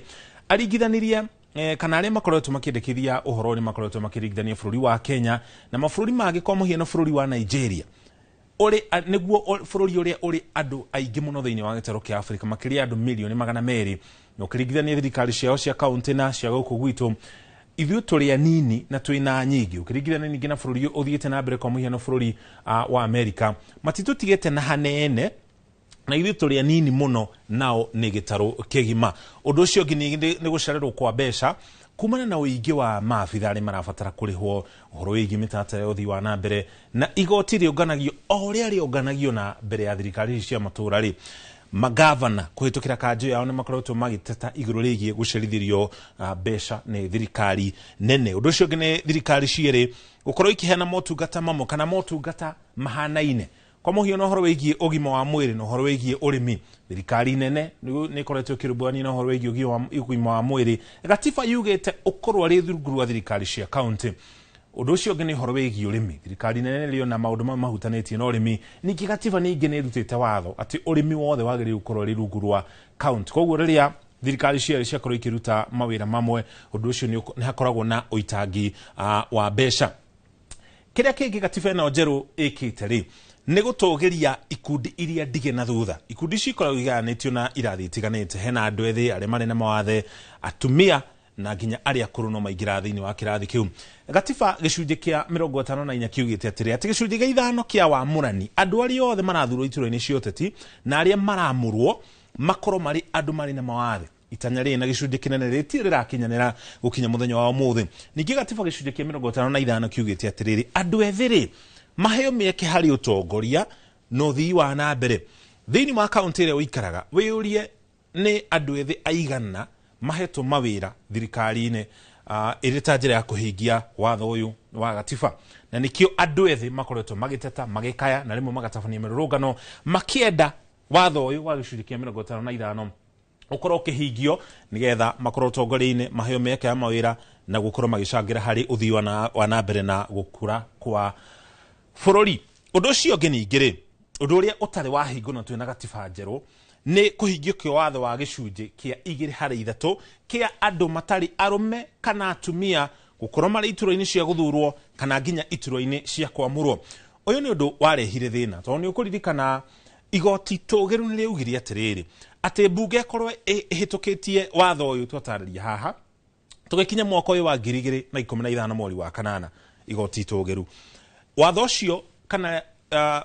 S15: Aringithanirie kana arĩa makoretwo makĩendekithia ũhoro nĩ makoretwo makĩringithania bũrũri wa Kenya na mabũrũri mangĩ, kwa mũhiano bũrũri wa Nigeria ũrĩ nĩguo bũrũri ũrĩa ũrĩ andũ aingĩ mũno thĩinĩ wa gĩtarũ kĩa Afrika, makĩria andũ mirioni 200. Na ũkĩringithania thirikari ciao cia kaũntĩ na cia gũkũ gwitũ, ithuĩ tũrĩ anini na twĩna nyingĩ. Ũkĩringithania ningĩ na bũrũri ũthiĩte na mbere, kwa mũhiano bũrũri wa Amerika, matitũtigĩte na hanene, na ithuĩ tũrĩ anini mũno, nao nĩ gĩtarũ kĩgima. Ũndũ ũcio ũngĩ nĩ gũcererwo kwa mbeca kumana na ũingĩ wa maabitha arĩa marabatara kũrĩhwo, ũhoro wĩgiĩ mĩtaratara ya ũthii wa na mbere, na igoti rĩũnganagio o ũrĩa rĩũnganagio na mbere ya thirikari ici cia matũũra rĩ. Magavana kũhĩtũkĩra kanjũ yao nĩ makoretwo magĩteta igũrũ rĩgiĩ gũcerithĩrio mbeca nĩ thirikari nene. Ũndũ ũcio ũngĩ nĩ thirikari cierĩ Gũkorwo ikĩheana motungata mamwe kana motungata mahanaine, kwa mũhiano ũhoro wĩgiĩ ũgima wa mwĩrĩ na ũhoro wĩgiĩ ũrĩmi. Thirikari nene nĩ ĩkoretwo ĩkĩrũmbũyania na ũhoro wĩgiĩ ũgima wa mwĩrĩ. Gatiba yugĩte ũkorwo arĩ rungu rwa thirikari cia kaunti. Ũndũ ũcio ũngĩ nĩ ũhoro wĩgiĩ ũrĩmi. Thirikari nene nĩrĩo na maũndũ mamwe mahutanĩtie na ũrĩmi. Ningĩ gatiba ningĩ nĩ ĩrutĩte watho atĩ ũrĩmi wothe wagĩrĩirwo gũkorwo ũrĩ rungu rwa kaunti. Koguo rĩrĩa thirikari cierĩ ciakorwo ikĩruta mawĩra mamwe, ũndũ ũcio nĩ hakoragwo na ũitangi wa mbeca. Kĩrĩa kĩngĩ gatiba ĩno njerũ ĩkĩte rĩ, nĩ gũtũgĩria ikundi iria ndige na thutha. Ikundi ici ikoragwo igayanĩtio na irathi itiganĩte. Hena andũ ethĩ, arĩa marĩ na mawathe, atumia na nginya arĩa akũrũ no maingĩra thĩinĩ wa kĩrathi kĩu. Gatiba gĩcunjĩ kĩa 54 kiugĩte atĩrĩ, atĩ gĩcunjĩ gĩa 5 kĩa wamũrani, andũ arĩa othe marathurwo iturwa-inĩ cia ũteti na arĩa maramũrwo makorwo marĩ andũ marĩ na mawathe. Itanya rĩrĩ na gĩcunjĩ kĩnene rĩtirĩ rĩrakinyanĩra gũkinya mũthenya wa ũmũthĩ. Ningĩ gatiba gĩcunjĩ kĩa 55 kiugĩte atĩrĩrĩ, andũ ethĩ rĩ maheo mĩeke harĩ ũtongoria na ũthii wa na mbere. Thĩinĩ wa kaunti ĩrĩa ũikaraga, wĩyũrie nĩ andũ ethĩ aigana mahetwo mawĩra thirikari-inĩ ĩrĩ ta njĩra ya kũhingia watho ũyũ wa gatiba. Na nĩkĩo andũ ethĩ makoretwo magĩteta, magĩkaya na rĩmwe magatabania mĩrũrũngano makĩenda watho ũyũ wa gĩcunjĩ kĩa 55 ũkorwo ũkĩhingio nĩgetha makorwo ũtongoria-inĩ, maheo mĩeke ya mawĩra na gũkorwo magĩcangĩra harĩ ũthii wa na mbere na gũkũra kwa bũrũri. Ũndũ ũcio ũngĩ ningĩ rĩ, ũndũ ũrĩa ũtarĩ wahingwo na twĩna gatiba njerũ nĩ kũhingio kĩa watho wa gĩcunjĩ kĩa 2 harĩ 3 kĩa andũ matarĩ arũme kana atumia gũkorwo marĩ iturwa-inĩ cia gũthurwo kana nginya iturwa-inĩ cia kwamũrwo. Ũyũ nĩ ũndũ warehire thĩna tondũ nĩ ũkũririkana igoti tũgĩru nĩ rĩaugire atĩrĩrĩ, atĩ mbunge ĩkorwo ĩhĩtũkĩtie watho ũyũ twatarĩria haha tũgĩkinya mwaka ũyũ wa 2015 mweri wa 8 igoti tũgĩru watho ũcio kana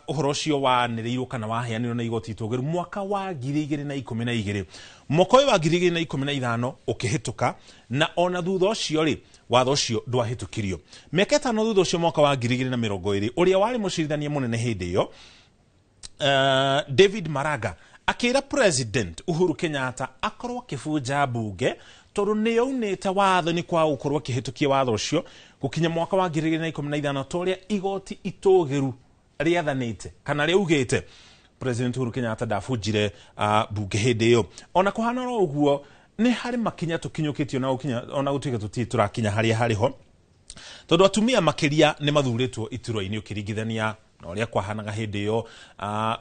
S15: ũhoro ũcio wanĩrĩirwo kana waheanirwo na igoti tũgĩru mwaka wa 2012. Mwaka ũyũ wa 2015 ũkĩhĩtũka, na ona thutha ũcio rĩ watho ũcio ndwahĩtũkirio. Mĩaka 5 thutha ũcio mwaka wa 2020 ũrĩa warĩ mũcirithania mũnene hĩndĩ ĩyo David Maraga akĩra President Uhuru Kenyatta akorwo akĩbunja mbunge tondũ nĩ yaunĩte watho nĩ kwa gũkorwo akĩhĩtũkia watho ũcio gũkinya mwaka wa 2015 ta ũrĩa igoti itũgĩru rĩathanĩte kana rĩaugĩte. President Uhuru Kenyatta ndabunjire mbunge hĩndĩ ĩyo. Ona kũhana oro ũguo nĩ harĩ makinya tũkinyũkĩtio na gũkinya ona gũtuĩka tũtirĩ tũrakinya harĩa harĩ ho, tondũ atumia makĩria nĩ mathurĩtwo iturwa-inĩ ũkĩringithania na ũrĩa kwahanaga hĩndĩ ĩyo,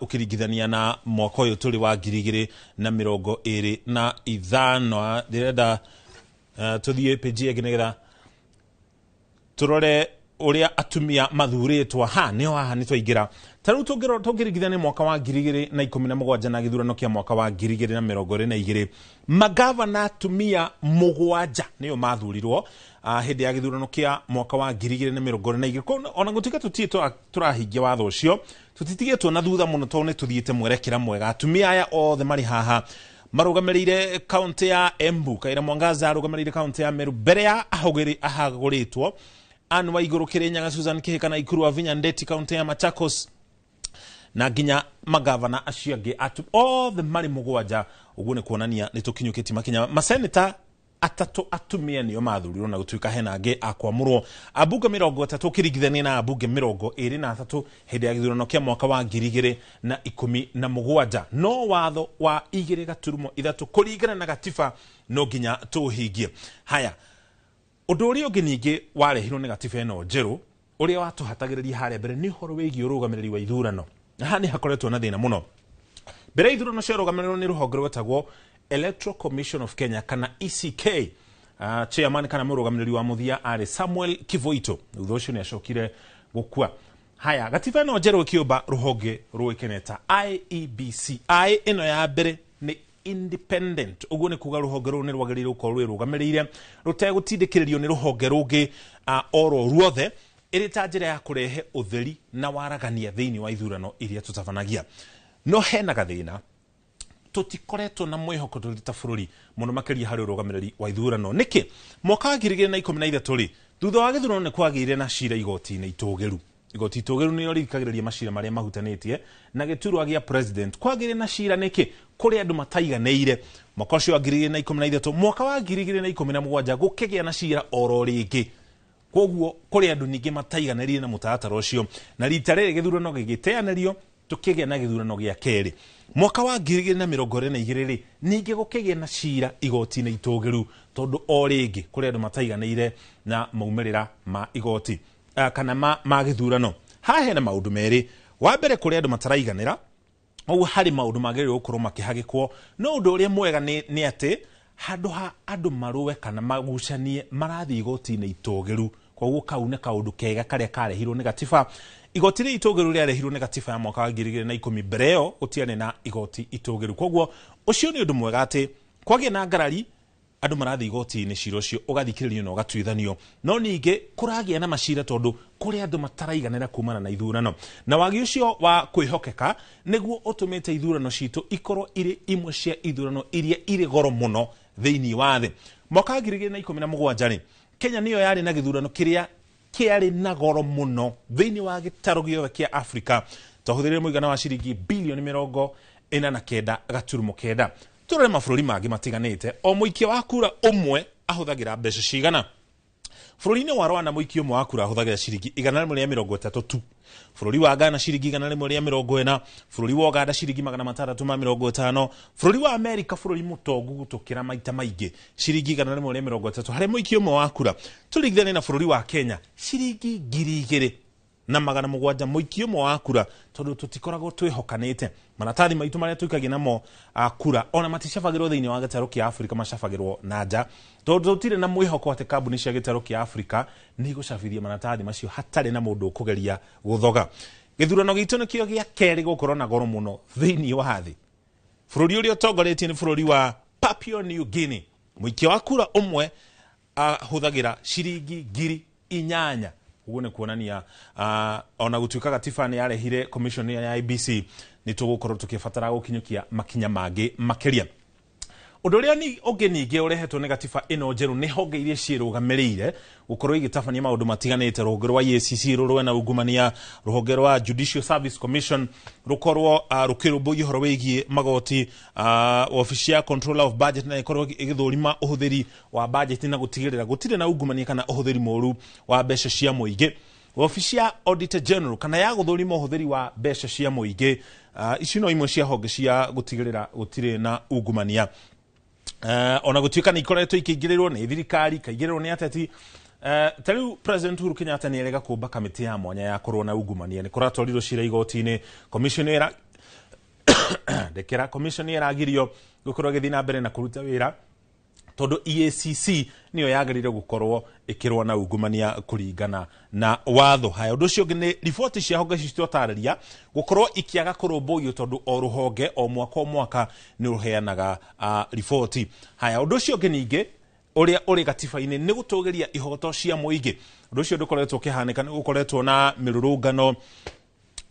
S15: ũkĩringithania na mwaka ũyũ tũrĩ wa 2025. Ndĩrenda tũthiĩ page ĩngĩ nĩgetha tũrore ũrĩa atumia mathurĩtwo. Ha nĩho haha nĩ twaingĩra. Ta rĩu tũngĩringithania mwaka wa 2017 na gĩthurano kĩa mwaka wa 2022, magavana atumia 7 nĩo mathurirwo hĩndĩ ya gĩthurano kĩa mwaka wa 2022. Ona gũtuĩka tũtirĩ tũrahingia watho ũcio, tũtitigĩtwo na thutha mũno tondũ nĩ tũthiĩte mwerekera mwega. Atumia aya othe marĩ haha marũgamĩrĩire kaunti ya Embu, Kaira Mwangaza arũgamĩrĩire kaunti ya Meru mbere ya ahagũrĩtwo, Anne Waiguru Kirinyaga, Susan Kihika na Ikuru Wavinya Ndeti kaunti ya Machakos, na nginya magavana acio angĩ othe marĩ 7. Ũguo nĩ kuonania nĩ tũkinyũkĩtie makinya. Maseneta 3 atumia nĩo mathurirwo na gũtuĩka hena angĩ a kwamũrwo. Ambunge 30 ũkĩringithania na ambunge 23 hĩndĩ ya gĩthurano kĩa mwaka wa 2017. No watho wa 2.3 kũringana na gatiba no nginya tũũhingie. Haya, ũndũ ũrĩa ũngĩ ningĩ warehirwo nĩ gatiba ĩno njerũ ũrĩa watũhatagĩrĩria harĩa mbere nĩ ũhoro wĩgiĩ ũrũgamĩrĩri wa ithurano. Na haha nĩ hakoretwo na thĩna mũno. Mbere ithurano ciarũgamĩrĩrwo nĩ rũhonge rwetagwo Electoral Commission of Kenya kana ECK. Chairman kana mũrũgamĩrĩri wa mũthia arĩ Samuel Kivuito. Thutha ũcio nĩ acokire gũkua. Haya, gatiba ĩno njerũ ĩkĩũmba rũhonge rũĩkaine ta IEBC. I ĩno ya mbere nĩ independent, ũguo nĩ kuga rũhonge rũu nĩ rwagĩrĩirwo gũkorwo rwĩrũgamĩrĩire rũtegũtindĩkĩrĩrio nĩ rũhonge rũngĩ oro ruothe, ĩrĩ ta njĩra ya kũrehe ũtheri na waragania thĩinĩ wa ithurano iria tũtabanagia. No hena gathĩna, tũtikoretwo na mwĩhoko tũrĩ ta bũrũri mũno makĩria harĩ ũrũgamĩrĩri wa ithurano. Nĩkĩ? Mwaka wa 2013 rĩ, thutha wa gĩthurano nĩ kwagĩire na cira igoti-inĩ itũgĩru. Igoti itũgĩru nĩrĩo rĩthikagĩrĩria macira marĩa mahutanĩtie na gĩturwa gĩa president. Kwagĩire na cira nĩkĩ? Kũrĩ andũ mataiganĩire. Mwaka ũcio wa 2013, mwaka wa 2017 gũkĩgĩa na cira oro rĩngĩ. Koguo kũrĩ andũ ningĩ mataiganĩrire na mũtaratara ũcio, na rita rĩrĩ gĩthurano gĩgĩteanĩrio, tũkĩgĩa na gĩthurano gĩa kerĩ mwaka wa 2022 rĩ, ningĩ gũkĩgĩa na cira igoti-inĩ itũgĩru, tondũ o rĩngĩ kũrĩ andũ mataiganĩire na maumĩrĩra ma igoti kana ma gĩthurano. Haha hena maũndũ merĩ. Wa mbere, kũrĩ andũ mataraiganĩra, ũguo harĩ maũndũ magĩrĩirwo gũkorwo makĩhagĩkwo, no ũndũ ũrĩa mwega nĩ atĩ handũ ha andũ marũe kana magucanie marathiĩ igoti-inĩ itũgĩru. Koguo kau nĩ kaũndũ kega karĩa karehirwo nĩ gatiba. Igoti rĩrĩ itũgĩru rĩarehirwo nĩ gatiba ya mwaka wa 2010, mbere ĩyo gũtiarĩ na igoti itũgĩru. Koguo ũcio nĩ ũndũ mwega atĩ kwagĩa na ngarari andũ marathiĩ igoti-inĩ, cira ũcio ũgathikĩrĩrio na ũgatuithanio. No ningĩ kũragĩa na macira tondũ kũrĩ andũ mataraiganĩra kumana na ithurano, na wagi ũcio wa kwĩhokeka nĩguo ũtũmĩte ithurano citũ ikorwo irĩ imwe cia ithurano iria irĩ goro mũno thĩinĩ wa thĩ. Mwaka wa 2017 rĩ, Kenya nĩyo yarĩ na gĩthurano kĩrĩa kĩarĩ na goro mũno thĩinĩ wa gĩtarũ gĩothe kĩa Afrika. Twahũthĩrire mũigana wa ciringi bilioni 49.9. Tũrore mabũrũri mangĩ matiganĩte, o mũikia wa kura ũmwe ahũthagĩra mbeca cigana. Bũrũri-inĩ wa Rwanda mũikia ũmwe wa kura ahũthagĩra ciringi 130 tu. Bũrũri wa Ghana ciringi 140, bũrũri wa Uganda ciringi 650, bũrũri wa Amerika, bũrũri mũtongu gũtũkĩra maita maingĩ, ciringi 130 harĩ mũikia ũmwe wa kura. Tũringithanie na bũrũri wa Kenya, ciringi 2700 mũikia ũmwe wa kura, tondũ tũtikoragwo twĩhokanĩte. Maratathi maitũ marĩa tũikagia namo kura ona maticabagĩrwo thĩinĩ wa gĩtarũ kĩa Afrika, macabagĩrwo na nja, tondũ tũtirĩ na mwĩhoko atĩ kambuni cia gĩtarũ kĩa Afrika nĩ igũcabithia maratathi macio hatarĩ na mũndũ ũkũgeria gũthoga. Gĩthurano gitũ nĩkĩo gĩa kerĩ gũkorwo na goro mũno thĩinĩ wa thĩ. Bũrũri ũrĩa ũtongoretie nĩ bũrũri wa Papua New Guinea. Mũikia wa kura ũmwe ahũthagĩra ciringi 8,000. Ũguo nĩ kuonania ona gũtuĩka gatiba nĩ yarehire commission ya IBC, nĩ tũgũkorwo tũkĩbatara gũkinyũkia makinya mangĩ makĩria. Ũndũ ũrĩa ũngĩ ningĩ ũrehetwo nĩ gatiba ĩno njerũ nĩ honge iria ciĩrũgamĩrĩire gũkorwo igĩtabania maũndũ matiganĩte. Rũhonge rwa EACC rũrũe na ungumania, rũhonge rwa Judicial Service Commission rũkorwo rũkĩrũmbũiya ũhoro wĩgiĩ magoti, wabici ya Controller of Budget na ĩkorwo ĩgĩthũrima ũhũthĩri wa budget na gũtigĩrĩra gũtirĩ na ungumania kana ũhũthĩri mũũru wa mbeca cia mũingĩ. Wabici ya Auditor General kana ya gũthũrima ũhũthĩri wa mbeca cia mũingĩ. Ici no imwe cia honge cia gũtigĩrĩra gũtirĩ na ungumania. Ona gũtuĩka nĩ ikoretwo ikĩingĩrĩrwo nĩ thirikari, ikaingĩrĩrwo nĩ ateti. Ta rĩu President Uhuru Kenyatta nĩ erega kũmba kamĩtĩ ya mwanya ya kũrũa na ungumania. Nĩ kũratwarirwo cira igoti-inĩ, commission ndekera, commission ĩragirio gũkorwo ĩgĩthiĩ na mbere na kũruta wĩra tondũ EACC nĩyo yagĩrĩire gũkorwo ĩkĩrũa na ungumania kũringana na watho. Haya, ũndũ ũcio ũngĩ nĩ riboti cia honge ici twatarĩria gũkorwo ikĩaga kũrũmbũiyo tondũ o rũhonge o mwaka o mwaka nĩ rũheanaga riboti. Haya, ũndũ ũcio ũngĩ ningĩ ũrĩa ũrĩ gatiba-inĩ nĩ gũtũgĩria ihoto cia mũingĩ. Ũndũ ũcio ndũkoretwo ũkĩhanĩka, nĩ gũkoretwo na mĩrũrũngano,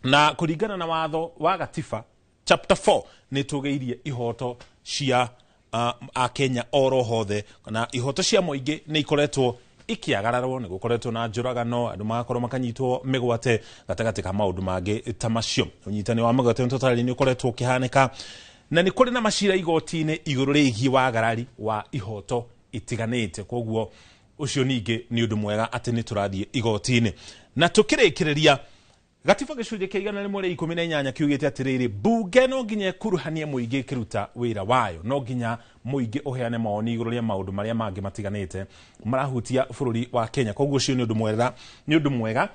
S15: na kũringana na watho wa gatiba chapter 4 nĩ tũgĩirie ihoto cia Akenya oro hothe, na ihoto cia mũingĩ nĩ ikoretwo ikĩagararwo, nĩ gũkoretwo na njũragano, andũ magakorwo makanyitwo mĩgwate gatagatĩ ka maũndũ mangĩ ta macio. Ũnyitani wa mĩgwate nĩ nĩ ũkoretwo ũkĩhanĩka, na nĩ kũrĩ na macira igoti-inĩ igũrũ rĩgiĩ wagarari wa ihoto itiganĩte. Koguo ũcio ningĩ nĩ ũndũ mwega atĩ nĩ tũrathiĩ igoti-inĩ. Na tũkĩrĩkĩrĩria, gatiba gĩcunjĩ kĩa 118 kiugĩte atĩrĩrĩ, mbunge no nginya ĩkuruhanie mũingĩ ĩkĩruta wĩra wayo, no nginya mũingĩ ũheane mawoni igũrũ rĩa maũndũ marĩa mangĩ matiganĩte marahutia bũrũri wa Kenya. Koguo ũcio nĩ ũndũ mwega, nĩ ũndũ mwega.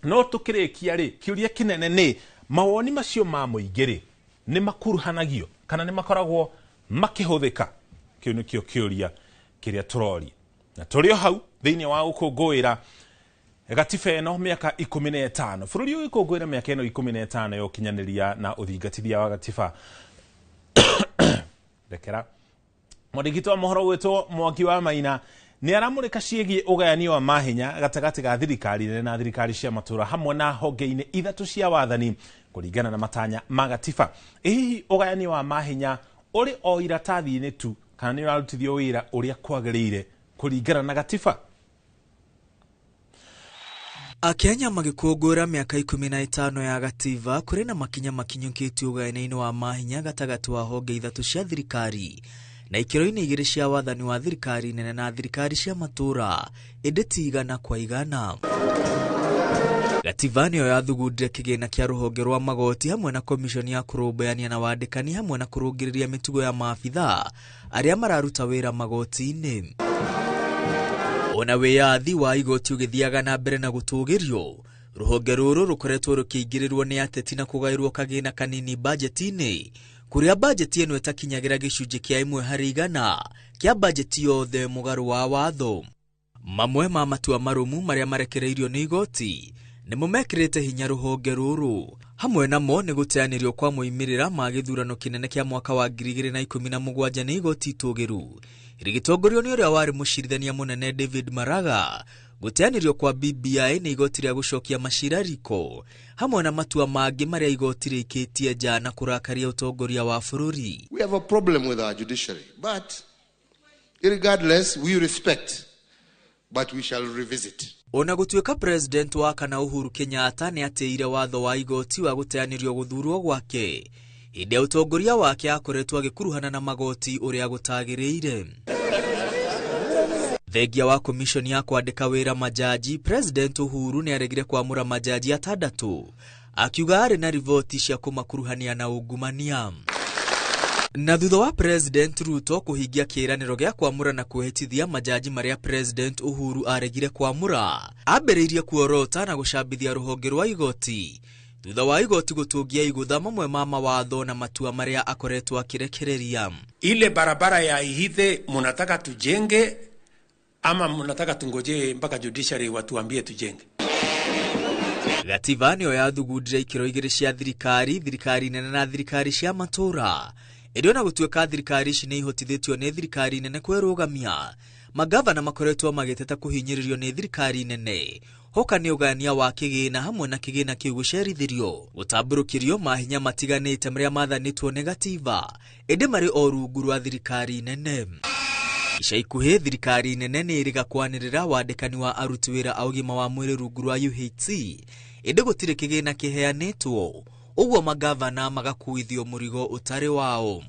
S15: No tũkĩrĩkia rĩ, kĩũria kĩnene nĩ mawoni macio ma mũingĩ rĩ, nĩ makuruhanagio kana nĩ makoragwo makĩhũthĩka? Kĩu nĩkĩo kĩũria kĩrĩa tũroria. Na tũrĩ o hau thĩinĩ wa gũkũngũĩra gatiba ĩno mĩaka 15, bũrũri ũgĩkũngũĩra mĩaka ĩno 15 ya ũkinyanĩria na ũthingatithia wa gatiba. Ndekera, mwandĩki wa mohoro gwĩtwo Mwangi wa Maina nĩ aramũrĩka ciĩgiĩ ũgayani wa mahinya gatagatĩ ga thirikari nene na thirikari cia matũũra hamwe na honge-inĩ ithatũ cia wathani kũringana na matanya ma gatiba. Ĩ hihi ũgayani wa mahinya ũrĩ o iratathi-inĩ tu kana nĩ ũrarutithio wĩra ũrĩa kwagĩrĩire kũringana na gatiba?
S8: Akenya magĩkũngũĩra mĩaka 15 ya gatiba, kũrĩ na makinya makinyũkĩtio ũgayani-inĩ wa mahinya gatagatĩ wa honge ithatũ cia thirikari Na ikĩro-inĩ igĩrĩ cia wathani wa thirikari nene na thirikari cia matũũra, ĩndĩ ti igana kwa igana. Gatiba nĩyo yathugundire kĩgĩna kĩa rũhonge rwa magoti hamwe na komishoni ya kũrũmbũyania na wandĩkani hamwe na kũrũngĩrĩria mĩtugo ya maabithaa arĩa mararuta wĩra magoti-inĩ. Ona wĩyathi wa igoti ũgĩthiaga na mbere na gũtũgĩrio, rũhonge rũrũ rũkoretwo rũkĩingĩrĩrwo nĩ ateti na kũgaĩrwo kagĩna kanini bajeti-inĩ, kũrĩa bajeti ĩno ĩtakinyagĩra gĩcunjĩ kĩa 1% kĩa bajeti yothe mũgarũ wa watho. Mamwe ma matua marũmu marĩa marekereirio nĩ igoti nĩmo mekĩrĩte hinya rũhonge rũrũ. Hamwe namo nĩ gũteanĩrio kwa moimĩrĩra ma gĩthurano kĩnene kĩa mwaka wa 2017 nĩ igoti itũgĩru rĩgĩtongorio nĩ ũrĩa warĩ mũcirithania mũnene David Maraga, gũteanĩrio kwa BBI nĩ igoti rĩa gũcokia macira riko, hamwe na matua mangĩ marĩa igoti rĩikĩtie nja na kũrakaria ũtongoria wa bũrũri.
S10: We have a problem with our judiciary, but regardless, we respect, but we shall revisit.
S8: Ona gũtuĩka president wa kana Uhuru Kenyatta nĩ atĩire watho wa igoti wa gũteanĩrio gũthurwo gwake, hĩndĩ ya ũtongoria wake akoretwo agĩkuruhana na magoti ũrĩa gũtagĩrĩire. Thengia wa komishoni ya kwandĩka wĩra majaji, President Uhuru nĩ aregire kwamũra majaji 6 akiuga arĩ na riboti cia kũmakuruhania na ungumania. Na thutha wa President Ruto kũhingia kĩĩranĩro gĩa kwamũra na kwĩhĩtithia majaji marĩa President Uhuru aregire kwamũra, ambĩrĩirie kuorota na gũcambithia rũhonge rwa igoti thutha wa igoti gũtũngia igũtha mamwe ma mawatho na matua marĩa akoretwo akĩrekereria.
S11: Ile barabara ya Ihithe munataka tujenge ama munataka tungojee mpaka judiciary watuambie tujenge?
S8: Gatiba nĩyo yathugundire ikĩro igĩrĩ cia thirikari, thirikari nene na thirikari cia matũũra. Ĩndĩ ona gũtuĩka thirikari ici nĩ ihotithĩtio nĩ thirikari nene kwĩrũgamia, magavana makoretwo magĩteta kũhinyĩrĩrio nĩ thirikari nene, hoka nĩ ũgayania wa kĩgĩna hamwe na kĩgĩna kĩu gũcerithĩrio, gũtambũrũkĩrio mahinya matiganĩte marĩa mathanĩtwo nĩ gatiba, ĩndĩ marĩ o rungu rwa thirikari nene. Ica ikuhĩ thirikari nene nĩ ĩrĩga kwanĩrĩra wandĩkani wa aruti wĩra a ũgima wa mwĩrĩ rungu rwa UHC, ĩndĩ gũtirĩ kĩgĩna kĩheanĩtwo, ũguo magavana magakuithio mũrigo ũtarĩ wao.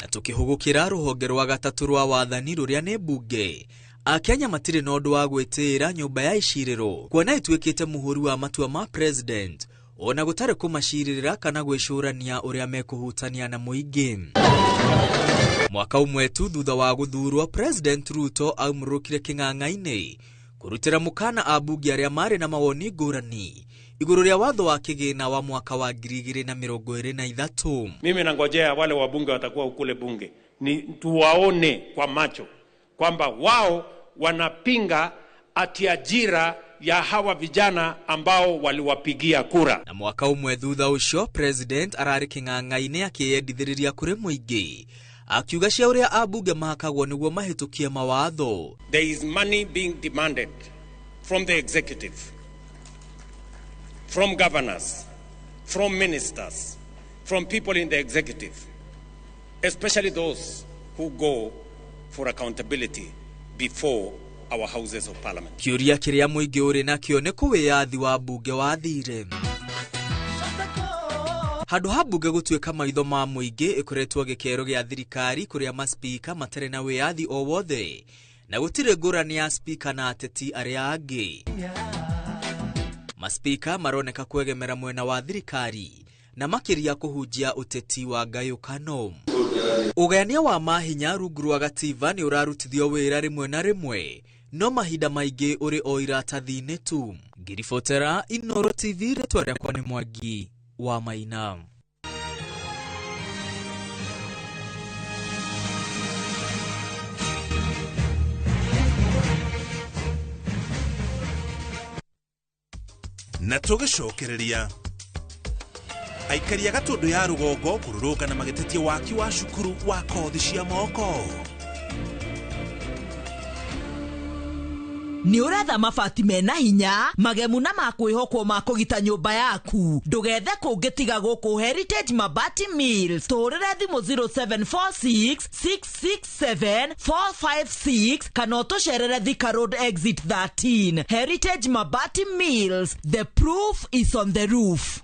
S8: Na tũkĩhũgũkĩra rũhonge rwa gatatũ rwa wathani rũrĩa nĩ mbunge, Akenya matirĩ na ũndũ wa gwĩtĩĩra nyũmba ya icirĩro kuona ĩtuĩkĩte mũhũri wa matua ma president, ona gũtarĩ kũmacirĩrĩra kana gwĩcũrania ũrĩa mekũhutania na mũingĩ. Mwaka ũmwe tu thutha wa gũthurwo, President Ruto aumũrũkire kĩng'ang'a-inĩ kũrutĩra mũkana ambunge arĩa marĩ na mawoni ngũrani igũrũ rĩa watho wa kĩgĩna wa mwaka wa 2023.
S11: Mimi nangojea wale wabunge watakuwa kule bunge, ni tuwaone kwa macho kwamba wao wanapinga ati ajira ya hawa vijana ambao waliwapigia kura.
S8: Na mwaka ũmwe thutha ũcio, President ararĩ kĩng'ang'a-inĩ akĩyendithĩrĩria kũrĩ mũingĩ, akiuga cia ũrĩa ambunge mahakagwo nĩguo mahĩtũkie mawatho.
S11: There is money being demanded from the executive, from governors, from ministers, from people in the executive, especially those who go for accountability before our houses of parliament.
S8: Kĩũria kĩrĩa mũingĩ ũrĩ nakĩo nĩ kũ wĩyathi wa mbunge wathire. Handũ ha mbunge gũtuĩka maitho ma mũingĩ, ĩkoretwo gĩkero gĩa thirikari kũrĩa maspika matarĩ na wĩyathi o wothe, na gũtirĩ ngũrani ya spika na ateti arĩa angĩ. Maspika maroneka kwegemera mwena wa thirikari na makĩria kũhunjia ũteti wa ngayũkano. Ũgayania wa mahinya rungu rwa gatiba nĩ ũrarutithio wĩra rĩmwe na rĩmwe, no mahinda maingĩ ũrĩ o iratathi-inĩ tu. Ngiribotera Inooro TV, rĩtwa rĩakwa nĩ Mwangi wa Maina.
S13: Na tũgĩcokereria aikari a Gatũndũ ya rũgongo kũrũrũngana magĩtetia waki wa cukuru wa kothi cia moko.
S2: Nĩ ũretha mabati mena hinya, magemu na ma kwĩhokwo ma kũgita nyũmba yaku, ndũgethe kũngĩ tiga gũkũ Heritage Mabati Mills. Tũhũrĩre thimũ 0746 667 456 kana ũtũcerere Thika Road Exit 13. Heritage Mabati Mills, the proof is on the roof.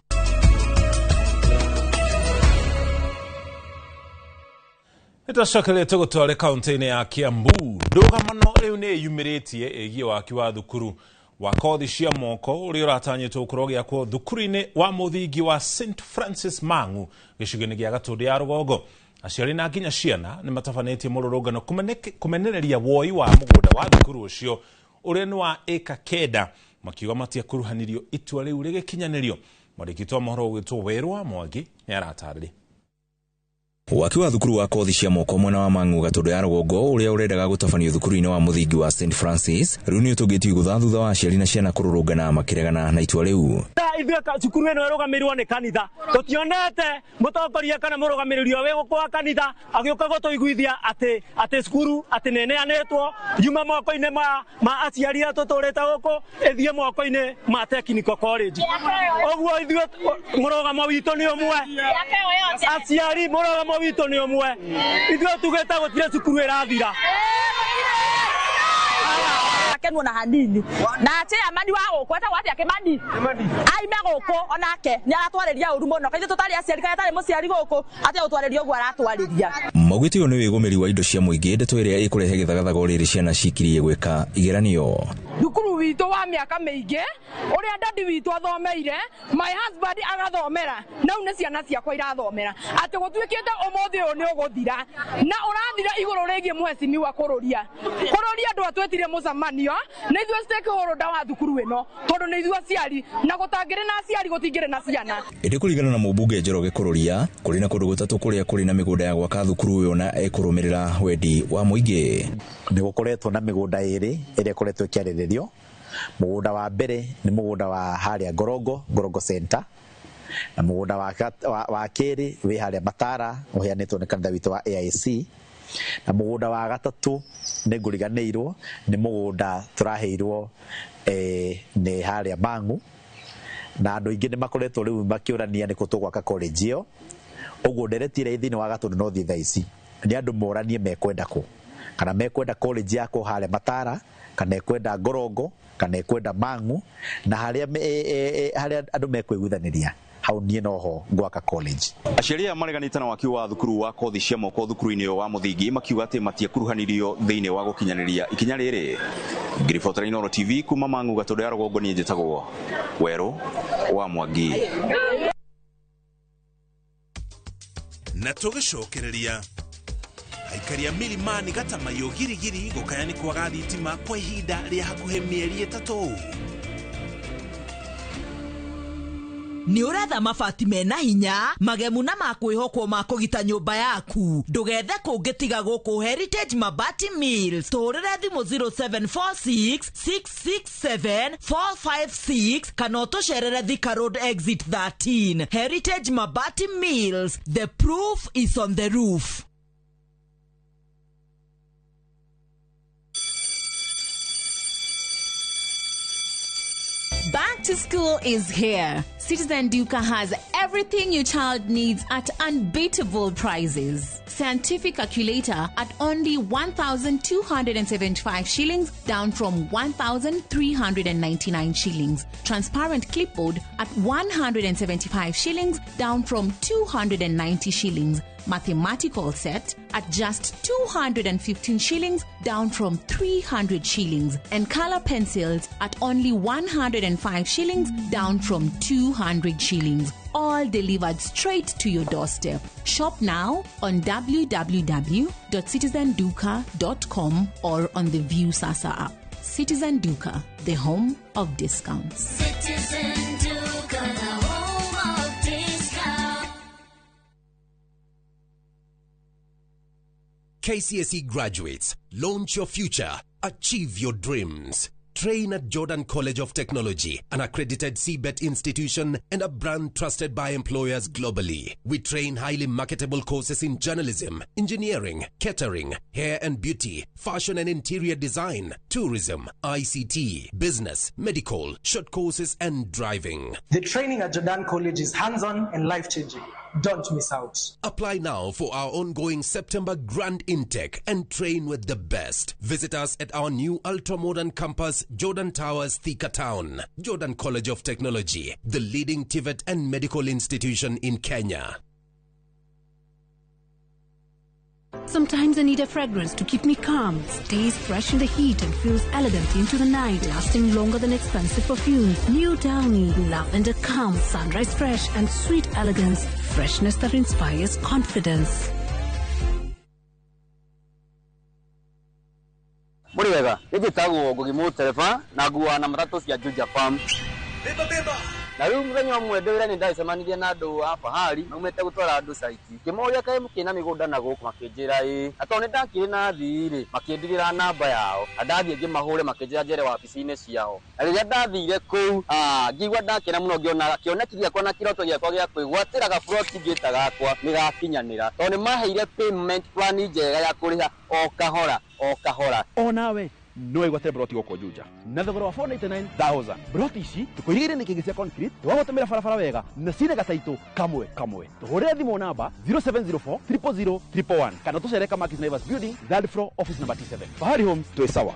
S15: Nĩtwacokereria tũgũtware kaũntĩ-inĩ ya Kiambu. Ndũgamano rĩu nĩ ĩyumĩrĩtie ĩgiĩ waki wa thukuru wa kothi cia moko ũrĩa ũratanyĩtwo gũkorwo ũgĩakwo thukuru-inĩ wa mũthingi wa St Francis Mang'u gĩcigo-inĩ gĩa Gatũndũ ya Rũgongo. Aciari na nginya ciana nĩ matabanĩtie mũrũrũngano kũmenereria woi wa mũgũnda wa thukuru ũcio ũrĩa nĩ wa ĩka 9, makiuga matiakuruhanirio itua rĩu rĩgĩkinyanĩrio. Mwandĩki wa mohoro ũgwĩtwo Werũ wa Mwangi nĩ aratarĩria.
S14: Waki wa thukuru wa kothi cia moko mwena wa Mang'u Gatũndũ ya Rũgongo ũrĩa ũrendaga gũtabanio thukuru-inĩ wa mũthingi wa St Francis rĩu nĩ ũtũngĩtio igũtha thutha wa aciari na ciana kũrũrũngana makĩregana na itua rĩu.
S16: Ithuĩ cukuru ĩno ĩrũgamĩrĩirwo nĩ kanitha, tũtionete mũtongoria kana mũrũgamĩrĩri ũrĩa wĩ gũkũ wa kanitha agĩũka gũtũiguithia atĩ cukuru atĩ nĩ ĩneanĩtwo yuma moko-inĩ ma aciari arĩa tũtũrĩte gũkũ ĩthiĩ moko-inĩ ma Technical College. Ũguo ithuĩ mũrũgamo witũ nĩ ũmwe, aciari mũrũgamo witũ nĩ ũmwe, ithuĩ tugĩte gũtirĩ cukuru ĩrathira.
S31: Akenwo na hanini na chairman wa gũkũ etagwo atĩa Kimani aime gũkũ onake nĩ aratwarĩria ũru mũno, kaithe tũtarĩ aciari kana tarĩ mũciari gũkũ atĩa gũtwarĩria ũguo aratwarĩria.
S14: Maugĩte ũyũ nĩ wĩgũmĩri wa indo cia mũingĩ, ndeto ĩrĩa ĩkũrehe gĩthagathago rĩrĩ ciana cikirie gwĩka igeranio.
S1: Thukuru witũ wa mĩaka mĩingĩ ũrĩa dadi witũ athomeire, my husband agathomera, nau nĩ ciana ciakwa irathomera, atĩ gũtuĩkĩte ũmũthĩ ũyũ nĩ ũgũthira na ũrathira igũrũ rĩgiĩ mheshimiwa kũrũria andũ atwĩtire mũcemanio nĩ ithuĩ stakeholder wa thukuru ĩno tondũ nĩ ithuĩ aciari na gũtangĩrĩ na aciari gũtingĩrĩ na ciana.
S14: Ĩndĩ kũringana na mũmbunge Njoroge Kũrũria, kũrĩ na kũndũ gũtatũ kũrĩa kũrĩ na mĩgũnda ya gwaka thukuru ũyũ na ekũrũmĩrĩra wendi wa mũingĩ.
S17: Nĩ gũkoretwo na mĩgũnda ĩrĩ ĩrĩa ĩkoretwo ĩkĩarĩrĩrio. Mũgũnda wa mbere nĩ mũgũnda wa harĩa Ngorongo Center, na mũgũnda wa kerĩ wĩ harĩa Matara ũheanĩtwo nĩ kanitha witũ wa AIC, na mũgũnda wa gatatũ nĩ ngũriganĩirwo nĩ mũgũnda tũraheirwo nĩ harĩa Mang'u, na andũ aingĩ nĩ makoretwo rĩu makĩũrania nĩkũ tũgwaka college ĩyo. Ũguo ndereti ĩrĩa ĩ thĩinĩ wa Gatũndũ no thiĩ thaa ici nĩ andũ moranie mekwenda kũ, kana mekwenda college yakwo harĩa Matara, kana ekwenda Ngorongo, kana ekwenda Mang'u, na harĩa andũ mekwĩguithanĩria hau niĩ noho ngwaka college.
S18: Aciari aya mareganĩte na waki wa thukuru wa kothi cia moko thukuru-inĩ wa mũthingi makiuga atĩ matiakuruhanirio thĩinĩ wa gũkinyanĩria ikinya rĩrĩ. Ngĩribotera Inooro TV kuma Mang'u Gatũndũ ya Rũgongo, niĩ njĩtagwo Werũ wa Mwangi.
S13: Na tũgĩcokereria aikari a Milimani Gatamayo girigiri gũkaya nĩ kwaga thitima kwa ihinda rĩa hakuhĩ mĩeri 3.
S2: Nĩ ũretha mabati mena hinya magemu na ma kwĩhokwo ma kũgita nyũmba yaku, ndũgethe kũngĩ tiga gũkũ Heritage Mabati Mills. Tũhũrĩre thimũ 0746 667 456 kana ũtũcerere Thika Road Exit 13. Heritage Mabati Mills, the proof is on the roof.
S19: Back to school is here. Citizen Duka has everything your child needs at unbeatable prices. Scientific calculator at only 1,275 shillings, down from 1,399 shillings. Transparent clipboard at 175 shillings, down from 290 shillings. Mathematical set at just 215 shillings, down from 300 shillings. And color pencils at only 105 shillings, down from 200 shillings. All delivered straight to your doorstep. Shop now on www.citizenduka.com or on the Viusasa app. Citizen Duka, the home of discounts.
S23: Citizen Duka, the home of discounts.
S25: KCSE graduates, launch your future, achieve your dreams. Train at Jordan College of Technology, an accredited CBET institution and a brand trusted by employers globally. We train highly marketable courses in journalism, engineering, catering, hair and beauty, fashion and interior design, tourism, ICT, business, medical, short courses and driving.
S26: The training at Jordan College is hands-on and life-changing. Don't miss out.
S25: Apply now for our ongoing September grand intake and train with the best. Visit us at our new ultra-modern campus, Jordan Towers, Thika Town. Jordan College of Technology, the leading TVET and medical institution in Kenya.
S3: Sometimes I need a fragrance to keep me calm, stays fresh in the heat and feels elegant into the night, lasting longer than expensive perfumes. New Downy, lavender calm, sunrise fresh and sweet elegance, freshness that inspires confidence.
S4: Mũrĩ wega, nĩ njĩtagwo Ngugi Mũtereba na nguaga na matatũ cia Juja Farm. Na rĩu mũthenya ũmwe ndĩ wĩra nĩ ndacemanirie na andũ a fahari maumĩte gũtwara andũ caiti. Ngĩmoria kaĩ mũkĩrĩ na mĩgũnda na gũkũ, makĩnjĩra ĩĩ. Na tondũ nĩ ndakĩrĩ na athii rĩ, makĩndigĩra namba yao. Na ndathiĩ ngĩmahũre makĩnjĩra njere wabici-inĩ ciao. Na rĩrĩa ndathire kũu, ngĩigua ndakena mũno ngĩona kĩoneki gĩakwa na kĩroto gĩakwa gĩa kwĩgwatĩra gaburoti ngĩta gakwa nĩ gakinyanĩra. Tondũ nĩ maheire payment plan njega ya kũrĩha o kahora o kahora.
S7: Onawe no wĩgwatĩre broti gũkũ Juja na thogora wa 499,000. Broti ici tũkũirigĩire nĩ kĩngĩ cia concrete, twagũtũmĩra barabara wega na cina gataitũ kamwe kamwe. Tũhũrĩre thimũ namba 0704 000 111 kana tũcere Kamakis Naivas Building, third floor, office number T7. Fahari Homes, twĩ sawa.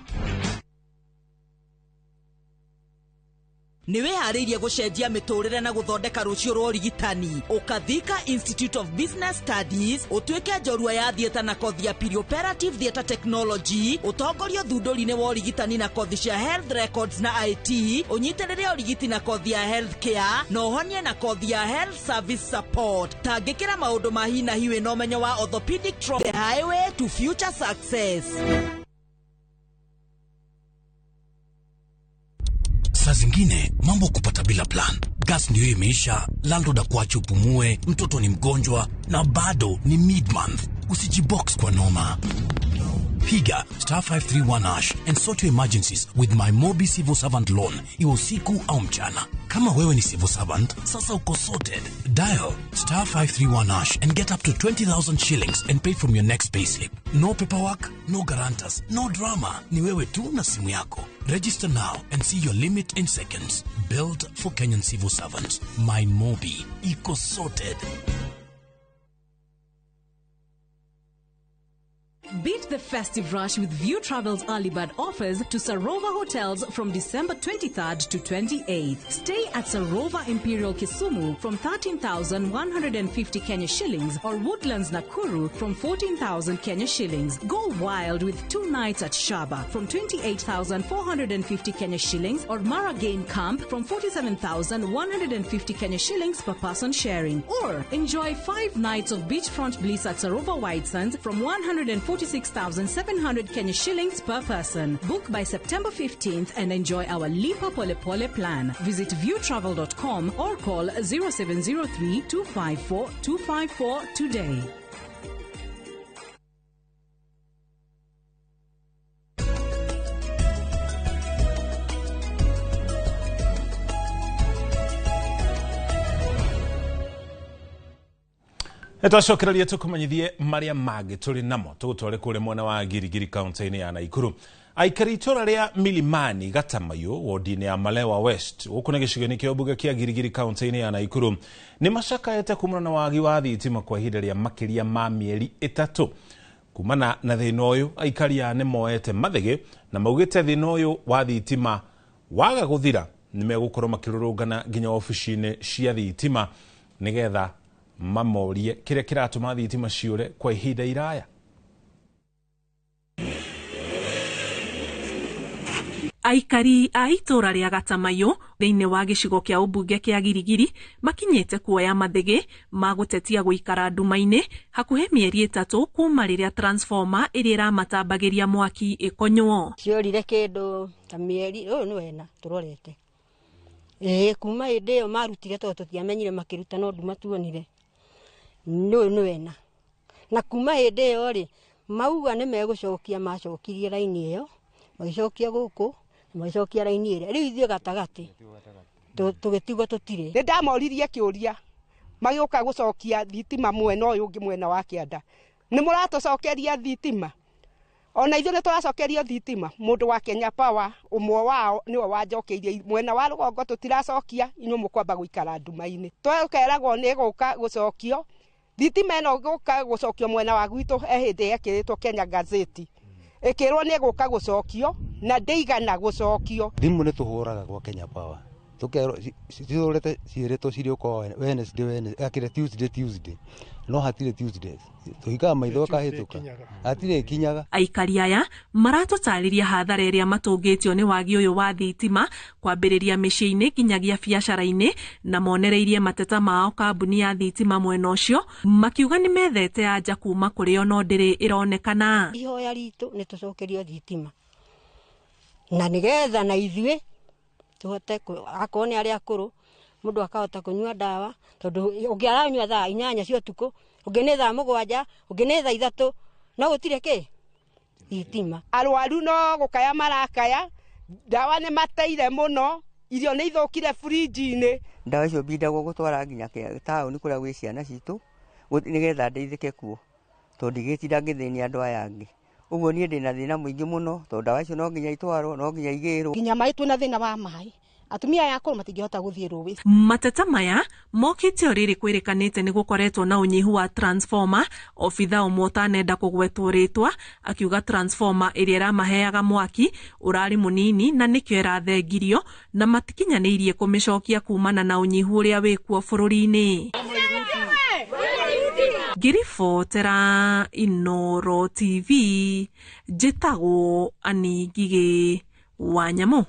S2: Nĩ wĩharĩirie gũcenjia mĩtũrĩre na gũthondeka rũciũ rwa ũrigitani. Ũkathika Institute of Business Studies, ũtuĩke njorua ya theatre na kothi ya perioperative theatre technology, ũtongorio thundũri-inĩ wa ũrigitani na kothi cia health records na IT, ũnyitĩrĩre ũrigiti na kothi ya health care, na ũhonie na kothi ya health service support. Tangĩkĩra maũndũ ma hi na hi wĩna ũmenyo wa orthopedic trauma, the highway to future success.
S31: Saa zingine mambo kupata bila plan. Gas ndio imeisha, landlord akuache upumue, mtoto ni mgonjwa na bado ni mid-month. Usijibox kwa noma. Piga star 531 hash and sort your emergencies with my Mobi Civil Servant Loan, iwe usiku au mchana. Kama wewe ni civil servant, sasa uko sorted. Dial star 531 hash and get up to 20,000 shillings and pay from your next payslip. No paperwork, no guarantors, no drama. Ni wewe tu na simu yako. Register now and see your limit in seconds. Built for Kenyan civil servants. My Mobi. Iko sorted.
S20: Beat the festive rush with View Travel's early bird offers to Sarova Hotels from December 23rd to 28th. Stay at Sarova Imperial Kisumu from 13,150 Kenya shillings or Woodlands Nakuru from 14,000 Kenya shillings. Go wild with 2 nights at Shaba from 28,450 Kenya shillings or Mara Game Camp from 47,150 Kenya shillings per person sharing. Or enjoy 5 nights of beachfront bliss at Sarova White Sands from 146,700 Kenya shillings per person. Book by September 15th and enjoy our Lipa Pole Pole plan. Visit viewtravel.com or call 0703 254 254 today.
S15: Twacokereria tukumanyithie maria mangĩ tũrĩ namo tũgũtware kũrĩa mwena wa Girigiri kaunti-inĩ ya Naikuru. Aikari itũra rĩa Milimani Gatamayo wodi-inĩ ya Malewa West gũkũ nĩ gĩcigo-inĩ kĩa mbunge kĩa Girigiri kaunti-inĩ ya Naikuru nĩ macakaĩte kumana na wagi wa thitima kwa ihinda rĩa makĩria ma mĩeri 3. Kumana na thĩna ũyũ aikari aya nĩ moete mathĩgĩ na maugĩte thĩna ũyũ wa thitima waga gũthira nĩ megũkorwo makĩrũrũngana nginya obici-inĩ cia thitima nĩgetha mamorie kĩrĩa kĩratũma thitima ciũre kwa ihinda iraya.
S21: Aikari a itũra rĩa Gatamayo thĩinĩ wa gĩcigo kĩa ũmbunge kĩa Girigiri makinyĩte kuoya mathĩgĩ ma gũtetia gũikara nduma-inĩ hakuhĩ mĩeri 3 kuma rĩrĩa transformer ĩrĩa ĩramatambagĩria mwaki ĩkonywo.
S22: Ciorire kĩndũ ta mĩeri ũyũ nĩ wena tũrorete. Kuma hĩndĩ ĩyo marutire tondũ tũtiamenyire makĩruta no nduma tuonire. Nĩ nĩ wena. Na kuma hĩndĩ ĩyo rĩ mauga nĩ megũcokia macokirie raini ĩyo magĩcokia gũkũ magĩcokia raini ĩrĩa rĩu ithuĩ gatagatĩ tũgĩtigwo tũtirĩ.
S24: Nĩ ndamoririe kĩũria magĩũka gũcokia thitima mwena ũyũ ũngĩ mwena wa kĩanda, nĩ mũratũcokeria thitima? Ona ithuĩ nĩ tũracokerio thitima. Mũndũ wa Kenya Power ũmwe wao nĩwe wanjokeirie mwena wa rũgongo tũtiracokia, inyuĩ mũkwamba gũikara nduma-inĩ. Tũkeragwo nĩ gũka gũcokio thitima ĩno gũka gũcokio mwena wa gwitũ he hĩndĩ yekĩrĩtwo Kenya Gazeti ĩkĩrwo nĩ gũka gũcokio na ndĩigana gũcokio.
S27: Thimũ nĩ tũhũraga gwa Kenya Power
S5: Tũkerwo citũrĩte ciĩrĩtwo cirĩũka Wednesday akĩrĩ Tuesday no hatirĩ Tuesday tũhingaga maitho kahĩtũka hatirĩ ĩkinyaga.
S21: Aikari aya maratũtarĩria hathara ĩrĩa matũngĩtio nĩ wagi ũyũ wa thitima kwambĩrĩria mĩciĩ-inĩ nginyagia biacara-inĩ, na monereirie mateta mao kambuni ya thitima mwena ũcio makiuga nĩ methete anja kuma kũrĩ o no ndĩrĩ ĩronekana.
S22: Ihoya ritũ nĩ tũcokerio thitima na nĩgetha na ithuĩ tũhote akorwo nĩ arĩa akũrũ mũndũ akahota kũnyua ndawa, tondũ ũngĩ aranyua thaa 8 cia ũtukũ, ũngĩ nĩ thaa 7, ũngĩ nĩ thaa 3, no gũtirĩ kĩ thitima.
S24: Arwaru no gũkaya marakaya, ndawa nĩ mateire mũno, irio nĩ ithũkire burinji-inĩ.
S6: Ndawa icio mbindagwo gũtwara nginya taũni kũrĩa gwĩ ciana citũ nĩgetha ndeithĩke kuo, tondũ ndigĩtinda ngĩthĩnia andũ aya angĩ. Ũguo niĩ ndĩna thĩna mũingĩ mũno, tondũ ndawa icio no nginya itwarwo, no nginya igĩrwo.
S24: Nginya maĩ twĩna thĩna wa maĩ, atumia aya akũrũ matingĩhota gũthiĩ rũĩ.
S21: Mateta maya mokĩte o rĩrĩ kwĩrĩkanĩte nĩ gũkoretwo na ũnyihu wa transformer. Obitha ũmwe ũtanenda kũgwetwo rĩtwa akiuga transformer ĩrĩa ĩramaheaga mwaki ũrarĩ mũnini na nĩkĩo ĩrathengirio na matikinyanĩirie kũmĩcokia kumana na ũnyihu ũrĩa wĩkuo bũrũri-inĩ. Ngĩribotera Inooro TV, njĩtagwo Annie Ngigĩ wa Nyamũ.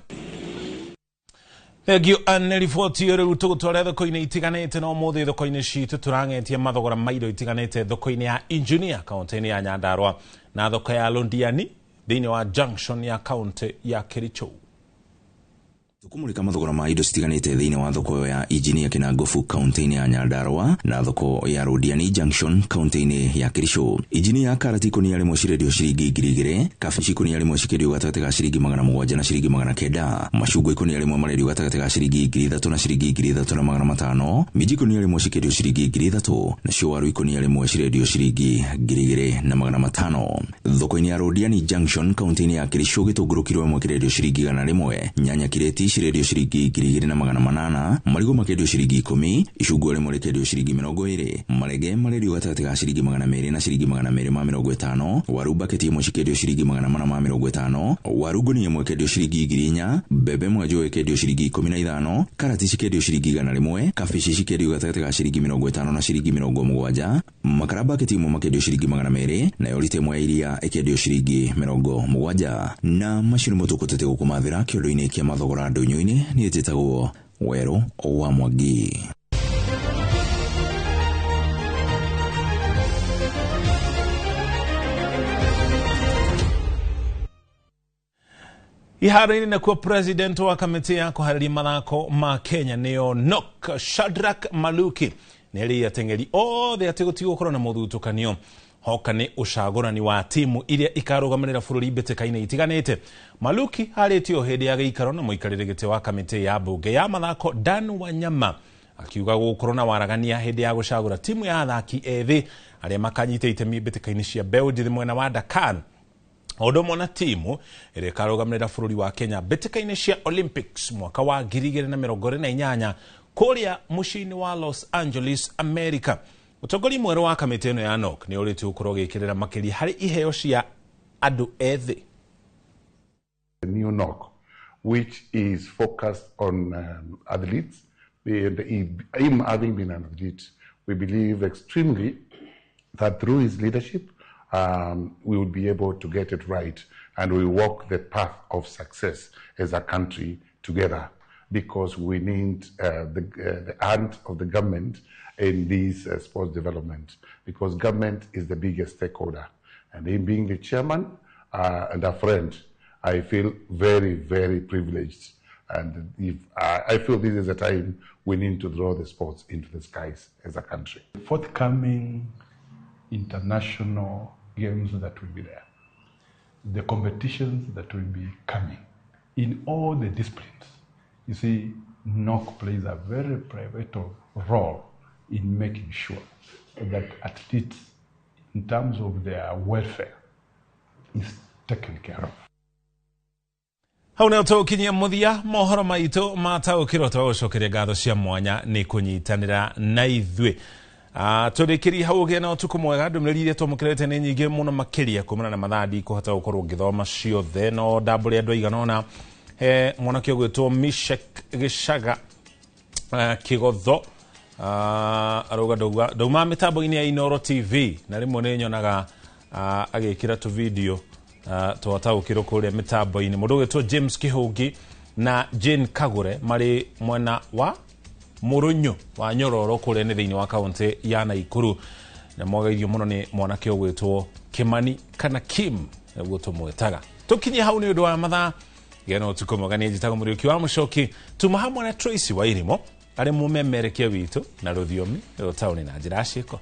S15: Thank you Anne. Riboti ĩyo rĩu tũgũtwara thoko-inĩ itiganĩte, na ũmũthĩ thoko-inĩ citũ tũrang'etie mathogora ma indo itiganĩte thoko-inĩ ya Engineer kaunti-inĩ ya Nyandarua na thoko ya Londiani thĩinĩ wa junction ya kaunti ya Kericho.
S14: Tukumulika mathogora ma indo citiganĩte thĩinĩ wa thoko ya Engineer Kinangofu kaunti-inĩ ya Nyandarua na thoko ya Londiani Junction kaunti-inĩ ya Kericho. Engineer karati ikũnia rĩmwe cirendio ciringi 2,000, kabici ikũnia rĩmwe cikĩendio gatagatĩ ga ciringi 700 na ciringi 900, macungwa ikũnia rĩmwe marendio gatagatĩ ga ciringi 3,000 na ciringi 3,500, minji ikũnia rĩmwe cikĩendio ciringi 3,000, nacio waru ikũnia rĩmwe cirendio ciringi 2,500. Thoko-inĩ ya Londiani Junction kaunti-inĩ ya Kericho gĩtũngũrũ kiro ĩmwe kĩrendio ciringi 100, nyanya kireti cirendio ciringi 2,800, marigũ makendio ciringi 10, icungwa rĩmwe rĩkendio ciringi 20, marenge marendio gatagatĩ ga ciringi 200 na ciringi 250, waru baketi ĩmwe cikendio ciringi 450, waru ngũnia ĩmwe ĩkendio ciringi 4,000, mbembe mwanjũ ĩkendio ciringi 15, karati cikendio ciringi 100, kabici cikendio gatagatĩ ga ciringi 50 na ciringi 70, makara baketi ĩmwe makendio ciringi 200, nayo rita ĩmwe ya iria ĩkendio ciringi 70. Na macio nĩmo tũkũtete gũkũmathĩra kĩondo-inĩ kĩa mathogora ndũnyũ-inĩ. Niĩ njĩtagwo Werũ wa Mwangi.
S15: Iharo-inĩ nakuo president wa kamĩtĩ ya kũharĩria mathako ma Kenya nĩyo NOC Shadrack Maluki nĩerĩire ateng'eri othe atĩ gũtigũkorwo na mũthutũkanio hoka nĩ ũcagũrani wa timu iria ikarũgamĩrĩra bũrũri mbĩtĩka-inĩ itiganĩte. Maluki arĩtie o hĩndĩ ya gĩikaro na mũikarĩri gĩtĩ wa kamĩtĩ ya mbunge ya mathako Dan Wanyama akiuga gũgũkorwo na waragania hĩndĩ ya gũcagũra timu ya athaki ethĩ arĩa makanyita itemi mbĩtĩka-inĩ cia mbeũ njĩthĩ mwena wa Dakar, o ũndũ ũmwe na timu ĩrĩa ĩkarũgamĩrĩra bũrũri wa Kenya mbĩtĩka-inĩ cia Olympics mwaka wa 2028 kũrĩa mũciĩ-inĩ wa Los Angeles, America. Ũtongoria mwerũ wa kamĩtĩ ĩno ya NOC nĩ ũrĩtie gũkorwo ũgĩkĩrĩra makĩria harĩ iheo cia andũ ethĩ.
S8: The new NOC, which is focused on athletes, and him having been an athlete, we believe extremely that through his leadership, we will be able to get it right and we walk the path of success as a country together, because we need the hand of the government in this sports development, because government is the biggest stakeholder. And him being the chairman and a friend, I feel very, very privileged. And if I feel this is a time we need to draw the sports into the skies as a country.
S9: Forthcoming international games that will be there, the competitions that will be coming in all the disciplines. You see, NOC plays a very pivotal role in making sure that athletes, in terms of their welfare, is taken care of.
S15: Hau nĩho tũgũkinyia mũthia mohoro maitũ mataũkĩrwo twagũcokeria ngatho cia mwanya nĩ kũnyitanĩra na ithuĩ. Tũrĩkĩrie hau ũgĩe na ũtukũ mwega. Ndũmĩrĩri iria twamũkĩrĩte nĩ nyingĩ mũno makĩria kumana na mathaa ndikũhota gũkorwo ngĩthoma ciothe, no ndambũre andũ aigana ũna He mwanake ũgwĩtwo Mishek Gĩcaga Kĩgotho, arauga ndauma mĩtambo-inĩ ya Inoro TV, na rĩmwe nĩ nyonaga agĩkĩra tũvideo twataũkĩrwo kũrĩa mĩtambo-inĩ. Mũndũ ũgwĩtwo James Kĩhũngi na Jane Kagũre marĩ mwena wa Mũrũnyũ wa Nyororo kũrĩa nĩ thĩinĩ wa kaũntĩ ya Naikuru, na mwageithio mũno nĩ mwanake ũgwĩtwo Kimani kana Kim nĩguo tũmwĩtaga. Tũkinye hau nĩ ũndũ wa mathaa. Gĩa na ũtukũ mwega. Niĩ njĩtagwo Mũriũki wa Mũcoki, tuma hamwe na Tracy Wairimo arĩ mũmemerekia witũ na rũthiomi rũtaũni na njĩra ya ciĩko.